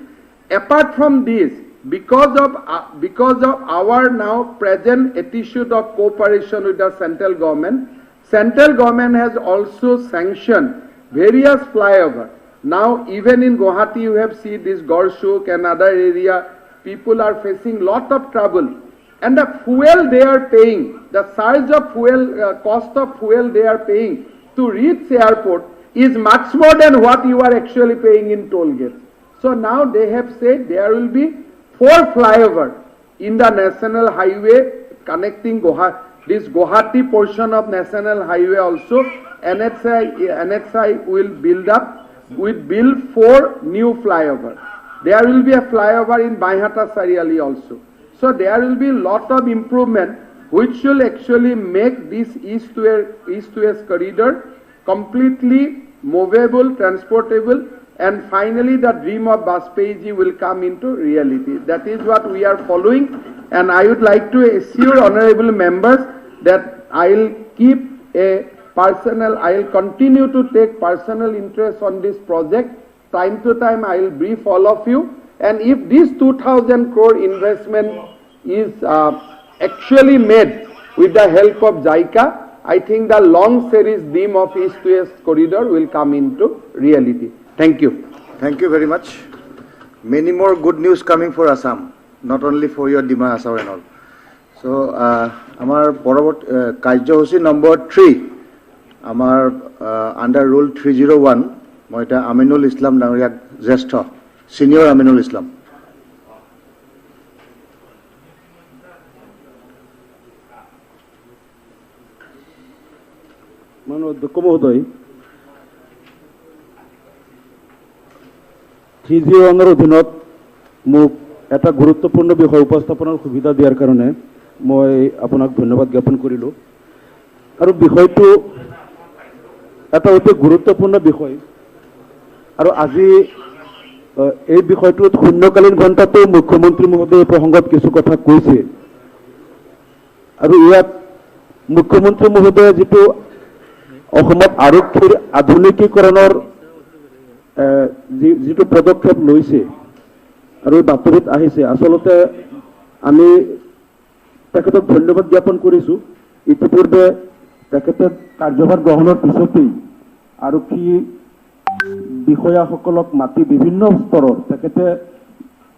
Apart from this, because of our now present attitude of cooperation with the central government has also sanctioned various flyover. Now even in Guwahati you have seen this Garchuk and other area, people are facing lot of trouble. And the fuel they are paying, the surge of fuel, cost of fuel they are paying to reach airport is much more than what you are actually paying in toll gates. So now they have said there will be 4 flyover in the national highway connecting Guwahati, this Guwahati portion of national highway also, NHAI will build up, will build 4 new flyover. There will be a flyover in Baihata Chariali also. So there will be lot of improvement which will actually make this east-west corridor completely movable, transportable, and finally the dream of Vajpayee ji will come into reality. That is what we are following, and I would like to assure honorable members that I will keep a personal, I will continue to take personal interest on this project. Time to time I will brief all of you, and if this 2,000 crore investment is actually made with the help of JICA, I think the long series dream of East-West corridor will come into reality. Thank you. Thank you very much. Many more good news coming for Assam, not only for your Dima Hasao and all. So, আমাৰ পৰৱৰ্তী কাৰ্যসূচী number 3, আমাৰ under rule 301, মই এতিয়া আমিনুল ইছলাম ডাঙৰীয়াক, জ্যেষ্ঠ senior Aminul Islam. মাননীয় অধ্যক্ষ মহোদয়, 301ৰ অধীনত মোক এটা গুৰুত্বপূৰ্ণ বিষয় উপস্থাপনৰ সুবিধা দিয়াৰ কাৰণে মই আপোনাক ধন্যবাদ জ্ঞাপন কৰিলোঁ। আৰু বিষয়টো এটা অতি গুৰুত্বপূৰ্ণ বিষয়, আৰু আজি এই বিষয়টোত শূন্যকালীন ঘণ্টাতো মুখ্যমন্ত্ৰী মহোদয়ে প্ৰসংগত কিছু কথা কৈছে। আৰু ইয়াত মুখ্যমন্ত্ৰী মহোদয়ে যিটো অসমত আৰক্ষীৰ আধুনিকীকৰণৰ যিটো পদক্ষেপ লৈছে আৰু এই বাতৰিত আহিছে, আচলতে আমি তেখেতক ধন্যবাদ জ্ঞাপন কৰিছোঁ। ইতিপূৰ্বে তেখেতে কাৰ্যভাৰ গ্ৰহণৰ পিছতেই আৰক্ষী বিষয়াসকলক মাতি বিভিন্ন স্তৰৰ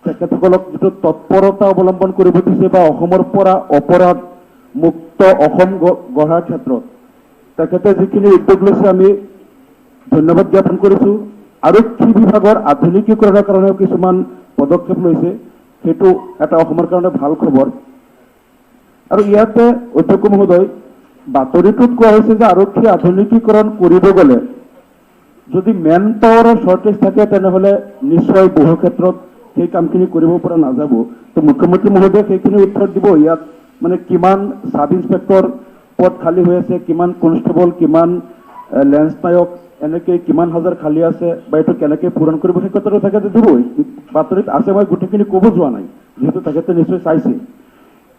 তেখেতসকলক যিটো তৎপৰতা অৱলম্বন কৰিব দিছে বা অসমৰ পৰা অপৰাধ মুক্ত অসম গঢ়াৰ ক্ষেত্ৰত তেখেতে যিখিনি উদ্যোগ লৈছে আমি ধন্যবাদ জ্ঞাপন কৰিছোঁ। আৰক্ষী বিভাগৰ আধুনিকীকৰণৰ কাৰণেও কিছুমান পদক্ষেপ লৈছে, সেইটো এটা অসমৰ কাৰণে ভাল খবৰ। আৰু ইয়াতে অধ্যক্ষ মহোদয়, বাতৰিটোত কোৱা হৈছে যে আৰক্ষী আধুনিকীকৰণ কৰিব গ'লে যদি মেন পাৱাৰৰ শ্বৰ্টেজ থাকে তেনেহ'লে নিশ্চয় বহু ক্ষেত্ৰত সেই কামখিনি কৰিব পৰা নাযাব। তো মুখ্যমন্ত্ৰী মহোদয়ে সেইখিনি উত্তৰ দিব, ইয়াত মানে কিমান চাব ইন্সপেক্টৰ পদ খালী হৈ আছে, কিমান কনষ্টেবল, কিমান লেন্স নায়ক, এনেকে কিমান হাজাৰ খালী আছে বা এইটো কেনেকে পূৰণ কৰিব সেই কথাটো তেখেতে দিবই। বাতৰিত আছে, মই গোটেইখিনি ক'ব যোৱা নাই যিহেতু তেখেতে নিশ্চয় চাইছে।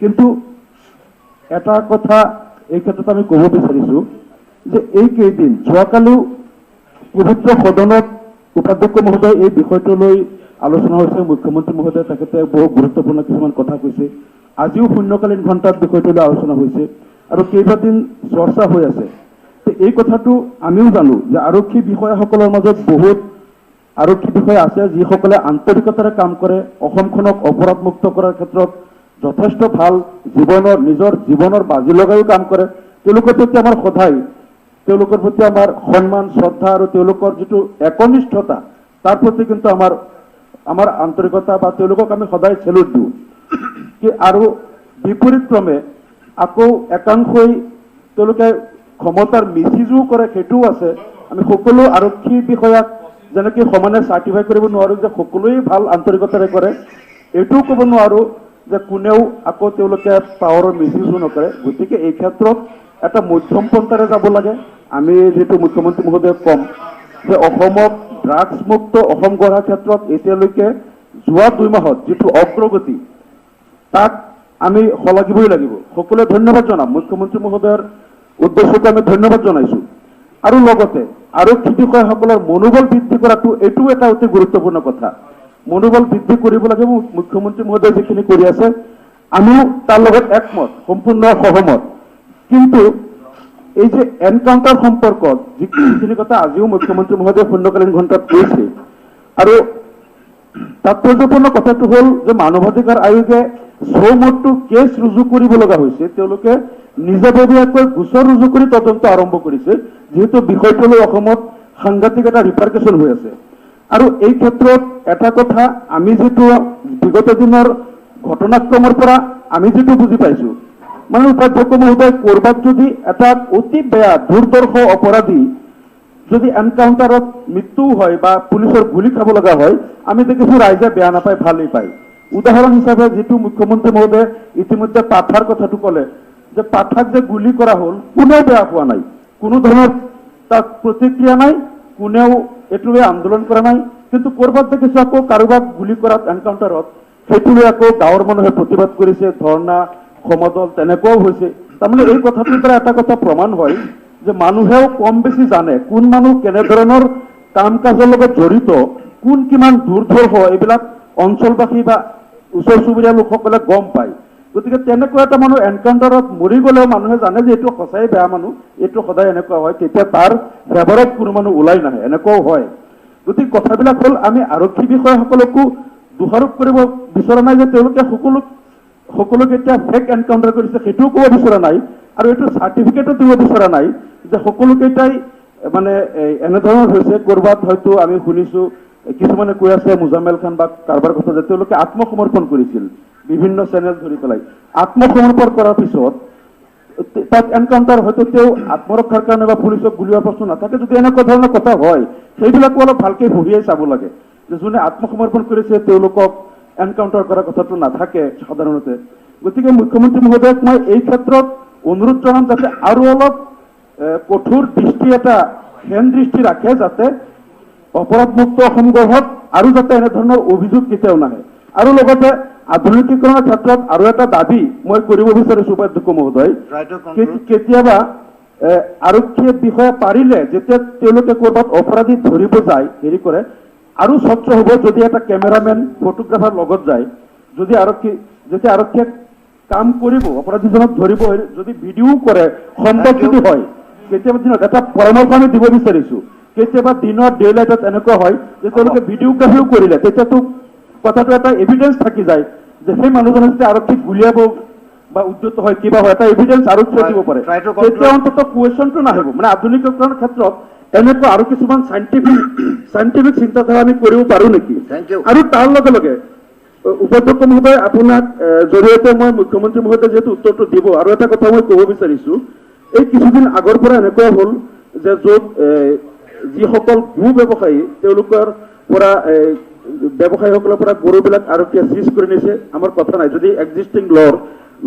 কিন্তু এটা কথা এই ক্ষেত্ৰত আমি ক'ব বিচাৰিছোঁ যে এইকেইদিন যোৱাকালিও পবিত্ৰ সদনত উপাধ্যক্ষ মহোদয় এই বিষয়টো লৈ আলোচনা হৈছে, মুখ্যমন্ত্ৰী মহোদয়ে তেখেতে বহু গুৰুত্বপূৰ্ণ কিছুমান কথা কৈছে। আজিও শূন্যকালীন ঘণ্টাত বিষয়টো লৈ আলোচনা হৈছে আৰু কেইবাদিন চৰ্চা হৈ আছে। এই কথাটো আমিও জানো যে আৰক্ষী বিষয়াসকলৰ মাজত বহুত আৰক্ষী বিষয়া আছে যিসকলে আন্তৰিকতাৰে কাম কৰে, অসমখনক অপৰাধমুক্ত কৰাৰ ক্ষেত্ৰত যথেষ্ট ভাল জীৱনৰ নিজৰ জীৱনৰ বাজি লগাইও কাম কৰে। তেওঁলোকৰ প্ৰতি আমাৰ সদায় তেওঁলোকৰ প্ৰতি আমাৰ সন্মান, শ্ৰদ্ধা আৰু তেওঁলোকৰ যিটো একনিষ্ঠতা তাৰ প্ৰতি কিন্তু আমাৰ আমাৰ আন্তৰিকতা বা তেওঁলোকক আমি সদায় চেলুট দিওঁ। কি আৰু বিপৰীতক্ৰমে আকৌ একাংশই তেওঁলোকে ক্ষমতাৰ মিছইউজো কৰে, সেইটোও আছে। আমি সকলো আৰক্ষী বিষয়াক যেনেকৈ সমানে চাৰ্টিফাই কৰিব নোৱাৰোঁ যে সকলোৱেই ভাল আন্তৰিকতাৰে কৰে, এইটোও ক'ব নোৱাৰোঁ যে কোনেও আকৌ তেওঁলোকে পাৱাৰৰ মিছইউজো নকৰে। গতিকে এই ক্ষেত্ৰত এটা মধ্যম পন্থাৰে যাব লাগে। আমি যিটো মুখ্যমন্ত্ৰী মহোদয়ক ক'ম যে অসমক ড্ৰাগছ মুক্ত অসম গঢ়াৰ ক্ষেত্ৰত এতিয়ালৈকে যোৱা 2 মাহত যিটো অগ্ৰগতি তাক আমি শলাগিবই লাগিব। সকলোৱে ধন্যবাদ জনাম, মুখ্যমন্ত্ৰী মহোদয়ৰ উদ্দেশ্যকে আমি ধন্যবাদ জনাইছোঁ। আৰু লগতে আৰক্ষী বিষয়াসকলৰ মনোবল বৃদ্ধি কৰাটো এইটোও এটা অতি গুৰুত্বপূৰ্ণ কথা। মনোবল বৃদ্ধি কৰিব লাগে, মুখ্যমন্ত্ৰী মহোদয়ে যিখিনি কৰি আছে আমিও তাৰ লগত একমত, সম্পূৰ্ণ সহমত। কিন্তু এই যে এনকাউণ্টাৰ সম্পৰ্কত যিখিনি কথা আজিও মুখ্যমন্ত্ৰী মহোদয়ে শূন্যকালীন ঘণ্টাত কৈছে, আৰু তাৎপৰ্যপূৰ্ণ কথাটো হ'ল যে মানৱাধিকাৰ আয়োগে চৌমটটো কেছ ৰুজু কৰিব লগা হৈছে, তেওঁলোকে নিজাববীয়াকৈ গোচৰ ৰুজু কৰি তদন্ত আৰম্ভ কৰিছে, যিহেতু বিষয়টো লৈ অসমত সাংঘাতিক এটা ৰিপাৰ্কেশ্যন হৈ আছে। আৰু এই ক্ষেত্ৰত এটা কথা আমি যিটো বিগত দিনৰ ঘটনাক্ৰমৰ পৰা আমি যিটো বুজি পাইছো, মানে উপাধ্যক্ষ মহোদয়, ক'ৰবাত যদি এটা অতি বেয়া দুৰ্ধৰ্ষ অপৰাধী যদি এনকাউণ্টাৰত মৃত্যুও হয় বা পুলিচৰ গুলি খাব লগা হয়, আমি দেখিছোঁ ৰাইজে বেয়া নাপায়, ভালেই পায়। উদাহৰণ হিচাপে যিটো মুখ্যমন্ত্ৰী মহোদয়ে ইতিমধ্যে পাঠাৰ কথাটো ক'লে যে পাঠাক যে গুলি কৰা হ'ল, কোনেও বেয়া পোৱা নাই, কোনো ধৰণৰ তাত প্ৰতিক্ৰিয়া নাই, কোনেও এইটোৱে আন্দোলন কৰা নাই। কিন্তু ক'ৰবাত দেখিছোঁ আকৌ কাৰোবাক গুলি কৰাত এনকাউণ্টাৰত সেইটো লৈ আকৌ গাঁৱৰ মানুহে প্ৰতিবাদ কৰিছে, ধৰ্ণা সমদল তেনেকুৱাও হৈছে। তাৰমানে এই কথাটোৰ দ্বাৰা এটা কথা প্ৰমাণ হয় যে মানুহেও কম বেছি জানে কোন মানুহ কেনেধৰণৰ কাম কাজৰ লগত জড়িত, কোন কিমান দুৰ্ধৰ্ষ, এইবিলাক অঞ্চলবাসী বা ওচৰ চুবুৰীয়া লোকসকলে গম পায়। গতিকে তেনেকুৱা এটা মানুহ এনকাউণ্টাৰত মৰি গ'লেও মানুহে জানে যে এইটো সঁচাই বেয়া মানুহ, এইটো সদায় এনেকুৱা হয়, তেতিয়া তাৰ ফেভাৰত কোনো মানুহ ওলাই নাহে, এনেকুৱাও হয়। গতিকে কথাবিলাক হ'ল আমি আৰক্ষী বিষয়াসকলকো দোষাৰোপ কৰিব বিচৰা নাই যে তেওঁলোকে সকলোকে এতিয়া ফেক এনকাউণ্টাৰ কৰিছে, সেইটোও ক'ব বিচৰা নাই, আৰু এইটো চাৰ্টিফিকেটো দিব বিচৰা নাই যে সকলোকেইটাই মানে এনেধৰণৰ হৈছে। ক'ৰবাত হয়তো আমি শুনিছোঁ কিছুমানে কৈ আছে মোজাম্মেল খান বা কাৰোবাৰ কথা যে তেওঁলোকে আত্মসমৰ্পণ কৰিছিল বিভিন্ন চেনেল ধৰি পেলাই। আত্মসমৰ্পণ কৰাৰ পিছত তাত এনকাউণ্টাৰ হয়তো তেওঁ আত্মৰক্ষাৰ কাৰণে বা পুলিচক গুলিওৱাৰ প্ৰশ্ন নাথাকে। যদি এনেকুৱা ধৰণৰ কথা হয়, সেইবিলাকো অলপ ভালকে বহিয়াই চাব লাগে যে যোনে আত্মসমৰ্পণ কৰিছে তেওঁলোকক এনকাউণ্টাৰ কৰাৰ কথাটো নাথাকে সাধাৰণতে। গতিকে মুখ্যমন্ত্ৰী মহোদয়ক মই এই ক্ষেত্ৰত অনুৰোধ জনাম যাতে আৰু অলপ কঠোৰ দৃষ্টি এটা শেন দৃষ্টি ৰাখে, যাতে অপৰাধমুক্ত অসম গঢ়ত আৰু যাতে এনেধৰণৰ অভিযোগ কেতিয়াও নাহে। আৰু লগতে আধুনিকীকৰণৰ ক্ষেত্ৰত আৰু এটা দাবী মই কৰিব বিচাৰিছো উপাধ্যক্ষ মহোদয়, কেতিয়াবা আৰক্ষীয়ে বিষয়া পাৰিলে যেতিয়া তেওঁলোকে ক'ৰবাত অপৰাধী ধৰিব যায় হেৰি কৰে, আৰু স্বচ্ছ হ'ব যদি এটা কেমেৰামেন ফটোগ্ৰাফাৰ লগত যায়, যদি আৰক্ষী যেতিয়া আৰক্ষীয়ে কাম কৰিব অপৰাধীজনক ধৰিব, যদি ভিডিঅ' কৰে সম্ভৱ যদি হয়, কেতিয়াবা দিনত এটা পৰামৰ্শ আমি দিব বিচাৰিছো, কেতিয়াবা দিনত ডে লাইটত এনেকুৱা হয় যে তেওঁলোকে ভিডিঅ'গ্ৰাফিও কৰিলে তেতিয়াতো কথাটো এটা এভিডেন্স থাকি যায় যে সেই মানুহজনে যেতিয়া আৰক্ষীক গুলিয়াব বা উদ্যত হয় কিবা হয়, এটা এভিডেন্স আৰক্ষীয়ে দিব পাৰে, তেতিয়া অন্ততঃ কুৱেশ্যনটো নাহিব। মানে আধুনিকীকৰণৰ ক্ষেত্ৰত এনেকুৱা আৰু কিছুমান চাইণ্টিফিক চিন্তাধাৰা আমি কৰিব পাৰো নেকি? আৰু তাৰ লগে লগে উপাধ্যক্ষ মহোদয় আপোনাক জৰিয়তে মই মুখ্যমন্ত্ৰী মহোদয়ে যিহেতু উত্তৰটো দিব, আৰু এটা কথা মই ক'ব বিচাৰিছো, এই কিছুদিন আগৰ পৰা এনেকুৱা হ'ল যে য'ত যিসকল গো ব্যৱসায়ী তেওঁলোকৰ পৰা ব্যৱসায়ীসকলৰ পৰা গৰুবিলাক আৰক্ষীয়ে চিজ কৰি নিছে, আমাৰ কথা নাই যদি এক্সিষ্টিং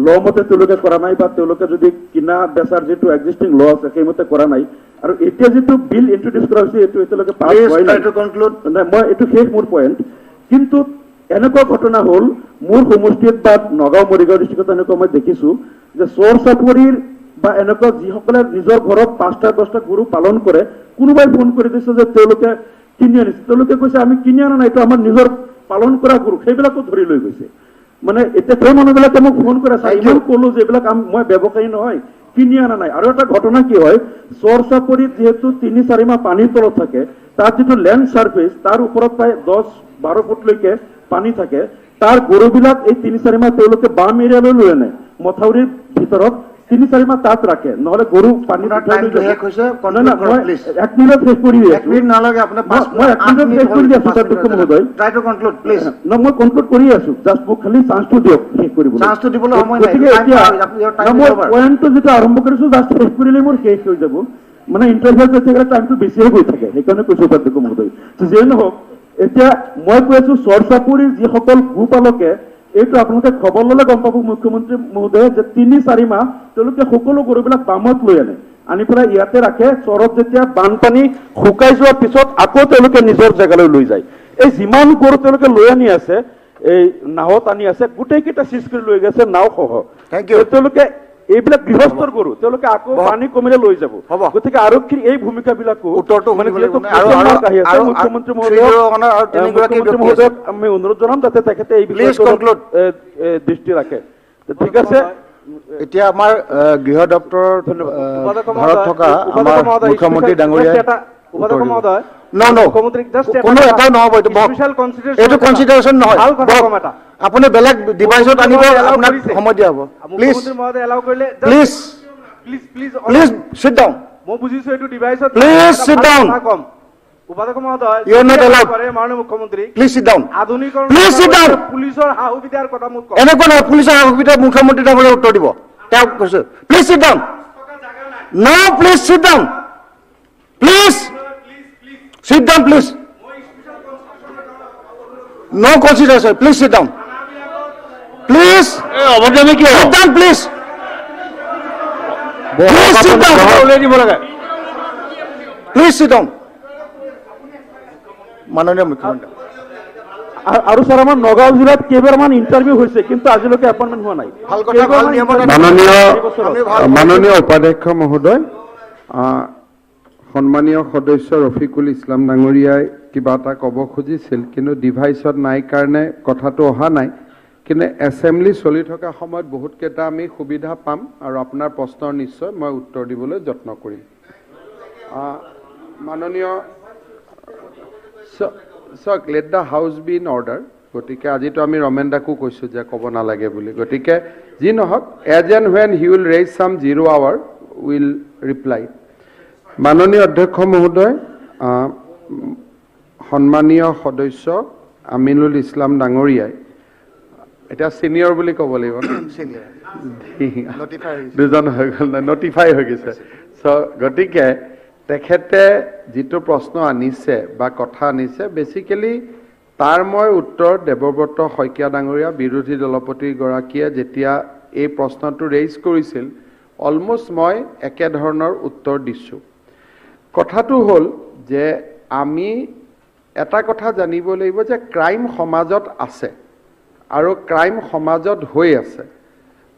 ল মতে তেওঁলোকে কৰা নাই বা তেওঁলোকে যদি কিনা বেচাৰ যিটো এক্সিষ্টিং ল আছে সেইমতে কৰা নাই, আৰু এতিয়া যিটো বিল ইন্ট্ৰডিউচ কৰা হৈছে এইটো এতিয়ালৈকে পাছ হোৱাই নাই, মই এইটো শেষ মোৰ পইণ্ট। কিন্তু এনেকুৱা ঘটনা হ'ল মোৰ সমষ্টিত বা নগাঁও মৰিগাঁও ডিষ্ট্ৰিক্টত এনেকুৱা মই দেখিছো যে চোৰ চাপৰিৰ বা এনেকুৱা যিসকলে নিজৰ ঘৰত 5টা 10টা গৰু পালন কৰে, কোনোবাই ফোন কৰি দিছে যে তেওঁলোকে কিনি আনিছে, তেওঁলোকে কৈছে আমি কিনি অনা নাই, এইটো আমাৰ নিজৰ পালন কৰা গৰু, সেইবিলাকো ধৰি লৈ গৈছে। মানে এতিয়া সেই মানুহবিলাকে মোক ফোন কৰে, ইমান ক'লো যে এইবিলাক মই ব্যৱসায়ী নহয়, কিনি অনা নাই। আৰু এটা ঘটনা কি হয়, চৰ চাপৰিত যিহেতু 3-4 মাহ পানীৰ তলত থাকে, তাত যিটো লেণ্ড চাৰ্ফেচ তাৰ ওপৰত প্ৰায় 10-12 ফুটলৈকে পানী থাকে, তাৰ গৰুবিলাক এই 3-4 মাহ তেওঁলোকে বাম এৰিয়ালৈ লৈ আনে, মথাউৰিৰ ভিতৰত 3-4 মাহ তাত ৰাখে, নহলে গৰু পানী এক মিনিট শেষ কৰি মহোদয়, মই কনক্লুড কৰি আছো, জাষ্ট মোক খালি চান্সটো দিয়ক শেষ কৰিব। গতিকে এতিয়া মই পইণ্টটো যিটো আৰম্ভ কৰিছো জাষ্ট শেষ কৰিলে মোৰ শেষ হৈ যাব, মানে ইণ্টাৰভিউ কৰি থাকিলে টাইমটো বেছিহে গৈ থাকে, সেইকাৰণে কৈছো উপাধ্যক্ষ মহোদয়। যিয়ে নহওক, এতিয়া মই কৈ আছো চৰ চাপৰিৰ যিসকল গোপালকে, এইটো আপোনালোকে খবৰ ল'লে গম পাব মুখ্যমন্ত্ৰী মহোদয়ে যে 3-4 মাহ তেওঁলোকে সকলো গৰুবিলাক বামত লৈ আনে, আনি পেলাই ইয়াতে ৰাখে, চৰত যেতিয়া বানপানী শুকাই যোৱাৰ পিছত আকৌ তেওঁলোকে নিজৰ জেগালৈ লৈ যায়। এই যিমান গৰু তেওঁলোকে লৈ আনি আছে, এই নাৱত আনি আছে, গোটেইকেইটা চিজ কৰি লৈ গৈছে নাওসহ। তেওঁলোকে এইবিলাক গৃহস্থৰ গৰু তেওঁলোকে আকৌ পানী কমিলে লৈ যাব। গতিকে আৰক্ষীৰ এই ভূমিকাবিলাকো মুখ্যমন্ত্ৰী মহোদয়ক আমি অনুৰোধ জনাম যাতে তেখেতে এই বিষয়টোত দৃষ্টি ৰাখে। ঠিক আছে, এতিয়া আমাৰ গৃহ দপ্তৰৰ ভাৰত থকা আমাৰ মুখ্যমন্ত্ৰী ডাঙৰীয়া আপুনি বেলেগ ডিভাইচত আনিব, আপোনাক সময় দিয়া হ'ব। Please please please sit down. মই বুজিছো এইটো ডিভাইচত, প্লিজ চিট ডাউন। উপাধ্যক্ষ মহোদয়, you are not allowed. মাননীয় মুখ্যমন্ত্ৰী, প্লিজ চিট ডাউন। আধুনিকৰণ, প্লিজ চিট ডাউন। পুলিচৰ সা সুবিধাৰ কথা মোক এনেকুৱা নহয়, পুলিচৰ সা সুবিধা মুখ্যমন্ত্ৰী ডাঙৰীয়াই উত্তৰ দিব, তেওঁক কৈছো। Please sit down. No, please sit down. Please. Sit down please. No consideration, please sit down. Please. Sit down please. Please sit down. Please sit down. মাননীয় মুখ্যমন্ত্ৰী। আৰু ছাৰ, আমাৰ নগাঁও জিলাত কেইবাৰমান ইণ্টাৰভিউ হৈছে, কিন্তু আজিলৈকে এপইণ্টমেণ্ট হোৱা নাই। ভাল কথা, ভাল নিয়ম। মাননীয় উপাধ্যক্ষ মহোদয়, সন্মানীয় সদস্য ৰফিকুল ইছলাম ডাঙৰীয়াই কিবা এটা ক'ব খুজিছিল, কিন্তু ডিভাইচত নাই কাৰণে কথাটো অহা নাই। কিন্তু এছেম্বলি চলি থকা সময়ত বহুতকেইটা আমি সুবিধা পাম আৰু আপোনাৰ প্ৰশ্নৰ নিশ্চয় মই উত্তৰ দিবলৈ যত্ন কৰিম। মাননীয়, চাওক, let the house be in order. গতিকে আজিতো আমি ৰমেন দাকো কৈছোঁ যে ক'ব নালাগে বুলি। গতিকে যি নহওক, as and when he will raise some zero hour, will reply. মাননীয় অধ্যক্ষ মহোদয়, সন্মানীয় সদস্য আমিনুল ইছলাম ডাঙৰীয়াই, এতিয়া ছিনিয়ৰ বুলি ক'ব লাগিব, দুজন হৈ গ'ল, নটিফাই হৈ গৈছে। চ' গতিকে তেখেতে যিটো প্ৰশ্ন আনিছে বা কথা আনিছে, বেচিকেলি তাৰ মই উত্তৰ দেৱব্ৰত শইকীয়া ডাঙৰীয়া বিৰোধী দলপতিগৰাকীয়ে যেতিয়া এই প্ৰশ্নটো ৰেইজ কৰিছিল, অলমষ্ট মই একেধৰণৰ উত্তৰ দিছোঁ। কথাটো হ'ল যে আমি এটা কথা জানিব লাগিব যে ক্ৰাইম সমাজত আছে আৰু ক্ৰাইম সমাজত হৈ আছে।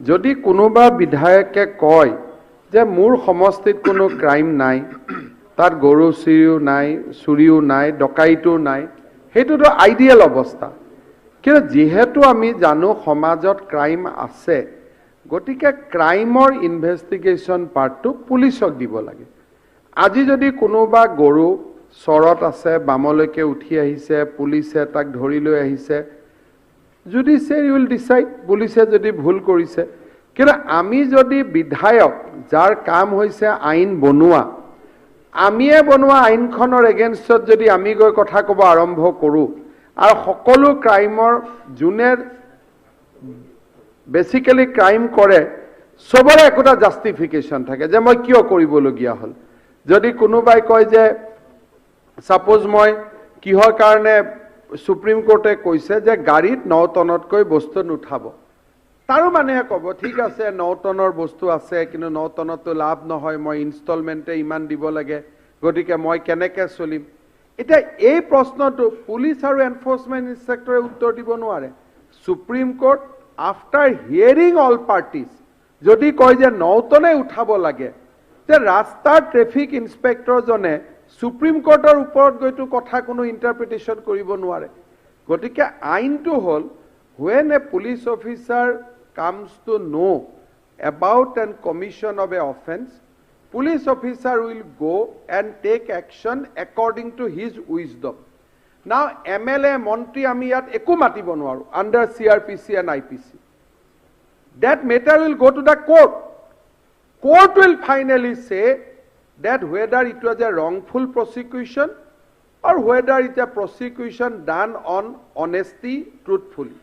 যদি কোনোবা বিধায়কে কয় যে মোৰ সমষ্টিত কোনো ক্ৰাইম নাই, তাত গৰু চুৰিও নাই, চুৰিও নাই, ডকাইতো নাই, সেইটোতো আইডিয়েল অৱস্থা। কিন্তু যিহেতু আমি জানো সমাজত ক্ৰাইম আছে, গতিকে ক্ৰাইমৰ ইনভেষ্টিগেশ্যন পাৰ্টটো পুলিচক দিব লাগে। আজি যদি কোনোবা গৰু চৰত আছে, বামলৈকে উঠি আহিছে, পুলিচে তাক ধৰি লৈ আহিছে, জুডিচিয়াৰী will decide পুলিচে যদি ভুল কৰিছে। কিন্তু আমি যদি বিধায়ক, যাৰ কাম হৈছে আইন বনোৱা, আমিয়ে বনোৱা আইনখনৰ এগেইনষ্টত যদি আমি গৈ কথা ক'ব আৰম্ভ কৰোঁ, আৰু সকলো ক্ৰাইমৰ যোনে বেচিকেলি ক্ৰাইম কৰে চবৰে একোটা জাষ্টিফিকেশ্যন থাকে যে মই কিয় কৰিবলগীয়া হ'ল। যদি কোনোবাই কয় যে ছাপ'জ মই কিহৰ কাৰণে সুপ্ৰিম কোৰ্টে কৈছে যে গাড়ীত 9 টনতকৈ বস্তু নুঠাব, তাৰো মানুহে ক'ব ঠিক আছে 9 টনৰ বস্তু আছে, কিন্তু 9 টনততো লাভ নহয়, মই ইনষ্টলমেণ্টে ইমান দিব লাগে, গতিকে মই কেনেকৈ চলিম। এতিয়া এই প্ৰশ্নটো পুলিচ আৰু এনফৰ্চমেণ্ট ইনস্পেক্টৰে উত্তৰ দিব নোৱাৰে। Supreme court after hearing all parties যদি কয় যে 9 টনে উঠাব লাগে, যে ৰাস্তাৰ ট্ৰেফিক ইনস্পেক্টৰজনে সুপ্ৰিম কোৰ্টৰ ওপৰত গৈতো কথা কোনো ইণ্টাৰপ্ৰিটেশ্যন কৰিব নোৱাৰে। গতিকে আইনটো হ'ল when a police officer comes to know about and commission of a offence, police officer will go and take action according to his wisdom. Now MLA মন্ত্ৰী আমি ইয়াত একো মাতিব নোৱাৰোঁ under CrPC and IPC. That matter will go to the court. Court will finally say that whether it was a wrongful prosecution or whether it's a prosecution done on honesty, truthfully.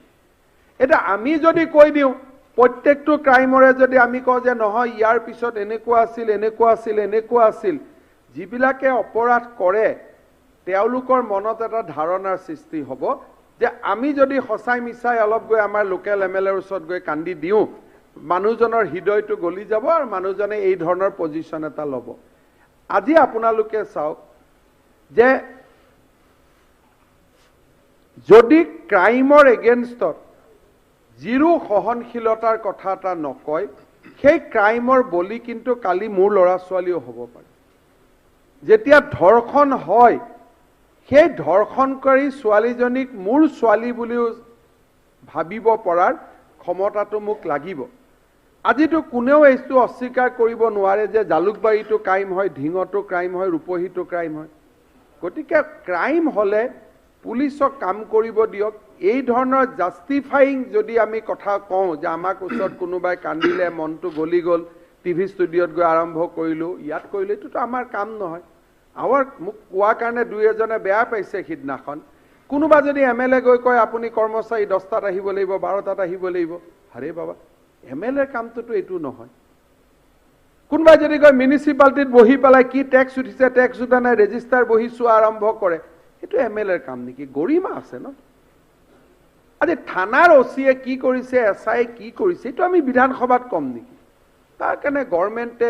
এটা আমি যদি কৈ দিওঁ প্ৰত্যেকটো ক্ৰাইমৰে যদি আমি কওঁ যে নহয় ইয়াৰ পিছত এনেকুৱা আছিল, এনেকুৱা আছিল, এনেকুৱা আছিল, যিবিলাকে অপৰাধ কৰে তেওঁলোকৰ মনত এটা ধাৰণাৰ সৃষ্টি হ'ব যে আমি যদি সঁচাই মিছাই অলপ গৈ আমাৰ লোকেল এম এল এৰ ওচৰত গৈ কান্দি দিওঁ, মানুহজনৰ হৃদয়টো গলি যাব আৰু মানুহজনে এই ধৰণৰ পজিশ্যন এটা ল'ব। আজি আপোনালোকে চাওক যে যদি ক্ৰাইমৰ এগেইনষ্টত জিৰো সহনশীলতাৰ কথা এটা নকয়, সেই ক্ৰাইমৰ বলি কিন্তু কালি মোৰ ল'ৰা ছোৱালীও হ'ব পাৰে। যেতিয়া ধৰ্ষণ হয়, সেই ধৰ্ষণকাৰী ছোৱালীজনীক মোৰ ছোৱালী বুলিও ভাবিব পৰাৰ ক্ষমতাটো মোক লাগিব। আজিতো কোনেও এইটো অস্বীকাৰ কৰিব নোৱাৰে যে জালুকবাৰীতো ক্ৰাইম হয়, ঢিঙতো ক্ৰাইম হয়, ৰূপহীতো ক্ৰাইম হয়। গতিকে ক্ৰাইম হ'লে পুলিচক কাম কৰিব দিয়ক। এই ধৰণৰ জাষ্টিফাইং যদি আমি কথা কওঁ যে আমাক ওচৰত কোনোবাই কান্দিলে মনটো গলি গ'ল, টিভি ষ্টুডিঅ'ত গৈ আৰম্ভ কৰিলোঁ, ইয়াত কৰিলোঁ, এইটোতো আমাৰ কাম নহয়। আৱাৰ মোক কোৱাৰ কাৰণে দুই এজনে বেয়া পাইছে সিদিনাখন। কোনোবা যদি এম এল এ গৈ কয় আপুনি কৰ্মচাৰী 10টাত আহিব লাগিব, 12টাত আহিব লাগিব, আৰে বাবা, এম এল এৰ কামটোতো এইটো নহয়। কোনোবাই যদি কয় মিউনিচিপালিটিত বহি পেলাই কি টেক্স উঠিছে, টেক্স উঠা নাই, ৰেজিষ্টাৰ বহি চোৱা আৰম্ভ কৰে, সেইটো এম এল এৰ কাম নেকি? গৰিমা আছে ন। আজি থানাৰ অ' চিয়ে কি কৰিছে, এছ I কি কৰিছে, এইটো আমি বিধানসভাত ক'ম নেকি? তাৰ কাৰণে গভৰ্ণমেণ্টে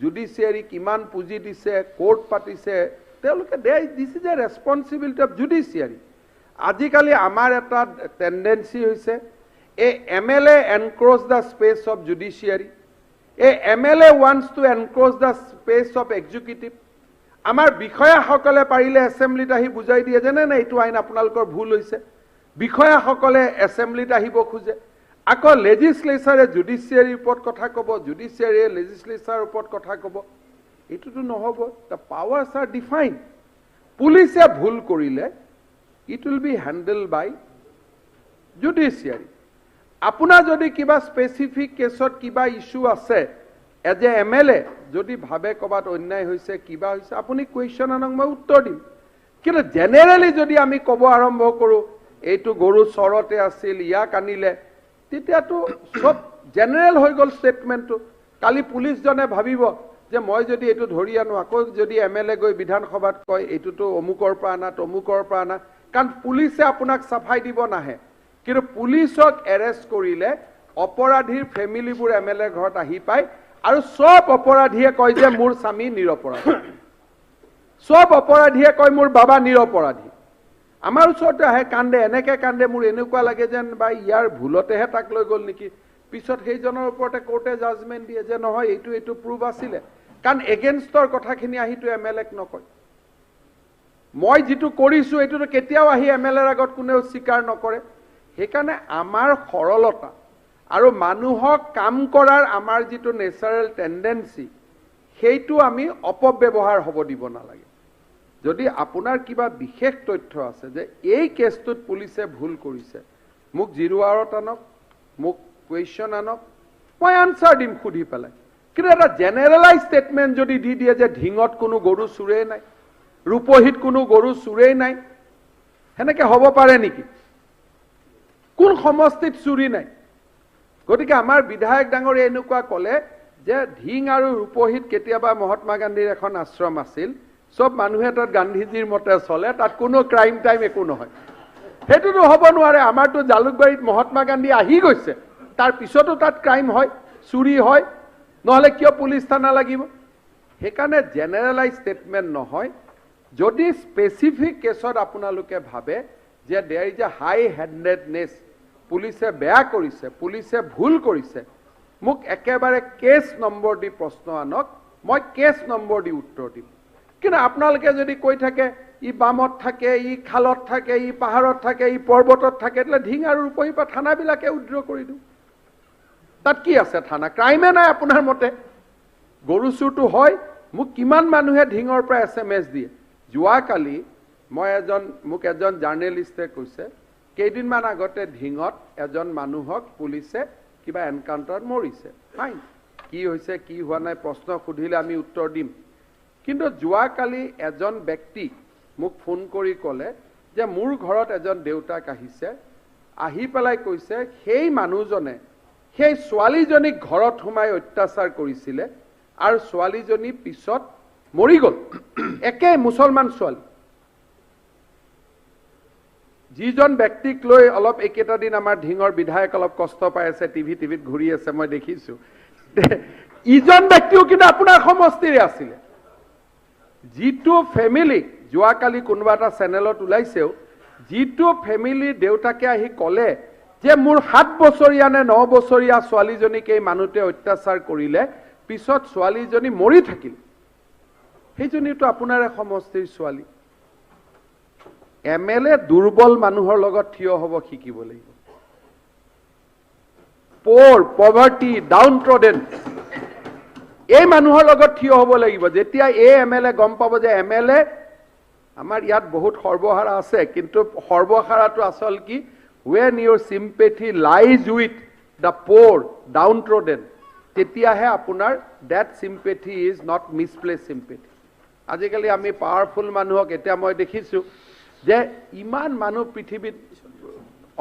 জুডিচিয়াৰী কিমান পুঁজি দিছে, কোৰ্ট পাতিছে, তেওঁলোকে this is a responsibility of judiciary. আজিকালি আমাৰ এটা টেণ্ডেঞ্চি হৈছে, এই MLA encroach the space of judiciary, এই MLA wants to encroach the space of executive. আমাৰ বিষয়াসকলে পাৰিলে এছেম্বলিত আহি বুজাই দিয়ে যে নাই নাই, এইটো আইন আপোনালোকৰ ভুল হৈছে। বিষয়াসকলে এছেম্বলিত আহিব খোজে। আকৌ লেজিছলেচাৰে জুডিচিয়াৰীৰ ওপৰত কথা ক'ব, জুডিচিয়াৰীয়ে লেজিছলেচাৰৰ ওপৰত কথা ক'ব, এইটোতো নহ'ব। The powers are defined. পুলিচে ভুল কৰিলে it will be handle by judiciary. আপোনাৰ যদি কিবা স্পেচিফিক কেছত কিবা ইছ্যু আছে, এজ এ এম এল এ যদি ভাবে ক'ৰবাত অন্যায় হৈছে, কিবা হৈছে, আপুনি কুৱেশ্যন আনক, মই উত্তৰ দিম। কিন্তু জেনেৰেলি যদি আমি ক'ব আৰম্ভ কৰোঁ এইটো গৰু চৰতে আছিল, ইয়াক আনিলে, তেতিয়াতো চব জেনেৰেল হৈ গ'ল ষ্টেটমেণ্টটো। কালি পুলিচজনে ভাবিব যে মই যদি এইটো ধৰি আনো, আকৌ যদি এম এল এ গৈ বিধানসভাত কয় এইটোতো অমুকৰ পৰা আনা, তমুকৰ পৰা আনা, কাৰণ পুলিচে আপোনাক চাফাই দিব নাহে। কিন্তু পুলিচক এৰেষ্ট কৰিলে অপৰাধীৰ ফেমিলিবোৰ এম এল এ ঘৰত আহি পায় আৰু চব অপৰাধীয়ে কয় যে মোৰ স্বামী নিৰপৰাধী, চব অপৰাধীয়ে কয় মোৰ বাবা নিৰপৰাধী। আমাৰ ওচৰতে আহে, কান্দে, এনেকে কান্দে, মোৰ এনেকুৱা লাগে যেন বা ইয়াৰ ভুলতেহে তাক লৈ গ'ল নেকি। পিছত সেইজনৰ ওপৰতে কোৰ্টে জাজমেণ্ট দিয়ে যে নহয়, এইটো এইটো প্ৰুভ আছিলে, কাৰণ এগেইনষ্টৰ কথাখিনি আহিতো এম এল এক নকয়। মই যিটো কৰিছোঁ এইটোতো কেতিয়াও আহি এম এল এৰ আগত কোনেও স্বীকাৰ নকৰে। সেইকাৰণে আমাৰ সৰলতা আৰু মানুহক কাম কৰাৰ আমাৰ যিটো নেচাৰেল টেণ্ডেঞ্চি, সেইটো আমি অপব্যৱহাৰ হ'ব দিব নালাগে। যদি আপোনাৰ কিবা বিশেষ তথ্য আছে যে এই কেছটোত পুলিচে ভুল কৰিছে, মোক জিৰ' আৱাৰত আনক, মোক কুৱেশ্যন আনক, মই আনচাৰ দিম সুধি পেলাই। কিন্তু এটা জেনেৰেলাইজ ষ্টেটমেণ্ট যদি দি দিয়ে যে ঢিঙত কোনো গৰু চোৰেই নাই, ৰূপহীত কোনো গৰু চোৰেই নাই, সেনেকে হ'ব পাৰে নেকি? কোন সমষ্টিত চুৰি নাই? গতিকে আমাৰ বিধায়ক ডাঙৰীয়ে এনেকুৱা ক'লে যে ঢিং আৰু ৰূপহীত কেতিয়াবা মহাত্মা গান্ধীৰ এখন আশ্ৰম আছিল, চব মানুহে তাত গান্ধীজীৰ মতে চলে, তাত কোনো ক্ৰাইম টাইম একো নহয়। সেইটোতো হ'ব নোৱাৰে। আমাৰতো জালুকবাৰীত মহাত্মা গান্ধী আহি গৈছে, তাৰ পিছতো তাত ক্ৰাইম হয়, চুৰি হয়, নহ'লে কিয় পুলিচ থানা লাগিব? সেইকাৰণে জেনেৰেলাইজ ষ্টেটমেণ্ট নহয়। যদি স্পেচিফিক কেছত আপোনালোকে ভাবে যে there is a high handedness, পুলিচে বেয়া কৰিছে, পুলিচে ভুল কৰিছে, মোক একেবাৰে কেছ নম্বৰ দি প্ৰশ্ন আনক, মই কেছ নম্বৰ দি উত্তৰ দিম। কিন্তু আপোনালোকে যদি কৈ থাকে ই বামত থাকে, ই খালত থাকে, ই পাহাৰত থাকে, ই পৰ্বতত থাকে, তেতিয়াহ'লে ঢিং আৰু ৰূপহীৰ পৰা থানাবিলাকে উইড্ৰ কৰি দিওঁ। তাত কি আছে থানা? ক্ৰাইমে নাই আপোনাৰ মতে। গৰু চোৰটো হয়। মোক কিমান মানুহে ঢিঙৰ পৰা এছ এম এছ দিয়ে। যোৱাকালি মই মোক এজন জাৰ্নেলিষ্টে কৈছে, কেইদিনমান আগতে ঢিঙত এজন মানুহক পুলিচে কিবা এনকাউণ্টাৰত মৰিছে। ফাইন, কি হৈছে কি হোৱা নাই প্ৰশ্ন সুধিলে আমি উত্তৰ দিম। কিন্তু যোৱাকালি এজন ব্যক্তি মোক ফোন কৰি ক'লে যে মোৰ ঘৰত এজন দেউতাক আহিছে, আহি পেলাই কৈছে সেই মানুহজনে সেই ছোৱালীজনীক ঘৰত সোমাই অত্যাচাৰ কৰিছিলে আৰু ছোৱালীজনী পিছত মৰি গ'ল। একে মুছলমান ছোৱালী। যিজন ব্যক্তিক লৈ অলপ এইকেইটা দিন আমাৰ ঢিঙৰ বিধায়ক অলপ কষ্ট পাই আছে, টিভিত ঘূৰি আছে, মই দেখিছোঁ, ইজন ব্যক্তিও কিন্তু আপোনাৰ সমষ্টিৰে আছিলে। যিটো ফেমিলিক যোৱাকালি কোনোবা এটা চেনেলত ওলাইছেও, যিটো ফেমিলিৰ দেউতাকে আহি ক'লে যে মোৰ 7 বছৰীয়া নে 9 বছৰীয়া ছোৱালীজনীক এই মানুহটোৱে অত্যাচাৰ কৰিলে, পিছত ছোৱালীজনী মৰি থাকিল, সেইজনীতো আপোনাৰে সমষ্টিৰ ছোৱালী। এম এল এ দুৰ্বল মানুহৰ লগত থিয় হ'ব শিকিব লাগিব। প'ৰ, পভাৰ্টি, ডাউন ট্ৰডেন, এই মানুহৰ লগত থিয় হ'ব লাগিব। যেতিয়া এই এম এল এ গম পাব যে এম এল এ, আমাৰ ইয়াত বহুত সৰ্বহাৰা আছে, কিন্তু সৰ্বহাৰাটো আচল কি, when your sympathy lies with the poor, downtrodden, তেতিয়াহে আপোনাৰ that sympathy is not misplace sympathy. আজিকালি আমি পাৱাৰফুল মানুহক এতিয়া মই দেখিছোঁ যে ইমান মানুহ পৃথিৱীত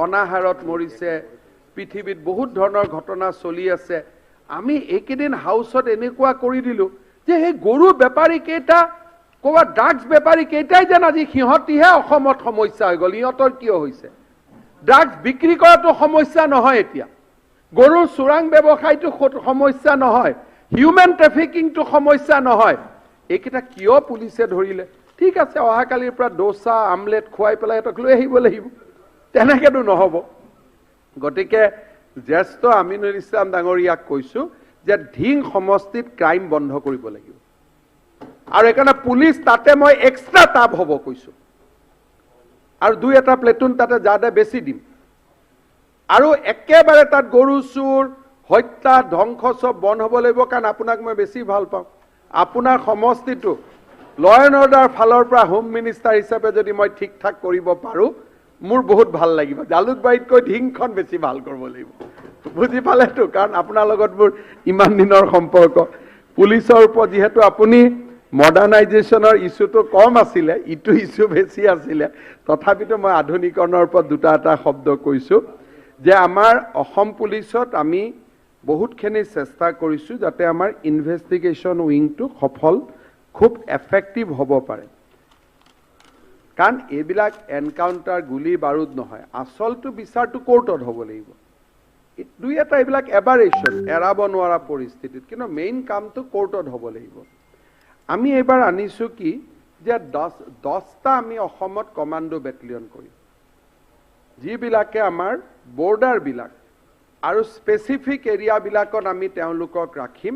অনাহাৰত মৰিছে, পৃথিৱীত বহুত ধৰণৰ ঘটনা চলি আছে, আমি এইকেইদিন হাউচত এনেকুৱা কৰি দিলোঁ যে সেই গৰু বেপাৰী কেইটা, ক'ৰবাত ড্ৰাগছ বেপাৰী কেইটাই যেন আজি সিহঁতিহে অসমত সমস্যা হৈ গ'ল। সিহঁতৰ কিয় হৈছে? ড্ৰাগছ বিক্ৰী কৰাটো সমস্যা নহয়, এতিয়া গৰুৰ চোৰাং ব্যৱসায়টো সমস্যা নহয়, হিউমেন ট্ৰেফিকিংটো সমস্যা নহয়। এইকেইটা কিয় পুলিচে ধৰিলে? ঠিক আছে, অহাকালিৰ পৰা দোচা আমলেট খুৱাই পেলাই সিহঁতক লৈ আহিব লাগিব, তেনেকেতো নহ'ব। গতিকে জ্যেষ্ঠ আমিনুল ইছলাম ডাঙৰীয়াক কৈছোঁ যে ঢিং সমষ্টিত ক্ৰাইম বন্ধ কৰিব লাগিব, আৰু সেইকাৰণে পুলিচ তাতে মই এক্সট্ৰা টাফ হ'ব কৈছোঁ, আৰু দুই এটা প্লেটুন তাতে যাতে বেছি দিম, আৰু একেবাৰে তাত গৰু চোৰ, হত্যা, ধ্বংস চব বন্ধ হ'ব লাগিব। কাৰণ আপোনাক মই বেছি ভাল পাওঁ, আপোনাৰ সমষ্টিটো ল এণ্ড অৰ্ডাৰ ফালৰ পৰা হোম মিনিষ্টাৰ হিচাপে যদি মই ঠিক ঠাক কৰিব পাৰোঁ, মোৰ বহুত ভাল লাগিব। জালুকবাৰীতকৈ ঢিংখন বেছি ভাল কৰিব লাগিব, বুজি পালেতো? কাৰণ আপোনাৰ লগত মোৰ ইমান দিনৰ সম্পৰ্ক। পুলিচৰ ওপৰত যিহেতু আপুনি মডাৰ্ণাইজেশ্যনৰ ইছ্যুটো কম আছিলে, ইটো ইছ্যু বেছি আছিলে, তথাপিতো মই আধুনিকৰণৰ ওপৰত দুটা এটা শব্দ কৈছোঁ যে আমাৰ অসম পুলিচত আমি বহুতখিনি চেষ্টা কৰিছোঁ যাতে আমাৰ ইনভেষ্টিগেশ্যন উইংটো সফল, খুব এফেক্টিভ হ'ব পাৰে। কাৰণ এইবিলাক এনকাউণ্টাৰ, গুলী বাৰুদ নহয়, আচলটো বিচাৰটো কোৰ্টত হ'ব লাগিব। দুই এটা এইবিলাক এবাৰেশ্যন, এৰাব নোৱাৰা পৰিস্থিতিত, কিন্তু মেইন কামটো কোৰ্টত হ'ব লাগিব। আমি এইবাৰ আনিছোঁ কি যে 10টা আমি অসমত কমাণ্ডো বেটেলিয়ন কৰিম, যিবিলাকে আমাৰ বৰ্ডাৰবিলাক আৰু স্পেচিফিক এৰিয়াবিলাকত আমি তেওঁলোকক ৰাখিম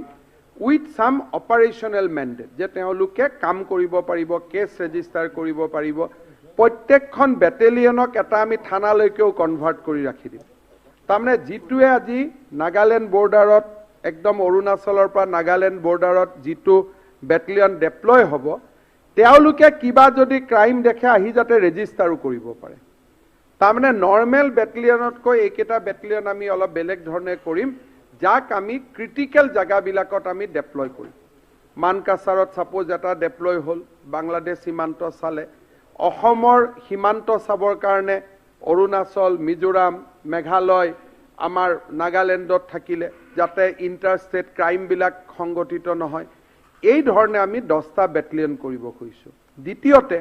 উইথ চাম অপাৰেশ্যনেল মেণ্ডেট, যে তেওঁলোকে কাম কৰিব পাৰিব, কেছ ৰেজিষ্টাৰ কৰিব পাৰিব। প্ৰত্যেকখন বেটেলিয়নক এটা আমি থানালৈকেও কনভাৰ্ট কৰি ৰাখি দিম। তাৰমানে যিটোৱে আজি নাগালেণ্ড বৰ্ডাৰত, একদম অৰুণাচলৰ পৰা নাগালেণ্ড বৰ্ডাৰত যিটো বেটেলিয়ন ডেপ্লয় হ'ব, তেওঁলোকে কিবা যদি ক্ৰাইম দেখে আহি যাতে ৰেজিষ্টাৰো কৰিব পাৰে। তাৰমানে নৰ্মেল বেটেলিয়নতকৈ এইকেইটা বেটেলিয়ন আমি অলপ বেলেগ ধৰণে কৰিম, যাক আমি ক্ৰিটিকেল জেগাবিলাকত আমি ডেপ্লয় কৰিম। মানকাছাৰত ছাপ'জ এটা ডেপ্লয় হ'ল, বাংলাদেশ সীমান্ত চালে, অসমৰ সীমান্ত চাবৰ কাৰণে অৰুণাচল, মিজোৰাম, মেঘালয়, আমাৰ নাগালেণ্ডত থাকিলে, যাতে ইণ্টাৰষ্টেট ক্ৰাইমবিলাক সংগঠিত নহয়। এই ধৰণে আমি 10টা বেটেলিয়ন কৰিব খুজিছোঁ। দ্বিতীয়তে,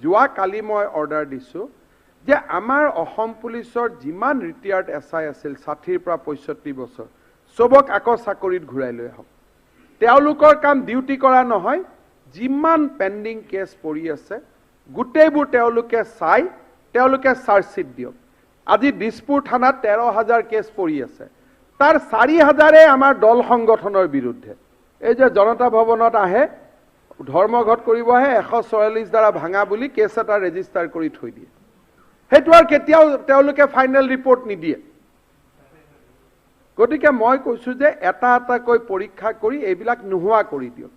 যোৱাকালি মই অৰ্ডাৰ দিছোঁ যে আমাৰ অসম পুলিচৰ যিমান ৰিটায়াৰ্ড এছ I আছিল 60ৰ পৰা 65 বছৰ, চবক আকৌ চাকৰিত ঘূৰাই লৈ আহক। তেওঁলোকৰ কাম ডিউটি কৰা নহয়, যিমান পেণ্ডিং কেছ পৰি আছে গোটেইবোৰ তেওঁলোকে চাই তেওঁলোকে চাৰ্জশ্বিট দিয়ক। আজি দিছপুৰ থানাত 13,000 কেছ পৰি আছে, তাৰ 4,000 আমাৰ দল সংগঠনৰ বিৰুদ্ধে। এই যে জনতা ভৱনত আহে, ধৰ্মঘট কৰিব আহে, 144 দ্বাৰা ভাঙা বুলি কেছ এটা ৰেজিষ্টাৰ কৰি থৈ দিয়ে, সেইটো আৰু কেতিয়াও তেওঁলোকে ফাইনেল ৰিপৰ্ট নিদিয়ে। গতিকে মই কৈছোঁ যে এটা এটাকৈ পৰীক্ষা কৰি এইবিলাক নোহোৱা কৰি দিয়ক।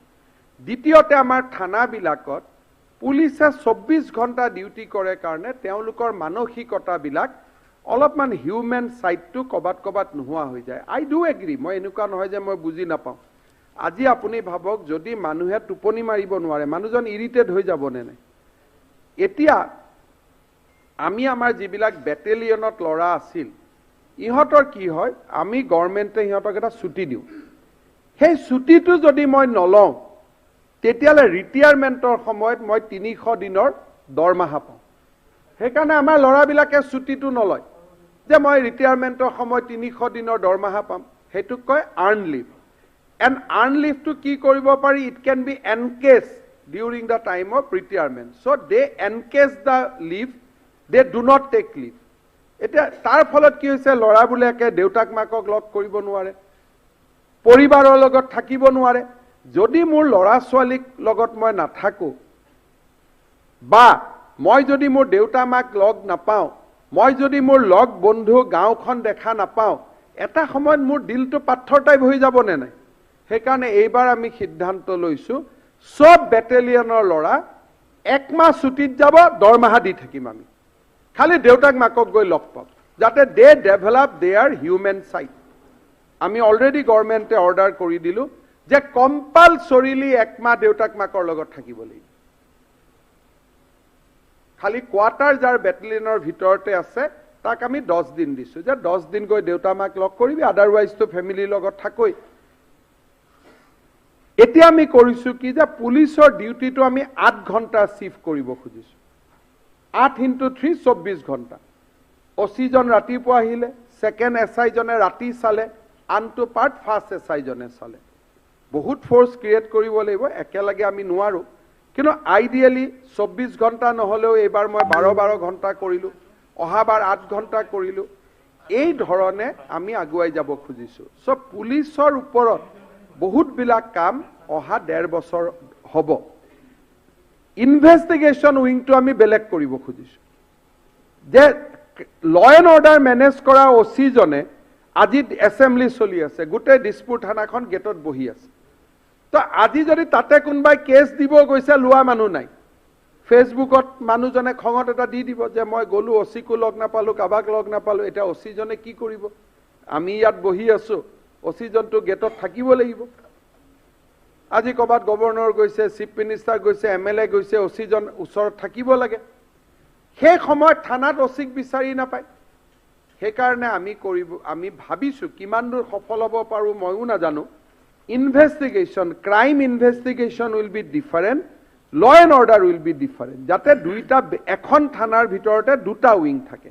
দ্বিতীয়তে, আমাৰ থানাবিলাকত পুলিচে 24 ঘণ্টা ডিউটি কৰে কাৰণে তেওঁলোকৰ মানসিকতাবিলাক অলপমান হিউমেন ছাইডটো ক'ৰবাত ক'ৰবাত নোহোৱা হৈ যায়। আই do agri, মই এনেকুৱা নহয় যে মই বুজি নাপাওঁ। আজি আপুনি ভাবক, যদি মানুহে টোপনি মাৰিব নোৱাৰে, মানুহজন ইৰিটেট হৈ যাবনে নাই? এতিয়া আমি আমাৰ যিবিলাক বেটেলিয়নত ল'ৰা আছিল, ইহঁতৰ কি হয়, আমি গভৰ্ণমেণ্টে সিহঁতক এটা ছুটি দিওঁ। সেই ছুটিটো যদি মই নলওঁ, তেতিয়াহ'লে ৰিটায়াৰমেণ্টৰ সময়ত মই 300 দিনৰ দৰমহা পাওঁ। সেইকাৰণে আমাৰ ল'ৰাবিলাকে ছুটিটো নলয় যে মই ৰিটায়াৰমেণ্টৰ সময়ত 300 দিনৰ দৰমহা পাম। সেইটোক কয় আৰ্ণ লিভ। এণ্ড আৰ্ণ লিভটো কি কৰিব পাৰি, it can be encash during the time of retirement. So they encash the leave, they do not take leave. এতিয়া তাৰ ফলত কি হৈছে, ল'ৰাবিলাকে দেউতাক মাকক লগ কৰিব নোৱাৰে, পৰিবাৰৰ লগত থাকিব নোৱাৰে। যদি মোৰ ল'ৰা ছোৱালীৰ লগত মই নাথাকোঁ, বা মই যদি মোৰ দেউতা মাক লগ নাপাওঁ, মই যদি মোৰ লগ বন্ধু গাঁওখন দেখা নাপাওঁ, এটা সময়ত মোৰ দিলটো পাথৰ টাইপ হৈ যাবনে নাই? সেইকাৰণে এইবাৰ আমি সিদ্ধান্ত লৈছোঁ, চব বেটেলিয়নৰ ল'ৰা 1 মাহ ছুটীত যাব, দৰমহা দি থাকিম আমি, খালি দেউতাক মাকক গৈ লগ পাম, যাতে they develop their human side. আমি অলৰেডি গভৰ্ণমেণ্টে অৰ্ডাৰ কৰি দিলোঁ যে কম্পালচৰিলি 1 মাহ দেউতাক মাকৰ লগত থাকিব লাগিব। খালি কোৱাৰ্টাৰ যাৰ বেটেলিয়নৰ ভিতৰতে আছে, তাক আমি 10 দিন দিছোঁ যে 10 দিন গৈ দেউতা মাক লগ কৰিবি, আদাৰৱাইজটো ফেমিলিৰ লগত থাকই। এতিয়া আমি কৰিছোঁ কি যে পুলিচৰ ডিউটিটো আমি 8 ঘণ্টা চিফ্ট কৰিব খুজিছোঁ। 8 ইনটু 3, 24 ঘণ্টা। অচিজন ৰাতিপুৱা আহিলে, ছেকেণ্ড এছ আইজনে ৰাতি চালে, আনটো পাৰ্ট ফাৰ্ষ্ট এছ আইজনে চালে। বহুত ফ'ৰ্চ ক্ৰিয়েট কৰিব লাগিব, একেলগে আমি নোৱাৰোঁ। কিন্তু আইডিয়েলি 24 ঘণ্টা নহ'লেও এইবাৰ মই 12 12 ঘণ্টা কৰিলোঁ, অহাবাৰ 8 ঘণ্টা কৰিলোঁ। এই ধৰণে আমি আগুৱাই যাব খুজিছোঁ। চ' পুলিচৰ ওপৰত বহুতবিলাক কাম অহা ডেৰ বছৰ হ'ব। ইনভেষ্টিগেশ্যন উইংটো আমি বেলেগ কৰিব খুজিছোঁ যে ল এণ্ড অৰ্ডাৰ মেনেজ কৰা অ' চিজনে, আজি এছেম্বলি চলি আছে, গোটেই দিছপুৰ থানাখন গেটত বহি আছে। তো আজি যদি তাতে কোনোবাই কেছ দিব গৈছে, লোৱা মানুহ নাই। ফেচবুকত মানুহজনে খঙত এটা দি দিব যে মই গ'লো, অ' চিকো লগ নাপালোঁ, কাৰোবাক লগ নাপালোঁ। এতিয়া অ' চিজনে কি কৰিব? আমি ইয়াত বহি আছোঁ, অ' চিজনটো গেটত থাকিব লাগিব। আজি ক'ৰবাত গভৰ্ণৰ গৈছে, চিফ মিনিষ্টাৰ গৈছে, এম এল এ গৈছে, অ' চিজন ওচৰত থাকিব লাগে। সেই সময়ত থানাত অ' চিক বিচাৰি নাপায়। সেইকাৰণে আমি ভাবিছোঁ, কিমান দূৰ সফল হ'ব পাৰোঁ ময়ো নাজানো, investigation, crime investigation will be different, law and order will be different, যাতে দুইটা এখন থানাৰ ভিতৰতে দুটা উইং থাকে।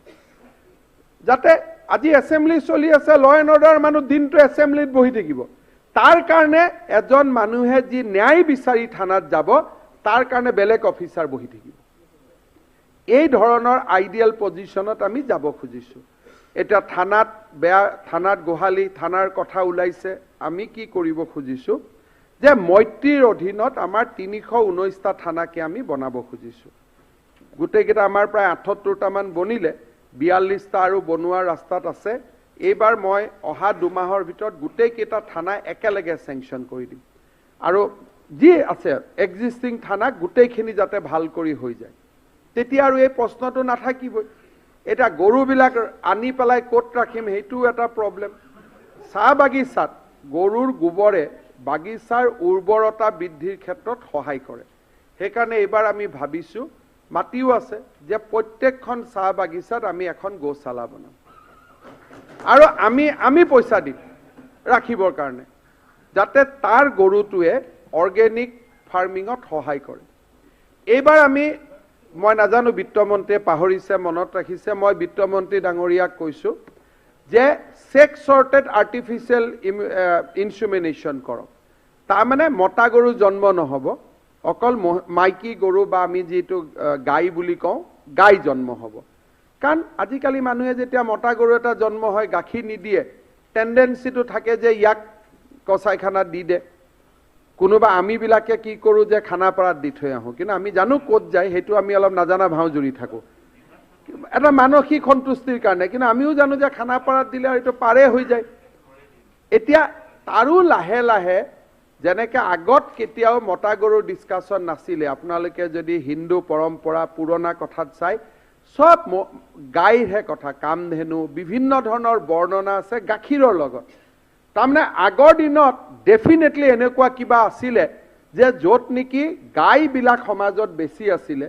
যাতে আজি এছেম্বলি চলি আছে, ল এণ্ড অৰ্ডাৰ মানুহ দিনটো এছেম্বলিত বহি থাকিব, তাৰ কাৰণে এজন মানুহে যি ন্যায় বিচাৰি থানাত যাব, তাৰ কাৰণে বেলেগ অফিচাৰ বহি থাকিব। এই ধৰণৰ আইডিয়েল পজিশ্যনত আমি যাব খুজিছোঁ। এতিয়া থানাত বেয়া, থানাত গোহালি, থানাৰ কথা ওলাইছে। আমি কি কৰিব খুজিছোঁ যে মৈত্ৰীৰ অধীনত আমাৰ 319টা থানাকে আমি বনাব খুজিছোঁ। গোটেইকেইটা আমাৰ প্ৰায় 78টামান বনিলে, 42টা আৰু বনোৱাৰ ৰাস্তাত আছে। এইবাৰ মই অহা 2 মাহৰ ভিতৰত গোটেইকেইটা থানা একেলগে চেংচন কৰি দিম আৰু যি আছে এক্সিষ্টিং থানা গোটেইখিনি যাতে ভাল কৰি হৈ যায়, তেতিয়া আৰু এই প্ৰশ্নটো নাথাকিবই। এতিয়া গৰুবিলাক আনি পেলাই ক'ত ৰাখিম, সেইটোও এটা প্ৰব্লেম। চাহ বাগিচাত গৰুৰ গোবৰে বাগিচাৰ উৰ্বৰতা বৃদ্ধিৰ ক্ষেত্ৰত সহায় কৰে। সেইকাৰণে এইবাৰ আমি ভাবিছোঁ, মাটিও আছে, যে প্ৰত্যেকখন চাহ বাগিচাত আমি এখন গৌশালা বনাম আৰু আমি পইচা দিম ৰাখিবৰ কাৰণে, যাতে তাৰ গৰুটোৱে অৰ্গেনিক ফাৰ্মিঙত সহায় কৰে। এইবাৰ আমি, মই নাজানো বিত্তমন্ত্ৰীয়ে পাহৰিছে, মনত ৰাখিছে, মই বিত্তমন্ত্ৰী ডাঙৰীয়াক কৈছোঁ যে ছেক্স চৰ্টেড আৰ্টিফিচিয়েল ইনচেমিনেশ্যন কৰক। তাৰমানে মতা গৰু জন্ম নহ'ব, অকল মাইকী গৰু বা আমি যিটো গাই বুলি কওঁ, গাই জন্ম হ'ব। কাৰণ আজিকালি মানুহে যেতিয়া মতা গৰু এটা জন্ম হয়, গাখীৰ নিদিয়ে, টেণ্ডেঞ্চিটো থাকে যে ইয়াক কচাইখানাত দি দে। কোনোবা আমিবিলাকে কি কৰোঁ যে খানাপাৰাত দি থৈ আহোঁ, কিন্তু আমি জানো ক'ত যায়, সেইটো আমি অলপ নাজানা ভাও জুৰি থাকোঁ এটা মানসিক সন্তুষ্টিৰ কাৰণে। কিন্তু আমিও জানো যে খানাপাৰাত দিলে আৰু এইটো পাৰে হৈ যায়। এতিয়া তাৰো লাহে লাহে, যেনেকে আগত কেতিয়াও মতা গৰুৰ ডিছকাশ্যন নাছিলে, আপোনালোকে যদি হিন্দু পৰম্পৰা পুৰণা কথাত চাই, চব গাইৰহে কথা, কামধেনু, বিভিন্ন ধৰণৰ বৰ্ণনা আছে গাখীৰৰ লগত। তাৰমানে আগৰ দিনত ডেফিনেটলি এনেকুৱা কিবা আছিলে যে য'ত নেকি গাইবিলাক সমাজত বেছি আছিলে।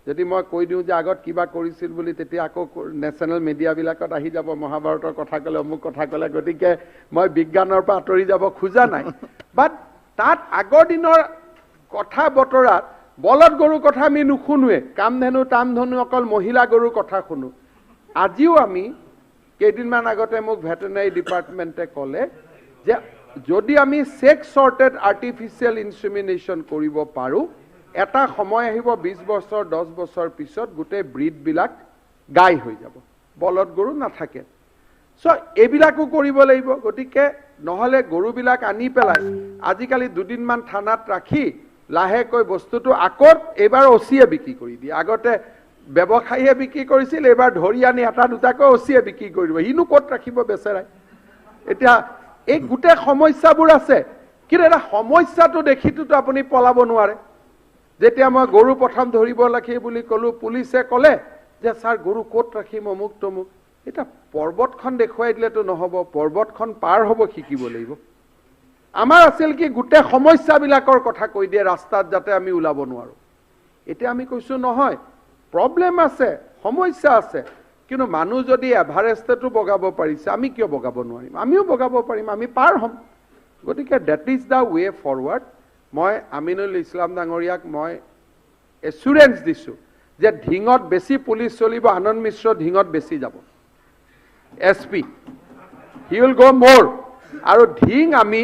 যদি মই কৈ দিওঁ যে আগত কিবা কৰিছিল বুলি, তেতিয়া আকৌ নেশ্যনেল মিডিয়াবিলাকত আহি যাব, মহাভাৰতৰ কথা ক'লে, অমুক কথা ক'লে। গতিকে মই বিজ্ঞানৰ পৰা আঁতৰি যাব খোজা নাই, বাট তাত আগৰ দিনৰ কথা বতৰাত বলদ গৰুৰ কথা আমি নুশুনোৱে, কামধেনু তামধেনু, অকল মহিলা গৰুৰ কথা শুনো। আজিও আমি কেইদিনমান আগতে মোক ভেটেনাৰী ডিপাৰ্টমেণ্টে ক'লে যে যদি আমি ছেক্স চৰ্টেড আৰ্টিফিচিয়েল ইনচেমিনেশ্যন কৰিব পাৰোঁ, এটা সময় আহিব, 20 বছৰ, 10 বছৰ পিছত গোটেই ব্ৰীডবিলাক গাই হৈ যাব, বলদ গৰু নাথাকে। চ' এইবিলাকো কৰিব লাগিব। গতিকে নহ'লে গৰুবিলাক আনি পেলাই আজিকালি দুদিনমান থানাত ৰাখি লাহেকৈ বস্তুটো আকৌ এইবাৰ অচিয়ে বিক্ৰী কৰি দিয়ে। আগতে ব্যৱসায়ীয়ে বিক্ৰী কৰিছিল, এইবাৰ ধৰি আনি এটা দুটাকৈ অচিয়ে বিক্ৰী কৰি দিব। সিনো ক'ত ৰাখিব বেচেৰাই? এতিয়া এই গোটেই সমস্যাবোৰ আছে, কিন্তু এটা সমস্যাটো দেখিটোতো আপুনি পলাব নোৱাৰে। যেতিয়া মই গৰু প্ৰথম ধৰিব লাগে বুলি ক'লো, পুলিচে ক'লে যে ছাৰ, গৰু ক'ত ৰাখিম, অমুক তমুক। এতিয়া পৰ্বতখন দেখুৱাই দিলেতো নহ'ব, পৰ্বতখন পাৰ হ'ব শিকিব লাগিব। আমাৰ আছিল কি, গোটেই সমস্যাবিলাকৰ কথা কৈ দিয়ে ৰাস্তাত, যাতে আমি ওলাব নোৱাৰো। এতিয়া আমি কৈছো, নহয়, প্ৰব্লেম আছে, সমস্যা আছে, কিন্তু মানুহ যদি এভাৰেষ্টতো বগাব পাৰিছে, আমি কিয় বগাব নোৱাৰিম? আমিও বগাব পাৰিম, আমি পাৰ হ'ম। গতিকে that is the way forward. মই আমিনুল ইছলাম ডাঙৰীয়াক মই এচুৰেঞ্চ দিছোঁ যে ঢিঙত বেছি পুলিচ চলিব, আনন্দ মিশ্ৰ ঢিঙত বেছি যাব, SP, he will go more. আৰু ঢিং আমি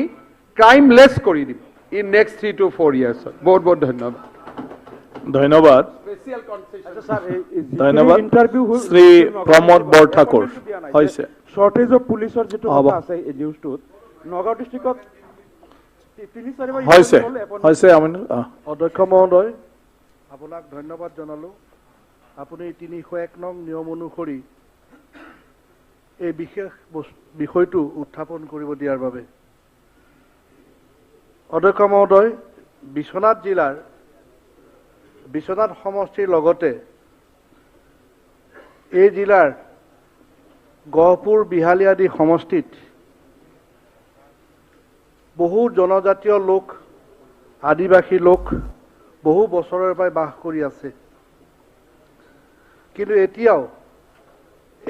ক্ৰাইমলেছ কৰি দিম ইন নেক্সট 3 to 4 ইয়াৰ্ছত। বহুত বহুত ধন্যবাদ। ধন্যবাদ, ধন্যবাদ শ্ৰী প্ৰমোদ বৰঠাকুৰ। হৈছে শ্বৰ্টেজ অফ পুলিচৰ যিটো কথা আছে এই নিউজটোত, নগাঁও ডিষ্ট্ৰিক্টত হৈছে হৈছে। অধ্যক্ষ মহোদয়, আপোনাক ধন্যবাদ জনালোঁ। আপুনি 301 নং নিয়ম অনুসৰি এই বিশেষ বিষয়টো উত্থাপন কৰিব দিয়াৰ বাবে। অধ্যক্ষ মহোদয়, বিশ্বনাথ জিলাৰ বিশ্বনাথ সমষ্টিৰ লগতে এই জিলাৰ গহপুৰ, বিহালী আদি সমষ্টিত বহু জনজাতীয় লোক, আদিবাসী লোক বহু বছৰৰ পৰাই বাস কৰি আছে। কিন্তু এতিয়াও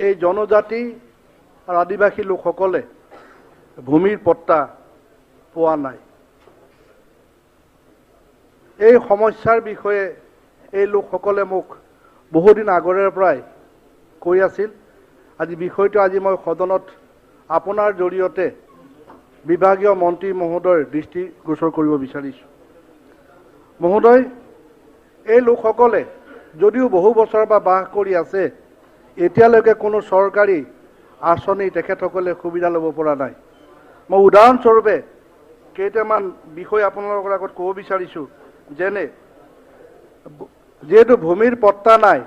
এই জনজাতি আৰু আদিবাসী লোকসকলে ভূমিৰ পট্টা পোৱা নাই। এই সমস্যাৰ বিষয়ে এই লোকসকলে মোক বহুদিন আগৰে পৰাই কৈ আছিল। আজি বিষয়টো আজি মই সদনত আপোনাৰ জৰিয়তে বিভাগীয় মন্ত্ৰী মহোদয়ৰ দৃষ্টিগোচৰ কৰিব বিচাৰিছোঁ। মহোদয়, এই লোকসকলে যদিও বহু বছৰৰ পৰা বাস কৰি আছে, এতিয়ালৈকে কোনো চৰকাৰী আঁচনি তেখেতসকলে সুবিধা ল'ব পৰা নাই। মই উদাহৰণস্বৰূপে কেইটামান বিষয় আপোনালোকৰ আগত ক'ব বিচাৰিছোঁ। যেনে যিহেতু ভূমিৰ পট্টা নাই,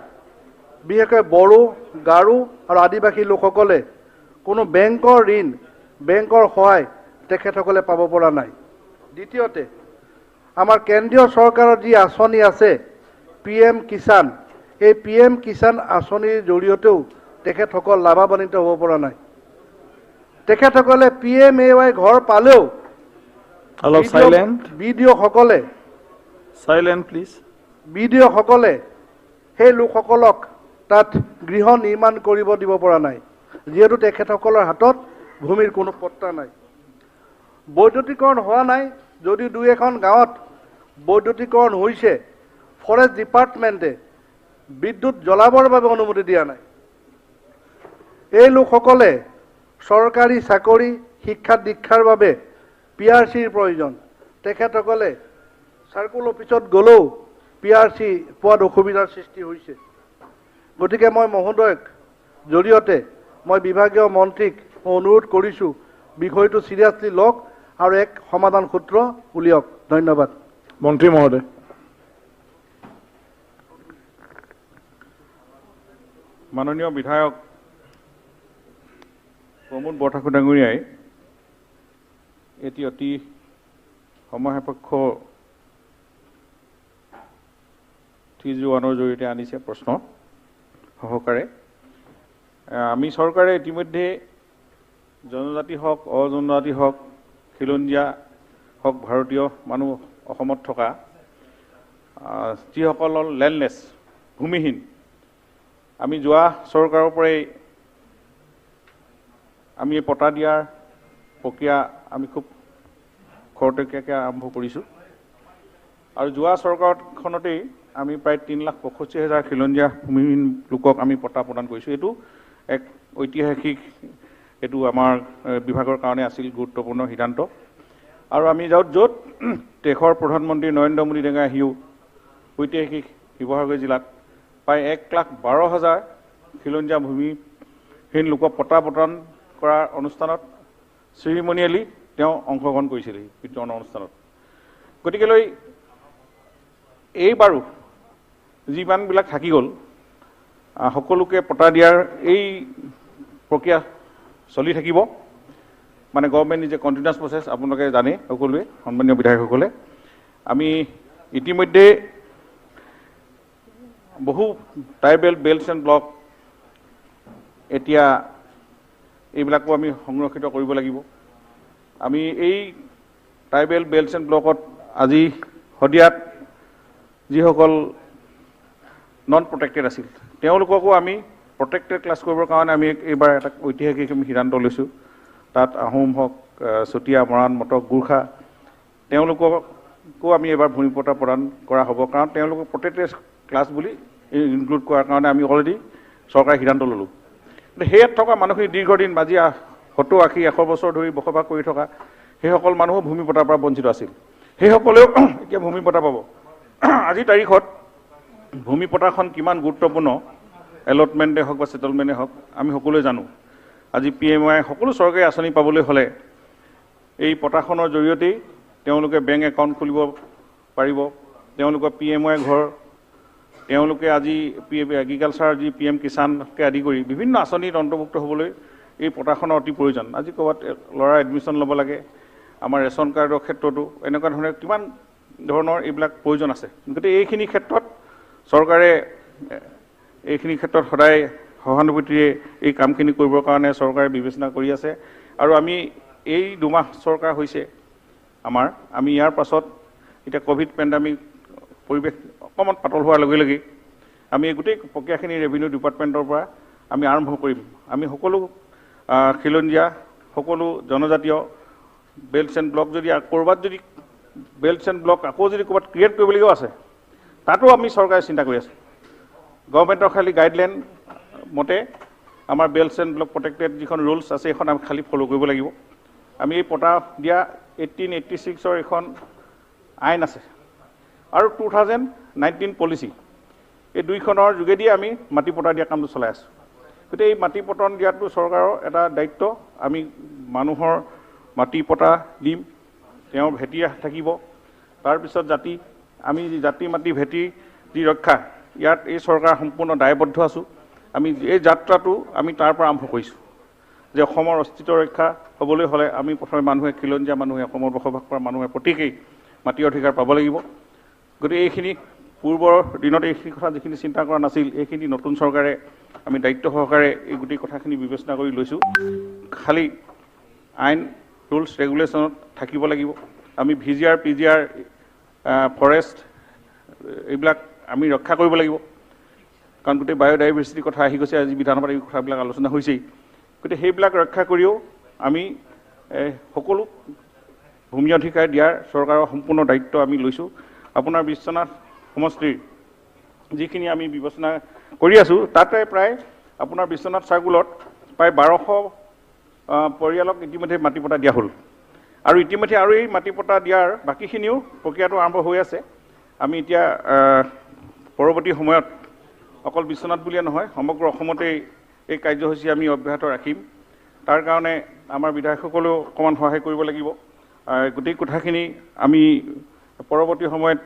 বিশেষকৈ বড়ো, গাৰো আৰু আদিবাসী লোকসকলে কোনো বেংকৰ ঋণ, বেংকৰ সহায় তেখেতসকলে পাব পৰা নাই। দ্বিতীয়তে, আমাৰ কেন্দ্ৰীয় চৰকাৰৰ যি আঁচনি আছে PM Kisan, এই PM Kisan আঁচনিৰ জৰিয়তেও তেখেতসকল লাভান্বিত হ'ব পৰা নাই। তেখেতসকলে PMAY ঘৰ পালেও অলপ চাইলেণ্ট, বিডিঅ'সকলে চাইলেণ্ট প্লিজ, বিডিঅ'সকলে সেই লোকসকলক তাত গৃহ নিৰ্মাণ কৰিব দিব পৰা নাই, যিহেতু তেখেতসকলৰ হাতত ভূমিৰ কোনো পট্টা নাই। বৈদ্যুতিকৰণ হোৱা নাই, যদিও দুই এখন গাঁৱত বৈদ্যুতিকৰণ হৈছে, ফৰেষ্ট ডিপাৰ্টমেণ্টে বিদ্যুৎ জ্বলাবৰ বাবে অনুমতি দিয়া নাই। এই লোকসকলে চৰকাৰী চাকৰি, শিক্ষা দীক্ষাৰ বাবে PRCৰ প্ৰয়োজন। তেখেতসকলে চাৰ্কুল অফিচত গ'লেও PRC পোৱাত অসুবিধাৰ সৃষ্টি হৈছে। গতিকে মই মহোদয়ক জৰিয়তে মই বিভাগীয় মন্ত্ৰীক অনুৰোধ কৰিছোঁ, বিষয়টো চিৰিয়াছলি লওক আৰু এক সমাধান সূত্ৰ উলিয়াওক। ধন্যবাদ। মন্ত্ৰী মহোদয়। মাননীয় বিধায়ক প্ৰমোদ বৰঠাকুৰ ডাঙৰীয়াই এটি অতি সময়সাপেক্ষ 301ৰ জৰিয়তে আনিছে প্ৰশ্ন সহকাৰে। আমি চৰকাৰে ইতিমধ্যে জনজাতি হওক, অজনজাতি হওক, খিলঞ্জীয়া হওক, ভাৰতীয় মানুহ অসমত থকা যিসকলৰ লেণ্ডলেছ, ভূমিহীন, আমি যোৱা চৰকাৰৰ পৰাই আমি পট্টা দিয়াৰ প্ৰক্ৰিয়া আমি খুব খৰতকীয়াকৈ আৰম্ভ কৰিছোঁ। আৰু যোৱা চৰকাৰখনতেই আমি প্ৰায় 3,65,000 খিলঞ্জীয়া ভূমিহীন লোকক আমি পট্টা প্ৰদান কৰিছোঁ। এইটো এক ঐতিহাসিক, এইটো আমাৰ বিভাগৰ কাৰণে আছিল গুৰুত্বপূৰ্ণ সিদ্ধান্ত। আৰু আমি যাওঁ য'ত দেশৰ প্ৰধানমন্ত্ৰী নৰেন্দ্ৰ মোদী ডাঙৰীয়া আহিও ঐতিহাসিক শিৱসাগৰ জিলাত প্ৰায় 1,12,000 খিলঞ্জীয়া ভূমিহীন লোকক পট্টা প্ৰদান কৰাৰ অনুষ্ঠানত চিৰিমনিয়েলি তেওঁ অংশগ্ৰহণ কৰিছিল বিতৰণ অনুষ্ঠানত। গতিকেলৈ এইবাৰো যিমানবিলাক থাকি গ'ল সকলোকে পট্টা দিয়াৰ এই প্ৰক্ৰিয়া চলি থাকিব। মানে গভৰ্ণমেণ্ট নিজে কণ্টিনিউৱাছ প্ৰচেছ, আপোনালোকে জানে সকলোৱে, সন্মানীয় বিধায়কসকলে। আমি ইতিমধ্যে বহু ট্ৰাইবেল বেল্টছ এণ্ড ব্লক এতিয়া এইবিলাকো আমি সংৰক্ষিত কৰিব লাগিব। আমি এই ট্ৰাইবেল বেল্টছ এণ্ড ব্লকত আজি শদিয়াত যিসকল নন প্ৰটেক্টেড আছিল তেওঁলোককো আমি প্ৰটেক্টেড ক্লাছ কৰিবৰ কাৰণে আমি এইবাৰ এটা ঐতিহাসিক আমি সিদ্ধান্ত লৈছোঁ। তাত আহোম হওক, চুতীয়া, মৰাণ, মটক, গোৰ্খা, তেওঁলোককো আমি এইবাৰ ভূমি পট্টা প্ৰদান কৰা হ'ব, কাৰণ তেওঁলোকক প্ৰটেক্টেড ক্লাছ বুলি ইনক্লুড কৰাৰ কাৰণে আমি অলৰেডি চৰকাৰে সিদ্ধান্ত ল'লোঁ। কিন্তু সেয়াত থকা মানুহখিনি দীৰ্ঘদিন আজি 70, 80, 100 বছৰ ধৰি বসবাস কৰি থকা সেইসকল মানুহো ভূমি পট্টাৰ পৰা বঞ্চিত আছিল, সেইসকলেও এতিয়া ভূমি পট্টা পাব। আজিৰ তাৰিখত ভূমি পট্টাখন কিমান গুৰুত্বপূৰ্ণ, এলটমেণ্টে হওক বা ছেটেলমেণ্টে হওক, আমি সকলোৱে জানো। আজি PMY সকলো চৰকাৰী আঁচনি পাবলৈ হ'লে এই পট্টাখনৰ জৰিয়তেই তেওঁলোকে বেংক একাউণ্ট খুলিব পাৰিব, তেওঁলোকৰ PMY ঘৰ, তেওঁলোকে আজি এগ্ৰিকালচাৰ যি PM কিষাণকে আদি কৰি বিভিন্ন আঁচনিত অন্তৰ্ভুক্ত হ'বলৈ এই পট্টাখনৰ অতি প্ৰয়োজন। আজি ক'ৰবাত ল'ৰাৰ এডমিশ্যন ল'ব লাগে, আমাৰ ৰেচন কাৰ্ডৰ ক্ষেত্ৰতো এনেকুৱা ধৰণৰ কিমান ধৰণৰ এইবিলাক প্ৰয়োজন আছে। গতিকে এইখিনি ক্ষেত্ৰত চৰকাৰে এইখিনি ক্ষেত্ৰত সদায় সহানুভূতিৰে এই কামখিনি কৰিবৰ কাৰণে চৰকাৰে বিবেচনা কৰি আছে। আৰু আমি এই দুমাহ চৰকাৰ হৈছে আমাৰ, আমি ইয়াৰ পাছত এতিয়া ক'ভিড পেণ্ডামিক পৰিৱেশ অকণমান পাতল হোৱাৰ লগে লগে আমি এই গোটেই প্ৰক্ৰিয়াখিনি ৰেভিনিউ ডিপাৰ্টমেণ্টৰ পৰা আমি আৰম্ভ কৰিম। আমি সকলো খিলঞ্জীয়া, সকলো জনজাতীয় বেল্টছ এণ্ড ব্লক যদি ক'ৰবাত যদি বেল্টছ এণ্ড ব্লক আকৌ যদি ক'ৰবাত ক্ৰিয়েট কৰিবলগীয়াও আছে, তাতো আমি চৰকাৰে চিন্তা কৰি আছোঁ। গভৰ্ণমেণ্টৰ খালী গাইডলাইন মতে আমাৰ বেল্টছ এণ্ড ব্লক প্ৰটেক্টেড যিখন ৰুলছ আছে সেইখন আমি খালী ফ'ল' কৰিব লাগিব। আমি এই পট্টা দিয়া 1886ৰ এখন আইন আছে আৰু 2019 পলিচি, এই দুইখনৰ যোগেদি আমি মাটি পট্টা দিয়া কামটো চলাই আছোঁ। গতিকে এই মাটি পটন দিয়াটো চৰকাৰৰ এটা দায়িত্ব। আমি মানুহৰ মাটি পট্টা দিম, তেওঁৰ ভেটি থাকিব, তাৰপিছত জাতি, আমি জাতি মাটি ভেটি যি ৰক্ষা, ইয়াত এই চৰকাৰ সম্পূৰ্ণ দায়বদ্ধ আছোঁ। আমি এই যাত্ৰাটো আমি তাৰ পৰা আৰম্ভ কৰিছোঁ যে অসমৰ অস্তিত্ব ৰক্ষা হ'বলৈ হ'লে আমি প্ৰথমে মানুহে, খিলঞ্জীয়া মানুহে, অসমত বসবাস কৰা মানুহে প্ৰত্যেকেই মাটিৰ অধিকাৰ পাব লাগিব। গতিকে এইখিনি পূৰ্বৰ দিনত এইখিনি কথা যিখিনি চিন্তা কৰা নাছিল, এইখিনি নতুন চৰকাৰে আমি দায়িত্ব সহকাৰে এই গোটেই কথাখিনি বিবেচনা কৰি লৈছোঁ। খালী আইন ৰুলছ ৰেগুলেশ্যনত থাকিব লাগিব। আমি VGR, PGR, forest এইবিলাক আমি ৰক্ষা কৰিব লাগিব, কাৰণ গোটেই বায়'ডাইভাৰ্চিটিৰ কথা আহি গৈছে। আজি বিধানসভাত এই কথাবিলাক আলোচনা হৈছেই। গতিকে সেইবিলাক ৰক্ষা কৰিও আমি সকলো ভূমি অধিকাৰ দিয়াৰ চৰকাৰৰ সম্পূৰ্ণ দায়িত্ব আমি লৈছোঁ। আপোনাৰ বিশ্বনাথ সমষ্টিৰ যিখিনি আমি বিবেচনা কৰি আছোঁ, তাতে প্ৰায় আপোনাৰ বিশ্বনাথ চাৰ্কুলত প্ৰায় 1200 পৰিয়ালক ইতিমধ্যে মাটি পট্টা দিয়া হ'ল। আৰু ইতিমধ্যে আৰু এই মাটি পট্টা দিয়াৰ বাকীখিনিও প্ৰক্ৰিয়াটো আৰম্ভ হৈ আছে। আমি এতিয়া পৰৱৰ্তী সময়ত অকল বিশ্বনাথ বুলিয়ে নহয়, সমগ্ৰ অসমতেই এই কাৰ্যসূচী আমি অব্যাহত ৰাখিম। তাৰ কাৰণে আমাৰ বিধায়কসকলেও অকণমান সহায় কৰিব লাগিব। গোটেই কথাখিনি আমি পৰৱৰ্তী সময়ত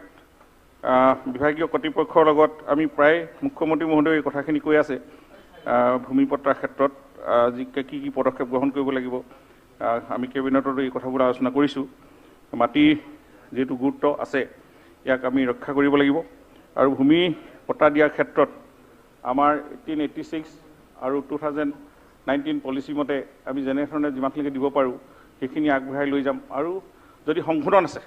বিভাগীয় কৰ্তৃপক্ষৰ লগত আমি প্ৰায় মুখ্যমন্ত্ৰী মহোদয়ে এই কথাখিনি কৈ আছে, ভূমি পট্টাৰ ক্ষেত্ৰত যি কি কি পদক্ষেপ গ্ৰহণ কৰিব লাগিব। আমি কেবিনেটতো এই কথাবোৰ আলোচনা কৰিছোঁ। মাটিৰ যিহেতু গুৰুত্ব আছে, ইয়াক আমি ৰক্ষা কৰিব লাগিব। আৰু ভূমি পট্টা দিয়াৰ ক্ষেত্ৰত আমাৰ 1886 আৰু 2019 পলিচি মতে আমি যেনেধৰণে যিমানখিনিকে দিব পাৰোঁ সেইখিনি আগবঢ়াই লৈ যাম। আৰু যদি সংশোধন আছে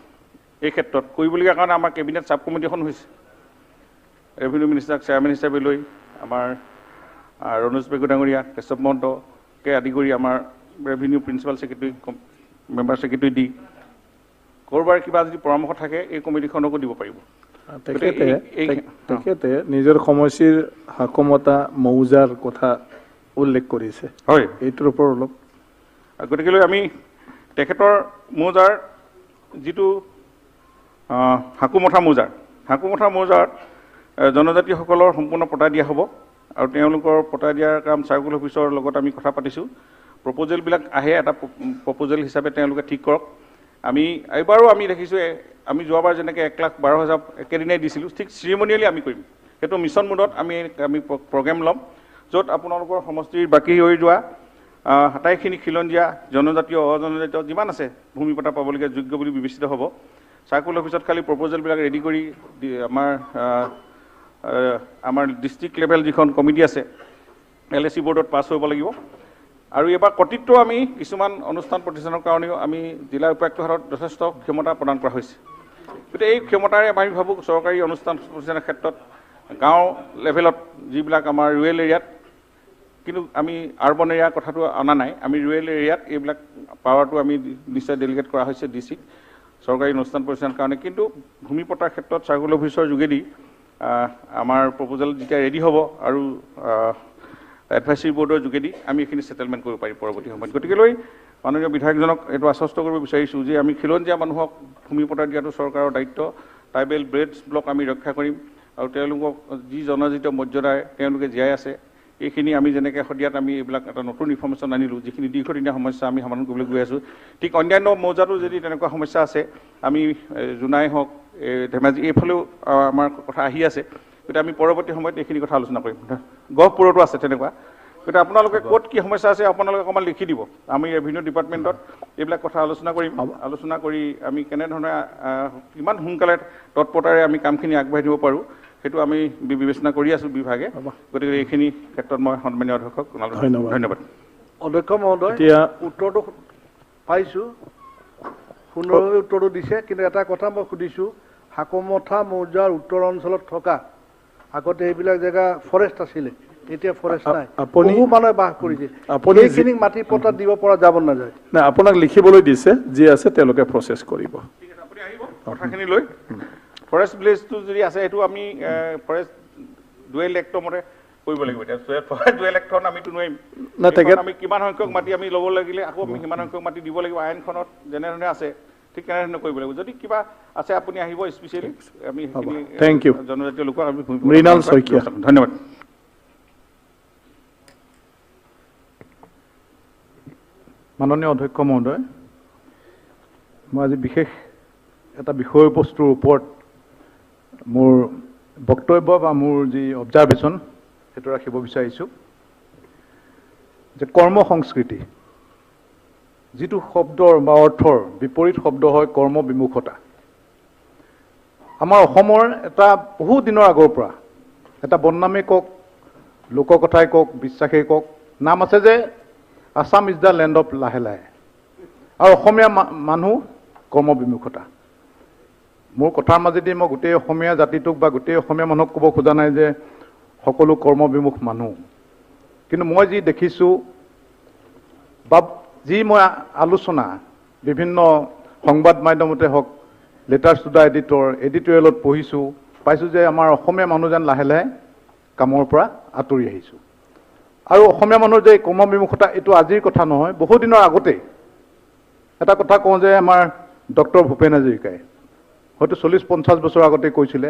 এই ক্ষেত্ৰত কৰিবলগীয়া কাৰণে আমাৰ কেবিনেট চাব কমিটি এখন হৈছে, ৰেভিনিউ মিনিষ্টাৰক চেয়াৰমেন হিচাপে লৈ আমাৰ ৰণোজ পেগু ডাঙৰীয়া, কেশৱ মহন্তকে আদি কৰি আমাৰ revenue principal secretary, member secretary দি ক'ৰবাৰ কিবা যদি পৰামৰ্শ থাকে এই কমিটিখনকো দিব পাৰিব। তেখেতে নিজৰ সমষ্টিৰ হাকমতা মৌজাৰ কথা উল্লেখ কৰিছে, হয়, এইটোৰ ওপৰত অলপ। গতিকেলৈ আমি তেখেতৰ মৌজাৰ যিটো হাকুমঠা মৌজাৰ, হাকুমঠা মৌজাত জনজাতিসকলৰ সম্পূৰ্ণ পট্টা দিয়া হ'ব। আৰু তেওঁলোকৰ পট্টা দিয়াৰ কাম চাৰ্কুল অফিচৰ লগত আমি কথা পাতিছোঁ। প্ৰপ'জেলবিলাক আহে, এটা প্ৰপ'জেল হিচাপে তেওঁলোকে ঠিক কৰক। আমি এইবাৰো আমি দেখিছোঁ, আমি যোৱাবাৰ যেনেকৈ 1,12,000 একেদিনাই দিছিলোঁ, ঠিক চিৰিমনিয়েলি আমি কৰিম। সেইটো মিছন মোডত আমি আমি প্ৰগ্ৰেম ল'ম, য'ত আপোনালোকৰ সমষ্টিৰ বাকী হৈ যোৱা আটাইখিনি খিলঞ্জীয়া, জনজাতীয়, অজনজাতীয় যিমান আছে ভূমি পট্টা পাবলগীয়া যোগ্য বুলি বিবেচিত হ'ব। চাৰ্কুল অফিচত খালী প্ৰপ'জেলবিলাক ৰেডি কৰি আমাৰ আমাৰ ডিষ্ট্ৰিক্ট লেভেল যিখন কমিটি আছে LAC বৰ্ডত পাছ হ'ব লাগিব। আৰু এইবাৰ কৰ্তৃত্ব আমি কিছুমান অনুষ্ঠান প্ৰতিষ্ঠানৰ কাৰণেও আমি জিলা উপায়ুক্তৰ হাতত যথেষ্ট ক্ষমতা প্ৰদান কৰা হৈছে। গতিকে এই ক্ষমতাৰে আমি ভাবোঁ চৰকাৰী অনুষ্ঠান প্ৰতিষ্ঠানৰ ক্ষেত্ৰত গাঁও লেভেলত যিবিলাক আমাৰ ৰুৰেল এৰিয়াত কিন্তু আমি আৰবন এৰিয়াৰ কথাটো অনা নাই। আমি ৰুৰেল এৰিয়াত এইবিলাক পাৱাৰটো আমি নিশ্চয় ডেলিগেট কৰা হৈছে ডি চিক চৰকাৰী অনুষ্ঠান প্ৰতিষ্ঠানৰ কাৰণে। কিন্তু ভূমি পট্টাৰ ক্ষেত্ৰত চাৰ্কুল অফিচৰ যোগেদি আমাৰ প্ৰপ'জেল যেতিয়া ৰেডি হ'ব আৰু এডভাইচৰী বৰ্ডৰ যোগেদি আমি এইখিনি ছেটেলমেণ্ট কৰিব পাৰিম পৰৱৰ্তী সময়ত। গতিকেলৈ মাননীয় বিধায়কজনক এইটো আশ্বস্ত কৰিব বিচাৰিছোঁ যে আমি খিলঞ্জীয়া মানুহক ভূমি পট্টা দিয়াটো চৰকাৰৰ দায়িত্ব। ট্ৰাইবেল ব্ৰেডছ ব্লক আমি ৰক্ষা কৰিম আৰু তেওঁলোকক যি জনজাতীয় মৰ্যাদাৰে তেওঁলোকে জীয়াই আছে এইখিনি আমি যেনেকৈ শদিয়াত আমি এইবিলাক এটা নতুন ইনফৰ্মেশ্যন আনিলোঁ, যিখিনি দীৰ্ঘদিনীয়া সমস্যা আমি সমাধান কৰিবলৈ গৈ আছোঁ। ঠিক অন্যান্য মৌজাতো যদি তেনেকুৱা সমস্যা আছে, আমি জোনাই হওক, ধেমাজি এইফালেও আমাৰ কথা আহি আছে। গতিকে আমি পৰৱৰ্তী সময়ত এইখিনি কথা আলোচনা কৰিম। গহপুৰতো আছে তেনেকুৱা। গতিকে আপোনালোকে ক'ত কি সমস্যা আছে আপোনালোকে অকণমান লিখি দিব, আমি ৰেভিনিউ ডিপাৰ্টমেণ্টত এইবিলাক কথা আলোচনা কৰিম। আলোচনা কৰি আমি কেনেধৰণে কিমান সোনকালে তৎপৰতাৰে আমি কামখিনি আগবাঢ়ি দিব পাৰোঁ সেইটো আমি বিবেচনা কৰি আছোঁ বিভাগে। গতিকে এইখিনি ক্ষেত্ৰত মই সন্মানীয় অধ্যক্ষক ধন্যবাদ। অধ্যক্ষ মহোদয়, উত্তৰটো পাইছোঁ, সুন্দৰভাৱে উত্তৰটো দিছে। কিন্তু এটা কথা মই সুধিছোঁ, শাকমঠা মৌজাৰ উত্তৰ অঞ্চলত থকা আগতে এইবিলাক জেগা ফৰেষ্ট আছিলে, এতিয়া ফৰেষ্ট নাই, বহু মানুহে বাস কৰিছে, এইখিনি মাটি পট্টা দিব পৰা যাব নাযায়? নাই, আপোনাক লিখিবলৈ দিছে, যি আছে তেওঁলোকে প্ৰচেছ কৰিব। আপুনি আহিব কথাখিনি লৈ। ফৰেষ্ট ভিলেজটো যদি আছে সেইটো আমি ফৰেষ্ট ডুৱেল এক্টৰ মতে কৰিব লাগিব। এতিয়া ফৰেষ্ট ডুৱেল এক্টখন আমিতো নোৱাৰিম, আমি কিমান সংখ্যক মাটি আমি ল'ব লাগিলে আকৌ আমি সিমান সংখ্যক মাটি দিব লাগিব। আইনখনত যেনেধৰণে আছে ঠিক তেনেধৰণে কৰিব লাগিব। যদি কিবা আছে আপুনি আহিব স্পেচিয়েলি, আমি সেইখিনি জনজাতীয় লোকক আমি। মৃণাল শইকীয়া, ধন্যবাদ। মাননীয় অধ্যক্ষ মহোদয়, মই আজি বিশেষ এটা বিষয়বস্তুৰ ওপৰত মোৰ বক্তব্য বা মোৰ যি অবজাৰভেশ্যন সেইটো ৰাখিব বিচাৰিছোঁ যে কৰ্ম সংস্কৃতি যিটো শব্দৰ বা অৰ্থৰ বিপৰীত শব্দ হয় কৰ্ম বিমুখতা। আমাৰ অসমৰ এটা বহু দিনৰ আগৰ পৰা এটা বদনামেই কওক, লোককথাই কওক, বিশ্বাসেই কওক, নাম আছে যে Assam is the land of লাহে লাহে আৰু অসমীয়া মানুহ কৰ্মবিমুখতা। মোৰ কথাৰ মাজেদি মই গোটেই অসমীয়া জাতিটোক বা গোটেই অসমীয়া মানুহক ক'ব খোজা নাই যে সকলো কৰ্মবিমুখ মানুহ, কিন্তু মই যি দেখিছোঁ বা যি মই আলোচনা বিভিন্ন সংবাদ মাধ্যমতে হওক, লেটাৰ্ছ টু the editor, এডিটৰিয়েলত পঢ়িছোঁ, পাইছোঁ যে আমাৰ অসমীয়া মানুহ যেন লাহে লাহে কামৰ পৰা আঁতৰি আহিছোঁ। আৰু অসমীয়া মানুহৰ যে কৰ্মবিমুখতা এইটো আজিৰ কথা নহয়, বহু দিনৰ আগতেই। এটা কথা কওঁ যে আমাৰ ডক্টৰ ভূপেন হাজৰিকাই হয়তো 40-50 বছৰ আগতে কৈছিলে,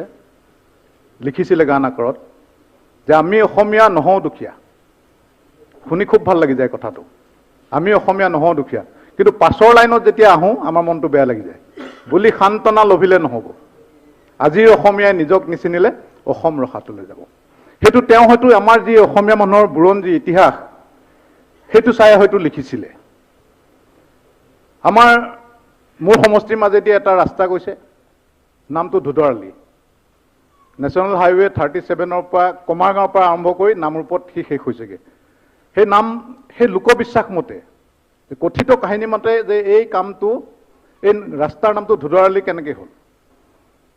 লিখিছিলে গান আকাৰত যে আমি অসমীয়া নহওঁ দুখীয়া। শুনি খুব ভাল লাগি যায় কথাটো, আমি অসমীয়া নহওঁ দুখীয়া। কিন্তু পাছৰ লাইনত যেতিয়া আহোঁ আমাৰ মনটো বেয়া লাগি যায়, বুলি সান্তনা লভিলে নহ'ব, আজিৰ অসমীয়াই নিজক নিচিনিলে অসম ৰসাতলৈ যাব। সেইটো তেওঁ হয়তো আমাৰ যি অসমীয়া মানুহৰ বুৰঞ্জী ইতিহাস সেইটো চাই হয়তো লিখিছিলে। আমাৰ মোৰ সমষ্টিৰ মাজেদি এটা ৰাস্তা গৈছে, নামটো ধোদৰালি। নেশ্যনেল হাইৱে 37ৰ পৰা কমাৰগাঁৱৰ পৰা আৰম্ভ কৰি নামৰূপত সি শেষ হৈছেগৈ। সেই নাম, সেই লোকবিশ্বাস মতে, কথিত কাহিনী মতে যে এই কামটো, এই ৰাস্তাৰ নামটো ধোদৰালি কেনেকৈ হ'ল,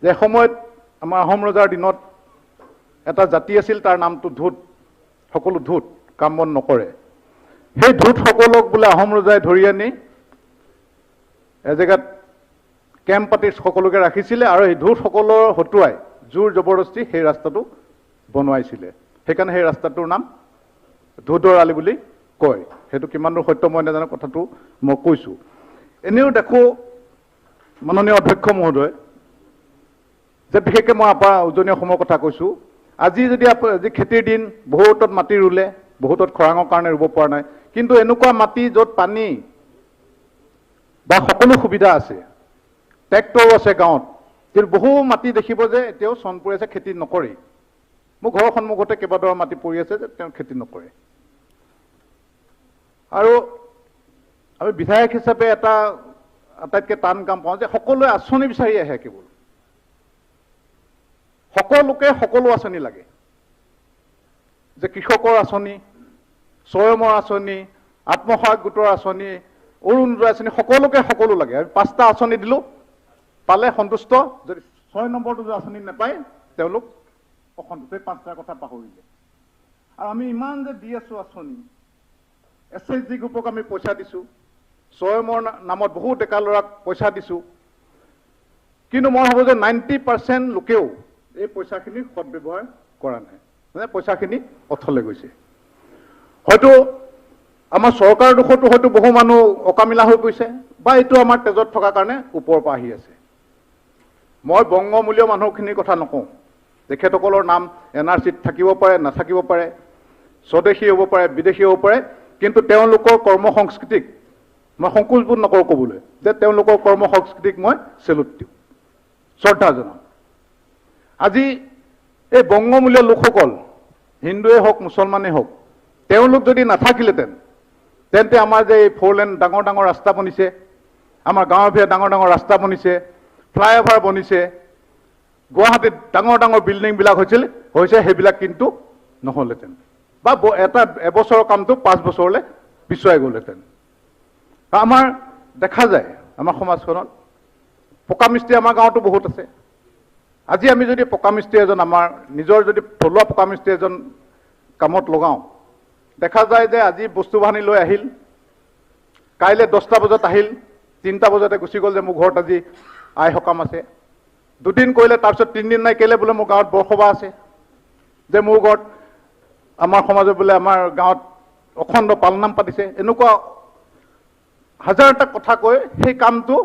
যে এসময়ত আমাৰ আহোম ৰজাৰ দিনত এটা জাতি আছিল, তাৰ নামটো ধোদ, সকলো ধোদ, কাম বন নকৰে। সেই ধোদসকলক বোলে আহোম ৰজাই ধৰি আনি এজেগাত কেম্প পাতি সকলোকে ৰাখিছিলে আৰু সেই ধোদসকলৰ হতুৱাই জোৰ জবৰদস্তি সেই ৰাস্তাটো বনোৱাইছিলে। সেইকাৰণে সেই ৰাস্তাটোৰ নাম ধোদৰালি বুলি কয়। সেইটো কিমান দূৰ সত্য মই নাজানো, কথাটো মই কৈছোঁ। এনেও দেখোঁ মাননীয় অধ্যক্ষ মহোদয় যে বিশেষকৈ মই আপোনাৰ উজনি অসমৰ কথা কৈছোঁ, আজি যদি আজি খেতিৰ দিন, বহুতত মাটি ৰুলে, বহুতত খৰাঙৰ কাৰণে ৰুব পৰা নাই, কিন্তু এনেকুৱা মাটি য'ত পানী বা সকলো সুবিধা আছে, ট্ৰেক্টৰো আছে গাঁৱত, কিন্তু বহু মাটি দেখিব যে এতিয়াও চন পৰি আছে, খেতি নকৰেই। মোৰ ঘৰৰ সন্মুখতে কেইবাডৰা মাটি পৰি আছে যে তেওঁ খেতি নকৰে। আৰু আমি বিধায়ক হিচাপে এটা আটাইতকৈ টান কাম পাওঁ যে সকলোৱে আঁচনি বিচাৰি আহে, কেৱল সকলোকে সকলো আঁচনি লাগে, যে কৃষকৰ আঁচনি, স্বয়মৰ আঁচনি, আত্মসহায়ক গোটৰ আঁচনি, অৰুণোদয় আঁচনি, সকলোকে সকলো লাগে। আমি 5টা আঁচনি দিলোঁ, পালে সন্তুষ্ট, যদি 6 নম্বৰটো যদি আঁচনি নাপায় তেওঁলোক অসন্তুষ্ট। এই 5টাৰ কথা পাহৰিলে। আৰু আমি ইমান যে দি আছোঁ আঁচনি, এছ এইচ জি গ্ৰুপক আমি পইচা দিছোঁ, স্বয়মৰ নামত বহুত ডেকা ল'ৰাক পইচা দিছোঁ, কিন্তু মই ভাবোঁ যে 90% লোকেও এই পইচাখিনিৰ সদব্যৱহাৰ কৰা নাই, মানে পইচাখিনি অথলে গৈছে। হয়তো আমাৰ চৰকাৰৰ দোষতো হয়তো বহু মানুহ অকামিলা হৈ গৈছে, বা এইটো আমাৰ তেজত থকাৰ কাৰণে ওপৰৰ পৰা আহি আছে। মই বংগমূলীয় মানুহখিনিৰ কথা নকওঁ, তেখেতসকলৰ নাম এন আৰ চিত থাকিব পাৰে, নাথাকিব পাৰে, স্বদেশী হ'ব পাৰে, বিদেশী হ'ব পাৰে, কিন্তু তেওঁলোকৰ কৰ্ম সংস্কৃতিক মই সংকোচবোধ নকৰোঁ ক'বলৈ যে তেওঁলোকৰ কৰ্ম সংস্কৃতিক মই চেলুট দিওঁ, শ্ৰদ্ধা জনাওঁ। আজি এই বংগমূলীয় লোকসকল, হিন্দুৱে হওক মুছলমানেই হওক, তেওঁলোক যদি নাথাকিলেহেঁতেন তেন্তে আমাৰ যে এই ফ'ৰ লেন ডাঙৰ ডাঙৰ ৰাস্তা বনিছে, আমাৰ গাঁৱৰ ভিতৰত ডাঙৰ ডাঙৰ ৰাস্তা বনিছে, ফ্লাইঅভাৰ বনিছে, গুৱাহাটীত ডাঙৰ ডাঙৰ বিল্ডিংবিলাক হৈছে, সেইবিলাক কিন্তু নহ'লহেঁতেন, বা এটা এবছৰৰ কামটো 5 বছৰলৈ পিছুৱাই গ'লহেঁতেন। আমাৰ দেখা যায় আমাৰ সমাজখনত পকা মিস্ত্ৰী আমাৰ গাঁৱতো বহুত আছে। আজি আমি যদি পকা মিস্ত্ৰী এজন, আমাৰ নিজৰ যদি থলুৱা পকা মিস্ত্ৰী এজন কামত লগাওঁ, দেখা যায় যে আজি বস্তু বাহানি লৈ আহিল, কাইলৈ 10টা বজাত আহিল, 3টা বজাতে গুচি গ'ল যে মোৰ ঘৰত আজি আই সকাম আছে। দুদিন কৰিলে, তাৰপিছত 3 দিন নাই, কেলৈ বোলে মোৰ গাঁৱত বৰসভা আছে, যে মোৰ ঘৰত আমাৰ সমাজত বোলে আমাৰ গাঁৱত অখণ্ড পালনাম পাতিছে। এনেকুৱা হাজাৰটা কথা কৈ সেই কামটো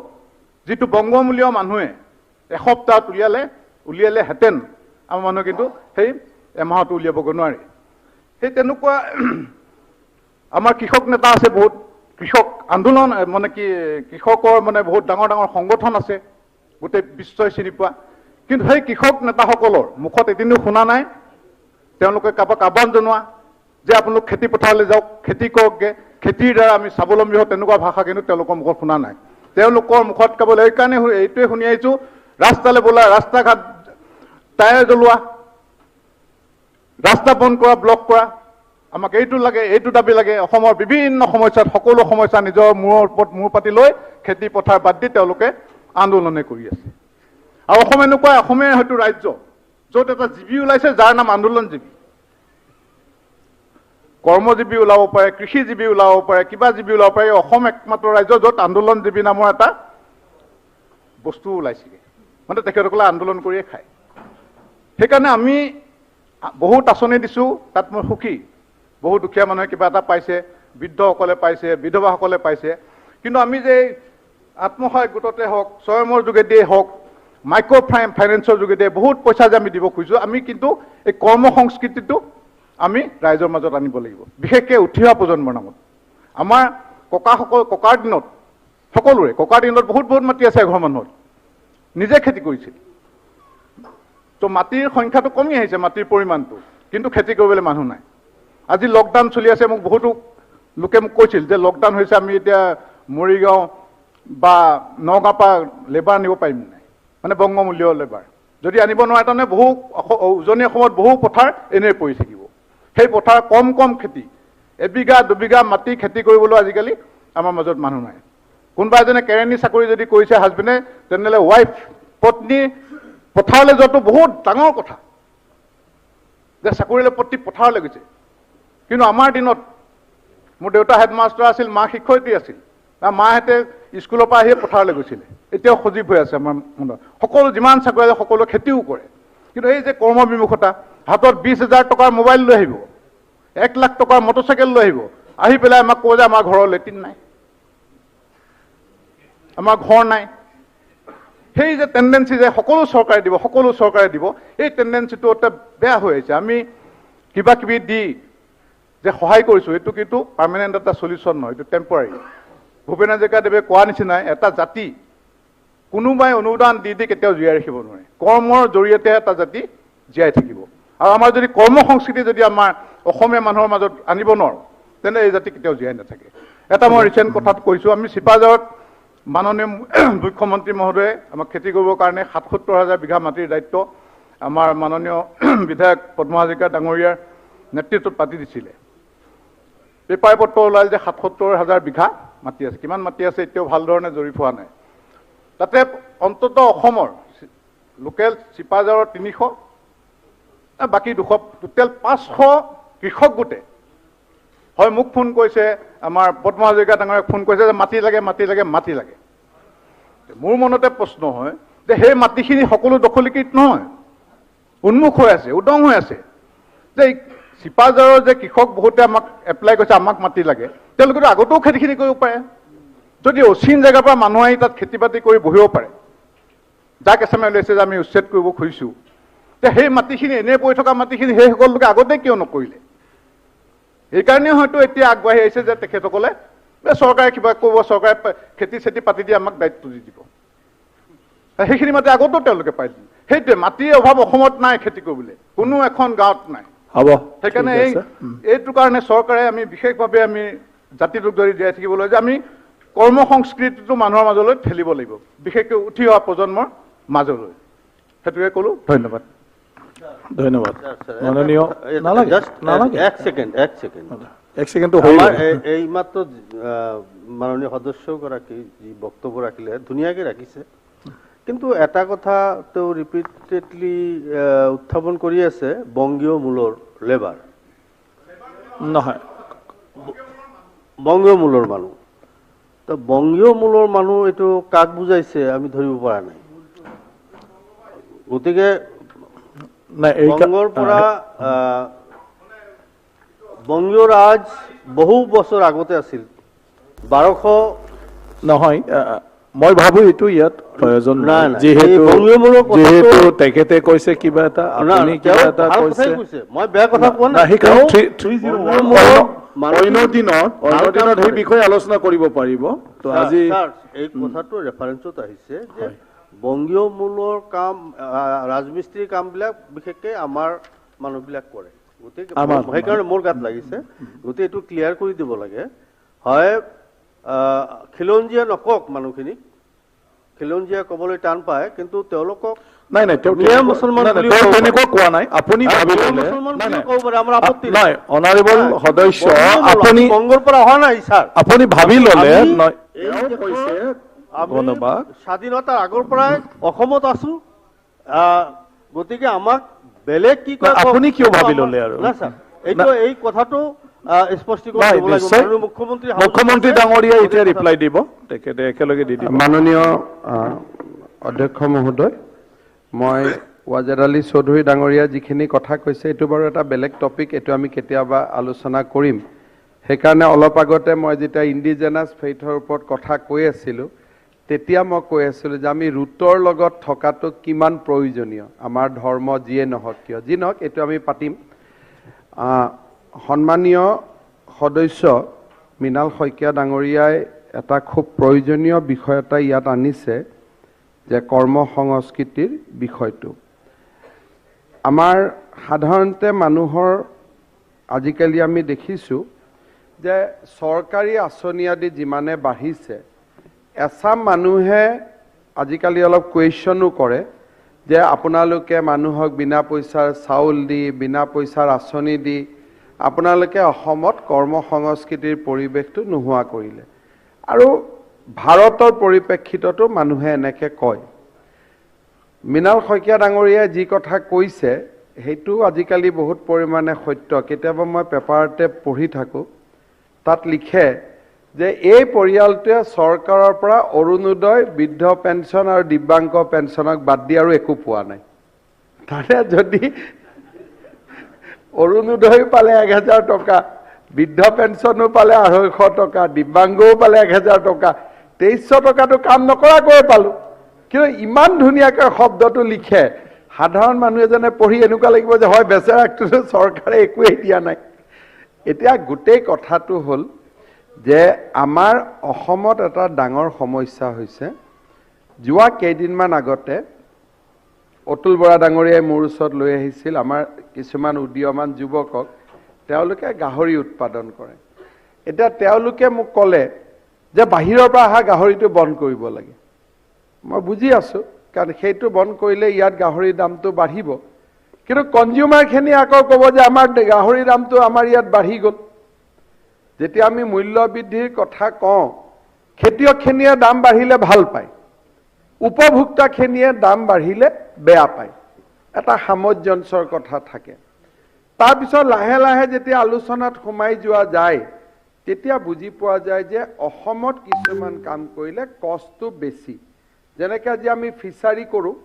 যিটো বংগমূলীয় মানুহে এসপ্তাহত উলিয়ালেহেঁতেন, আমাৰ মানুহে কিন্তু সেই এমাহতো উলিয়াবগৈ নোৱাৰে। সেই তেনেকুৱা আমাৰ কৃষক নেতা আছে বহুত, কৃষক আন্দোলন মানে কি কৃষকৰ মানে বহুত ডাঙৰ ডাঙৰ সংগঠন আছে গোটেই বিশ্বই চিনি পোৱা, কিন্তু সেই কৃষক নেতাসকলৰ মুখত এদিনো শুনা নাই তেওঁলোকে কাৰোবাক আহ্বান জনোৱা যে আপোনালোক খেতি পথাৰলৈ যাওক, খেতি কৰকগৈ, খেতিৰ দ্বাৰা আমি স্বাৱলম্বী হওঁ, তেনেকুৱা ভাষা কিন্তু তেওঁলোকৰ মুখত শুনা নাই। তেওঁলোকৰ মুখত কেৱল এইকাৰণে এইটোৱে শুনি আহিছোঁ, ৰাস্তালৈ বোলা, ৰাস্তা ঘাট টায়াৰ জ্বলোৱা, ৰাস্তা বন্ধ কৰা, ব্লক কৰা, আমাক এইটো লাগে, এইটো দাবী লাগে। অসমৰ বিভিন্ন সমস্যাত সকলো সমস্যা নিজৰ মূৰৰ ওপৰত মূৰ পাতি লৈ খেতি পথাৰ বাদ দি তেওঁলোকে আন্দোলনে কৰি আছে। আৰু অসম এনেকুৱা, অসমীয়া হয়তো ৰাজ্য য'ত এটা জীৱী ওলাইছে যাৰ নাম আন্দোলনজীৱী। কৰ্মজীৱী ওলাব পাৰে, কৃষিজীৱী ওলাব পাৰে, কিবা জীৱী ওলাব পাৰে, অসম একমাত্ৰ ৰাজ্য য'ত আন্দোলনজীৱী নামৰ এটা বস্তু ওলাইছেগৈ, মানে তেখেতসকলে আন্দোলন কৰিয়ে খায়। সেইকাৰণে আমি বহুত আঁচনি দিছোঁ, তাত মই সুখী, বহুত দুখীয়া মানুহে কিবা এটা পাইছে, বৃদ্ধসকলে পাইছে, বিধৱাসকলে পাইছে, কিন্তু আমি যে আত্মসহায়ক গোটতে হওক, স্বয়মৰ যোগেদিয়ে হওক, মাইক্ৰ' ফাইনেন্সৰ যোগেদিয়ে বহুত পইচা যে আমি দিব খুজিছোঁ, আমি কিন্তু এই কৰ্ম সংস্কৃতিটো আমি ৰাইজৰ মাজত আনিব লাগিব, বিশেষকৈ উঠি অহা প্ৰজন্মৰ নামত। আমাৰ ককাসকল, ককাৰ দিনত সকলোৰে ককাৰ দিনত বহুত বহুত মাটি আছে, এঘৰ মানুহৰ নিজে খেতি কৰিছিল, তো মাটিৰ সংখ্যাটো কমি আহিছে, মাটিৰ পৰিমাণটো, কিন্তু খেতি কৰিবলৈ মানুহ নাই। আজি লকডাউন চলি আছে, মোক বহুতো লোকে মোক কৈছিল যে লকডাউন হৈছে, আমি এতিয়া মৰিগাঁও বা নগাঁৱৰ পৰা লেবাৰ আনিব পাৰিম নাই, মানে বংগমূলীয় লেবাৰ যদি আনিব নোৱাৰে তাৰমানে বহু উজনি অসমত বহু পথাৰ এনেই পৰি থাকিব। সেই পথাৰ কম কম খেতি, এবিঘা দুবিঘা মাটি খেতি কৰিবলৈ আজিকালি আমাৰ মাজত মানুহ নাই। কোনোবা এজনে কেৰেণী চাকৰি যদি কৰিছে হাজবেণ্ডে, তেনেহ'লে ৱাইফ পত্নী পথাৰলৈ যোৱাটো বহুত ডাঙৰ কথা, যে চাকৰিলৈ পত্নী পথাৰলৈ গৈছে। কিন্তু আমাৰ দিনত মোৰ দেউতা হেডমাষ্টাৰ আছিল, মা শিক্ষয়িত্ৰী আছিল, মাহঁতে স্কুলৰ পৰা আহিয়ে পথাৰলৈ গৈছিলে, এতিয়াও সজীৱ হৈ আছে আমাৰ মনত। সকলো যিমান চাকৰি আছে সকলো খেতিও কৰে, কিন্তু এই যে কৰ্মবিমুখতা, হাতত 20,000 টকাৰ মোবাইল লৈ আহিব, 1 লাখ টকাৰ মটৰচাইকেল লৈ আহিব, আহি পেলাই আমাক ক'ব যে আমাৰ ঘৰৰ লেট্ৰিন নাই, আমাৰ ঘৰ নাই। সেই যে টেণ্ডেঞ্চি যে সকলো চৰকাৰে দিব, সকলো চৰকাৰে দিব, এই টেণ্ডেঞ্চিটো এটা বেয়া হৈ আহিছে। আমি কিবা কিবি দি যে সহায় কৰিছোঁ, এইটো কিন্তু পাৰ্মানেণ্ট এটা চলিউশ্যন নহয়, এইটো টেম্পৰাৰী। ভূপেন হাজৰিকাদেৱে কোৱা নিচিনাই এটা জাতি কোনোবাই অনুদান দি দি কেতিয়াও জীয়াই ৰাখিব নোৱাৰে, কৰ্মৰ জৰিয়তে এটা জাতি জীয়াই থাকিব। আৰু আমাৰ যদি কৰ্ম সংস্কৃতি যদি আমাৰ অসমীয়া মানুহৰ মাজত আনিব নোৱাৰোঁ, তেন্তে এই জাতি কেতিয়াও জীয়াই নাথাকে। এটা মই ৰিচেণ্ট কথাত কৈছোঁ, আমি চিপাঝাৰত মাননীয় মুখ্যমন্ত্ৰী মহোদয়ে আমাক খেতি কৰিবৰ কাৰণে 77,000 বিঘা মাটিৰ দায়িত্ব আমাৰ মাননীয় বিধায়ক পদ্ম হাজৰিকা ডাঙৰীয়াৰ নেতৃত্বত পাতি দিছিলে। পেপাৰ পত্ৰ ওলাল যে 77,000 বিঘা মাটি আছে, কিমান মাটি আছে এতিয়াও ভাল ধৰণে জৰীপ হোৱা নাই। তাতে অন্ততঃ অসমৰ লোকেল চিপাঝাৰৰ 300, বাকী 200, টোটেল 500 কৃষক গোটে হয় মোক ফোন কৰিছে, আমাৰ পদ্ম হাজৰিকা ডাঙৰীয়াক ফোন কৰিছে যে মাটি লাগে, মাটি লাগে, মাটি লাগে। মোৰ মনতে প্ৰশ্ন হয় যে সেই মাটিখিনি সকলো দখলীকৃত নহয়, উন্মুখ হৈ আছে, উদং হৈ আছে। যে চিপাঝাৰৰ যে কৃষক বহুতে আমাক এপ্লাই কৰিছে আমাক মাটি লাগে, তেওঁলোকেতো আগতেও খেতিখিনি কৰিব পাৰে। যদি অচিন জেগাৰ পৰা মানুহ আহি তাত খেতি বাতি কৰি বহিব পাৰে, যাক এছামে উলিয়াইছে যে আমি উচ্ছেদ কৰিব খুজিছোঁ, যে সেই মাটিখিনি এনেই পৰি থকা মাটিখিনি সেইসকল লোকে আগতে কিয় নকৰিলে? সেইকাৰণে হয়তো এতিয়া আগবাঢ়ি আহিছে যে তেখেতসকলে চৰকাৰে কিবা ক'ব, চৰকাৰে খেতি চেতি পাতি দি আমাক দায়িত্ব দি দিব। সেইখিনি মাটি আগতেও তেওঁলোকে পাইছিল। সেইটোৱে মাটিৰ অভাৱ অসমত নাই, খেতি কৰিবলৈ কোনো এখন গাঁৱত নাই। হ'ব, সেইকাৰণে এইটো কাৰণে চৰকাৰে আমি বিশেষভাৱে আমি জাতিটোক যদি জীয়াই থাকিবলৈ যে আমি কৰ্ম সংস্কৃতিটো মানুহৰ মাজলৈ ঠেলিব লাগিব, বিশেষকৈ উঠি অহা প্ৰজন্মৰ মাজলৈ। সেইটোৱে ক'লো, ধন্যবাদ। ধন্যবাদ মাননীয়। এক ছেকেণ্ড, এক ছেকেণ্ড, এক ছেকেণ্ডটো। এইমাত্ৰ মাননীয় সদস্যগৰাকী যি বক্তব্য ৰাখিলে ধুনীয়াকৈ ৰাখিছে, কিন্তু এটা কথা তেওঁ ৰিপিটেডলি উত্থাপন কৰি আছে, বংগীয় মূলৰ লেবাৰ নহয়, বংগীয় মূলৰ মানুহ। তো বংগীয় মূলৰ মানুহ এইটো কাক বুজাইছে আমি ধৰিব পৰা নাই। গতিকে বংগৰ পৰা বংগীয় ৰাজ বহু বছৰ আগতে আছিল, 1200 নহয়। মই ভাবো এইটো ইয়াত প্ৰয়োজন নাই, যিহেতু তেখেতে কৈছে কিবা এটা, আপুনি কিবা এটা কৈছে, মই বেয়া কথা কোৱা নাই। অন্য দিনত সেই বিষয়ে আলোচনা কৰিব পাৰিব। তো আজি এই কথাটো ৰেফাৰেন্সত আহিছে যে বংগীয় মূলৰ কাম, ৰাজমিস্ত্ৰীৰ কামবিলাক বিশেষকৈ আমাৰ মানুহবিলাক কৰে, গতিকে সেইকাৰণে মোৰ গাত লাগিছে। গতিকে এইটো ক্লিয়াৰ কৰি দিব লাগে। হয় খিলঞ্জীয়া নকওক, মানুহখিনিক খিলঞ্জীয়া ক'বলৈ টান পায়, কিন্তু তেওঁলোকক নাই নাই তেনেকুৱা কোৱা নাই। আপুনি নাই অনাৰেবল সদস্য, আপুনি বংগৰ পৰা অহা নাই ছাৰ, আপুনি ভাবি ল'লে স্বাধীনতাৰ আগৰ পৰাই অসমত আছো, গতিকে আমাক বেলেগ কি কয় আপুনি কিয় ভাবি ল'লে? আৰু না ছাৰ, এইটো এই কথাটো স্পষ্টীকৰণ মুখ্যমন্ত্ৰী মুখ্যমন্ত্ৰী ডাঙৰীয়াই এতিয়া ৰিপ্লাই দিব, তেখেতে একেলগে দি দিব। মাননীয় অধ্যক্ষ মহোদয়, মই ৱাজেদ আলী চৌধুৰী ডাঙৰীয়া যিখিনি কথা কৈছে এইটো বাৰু এটা বেলেগ টপিক, এইটো আমি কেতিয়াবা আলোচনা কৰিম। সেইকাৰণে অলপ আগতে মই যেতিয়া ইণ্ডিজেনাছ ফেইথৰ ওপৰত কথা কৈ আছিলোঁ, তেতিয়া মই কৈ আছিলোঁ যে আমি ৰুটৰ লগত থকাটো কিমান প্ৰয়োজনীয়, আমাৰ ধৰ্ম যিয়ে নহওক কিয়, যি নহওক এইটো আমি পাতিম। সন্মানীয় সদস্য মৃণাল শইকীয়া ডাঙৰীয়াই এটা খুব প্ৰয়োজনীয় বিষয় এটা ইয়াত আনিছে, যে কৰ্ম সংস্কৃতিৰ বিষয়টো। আমাৰ সাধাৰণতে মানুহৰ আজিকালি আমি দেখিছোঁ যে চৰকাৰী আঁচনি আদি যিমানে বাঢ়িছে, এচাম মানুহে আজিকালি অলপ কুৱেশ্যনো কৰে যে আপোনালোকে মানুহক বিনা পইচাৰ চাউল দি, বিনা পইচাৰ আঁচনি দি আপোনালোকে অসমত কৰ্ম সংস্কৃতিৰ পৰিৱেশটো নোহোৱা কৰিলে। আৰু ভাৰতৰ পৰিপ্ৰেক্ষিততো মানুহে এনেকৈ কয়। মৃণাল শইকীয়া ডাঙৰীয়াই যি কথা কৈছে সেইটো আজিকালি বহুত পৰিমাণে সত্য। কেতিয়াবা মই পেপাৰতে পঢ়ি থাকোঁ, তাত লিখে যে এই পৰিয়ালটোৱে চৰকাৰৰ পৰা অৰুণোদয়, বৃদ্ধ পেঞ্চন আৰু দিব্যাংগ পেঞ্চনক বাদ দি আৰু একো পোৱা নাই। তাৰে যদি অৰুণোদয় পালে 1000 টকা, বৃদ্ধ পেঞ্চনো পালে 250 টকা, দিব্যাংগও পালে 1000 টকা, 2300 টকাটো কাম নকৰাকৈয়ে পালোঁ। কিন্তু ইমান ধুনীয়াকৈ শব্দটো লিখে, সাধাৰণ মানুহ এজনে পঢ়ি এনেকুৱা লাগিব যে হয় বেচেৰাকটো চৰকাৰে একোৱেই দিয়া নাই। এতিয়া গোটেই কথাটো হ'ল যে আমাৰ অসমত এটা ডাঙৰ সমস্যা হৈছে। যোৱা কেইদিনমান আগতে অতুল বৰা ডাঙৰীয়াই মোৰ ওচৰত লৈ আহিছিল আমাৰ কিছুমান উদীয়মান যুৱকক, তেওঁলোকে গাহৰি উৎপাদন কৰে। এতিয়া তেওঁলোকে মোক ক'লে যে বাহিৰৰ পৰা অহা গাহৰিটো বন্ধ কৰিব লাগে। মই বুজি আছোঁ, কাৰণ সেইটো বন্ধ কৰিলে ইয়াত গাহৰিৰ দামটো বাঢ়িব, কিন্তু কনজিউমাৰখিনি আকৌ ক'ব যে আমাৰ গাহৰিৰ দামটো আমাৰ ইয়াত বাঢ়ি গ'ল। যেতিয়া আমি মূল্য বৃদ্ধিৰ কথা কওঁ, খেতিয়কখিনিয়ে দাম বাঢ়িলে ভাল পায়, উপভোক্তাখিনিয়ে দাম বাঢ়িলে বেয়া পায়, এটা সামঞ্জস্যৰ কথা থাকে। তাৰপিছত লাহে লাহে যেতিয়া আলোচনাত সোমাই যোৱা যায়, তেতিয়া বুজি পোৱা যায় যে অসমত কিছুমান কাম কৰিলে কষ্টটো বেছি। যেনেকৈ আজি আমি ফিচাৰী কৰোঁ,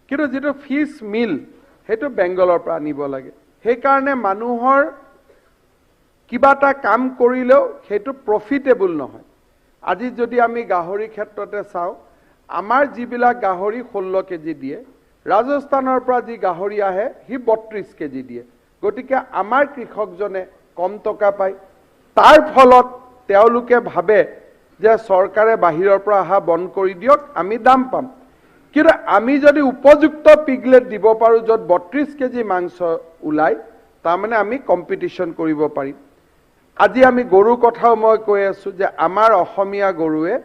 কিন্তু যিটো ফিছ মিল সেইটো বেংগলৰ পৰা আনিব লাগে। সেইকাৰণে মানুহৰ কিবা এটা কাম কৰিলেও সেইটো প্ৰফিটেবল নহয়। আজি যদি আমি গাহৰি ক্ষেত্ৰতে চাওঁ, আমাৰ যিবিলাক গাহৰি 16 কেজি দিয়ে, ৰাজস্থানৰ পৰা যি গাহৰি আহে সি 32 কেজি দিয়ে। গতিকে আমাৰ কৃষকজনে কম টকা পায়। তাৰ ফলত তেওঁলোকে ভাবে যে চৰকাৰে বাহিৰৰ পৰা অহা বন্ধ কৰি দিয়ক, আমি দাম পাম। কিন্তু আমি যদি উপযুক্ত পিগলেট দিব পাৰোঁ য'ত 32 কেজি মাংস ওলায়, তাৰমানে আমি কম্পিটিশ্যন কৰিব পাৰিম। আজি আমি গৰুৰ কথাও মই কৈ আছোঁ যে আমাৰ অসমীয়া গৰুৱে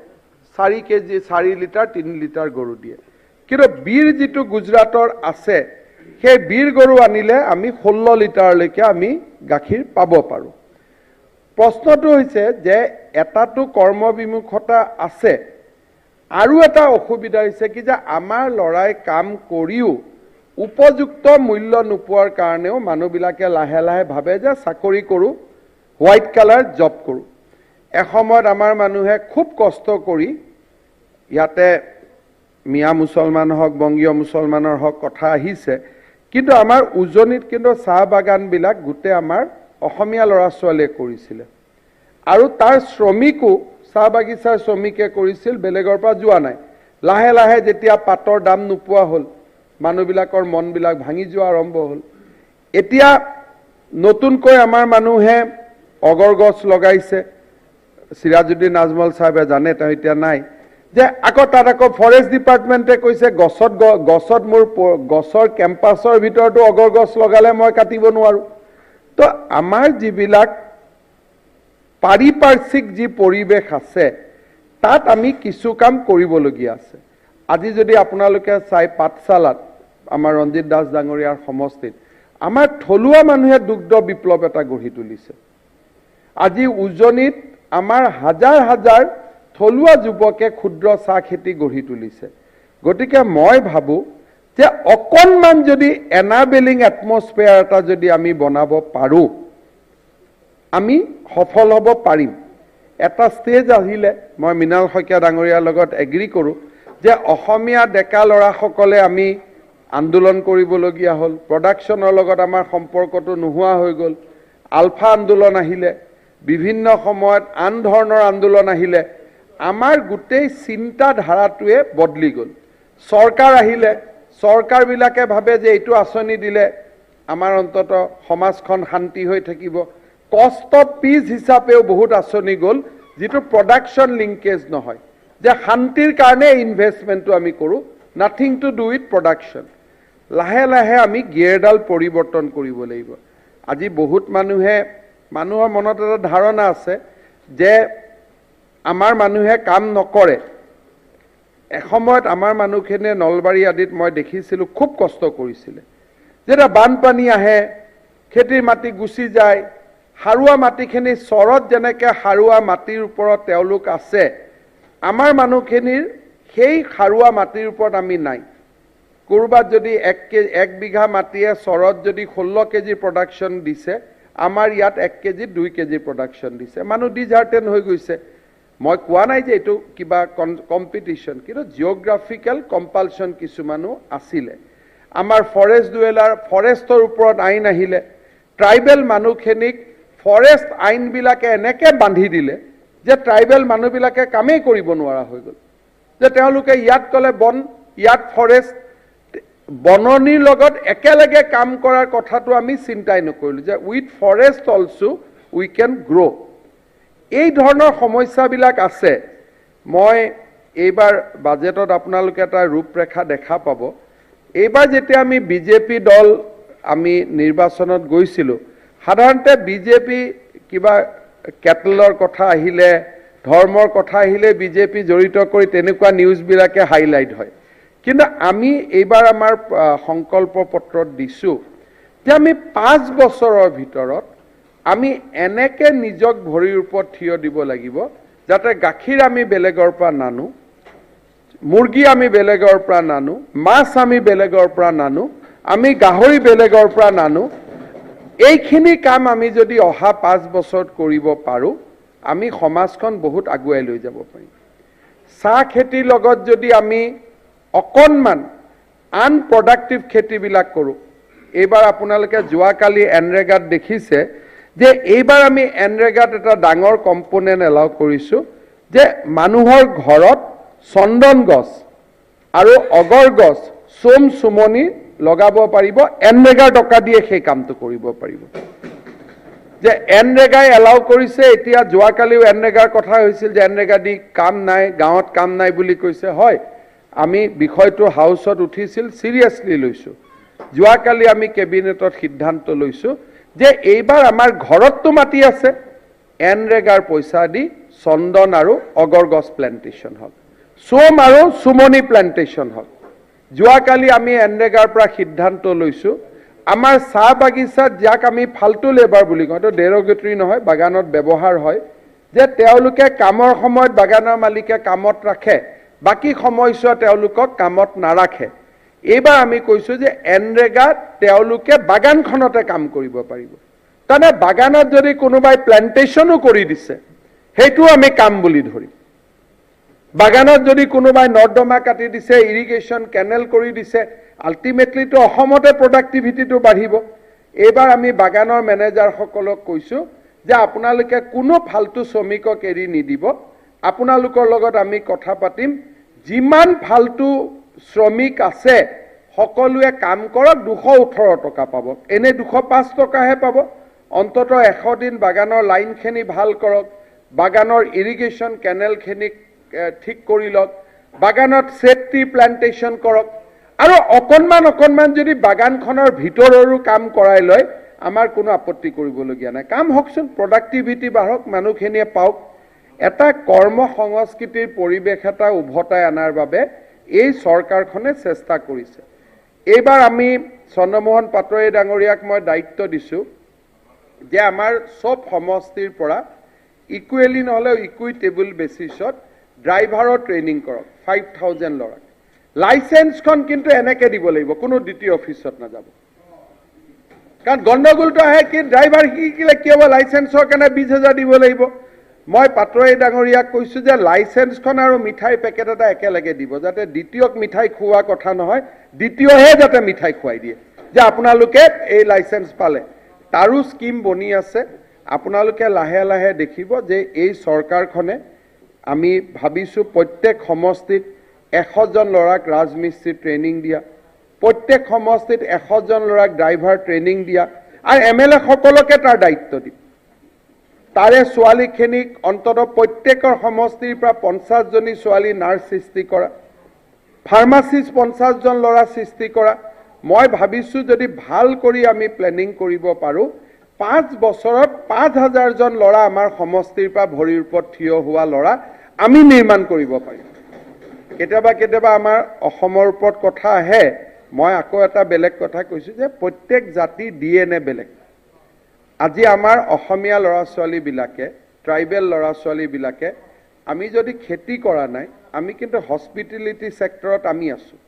4 কেজি, 4 লিটাৰ, 3 লিটাৰ গৰু দিয়ে। কিন্তু বীৰ যিটো গুজৰাটৰ আছে, সেই বীৰ গৰু আনিলে আমি 16 লিটাৰলৈকে আমি গাখীৰ পাব পাৰোঁ। প্ৰশ্নটো হৈছে যে এটাতো কৰ্মবিমুখতা আছে, আৰু এটা অসুবিধা হৈছে কি যে আমাৰ ল'ৰাই কাম কৰিও উপযুক্ত মূল্য নোপোৱাৰ কাৰণেও মানুহবিলাকে লাহে লাহে ভাবে যে চাকৰি কৰোঁ, হোৱাইট কালাৰ জব কৰোঁ। এসময়ত আমাৰ মানুহে খুব কষ্ট কৰি, ইয়াতে মিয়া মুছলমান হওক, বংগীয় মুছলমানৰ হওক কথা আহিছে, কিন্তু আমাৰ উজনিত কিন্তু চাহ বাগানবিলাক গোটেই আমাৰ অসমীয়া ল'ৰা ছোৱালীয়ে কৰিছিলে, আৰু তাৰ শ্ৰমিকো চাহ বাগিচাৰ শ্ৰমিকে কৰিছিল, বেলেগৰ পৰা যোৱা নাই। লাহে লাহে যেতিয়া পাতৰ দাম নোপোৱা হ'ল, মানুহবিলাকৰ মনবিলাক ভাঙি যোৱা আৰম্ভ হ'ল। এতিয়া নতুনকৈ আমাৰ মানুহে অগৰ গছ লগাইছে, চিৰাজুদ্দিন আজমল চাহেবে জানে, তেওঁ এতিয়া নাই, যে আকৌ তাত আকৌ ফৰেষ্ট ডিপাৰ্টমেণ্টে কৈছে গছত গছত মোৰ গছৰ কেম্পাছৰ ভিতৰতো অগৰ গছ লগালে মই কাটিব নোৱাৰোঁ। তো আমাৰ যিবিলাক পাৰিপাৰ্শ্বিক যি পৰিৱেশ আছে, তাত আমি কিছু কাম কৰিবলগীয়া আছে। আজি যদি আপোনালোকে চাই পাঠশালাত আমাৰ ৰঞ্জিত দাস ডাঙৰীয়াৰ সমষ্টিত আমাৰ থলুৱা মানুহে দুগ্ধ বিপ্লৱ এটা গঢ়ি তুলিছে। আজি উজনিত আমাৰ হাজাৰ হাজাৰ থলুৱা যুৱকে ক্ষুদ্ৰ চাহ খেতি গঢ়ি তুলিছে। গতিকে মই ভাবোঁ যে অকণমান যদি এনাবেলিং এটমছফিয়াৰ এটা যদি আমি বনাব পাৰোঁ, আমি সফল হ'ব পাৰিম। এটা ষ্টেজ আহিলে মই মৃণাল শইকীয়া ডাঙৰীয়াৰ লগত এগ্ৰী কৰোঁ যে অসমীয়া ডেকা ল'ৰাসকলে আমি আন্দোলন কৰিবলগীয়া হ'ল, প্ৰডাকশ্যনৰ লগত আমাৰ সম্পৰ্কটো নোহোৱা হৈ গ'ল, আলফা আন্দোলন আহিলে, বিভিন্ন সময়ত আন ধৰণৰ আন্দোলন আহিলে, আমাৰ গোটেই চিন্তাধাৰাটোৱে বদলি গ'ল। চৰকাৰ আহিলে, চৰকাৰবিলাকে ভাবে যে এইটো আঁচনি দিলে আমাৰ অন্তত সমাজখন শান্তি হৈ থাকিব। কষ্ট অফ পিচ হিচাপেও বহুত আঁচনি গ'ল, যিটো প্ৰডাকশ্যন লিংকেজ নহয়, যে শান্তিৰ কাৰণে ইনভেষ্টমেণ্টটো আমি কৰোঁ, nothing to do with production. লাহে লাহে আমি গিয়েৰডাল পৰিৱৰ্তন কৰিব লাগিব। আজি বহুত মানুহৰ মনত এটা ধাৰণা আছে যে আমাৰ মানুহে কাম নকৰে। এসময়ত আমাৰ মানুহখিনিয়ে নলবাৰী আদিত মই দেখিছিলোঁ খুব কষ্ট কৰিছিলে। যেতিয়া বানপানী আহে, খেতিৰ মাটি গুচি যায়, সাৰুৱা মাটিখিনি চৰত যেনেকৈ সাৰুৱা মাটিৰ ওপৰত তেওঁলোক আছে, আমাৰ মানুহখিনিৰ সেই সাৰুৱা মাটিৰ ওপৰত আমি নাই। ক'ৰবাত যদি 1 বিঘা মাটিয়ে চৰত যদি 16 কেজি প্ৰডাকশ্যন দিছে, আমাৰ ইয়াত 1 কেজি 2 কেজি প্ৰডাকশ্যন দিছে, মানুহ ডিজহাৰ্টেন হৈ গৈছে। মই কোৱা নাই যে এইটো কিবা কম্পিটিশ্যন, কিন্তু জিঅ'গ্ৰাফিকেল কম্পালশ্যন কিছুমানো আছিলে। আমাৰ ফৰেষ্ট ডুৱেলাৰ, ফৰেষ্টৰ ওপৰত আইন আহিলে, ট্ৰাইবেল মানুহখিনিক ফৰেষ্ট আইনবিলাকে এনেকৈ বান্ধি দিলে যে ট্ৰাইবেল মানুহবিলাকে কামেই কৰিব নোৱাৰা হৈ গ'ল। যে তেওঁলোকে ইয়াত ক'লে বন, ইয়াত ফৰেষ্ট, বননিৰ লগত একেলগে কাম কৰাৰ কথাটো আমি চিন্তাই নকৰিলোঁ যে with forest also we can grow. এই ধৰণৰ সমস্যাবিলাক আছে। মই এইবাৰ বাজেটত আপোনালোকে এটা ৰূপৰেখা দেখা পাব। এইবাৰ যেতিয়া আমি বিজেপি দল আমি নিৰ্বাচনত গৈছিলোঁ, সাধাৰণতে বিজেপি কিবা কেটলৰ কথা আহিলে, ধৰ্মৰ কথা আহিলে বিজেপি জড়িত কৰি তেনেকুৱা নিউজবিলাকে হাইলাইট হয়। কিন্তু আমি এইবাৰ আমাৰ সংকল্প পত্ৰত দিছোঁ যে আমি 5 বছৰৰ ভিতৰত আমি এনেকে নিজক ভৰিৰ ওপৰত থিয় দিব লাগিব যাতে গাখীৰ আমি বেলেগৰ পৰা নানো, মুৰ্গী আমি বেলেগৰ পৰা নানো, মাছ আমি বেলেগৰ পৰা নানো, আমি গাহৰি বেলেগৰ পৰা নানো। এইখিনি কাম আমি যদি অহা 5 বছৰত কৰিব পাৰোঁ, আমি সমাজখন বহুত আগুৱাই লৈ যাব পাৰিম। চাহ খেতিৰ লগত যদি আমি অকণমান আনপ্ৰডাক্টিভ খেতিবিলাক কৰোঁ, এইবাৰ আপোনালোকে যোৱাকালি এনৰেগাত দেখিছে যে এইবাৰ আমি এনৰেগাত এটা ডাঙৰ কম্পনেণ্ট এলাউ কৰিছোঁ যে মানুহৰ ঘৰত চন্দন গছ আৰু অগৰ গছ, চোম চুমনি লগাব পাৰিব, এনৰেগাৰ টকা দিয়ে সেই কামটো কৰিব পাৰিব। যে এনৰেগাই এলাউ কৰিছে। এতিয়া যোৱাকালিও এনৰেগাৰ কথা হৈছিল যে এনৰেগা দি কাম নাই, গাঁৱত কাম নাই বুলি কৈছে। হয়, আমি বিষয়টো হাউচত উঠিছিল, চিৰিয়াছলি লৈছোঁ। যোৱাকালি আমি কেবিনেটত সিদ্ধান্ত লৈছোঁ যে এইবাৰ আমাৰ ঘৰততো মাটি আছে, এনৰেগাৰ পইচা দি চন্দন আৰু অগৰ গছ প্লেণ্টেশ্যন হওক, চোম আৰু চুমনি প্লেণ্টেশ্যন হওক। যোৱাকালি আমি এনৰেগাৰ পৰা সিদ্ধান্ত লৈছোঁ আমাৰ চাহ বাগিচাত যাক আমি ফাল্টু লেবাৰ বুলি কওঁ, এইটো ডেৰগেটৰী নহয়, বাগানত ব্যৱহাৰ হয়, যে তেওঁলোকে কামৰ সময়ত বাগানৰ মালিকে কামত ৰাখে, বাকী সময়ছোৱা তেওঁলোকক কামত নাৰাখে। এইবাৰ আমি কৈছোঁ যে এনৰেগাত তেওঁলোকে বাগানখনতে কাম কৰিব পাৰিব। তাৰমানে বাগানত যদি কোনোবাই প্লেণ্টেশ্যনো কৰি দিছে, সেইটোও আমি কাম বুলি ধৰিম। বাগানত যদি কোনোবাই নৰ্দমা কাটি দিছে, ইৰিগেশ্যন কেনেল কৰি দিছে, আল্টিমেটলিতো অসমতে প্ৰডাক্টিভিটিটো বাঢ়িব। এইবাৰ আমি বাগানৰ মেনেজাৰসকলক কৈছোঁ যে আপোনালোকে কোনো ফাল্টু শ্ৰমিকক এৰি নিদিব, আপোনালোকৰ লগত আমি কথা পাতিম। যিমান ফাল্টু শ্ৰমিক আছে সকলোৱে কাম কৰক, 218 টকা পাব, এনেই 205 টকাহে পাব। অন্ততঃ 100 দিন বাগানৰ লাইনখিনি ভাল কৰক, বাগানৰ ইৰিগেশ্যন কেনেলখিনি ঠিক কৰি লওক, বাগানত ছেফটি প্লেণ্টেশ্যন কৰক, আৰু অকণমান অকণমান যদি বাগানখনৰ ভিতৰৰো কাম কৰাই লয়, আমাৰ কোনো আপত্তি কৰিবলগীয়া নাই। কাম হওকচোন, প্ৰডাক্টিভিটি বাঢ়ক, মানুহখিনিয়ে পাওক। এটা কৰ্ম সংস্কৃতিৰ পৰিৱেশ এটা উভতাই অনাৰ বাবে এই চৰকাৰখনে চেষ্টা কৰিছে। এইবাৰ আমি চন্দ্ৰমোহন পাটোৱাৰী ডাঙৰীয়াক মই দায়িত্ব দিছোঁ যে আমাৰ চব সমষ্টিৰ পৰা ইকুৱেলি নহ'লেও ইকুইটেবল বেচিছত ড্ৰাইভাৰৰ ট্ৰেইনিং কৰক, 5000 ল'ৰাক। লাইচেঞ্চখন কিন্তু এনেকৈ দিব লাগিব, কোনো দ্বিতীয় অফিচত নাযাব। কাৰণ গণ্ডগোলটো আহে কি, ড্ৰাইভাৰ শিকিলে কি হ'ব, লাইচেঞ্চৰ কাৰণে 20,000 দিব লাগিব। মই পাটোৱাৰী ডাঙৰীয়াক কৈছোঁ যে লাইচেঞ্চখন আৰু মিঠাই পেকেট এটা একেলগে দিব, যাতে দ্বিতীয়ক মিঠাই খুওৱা কথা নহয়, দ্বিতীয়হে যাতে মিঠাই খুৱাই দিয়ে যে আপোনালোকে এই লাইচেঞ্চ পালে। তাৰো স্কীম বনি আছে, আপোনালোকে লাহে লাহে দেখিব যে এই চৰকাৰখনে, আমি ভাবিছোঁ প্ৰত্যেক সমষ্টিত 100জন ল'ৰাক ৰাজমিস্ত্ৰী ট্ৰেইনিং দিয়া, প্ৰত্যেক সমষ্টিত 100জন ল'ৰাক ড্ৰাইভাৰ ট্ৰেইনিং দিয়া, আৰু MLA সকলকে তাৰ দায়িত্ব দিম। তাৰে ছোৱালীখিনিক অন্ততঃ প্ৰত্যেকৰ সমষ্টিৰ পৰা 50জনী ছোৱালী নাৰ্ছ সৃষ্টি কৰা, ফাৰ্মাচিষ্ট 50জন ল'ৰা সৃষ্টি কৰা। মই ভাবিছোঁ যদি ভাল কৰি আমি প্লেনিং কৰিব পাৰোঁ, 5 বছৰত 5000জন ল'ৰা আমাৰ সমষ্টিৰ পৰা ভৰিৰ ওপৰত থিয় হোৱা ল'ৰা আমি নিৰ্মাণ কৰিব পাৰিম। কেতিয়াবা কেতিয়াবা আমাৰ অসমৰ ওপৰত কথা আহে, মই আকৌ এটা বেলেগ কথা কৈছোঁ যে প্ৰত্যেক জাতিৰ DNA বেলেগ। আজি আমাৰ অসমীয়া ল'ৰা ছোৱালীবিলাকে, ট্ৰাইবেল ল'ৰা ছোৱালীবিলাকে, আমি যদি খেতি কৰা নাই, আমি কিন্তু হস্পিটেলিটি ছেক্টৰত আমি আছোঁ।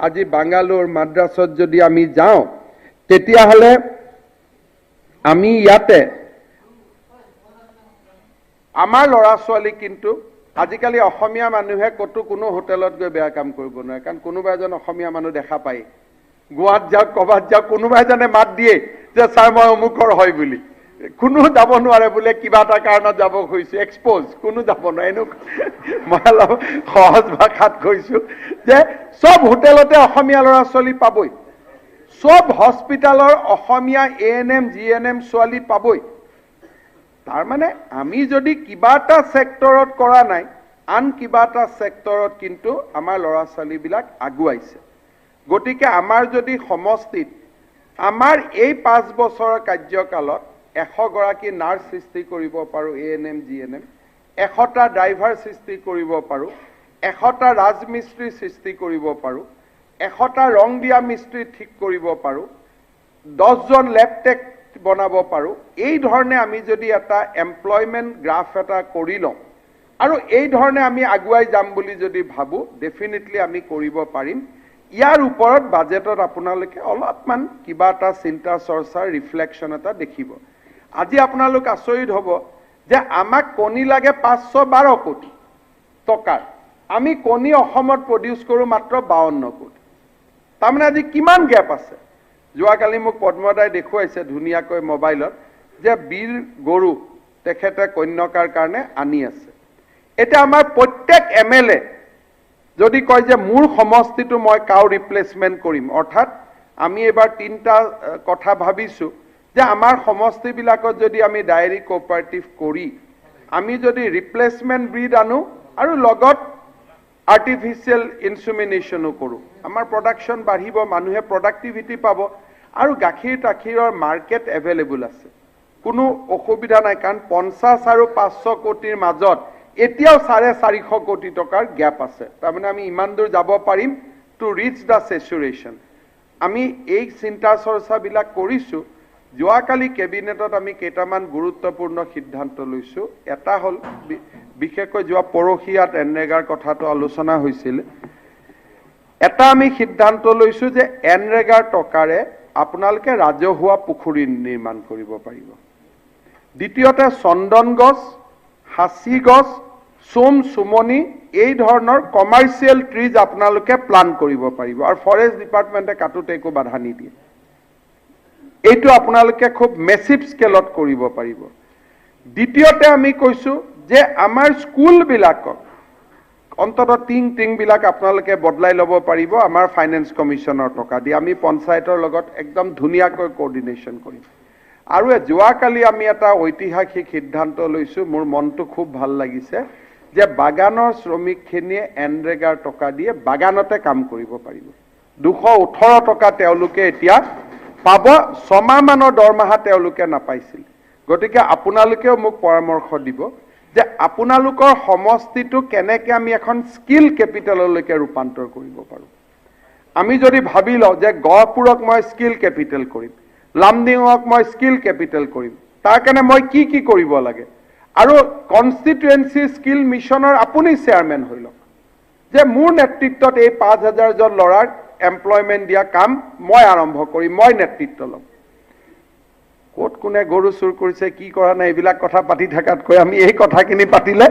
আজি বাংগালোৰ, মাদ্ৰাছত যদি আমি যাওঁ, তেতিয়াহ'লে আমি ইয়াতে আমাৰ ল'ৰা ছোৱালী কিন্তু আজিকালি অসমীয়া মানুহে ক'তো কোনো হোটেলত গৈ বেয়া কাম কৰিব নোৱাৰে, কাৰণ কোনোবা এজন অসমীয়া মানুহ দেখা পায়। গোৱাত যাওক, ক'ৰবাত যাওক, কোনোবা এজনে মাত দিয়ে যে ছাৰ মই অমুকৰ হয় বুলি, কোনো যাব নোৱাৰে বোলে কিবা এটা কাৰণত যাব খুজিছোঁ, এক্সপ'জ, কোনো যাব নোৱাৰে। এনেকুৱা মই অলপ সহজ ভাষাত কৈছোঁ যে চব হোটেলতে অসমীয়া ল'ৰা ছোৱালী পাবই, চব হস্পিটেলৰ অসমীয়া ANM GNM ছোৱালী পাবই। তাৰমানে আমি যদি কিবা এটা ছেক্টৰত কৰা নাই, আন কিবা এটা ছেক্টৰত কিন্তু আমাৰ ল'ৰা ছোৱালীবিলাক আগুৱাইছে। গতিকে আমাৰ যদি সমষ্টিত আমাৰ এই 5 বছৰৰ কাৰ্যকালত 100 গৰাকী নাৰ্ছ সৃষ্টি কৰিব পাৰোঁ, ANM GNM, 100টা ড্ৰাইভাৰ সৃষ্টি কৰিব পাৰোঁ, 100টা ৰাজমিস্ত্ৰী সৃষ্টি কৰিব পাৰোঁ, 100টা ৰং দিয়া মিস্ত্ৰী ঠিক কৰিব পাৰোঁ, 10জন লেব টেক বনাব পাৰোঁ, এই ধৰণে আমি যদি এটা এমপ্লয়মেণ্ট গ্ৰাফ এটা কৰি লওঁ আৰু এই ধৰণে আমি আগুৱাই যাম বুলি যদি ভাবোঁ, ডেফিনেটলি আমি কৰিব পাৰিম। ইয়াৰ ওপৰত বাজেটত আপোনালোকে অলপমান কিবা এটা চিন্তা চৰ্চাৰ ৰিফ্লেকশ্যন এটা দেখিব। আজি আপোনালোক আচৰিত হ'ব যে আমাক কণী লাগে 512 কোটি টকাৰ, আমি কণী অসমত প্ৰডিউচ কৰোঁ মাত্ৰ 52 কোটি। তাৰমানে আজি কিমান গেপ আছে। যোৱাকালি মোক পদ্মদাই দেখুৱাইছে ধুনীয়াকৈ মোবাইলত যে বীৰ গৰু তেখেতে কন্যকাৰ কাৰণে আনি আছে। এতিয়া আমাৰ প্ৰত্যেক MLA যদি কয় যে মোৰ সমষ্টিটো মই কাউ ৰিপ্লেচমেণ্ট কৰিম, অৰ্থাৎ আমি এইবাৰ তিনিটা কথা ভাবিছোঁ যে আমাৰ সমষ্টিবিলাকত যদি আমি ডায়েৰী কোঅপাৰেটিভ কৰি আমি যদি ৰিপ্লেচমেণ্ট ব্ৰীড আনো আৰু লগত আৰ্টিফিচিয়েল ইনচেমিনেশ্যনো কৰোঁ, আমাৰ প্ৰডাকশ্যন বাঢ়িব, মানুহে প্ৰডাক্টিভিটি পাব আৰু গাখীৰ তাখীৰৰ মাৰ্কেট এভেইলেবল আছে, কোনো অসুবিধা নাই। কাৰণ 50 আৰু 500 কোটিৰ মাজত এতিয়াও 450 কোটি টকাৰ গেপ আছে। তাৰমানে আমি ইমান দূৰ যাব পাৰিম টু ৰিচ the চেচুৰেশ্যন। আমি এই চিন্তা চৰ্চাবিলাক কৰিছোঁ। যোৱাকালি কেবিনেটত আমি কেইটামান গুৰুত্বপূৰ্ণ সিদ্ধান্ত লৈছোঁ। এটা হ'ল বিশেষকৈ যোৱা পৰহি ইয়াত এনৰেগাৰ কথাটো আলোচনা হৈছিল। এটা আমি সিদ্ধান্ত লৈছোঁ যে এনৰেগাৰ টকাৰে আপোনালোকে ৰাজহুৱা পুখুৰী নিৰ্মাণ কৰিব পাৰিব। দ্বিতীয়তে চন্দন গছ, সাঁচি গছ, চোম, চুমনি এই ধৰণৰ কমাৰ্চিয়েল ট্ৰিজ আপোনালোকে প্লান কৰিব পাৰিব আৰু ফৰেষ্ট ডিপাৰ্টমেণ্টে কাটোতে একো বাধা নিদিয়ে। এইটো আপোনালোকে খুব মেচিভ স্কেলত কৰিব পাৰিব। দ্বিতীয়তে আমি কৈছোঁ যে আমাৰ স্কুলবিলাকক অন্ততঃ টিংবিলাক আপোনালোকে বদলাই ল'ব পাৰিব আমাৰ ফাইনেন্স কমিশ্যনৰ টকা দি। আমি পঞ্চায়তৰ লগত একদম ধুনীয়াকৈ কোঅৰ্ডিনেশ্যন কৰিম। আৰু যোৱাকালি আমি এটা ঐতিহাসিক সিদ্ধান্ত লৈছোঁ, মোৰ মনটো খুব ভাল লাগিছে যে বাগানৰ শ্ৰমিকখিনিয়ে এনৰেগাৰ টকা দিয়ে বাগানতে কাম কৰিব পাৰিব। 218 টকা তেওঁলোকে এতিয়া পাব, ছমাহমানৰ দৰমহা তেওঁলোকে নাপাইছিল। গতিকে আপোনালোকেও মোক পৰামৰ্শ দিব যে আপোনালোকৰ সমষ্টিটো কেনেকৈ আমি এখন স্কিল কেপিটেললৈকে ৰূপান্তৰ কৰিব পাৰোঁ। আমি যদি ভাবি লওঁ যে গহপুৰক মই স্কিল কেপিটেল কৰিম, লামডিঙক মই স্কিল কেপিটেল কৰিম, তাৰ কাৰণে মই কি কি কৰিব লাগে আৰু কনষ্টিটুৱেঞ্চি স্কিল মিছনৰ আপুনি চেয়াৰমেন হৈ লওক যে মোৰ নেতৃত্বত এই 5000 জন ল'ৰাক এমপ্লয়মেণ্ট দিয়া কাম মই আৰম্ভ কৰিম, মই নেতৃত্ব ল'ম। ক'ত কোনে গৰু চুৰ কৰিছে কি কৰা নাই এইবিলাক কথা পাতি থকাতকৈ আমি এই কথাখিনি পাতিলে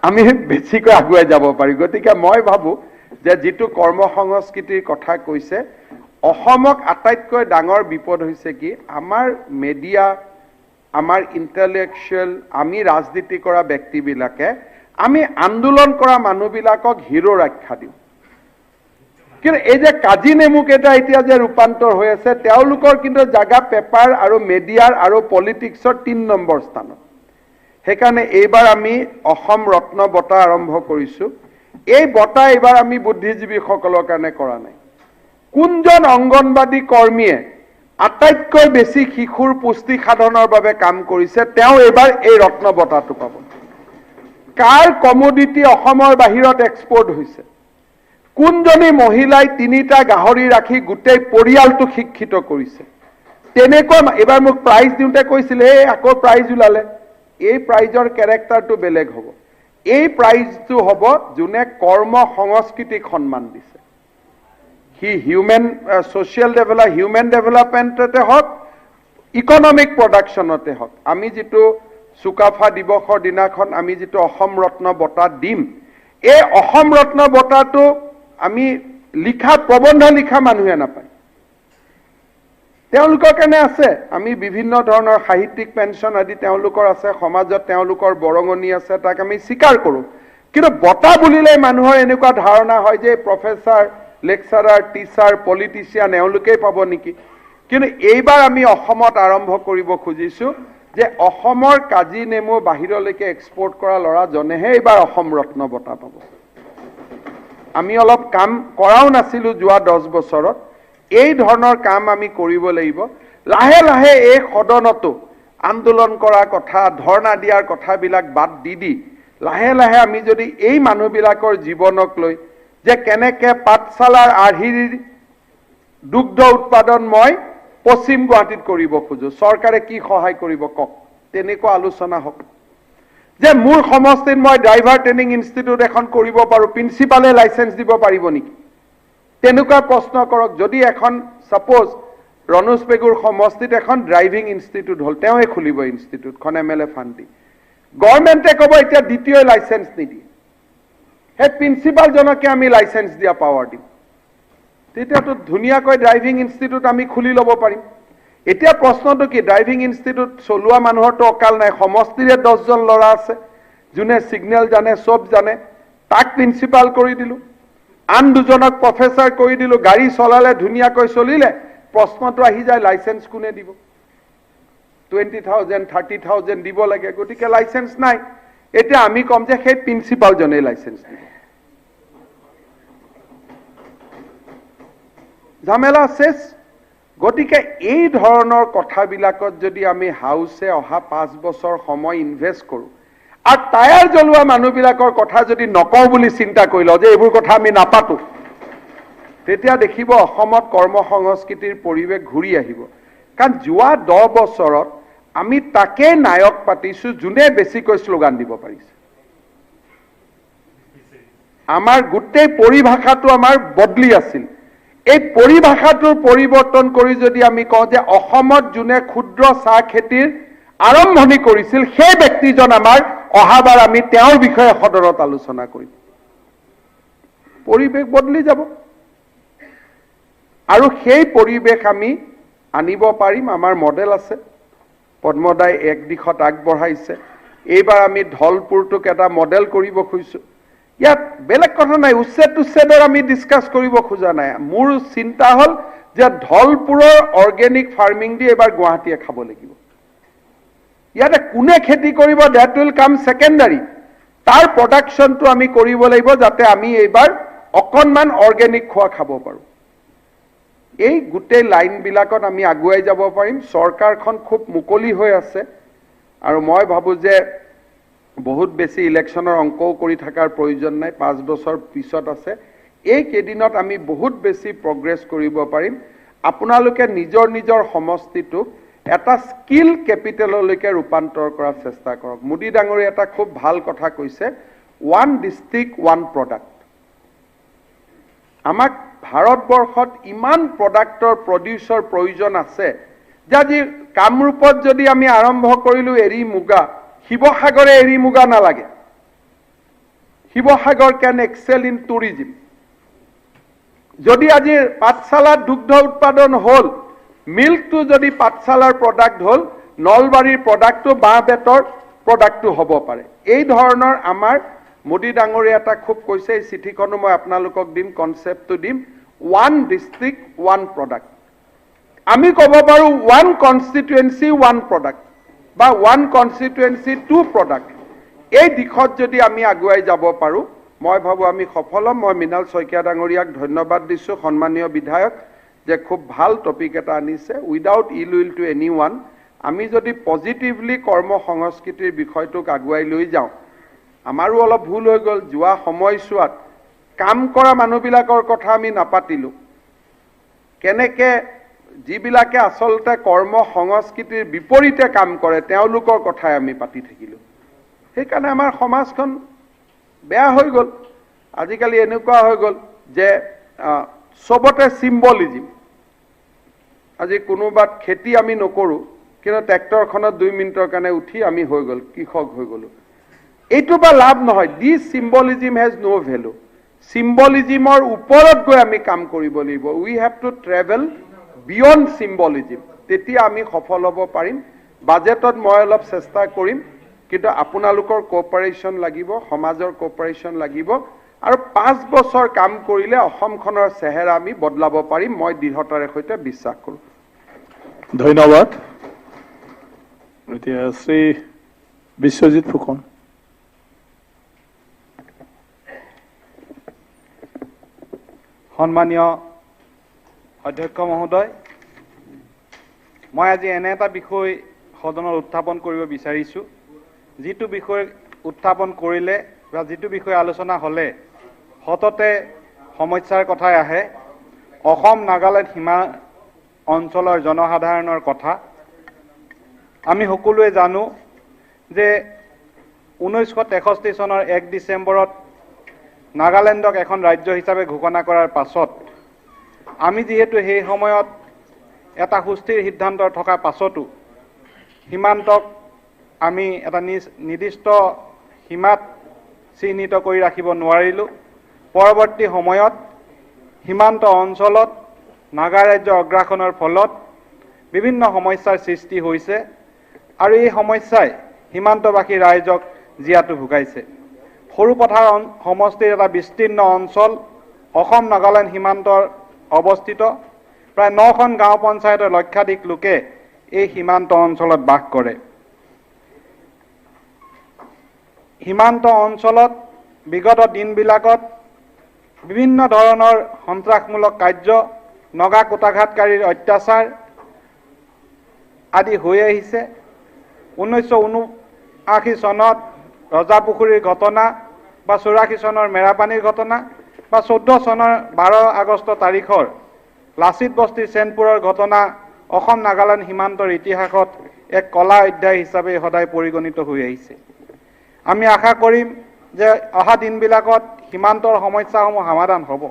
আমি বেছিকৈ আগুৱাই যাব পাৰিম। গতিকে মই ভাবোঁ যে যিটো কৰ্ম সংস্কৃতিৰ কথা কৈছে, অসমক আটাইতকৈ ডাঙৰ বিপদ হৈছে কি আমাৰ মেডিয়া, আমাৰ ইণ্টেলেকচুৱেল, আমি ৰাজনীতি কৰা ব্যক্তিবিলাকে আমি আন্দোলন কৰা মানুহবিলাকক হিৰোৰ আখ্যা দিওঁ। কিন্তু এই যে কাজি নেমুকেইটা এতিয়া যে ৰূপান্তৰ হৈ আছে, তেওঁলোকৰ কিন্তু জাগা পেপাৰ আৰু মেডিয়াৰ আৰু পলিটিক্সৰ 3 নম্বৰ স্থানত। সেইকাৰণে এইবাৰ আমি অসম ৰত্ন বঁটা আৰম্ভ কৰিছোঁ। এই বঁটা এইবাৰ আমি বুদ্ধিজীৱীসকলৰ কাৰণে কৰা নাই। কোনজন অংগনবাদী কৰ্মীয়ে আটাইতকৈ বেছি শিশুৰ পুষ্টি সাধনৰ বাবে কাম কৰিছে, তেওঁ এইবাৰ এই ৰত্ন বঁটাটো পাব। কাৰ কমোডিটি অসমৰ বাহিৰত এক্সপৰ্ট হৈছে, কোনজনী মহিলাই 3টা গাহৰি ৰাখি গোটেই পৰিয়ালটো শিক্ষিত কৰিছে, তেনেকুৱা এইবাৰ মোক প্ৰাইজ দিওঁতে কৈছিলে, এই আকৌ প্ৰাইজ ওলালে। এই প্ৰাইজৰ কেৰেক্টাৰটো বেলেগ হ'ব। এই প্ৰাইজটো হ'ব যোনে কৰ্ম সংস্কৃতিক সন্মান দিছে। সি হিউমেন ছ'চিয়েল ডেভেলপ, হিউমেন ডেভেলপমেণ্টতে হওক, ইকনমিক প্ৰডাকশ্যনতে হওক। আমি যিটো চুকাফা দিৱসৰ দিনাখন আমি যিটো অসম ৰত্ন বঁটা দিম, এই অসম ৰত্ন বঁটাটো আমি লিখা প্ৰবন্ধ লিখা মানুহে নাপায়, তেওঁলোকৰ কাৰণে আছে। আমি বিভিন্ন ধৰণৰ সাহিত্যিক পেঞ্চন আদি তেওঁলোকৰ আছে, সমাজত তেওঁলোকৰ বৰঙণি আছে, তাক আমি স্বীকাৰ কৰোঁ। কিন্তু বঁটা বুলিলে মানুহৰ এনেকুৱা ধাৰণা হয় যে প্ৰফেচাৰ, লেকচাৰাৰ, টিচাৰ, পলিটিচিয়ান এওঁলোকেই পাব নেকি। কিন্তু এইবাৰ আমি অসমত আৰম্ভ কৰিব খুজিছোঁ যে অসমৰ কাজি নেমু বাহিৰলৈকে এক্সপৰ্ট কৰা ল'ৰাজনেহে এইবাৰ অসম ৰত্ন বঁটা পাব। আমি অলপ কাম কৰাও নাছিলোঁ যোৱা 10 বছৰত, এই ধৰণৰ কাম আমি কৰিব লাগিব। লাহে লাহে এই সদনতো আন্দোলন কৰা কথা, ধৰ্ণা দিয়াৰ কথাবিলাক বাদ দি দি লাহে লাহে আমি যদি এই মানুহবিলাকৰ জীৱনক লৈ যে কেনেকে পাঠশালাৰ আৰ্হিৰ দুগ্ধ উৎপাদন মই পশ্চিম গুৱাহাটীত কৰিব খোজো, চৰকাৰে কি সহায় কৰিব কওক, তেনেকুৱা আলোচনা হওক। যে মোৰ সমষ্টিত মই ড্ৰাইভাৰ ট্ৰেইনিং ইনষ্টিটিউট এখন কৰিব পাৰোঁ, প্ৰিন্সিপালে লাইচেঞ্চ দিব পাৰিব নেকি, তেনেকুৱা প্ৰশ্ন কৰক। যদি এখন ছাপ'জ ৰণোজ পেগুৰ সমষ্টিত এখন ড্ৰাইভিং ইনষ্টিটিউট হ'ল, তেওঁৱে খুলিব ইনষ্টিটিউটখন এম এল এ ফাণ্ড দি, গভৰ্ণমেণ্টে ক'ব এতিয়া দ্বিতীয় লাইচেঞ্চ নিদিয়ে, সেই প্ৰিন্সিপালজনকে আমি লাইচেঞ্চ দিয়া পাৱাৰ দিম। তেতিয়াতো ধুনীয়াকৈ ড্ৰাইভিং ইনষ্টিটিউট আমি খুলি ল'ব পাৰিম। এতিয়া প্ৰশ্নটো কি, ড্ৰাইভিং ইনষ্টিটিউট চলোৱা মানুহৰতো অকাল নাই, সমষ্টিৰে 10জন ল'ৰা আছে যোনে ছিগনেল জানে, চব জানে, তাক প্ৰিন্সিপাল কৰি দিলোঁ, আন 2জনক প্ৰফেচাৰ কৰি দিলোঁ, গাড়ী চলালে ধুনীয়াকৈ চলিলে। প্ৰশ্নটো আহি যায় লাইচেঞ্চ কোনে দিব? 20,000 30,000 দিব লাগে, গতিকে লাইচেঞ্চ নাই। এতিয়া আমি ক'ম যে সেই প্ৰিন্সিপালজনেই লাইচেঞ্চ দিব। ঝামেলা শেষ। গতিকে এই ধৰণৰ কথাবিলাকত যদি আমি হাউচে অহা 5 বছৰ সময় ইনভেষ্ট কৰোঁ আৰু টায়াৰ জ্বলোৱা মানুহবিলাকৰ কথা যদি নকওঁ বুলি চিন্তা কৰি লওঁ যে এইবোৰ কথা আমি নাপাতো, তেতিয়া দেখিব অসমত কৰ্ম সংস্কৃতিৰ পৰিৱেশ ঘূৰি আহিব। কাৰণ যোৱা 10 বছৰত আমি তাকে নায়ক পাতিছোঁ যোনে বেছিকৈ শ্লোগান দিব পাৰিছে। আমাৰ গোটেই পৰিভাষাটো আমাৰ বদলি আছিল। এই পৰিভাষাটোৰ পৰিৱৰ্তন কৰি যদি আমি কওঁ যে অসমত যোনে ক্ষুদ্ৰ চাহ খেতিৰ আৰম্ভণি কৰিছিল সেই ব্যক্তিজন আমাৰ, অহাবাৰ আমি তেওঁৰ বিষয়ে সদনত আলোচনা কৰিম, পৰিৱেশ বদলি যাব। আৰু সেই পৰিৱেশ আমি আনিব পাৰিম। আমাৰ মডেল আছে, পদ্মদাই এক দিশত আগবঢ়াইছে। এইবাৰ আমি ধলপুৰটোক এটা মডেল কৰিব খুজিছোঁ। ইয়াত বেলেগ কথা নাই, উচ্ছেদ উচ্ছেদৰ আমি ডিছকাছ কৰিব খোজা নাই। মোৰ চিন্তা হ'ল যে ধলপুৰৰ অৰ্গেনিক ফাৰ্মিং দি এইবাৰ গুৱাহাটীয়ে খাব লাগিব। ইয়াতে কোনে খেতি কৰিব that will come secondary, তাৰ প্ৰডাকশ্যনটো আমি কৰিব লাগিব যাতে আমি এইবাৰ অকণমান অৰ্গেনিক খোৱা খাব পাৰোঁ। এই গোটেই লাইনবিলাকত আমি আগুৱাই যাব পাৰিম। চৰকাৰখন খুব মুকলি হৈ আছে আৰু মই ভাবোঁ যে বহুত বেছি ইলেকশ্যনৰ অংকও কৰি থকাৰ প্ৰয়োজন নাই, 5 বছৰ পিছত আছে। এই কেইদিনত আমি বহুত বেছি প্ৰগ্ৰেছ কৰিব পাৰিম। আপোনালোকে নিজৰ নিজৰ সমষ্টিটোক এটা স্কিল কেপিটেললৈকে ৰূপান্তৰ কৰাৰ চেষ্টা কৰক। মোদী ডাঙৰীয়া এটা খুব ভাল কথা কৈছে, ওৱান ডিষ্ট্ৰিক্ট ওৱান প্ৰডাক্ট। আমাক ভাৰতবৰ্ষত ইমান প্ৰডাক্টৰ প্ৰডিউচৰ প্ৰয়োজন আছে যে আজি কামৰূপত যদি আমি আৰম্ভ কৰিলোঁ এৰী মুগা, শিৱসাগৰে এৰী মুগা নালাগে। Sivasagar can excel in tourism. যদি আজি পাঠশালাত দুগ্ধ উৎপাদন হ'ল, মিল্কটো যদি পাঠশালাৰ প্ৰডাক্ট হ'ল, নলবাৰীৰ প্ৰডাক্টটো বাঁহ বেতৰ প্ৰডাক্টটো হ'ব পাৰে। এই ধৰণৰ আমাৰ মোদী ডাঙৰীয়া এটা খুব কৈছে, এই চিঠিখনো মই আপোনালোকক দিম, কনচেপ্টটো দিম, ওৱান ডিষ্ট্ৰিক্ট ওৱান প্ৰডাক্ট। আমি ক'ব পাৰোঁ ওৱান কনষ্টিটুৱেঞ্চি ওৱান প্ৰডাক্ট বা ওৱান কনষ্টিটুৱেঞ্চি টু প্ৰডাক্ট। এই দিশত যদি আমি আগুৱাই যাব পাৰোঁ, মই ভাবোঁ আমি সফল হ'ম। মই মৃণাল শইকীয়া ডাঙৰীয়াক ধন্যবাদ দিছোঁ, সন্মানীয় বিধায়ক, যে খুব ভাল টপিক এটা আনিছে। Without ill will to any one, আমি যদি পজিটিভলি কৰ্ম সংস্কৃতিৰ বিষয়টোক আগুৱাই লৈ যাওঁ, আমাৰো অলপ ভুল হৈ গ'ল যোৱা সময়ছোৱাত কাম কৰা মানুহবিলাকৰ কথা আমি নাপাতিলোঁ। কেনেকৈ যিবিলাকে আচলতে কৰ্ম সংস্কৃতিৰ বিপৰীতে কাম কৰে তেওঁলোকৰ কথাই আমি পাতি থাকিলোঁ, সেইকাৰণে আমাৰ সমাজখন বেয়া হৈ গ'ল। আজিকালি এনেকুৱা হৈ গ'ল যে চবতে চিম্বলিজিম। আজি কোনোবাত খেতি আমি নকৰোঁ, কিন্তু ট্ৰেক্টৰখনত 2 মিনিটৰ কাৰণে উঠি আমি হৈ গ'ল কৃষক হৈ গ'লোঁ। এইটো বা লাভ নহয়। This symbolism has no value. চিম্বলিজিমৰ ওপৰত গৈ আমি কাম কৰিব লাগিব। We have to travel beyond symbolism, তেতিয়া আমি সফল হ'ব পাৰিম। বাজেটত মই অলপ চেষ্টা কৰিম, কিন্তু আপোনালোকৰ কোঅপাৰেশ্যন লাগিব, সমাজৰ কোঅপাৰেশ্যন লাগিব। আৰু 5 বছৰ কাম কৰিলে অসমখনৰ চেহেৰা আমি বদলাব পাৰিম, মই দৃঢ়তাৰে সৈতে বিশ্বাস কৰোঁ। ধন্যবাদ। এতিয়া শ্ৰী বিশ্বজিৎ ফুকন। সন্মানীয় অধ্যক্ষ মহোদয়, মই আজি এনে এটা বিষয় সদনত উত্থাপন কৰিব বিচাৰিছোঁ, যিটো বিষয় উত্থাপন কৰিলে বা যিটো বিষয় আলোচনা হ'লে সততে সমস্যাৰ কথাই আহে, অসম নাগালেণ্ড সীমা অঞ্চলৰ জনসাধাৰণৰ কথা। আমি সকলোৱে জানো যে 1963 চনৰ 1 ডিচেম্বৰত নাগালেণ্ডক এখন ৰাজ্য হিচাপে ঘোষণা কৰাৰ পাছত আমি যিহেতু সেই সময়ত এটা সুস্থিৰ সিদ্ধান্ত থকাৰ পাছতো সীমান্তক আমি এটা নিৰ্দিষ্ট সীমাত চিহ্নিত কৰি ৰাখিব নোৱাৰিলোঁ। পৰৱৰ্তী সময়ত সীমান্ত অঞ্চলত নাগা ৰাজ্যৰ অগ্ৰাসনৰ ফলত বিভিন্ন সমস্যাৰ সৃষ্টি হৈছে আৰু এই সমস্যাই সীমান্তবাসী ৰাইজক জীয়াতু ভুগাইছে। সৰুপথাৰ সমষ্টিৰ এটা বিস্তীৰ্ণ অঞ্চল অসম নাগালেণ্ড সীমান্তৰ অৱস্থিত। প্ৰায় 9খন গাঁও পঞ্চায়তৰ লক্ষাধিক লোকে এই সীমান্ত অঞ্চলত বাস কৰে। সীমান্ত অঞ্চলত বিগত দিনবিলাকত বিভিন্ন ধৰণৰ সন্ত্ৰাসমূলক কাৰ্য, নগা কূটাঘাতকাৰীৰ অত্যাচাৰ আদি হৈ আহিছে। 1979 চনত ৰজাপুখুৰীৰ ঘটনা বা 84 চনৰ মেৰাপানীৰ ঘটনা বা 14 চনৰ 12 আগষ্ট তাৰিখৰ লাচিত বস্তিৰ চেনপুৰৰ ঘটনা অসম নাগালেণ্ড সীমান্তৰ ইতিহাসত এক কলা অধ্যায় হিচাপে সদায় পৰিগণিত হৈ আহিছে। আমি আশা কৰিম যে অহা দিনবিলাকত সীমান্তৰ সমস্যাসমূহ সমাধান হ'ব।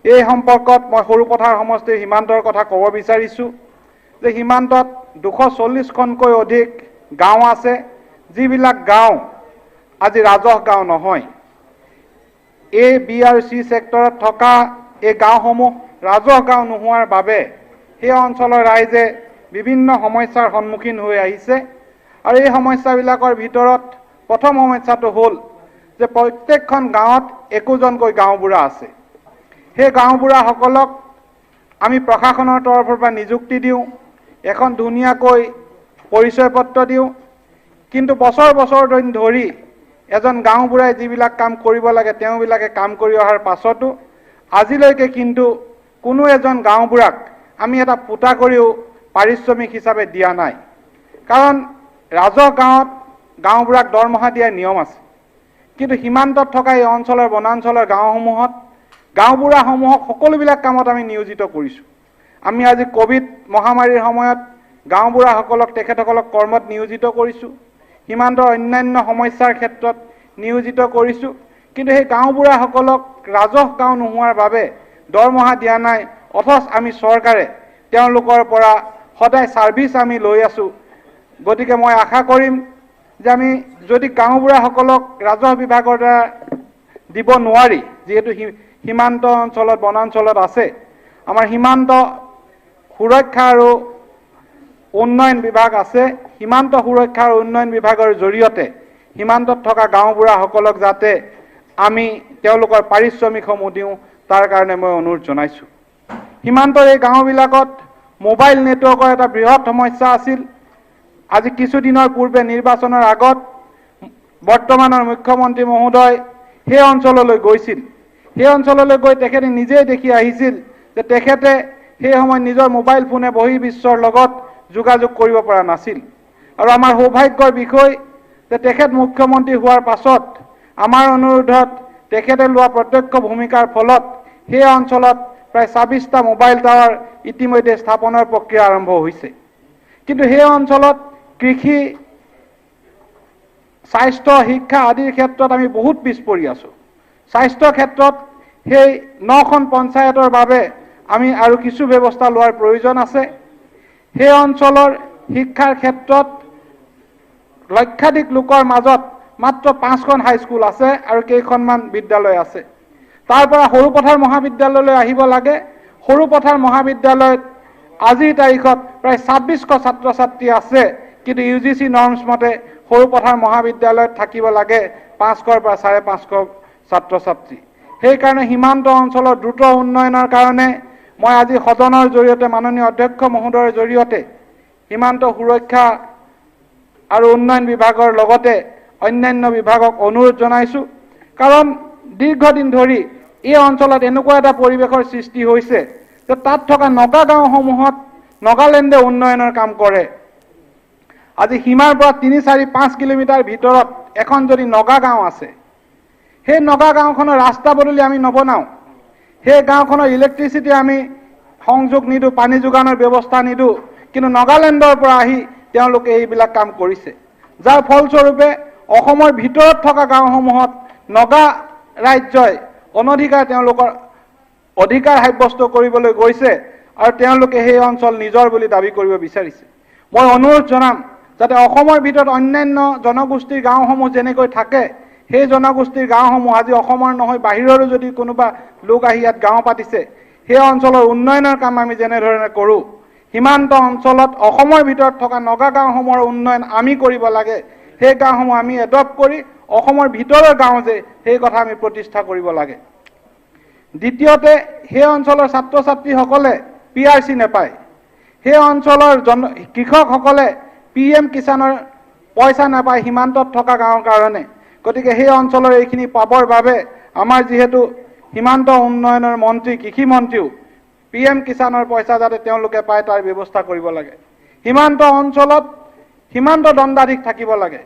এই সম্পৰ্কত মই সৰুপথাৰ সমষ্টিৰ সীমান্তৰ কথা ক'ব বিচাৰিছোঁ যে সীমান্তত 240খনকৈ অধিক গাঁও আছে, যিবিলাক গাঁও আজি ৰাজহ গাঁও নহয়। এ, বি আৰু চি ছেক্টৰত থকা এই গাঁওসমূহ ৰাজহ গাঁও নোহোৱাৰ বাবে সেই অঞ্চলৰ ৰাইজে বিভিন্ন সমস্যাৰ সন্মুখীন হৈ আহিছে। আৰু এই সমস্যাবিলাকৰ ভিতৰত প্ৰথম সমস্যাটো হ'ল যে প্ৰত্যেকখন গাঁৱত একোজনকৈ গাঁওবুঢ়া আছে। সেই গাঁওবুঢ়াসকলক আমি প্ৰশাসনৰ তৰফৰ পৰা নিযুক্তি দিওঁ, এখন ধুনীয়াকৈ পৰিচয় পত্ৰ দিওঁ, কিন্তু বছৰ বছৰ ধৰি এজন গাঁওবুঢ়াই যিবিলাক কাম কৰিব লাগে তেওঁবিলাকে কাম কৰি অহাৰ পাছতো আজিলৈকে কিন্তু কোনো এজন গাঁওবুঢ়াক আমি এটা পোতা কৰিও পাৰিশ্ৰমিক হিচাপে দিয়া নাই। কাৰণ ৰাজহ গাঁৱত গাঁওবুঢ়াক দৰমহা দিয়াৰ নিয়ম আছে, কিন্তু সীমান্তত থকা এই অঞ্চলৰ বনাঞ্চলৰ গাঁওসমূহত গাঁওবুঢ়াসমূহক সকলোবিলাক কামত আমি নিয়োজিত কৰিছোঁ। আমি আজি ক'ভিড মহামাৰীৰ সময়ত গাঁওবুঢ়াসকলক তেখেতসকলক কৰ্মত নিয়োজিত কৰিছোঁ, সীমান্তৰ অন্যান্য সমস্যাৰ ক্ষেত্ৰত নিয়োজিত কৰিছোঁ, কিন্তু সেই গাঁওবুঢ়াসকলক ৰাজহ গাঁও নোহোৱাৰ বাবে দৰমহা দিয়া নাই। অথচ আমি চৰকাৰে তেওঁলোকৰ পৰা সদায় ছাৰ্ভিচ আমি লৈ আছোঁ। গতিকে মই আশা কৰিম যে আমি যদি গাঁওবুঢ়াসকলক ৰাজহ বিভাগৰ দ্বাৰা দিব নোৱাৰি, যিহেতু সীমান্ত অঞ্চলত বনাঞ্চলত আছে, আমাৰ সীমান্ত সুৰক্ষা আৰু উন্নয়ন বিভাগ আছে, সীমান্ত সুৰক্ষা আৰু উন্নয়ন বিভাগৰ জৰিয়তে সীমান্তত থকা গাঁওবুঢ়াসকলক যাতে আমি তেওঁলোকৰ পাৰিশ্ৰমিকসমূহ দিওঁ, তাৰ কাৰণে মই অনুৰোধ জনাইছোঁ। সীমান্তৰ এই গাঁওবিলাকত মোবাইল নেটৱৰ্কৰ এটা বৃহৎ সমস্যা আছিল। আজি কিছুদিনৰ পূৰ্বে নিৰ্বাচনৰ আগত বৰ্তমানৰ মুখ্যমন্ত্ৰী মহোদয় সেই অঞ্চললৈ গৈছিল। সেই অঞ্চললৈ গৈ তেখেতে নিজেই দেখি আহিছিল যে তেখেতে সেই সময়ত নিজৰ মোবাইল ফোনে বহিৰ্বিশ্বৰ লগত যোগাযোগ কৰিব পৰা নাছিল। আৰু আমাৰ সৌভাগ্যৰ বিষয় যে তেখেত মুখ্যমন্ত্ৰী হোৱাৰ পাছত আমাৰ অনুৰোধত তেখেতে লোৱা প্ৰত্যক্ষ ভূমিকাৰ ফলত সেই অঞ্চলত প্ৰায় 26টা মোবাইল টাৱাৰ ইতিমধ্যে স্থাপনৰ প্ৰক্ৰিয়া আৰম্ভ হৈছে। কিন্তু সেই অঞ্চলত কৃষি, স্বাস্থ্য, শিক্ষা আদিৰ ক্ষেত্ৰত আমি বহুত পিছ পৰি আছোঁ। স্বাস্থ্য ক্ষেত্ৰত সেই 9খন পঞ্চায়তৰ বাবে আমি আৰু কিছু ব্যৱস্থা লোৱাৰ প্ৰয়োজন আছে। সেই অঞ্চলৰ শিক্ষাৰ ক্ষেত্ৰত লক্ষাধিক লোকৰ মাজত মাত্ৰ 5খন হাইস্কুল আছে আৰু কেইখনমান বিদ্যালয় আছে। তাৰ পৰা সৰুপথাৰ মহাবিদ্যালয়লৈ আহিব লাগে। সৰুপথাৰ মহাবিদ্যালয়ত আজিৰ তাৰিখত প্ৰায় 2600 ছাত্ৰ ছাত্ৰী আছে, কিন্তু ইউ জি চি নৰ্মছ মতে সৰুপথাৰ মহাবিদ্যালয়ত থাকিব লাগে 500ৰ পৰা 550 ছাত্ৰ ছাত্ৰী। সেইকাৰণে সীমান্ত অঞ্চলৰ দ্ৰুত উন্নয়নৰ কাৰণে মই আজি সদনৰ জৰিয়তে মাননীয় অধ্যক্ষ মহোদয়ৰ জৰিয়তে সীমান্ত সুৰক্ষা আৰু উন্নয়ন বিভাগৰ লগতে অন্যান্য বিভাগক অনুৰোধ জনাইছোঁ। কাৰণ দীৰ্ঘদিন ধৰি এই অঞ্চলত এনেকুৱা এটা পৰিৱেশৰ সৃষ্টি হৈছে যে তাত থকা নগা গাঁওসমূহত নগালেণ্ডে উন্নয়নৰ কাম কৰে। আজি সীমাৰ পৰা 3, 4, 5 কিলোমিটাৰ ভিতৰত এখন যদি নগা গাঁও আছে, সেই নগা গাঁওখনৰ ৰাস্তা পদূলি আমি নবনাওঁ, সেই গাঁওখনৰ ইলেক্ট্ৰিচিটি আমি সংযোগ নিদিওঁ, পানী যোগানৰ ব্যৱস্থা নিদিওঁ, কিন্তু নগালেণ্ডৰ পৰা আহি তেওঁলোকে এইবিলাক কাম কৰিছে, যাৰ ফলস্বৰূপে অসমৰ ভিতৰত থকা গাঁওসমূহত নগা ৰাজ্যই অনধিকাৰ তেওঁলোকৰ অধিকাৰ সাব্যস্ত কৰিবলৈ গৈছে আৰু তেওঁলোকে সেই অঞ্চল নিজৰ বুলি দাবী কৰিব বিচাৰিছে। মই অনুৰোধ জনাম যাতে অসমৰ ভিতৰত অন্যান্য জনগোষ্ঠীৰ গাঁওসমূহ যেনেকৈ থাকে, সেই জনগোষ্ঠীৰ গাঁওসমূহ আজি অসমৰ নহয় বাহিৰৰো যদি কোনোবা লোক আহি ইয়াত গাঁও পাতিছে, সেই অঞ্চলৰ উন্নয়নৰ কাম আমি যেনেধৰণে কৰোঁ, সীমান্ত অঞ্চলত অসমৰ ভিতৰত থকা নগা গাঁওসমূহৰ উন্নয়ন আমি কৰিব লাগে। সেই গাঁওসমূহ আমি এডপ্ট কৰি অসমৰ ভিতৰৰ গাঁও যে সেই কথা আমি প্ৰতিষ্ঠা কৰিব লাগে। দ্বিতীয়তে, সেই অঞ্চলৰ ছাত্ৰ ছাত্ৰীসকলে PRC নাপায়, সেই অঞ্চলৰ কৃষকসকলে PM কিষাণৰ পইচা নাপায় সীমান্তত থকা গাঁৱৰ কাৰণে। গতিকে সেই অঞ্চলৰ এইখিনি পাবৰ বাবে আমাৰ যিহেতু সীমান্ত উন্নয়নৰ মন্ত্ৰী, কৃষিমন্ত্ৰীও PM কিষাণৰ পইচা যাতে তেওঁলোকে পায় তাৰ ব্যৱস্থা কৰিব লাগে। সীমান্ত অঞ্চলত সীমান্ত দণ্ডাধীশ থাকিব লাগে,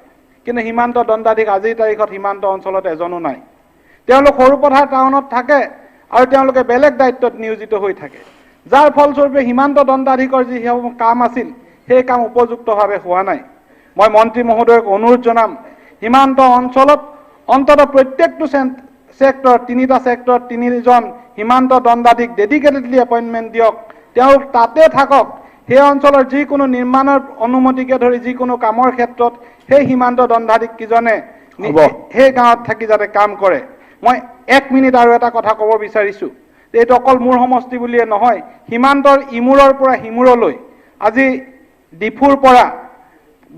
কিন্তু সীমান্ত দণ্ডাধীশ আজিৰ তাৰিখত সীমান্ত অঞ্চলত এজনো নাই। তেওঁলোক সৰুপথাৰ টাউনত থাকে আৰু তেওঁলোকে বেলেগ দায়িত্বত নিয়োজিত হৈ থাকে, যাৰ ফলস্বৰূপে সীমান্ত দণ্ডাধীশৰ যিসমূহ কাম আছিল সেই কাম উপযুক্তভাৱে হোৱা নাই। মই মন্ত্ৰী মহোদয়ক অনুৰোধ জনাম, সীমান্ত অঞ্চলত অন্ততঃ প্ৰত্যেকটো ছেক্টৰত, 3টা ছেক্টৰত 3জন সীমান্ত দণ্ডাধীশ ডেডিকেটেডলি এপইণ্টমেণ্ট দিয়ক, তেওঁলোক তাতে থাকক। সেই অঞ্চলৰ যিকোনো নিৰ্মাণৰ অনুমতিকে ধৰি যিকোনো কামৰ ক্ষেত্ৰত সেই সীমান্ত দণ্ডাধীশ কেইজনে সেই গাঁৱত থাকি যাতে কাম কৰে। মই 1 মিনিট আৰু এটা কথা ক'ব বিচাৰিছোঁ যে এইটো অকল মোৰ সমষ্টি বুলিয়ে নহয়, সীমান্তৰ ইমূৰৰ পৰা সিমূৰলৈ আজি ডিফুৰ পৰা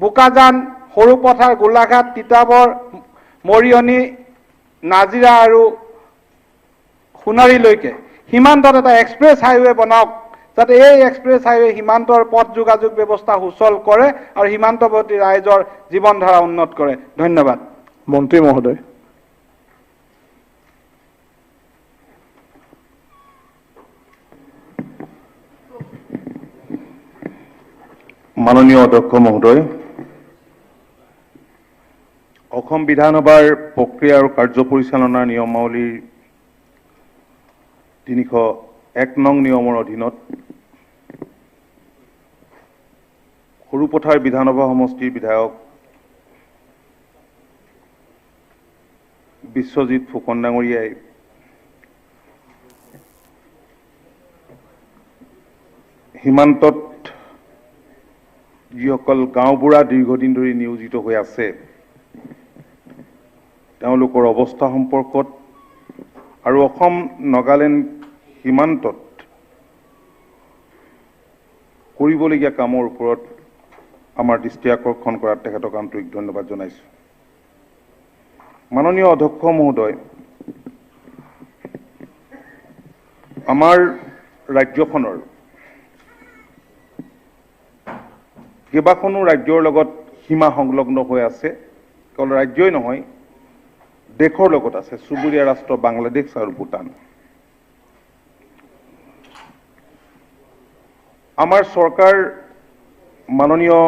বোকাজান, সৰুপথাৰ, গোলাঘাট, তিতাবৰ, মৰিয়নি, নাজিৰা আৰু সোণাৰীলৈকে সীমান্তত এটা এক্সপ্ৰেছ হাইৱে বনাওক, যাতে এই এক্সপ্ৰেছ হাইৱে সীমান্তৰ পথ যোগাযোগ ব্যৱস্থা সুচল কৰে আৰু সীমান্তৱৰ্তী ৰাইজৰ জীৱনধাৰা উন্নত কৰে। ধন্যবাদ। মন্ত্ৰী মহোদয়। মাননীয় অধ্যক্ষ মহোদয়, অসম বিধানসভাৰ প্ৰক্ৰিয়া আৰু কাৰ্য পৰিচালনাৰ নিয়মাৱলীৰ 301 নং নিয়মৰ অধীনত সৰুপথাৰ বিধানসভা সমষ্টিৰ বিধায়ক বিশ্বজিৎ ফুকন ডাঙৰীয়াই সীমান্তত যিসকল গাঁওবুঢ়া দীৰ্ঘদিন ধৰি নিয়োজিত হৈ আছে তেওঁলোকৰ অৱস্থা সম্পৰ্কত আৰু অসম নাগালেণ্ড সীমান্তত কৰিবলগীয়া কামৰ ওপৰত আমাৰ দৃষ্টি আকৰ্ষণ কৰাত তেখেতক আন্তৰিক ধন্যবাদ জনাইছোঁ। মাননীয় অধ্যক্ষ মহোদয়, আমাৰ ৰাজ্যখনৰ কেইবাখনো ৰাজ্যৰ লগত সীমা সংলগ্ন হৈ আছে, কেৱল ৰাজ্যই নহয় দেশৰ লগত আছে, চুবুৰীয়া ৰাষ্ট্ৰ বাংলাদেশ আৰু ভূটান। আমাৰ চৰকাৰ মাননীয়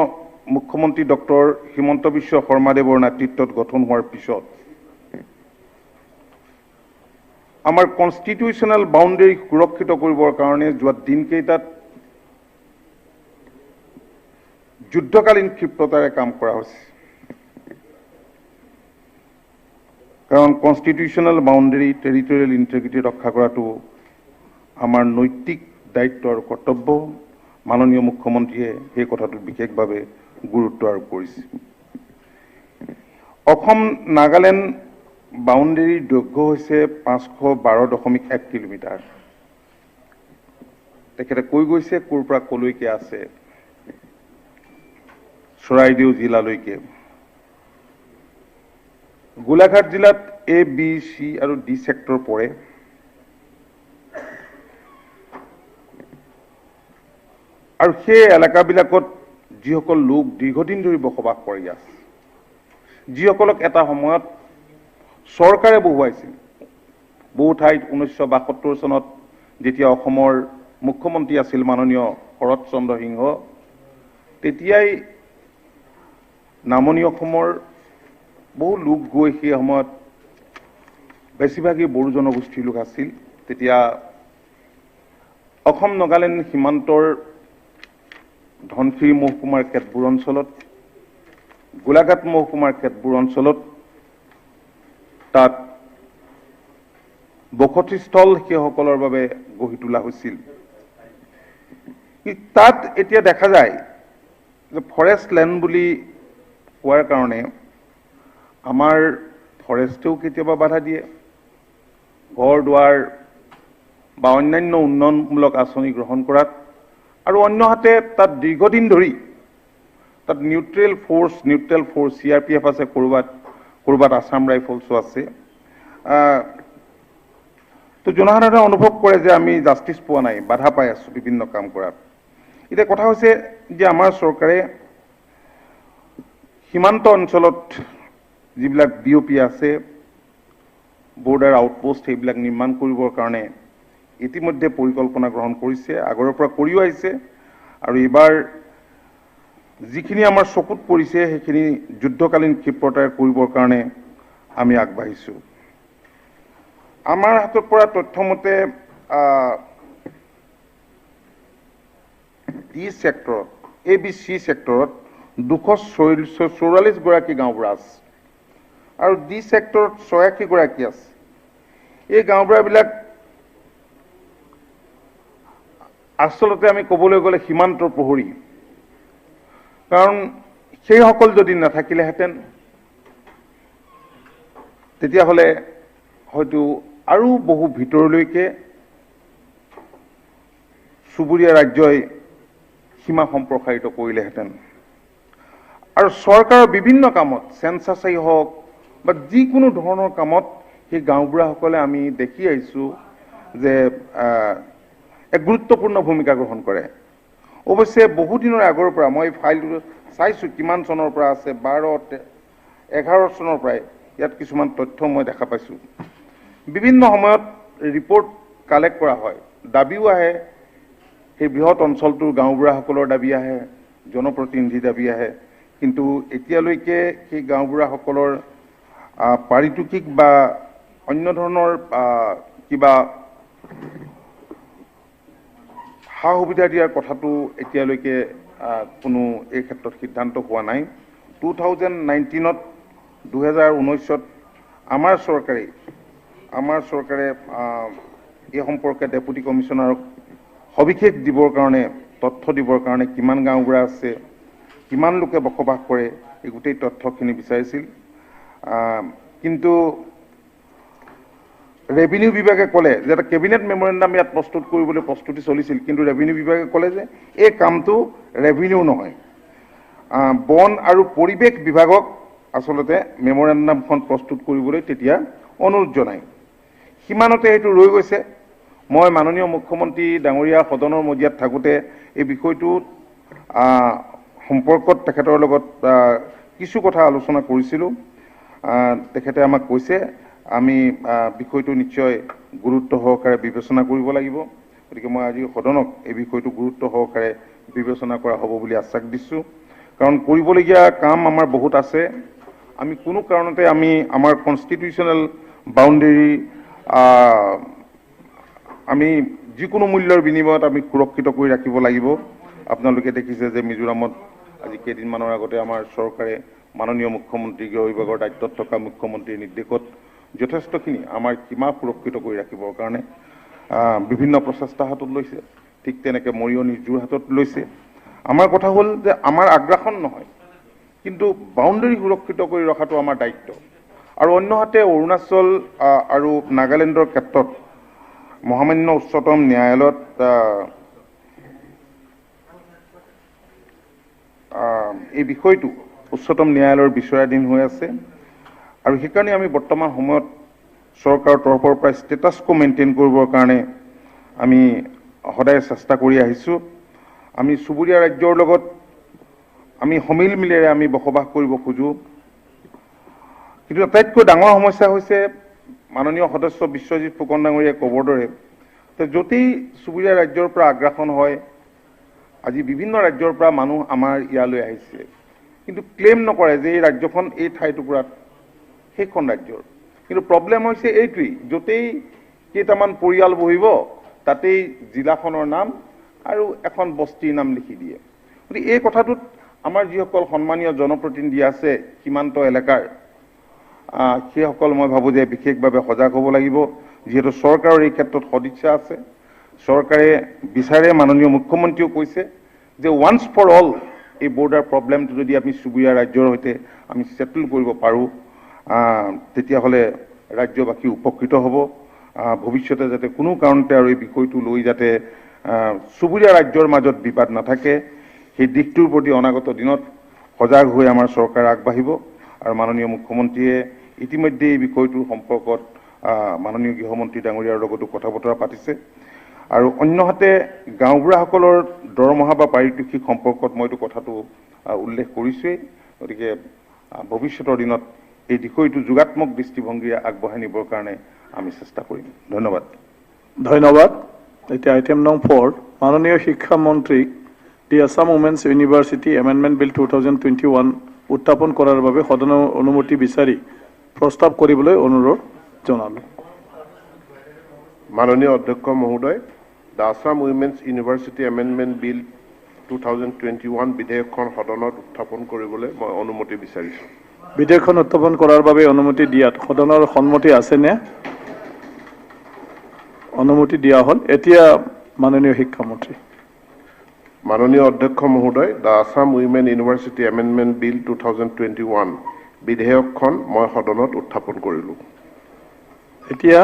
মুখ্যমন্ত্ৰী ডক্টৰ হিমন্ত বিশ্ব শৰ্মাদেৱৰ নেতৃত্বত গঠন হোৱাৰ পিছত আমাৰ কনষ্টিটিউশ্যনেল বাউণ্ডেৰী সুৰক্ষিত কৰিবৰ কাৰণে যোৱা দিনকেইটাত যুদ্ধকালীন ক্ষিপ্ৰতাৰে কাম কৰা হৈছে। কাৰণ কনষ্টিটিউশ্যনেল বাউণ্ডেৰী, টেৰিটৰিয়েল ইণ্টিগ্ৰিটি ৰক্ষা কৰাটো আমাৰ নৈতিক দায়িত্ব আৰু কৰ্তব্য। মাননীয় মুখ্যমন্ত্ৰীয়ে সেই কথাটোত বিশেষভাৱে গুৰুত্ব আৰোপ কৰিছে। অসম নাগালেণ্ড বাউণ্ডেৰীৰ দৈৰ্ঘ্য হৈছে 512.1 কিলোমিটাৰ। তেখেতে কৈ গৈছে ক'ৰ পৰা ক'লৈকে আছে, চৰাইদেউ জিলালৈকে। গোলাঘাট জিলাত এ, বি, চি আৰু ডি ছেক্টৰ পৰে। আৰু সেই এলেকাবিলাকত যিসকল লোক দীৰ্ঘদিন ধৰি বসবাস কৰি আছে, যিসকলক এটা সময়ত চৰকাৰে বহুৱাইছিল, বহু ঠাইত 1972 চনত যেতিয়া অসমৰ মুখ্যমন্ত্ৰী আছিল মাননীয় শৰৎ চন্দ্ৰ সিংহ, তেতিয়াই নামনি অসমৰ বহু লোক গৈ সেই সময়ত বেছিভাগেই বড়ো জনগোষ্ঠীৰ লোক আছিল। তেতিয়া অসম নাগালেণ্ড সীমান্তৰ ধনশিৰি মহকুমাৰ কেতবোৰ অঞ্চলত, গোলাঘাট মহকুমাৰ কেতবোৰ অঞ্চলত তাত বসতিস্থল সেইসকলৰ বাবে গঢ়ি তোলা হৈছিল। তাত এতিয়া দেখা যায় যে ফৰেষ্ট লেণ্ড বুলি কোৱাৰ কাৰণে আমাৰ ফৰেষ্টেও কেতিয়াবা বাধা দিয়ে, ঘৰ দুৱাৰ বা অন্যান্য উন্নয়নমূলক আঁচনি গ্ৰহণ কৰাত, আৰু অন্যহাতে তাত দীৰ্ঘদিন ধৰি তাত নিউট্ৰেল ফ'ৰ্চ CRPF আছে, ক'ৰবাত আছাম ৰাইফলছো আছে। তো জনসাধাৰণে অনুভৱ কৰে যে আমি জাষ্টিছ পোৱা নাই, বাধা পাই আছোঁ বিভিন্ন কাম কৰাত। এতিয়া কথা হৈছে যে আমাৰ চৰকাৰে সীমান্ত অঞ্চলত যিবিলাক BOP আছে, বৰ্ডাৰ আউটপোষ্ট, সেইবিলাক নিৰ্মাণ কৰিবৰ কাৰণে ইতিমধ্যে পৰিকল্পনা গ্ৰহণ কৰিছে, আগৰৰ পৰা কৰিও আহিছে। আৰু এইবাৰ যিখিনি আমাৰ চকুত পৰিছে সেইখিনি যুদ্ধকালীন ক্ষিপ্ৰতাৰে কৰিবৰ কাৰণে আমি আগবাঢ়িছোঁ। আমাৰ হাতত পৰা তথ্যমতে ডি ছেক্টৰত, এ বি চি ছেক্টৰত 244 গৰাকী গাঁওবুঢ়া আছে আৰু ডি ছেক্টৰত 86 গৰাকী আছে। এই গাঁওবুঢ়াবিলাক আচলতে আমি ক'বলৈ গ'লে সীমান্তৰ প্ৰহৰী, কাৰণ সেইসকল যদি নাথাকিলেহেঁতেন তেতিয়াহ'লে হয়তো আৰু বহু ভিতৰলৈকে চুবুৰীয়া ৰাজ্যই সীমা সম্প্ৰসাৰিত কৰিলেহেঁতেন। আৰু চৰকাৰৰ বিভিন্ন কামত, চেঞ্চাছেই হওক বা যিকোনো ধৰণৰ কামত সেই গাঁওবুঢ়াসকলে আমি দেখি আহিছোঁ যে এক গুৰুত্বপূৰ্ণ ভূমিকা গ্ৰহণ কৰে। অৱশ্যে বহুদিনৰ আগৰ পৰা মই ফাইলটো চাইছোঁ, কিমান চনৰ পৰা আছে, 12, 11 চনৰ পৰাই ইয়াত কিছুমান তথ্য মই দেখা পাইছোঁ। বিভিন্ন সময়ত ৰিপৰ্ট কালেক্ট কৰা হয়, দাবীও আহে, সেই বৃহৎ অঞ্চলটোৰ গাঁওবুঢ়াসকলৰ দাবী আহে, জনপ্ৰতিনিধি দাবী আহে, কিন্তু এতিয়ালৈকে সেই গাঁওবুঢ়াসকলৰ পাৰিতোষিক বা অন্য ধৰণৰ কিবা সা সুবিধা দিয়াৰ কথাটো এতিয়ালৈকে কোনো এই ক্ষেত্ৰত সিদ্ধান্ত হোৱা নাই। 2019ত আমাৰ চৰকাৰে এই সম্পৰ্কে ডেপুটি কমিশ্যনাৰক সবিশেষ দিবৰ কাৰণে, তথ্য দিবৰ কাৰণে কিমান গাঁওবুঢ়া আছে, কিমান লোকে বসবাস কৰে, এই গোটেই তথ্যখিনি বিচাৰিছিল। কিন্তু ৰেভিনিউ বিভাগে ক'লে যে এটা কেবিনেট মেমৰেণ্ডাম ইয়াত প্ৰস্তুত কৰিবলৈ প্ৰস্তুতি চলিছিল, কিন্তু ৰেভিনিউ বিভাগে ক'লে যে এই কামটো ৰেভিনিউ নহয়, বন আৰু পৰিৱেশ বিভাগক আচলতে মেমৰেণ্ডামখন প্ৰস্তুত কৰিবলৈ তেতিয়া অনুৰোধ জনায়। সিমানতে সেইটো ৰৈ গৈছে। মই মাননীয় মুখ্যমন্ত্ৰী ডাঙৰীয়া সদনৰ মজিয়াত থাকোঁতে এই বিষয়টোত সম্পৰ্কত তেখেতৰ লগত কিছু কথা আলোচনা কৰিছিলোঁ। তেখেতে আমাক কৈছে আমি বিষয়টো নিশ্চয় গুৰুত্ব সহকাৰে বিবেচনা কৰিব লাগিব। গতিকে মই আজি সদনক এই বিষয়টো গুৰুত্ব সহকাৰে বিবেচনা কৰা হ'ব বুলি আশ্বাস দিছোঁ, কাৰণ কৰিবলগীয়া কাম আমাৰ বহুত আছে। আমি কোনো কাৰণতে আমি আমাৰ কনষ্টিটিউশ্যনেল বাউণ্ডেৰী আমি যিকোনো মূল্যৰ বিনিময়ত আমি সুৰক্ষিত কৰি ৰাখিব লাগিব। আপোনালোকে দেখিছে যে মিজোৰামত আজি কেইদিনমানৰ আগতে আমাৰ চৰকাৰে মাননীয় মুখ্যমন্ত্ৰী, গৃহ বিভাগৰ দায়িত্বত থকা মুখ্যমন্ত্ৰীৰ নিৰ্দেশত যথেষ্টখিনি আমাৰ সীমা সুৰক্ষিত কৰি ৰাখিবৰ কাৰণে বিভিন্ন প্ৰচেষ্টা হাতত লৈছে। ঠিক তেনেকৈ মৰিয়নি যোৰহাটত লৈছে। আমাৰ কথা হ'ল যে আমাৰ আগ্ৰাসন নহয়, কিন্তু বাউণ্ডেৰী সুৰক্ষিত কৰি ৰখাটো আমাৰ দায়িত্ব। আৰু অন্যহাতে অৰুণাচল আৰু নাগালেণ্ডৰ ক্ষেত্ৰত মহামান্য উচ্চতম ন্যায়ালয়ত এই বিষয়টো উচ্চতম ন্যায়ালয়ৰ বিচৰাধীন হৈ আছে। আৰু সেইকাৰণে আমি বৰ্তমান সময়ত চৰকাৰৰ তৰফৰ পৰা ষ্টেটাছ কো মেইনটেইন কৰিবৰ কাৰণে আমি সদায় চেষ্টা কৰি আহিছোঁ। আমি চুবুৰীয়া ৰাজ্যৰ লগত আমি সমিল মিলেৰে আমি বসবাস কৰিব খোজোঁ, কিন্তু আটাইতকৈ ডাঙৰ সমস্যা হৈছে মাননীয় সদস্য বিশ্বজিৎ ফুকন ডাঙৰীয়াই ক'বৰ দৰে য'তেই চুবুৰীয়া ৰাজ্যৰ পৰা আগ্ৰাসন হয়, আজি বিভিন্ন ৰাজ্যৰ পৰা মানুহ আমাৰ ইয়ালৈ আহিছে, কিন্তু ক্লেইম নকৰে যে এই ৰাজ্যখন এই ঠাই টুকুৰাত সেইখন ৰাজ্যৰ। কিন্তু প্ৰব্লেম হৈছে এইটোৱেই, য'তেই কেইটামান পৰিয়াল বহিব তাতেই জিলাখনৰ নাম আৰু এখন বস্তিৰ নাম লিখি দিয়ে। গতিকে এই কথাটোত আমাৰ যিসকল সন্মানীয় জনপ্ৰতিনিধি আছে সীমান্ত এলেকাৰ, সেইসকল মই ভাবোঁ যে বিশেষভাৱে সজাগ হ'ব লাগিব। যিহেতু চৰকাৰৰ এই ক্ষেত্ৰত সদিচ্ছা আছে, চৰকাৰে বিচাৰে, মাননীয় মুখ্যমন্ত্ৰীয়েও কৈছে যে ওৱান্স ফৰ অল এই বৰ্ডাৰ প্ৰব্লেমটো যদি আমি চুবুৰীয়া ৰাজ্যৰ সৈতে আমি ছেটেল কৰিব পাৰোঁ, তেতিয়াহ'লে ৰাজ্যবাসী উপকৃত হ'ব। ভৱিষ্যতে যাতে কোনো কাৰণতে আৰু এই বিষয়টো লৈ যাতে চুবুৰীয়া ৰাজ্যৰ মাজত বিবাদ নাথাকে, সেই দিশটোৰ প্ৰতি অনাগত দিনত সজাগ হৈ আমাৰ চৰকাৰ আগবাঢ়িব। আৰু মাননীয় মুখ্যমন্ত্ৰীয়ে ইতিমধ্যে এই বিষয়টোৰ সম্পৰ্কত মাননীয় গৃহমন্ত্ৰী ডাঙৰীয়াৰ লগতো কথা বতৰা পাতিছে। আৰু অন্যহাতে গাঁওবুঢ়াসকলৰ দৰমহা বা পাৰিতোষিক সম্পৰ্কত মইতো কথাটো উল্লেখ কৰিছোৱেই। গতিকে ভৱিষ্যতৰ দিনত এই বিষয়টো যোগাত্মক দৃষ্টিভংগীৰে আগবঢ়াই নিবৰ কাৰণে আমি চেষ্টা কৰিম। ধন্যবাদ। ধন্যবাদ। এতিয়া আইটেম নং 4, মাননীয় শিক্ষামন্ত্ৰীক the Assam women's university amendment bill 2021 উত্থাপন কৰাৰ বাবে সদনৰ অনুমতি বিচাৰি প্ৰস্তাৱ কৰিবলৈ অনুৰোধ জনালোঁ। মাননীয় অধ্যক্ষ মহোদয়, the Assam women's university amendment bill 2021 বিধেয়কখন সদনত উত্থাপন কৰিবলৈ মই অনুমতি বিচাৰিছোঁ। বিধেয়কখন উত্থাপন কৰাৰ বাবে অনুমতি দিয়াত সদনৰ সন্মতি আছেনে? অনুমতি দিয়া হ'ল। এতিয়া মাননীয় শিক্ষামন্ত্ৰী। মাননীয় অধ্যক্ষ মহোদয়, the Assam women university amendment bill 2021 বিধেয়কখন মই সদনত উত্থাপন কৰিলোঁ। এতিয়া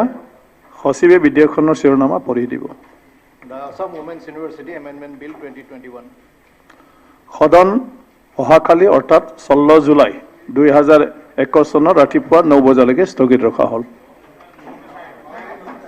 সচিবে বিধেয়কখনৰ শিৰোনামা পঢ়ি দিব। The Assam Women's University Amendment Bill 2021. সদন অহাকালি অৰ্থাৎ 16 জুলাই 2021 চনৰ ৰাতিপুৱা 9 বজালৈকে স্থগিত ৰখা হ'ল।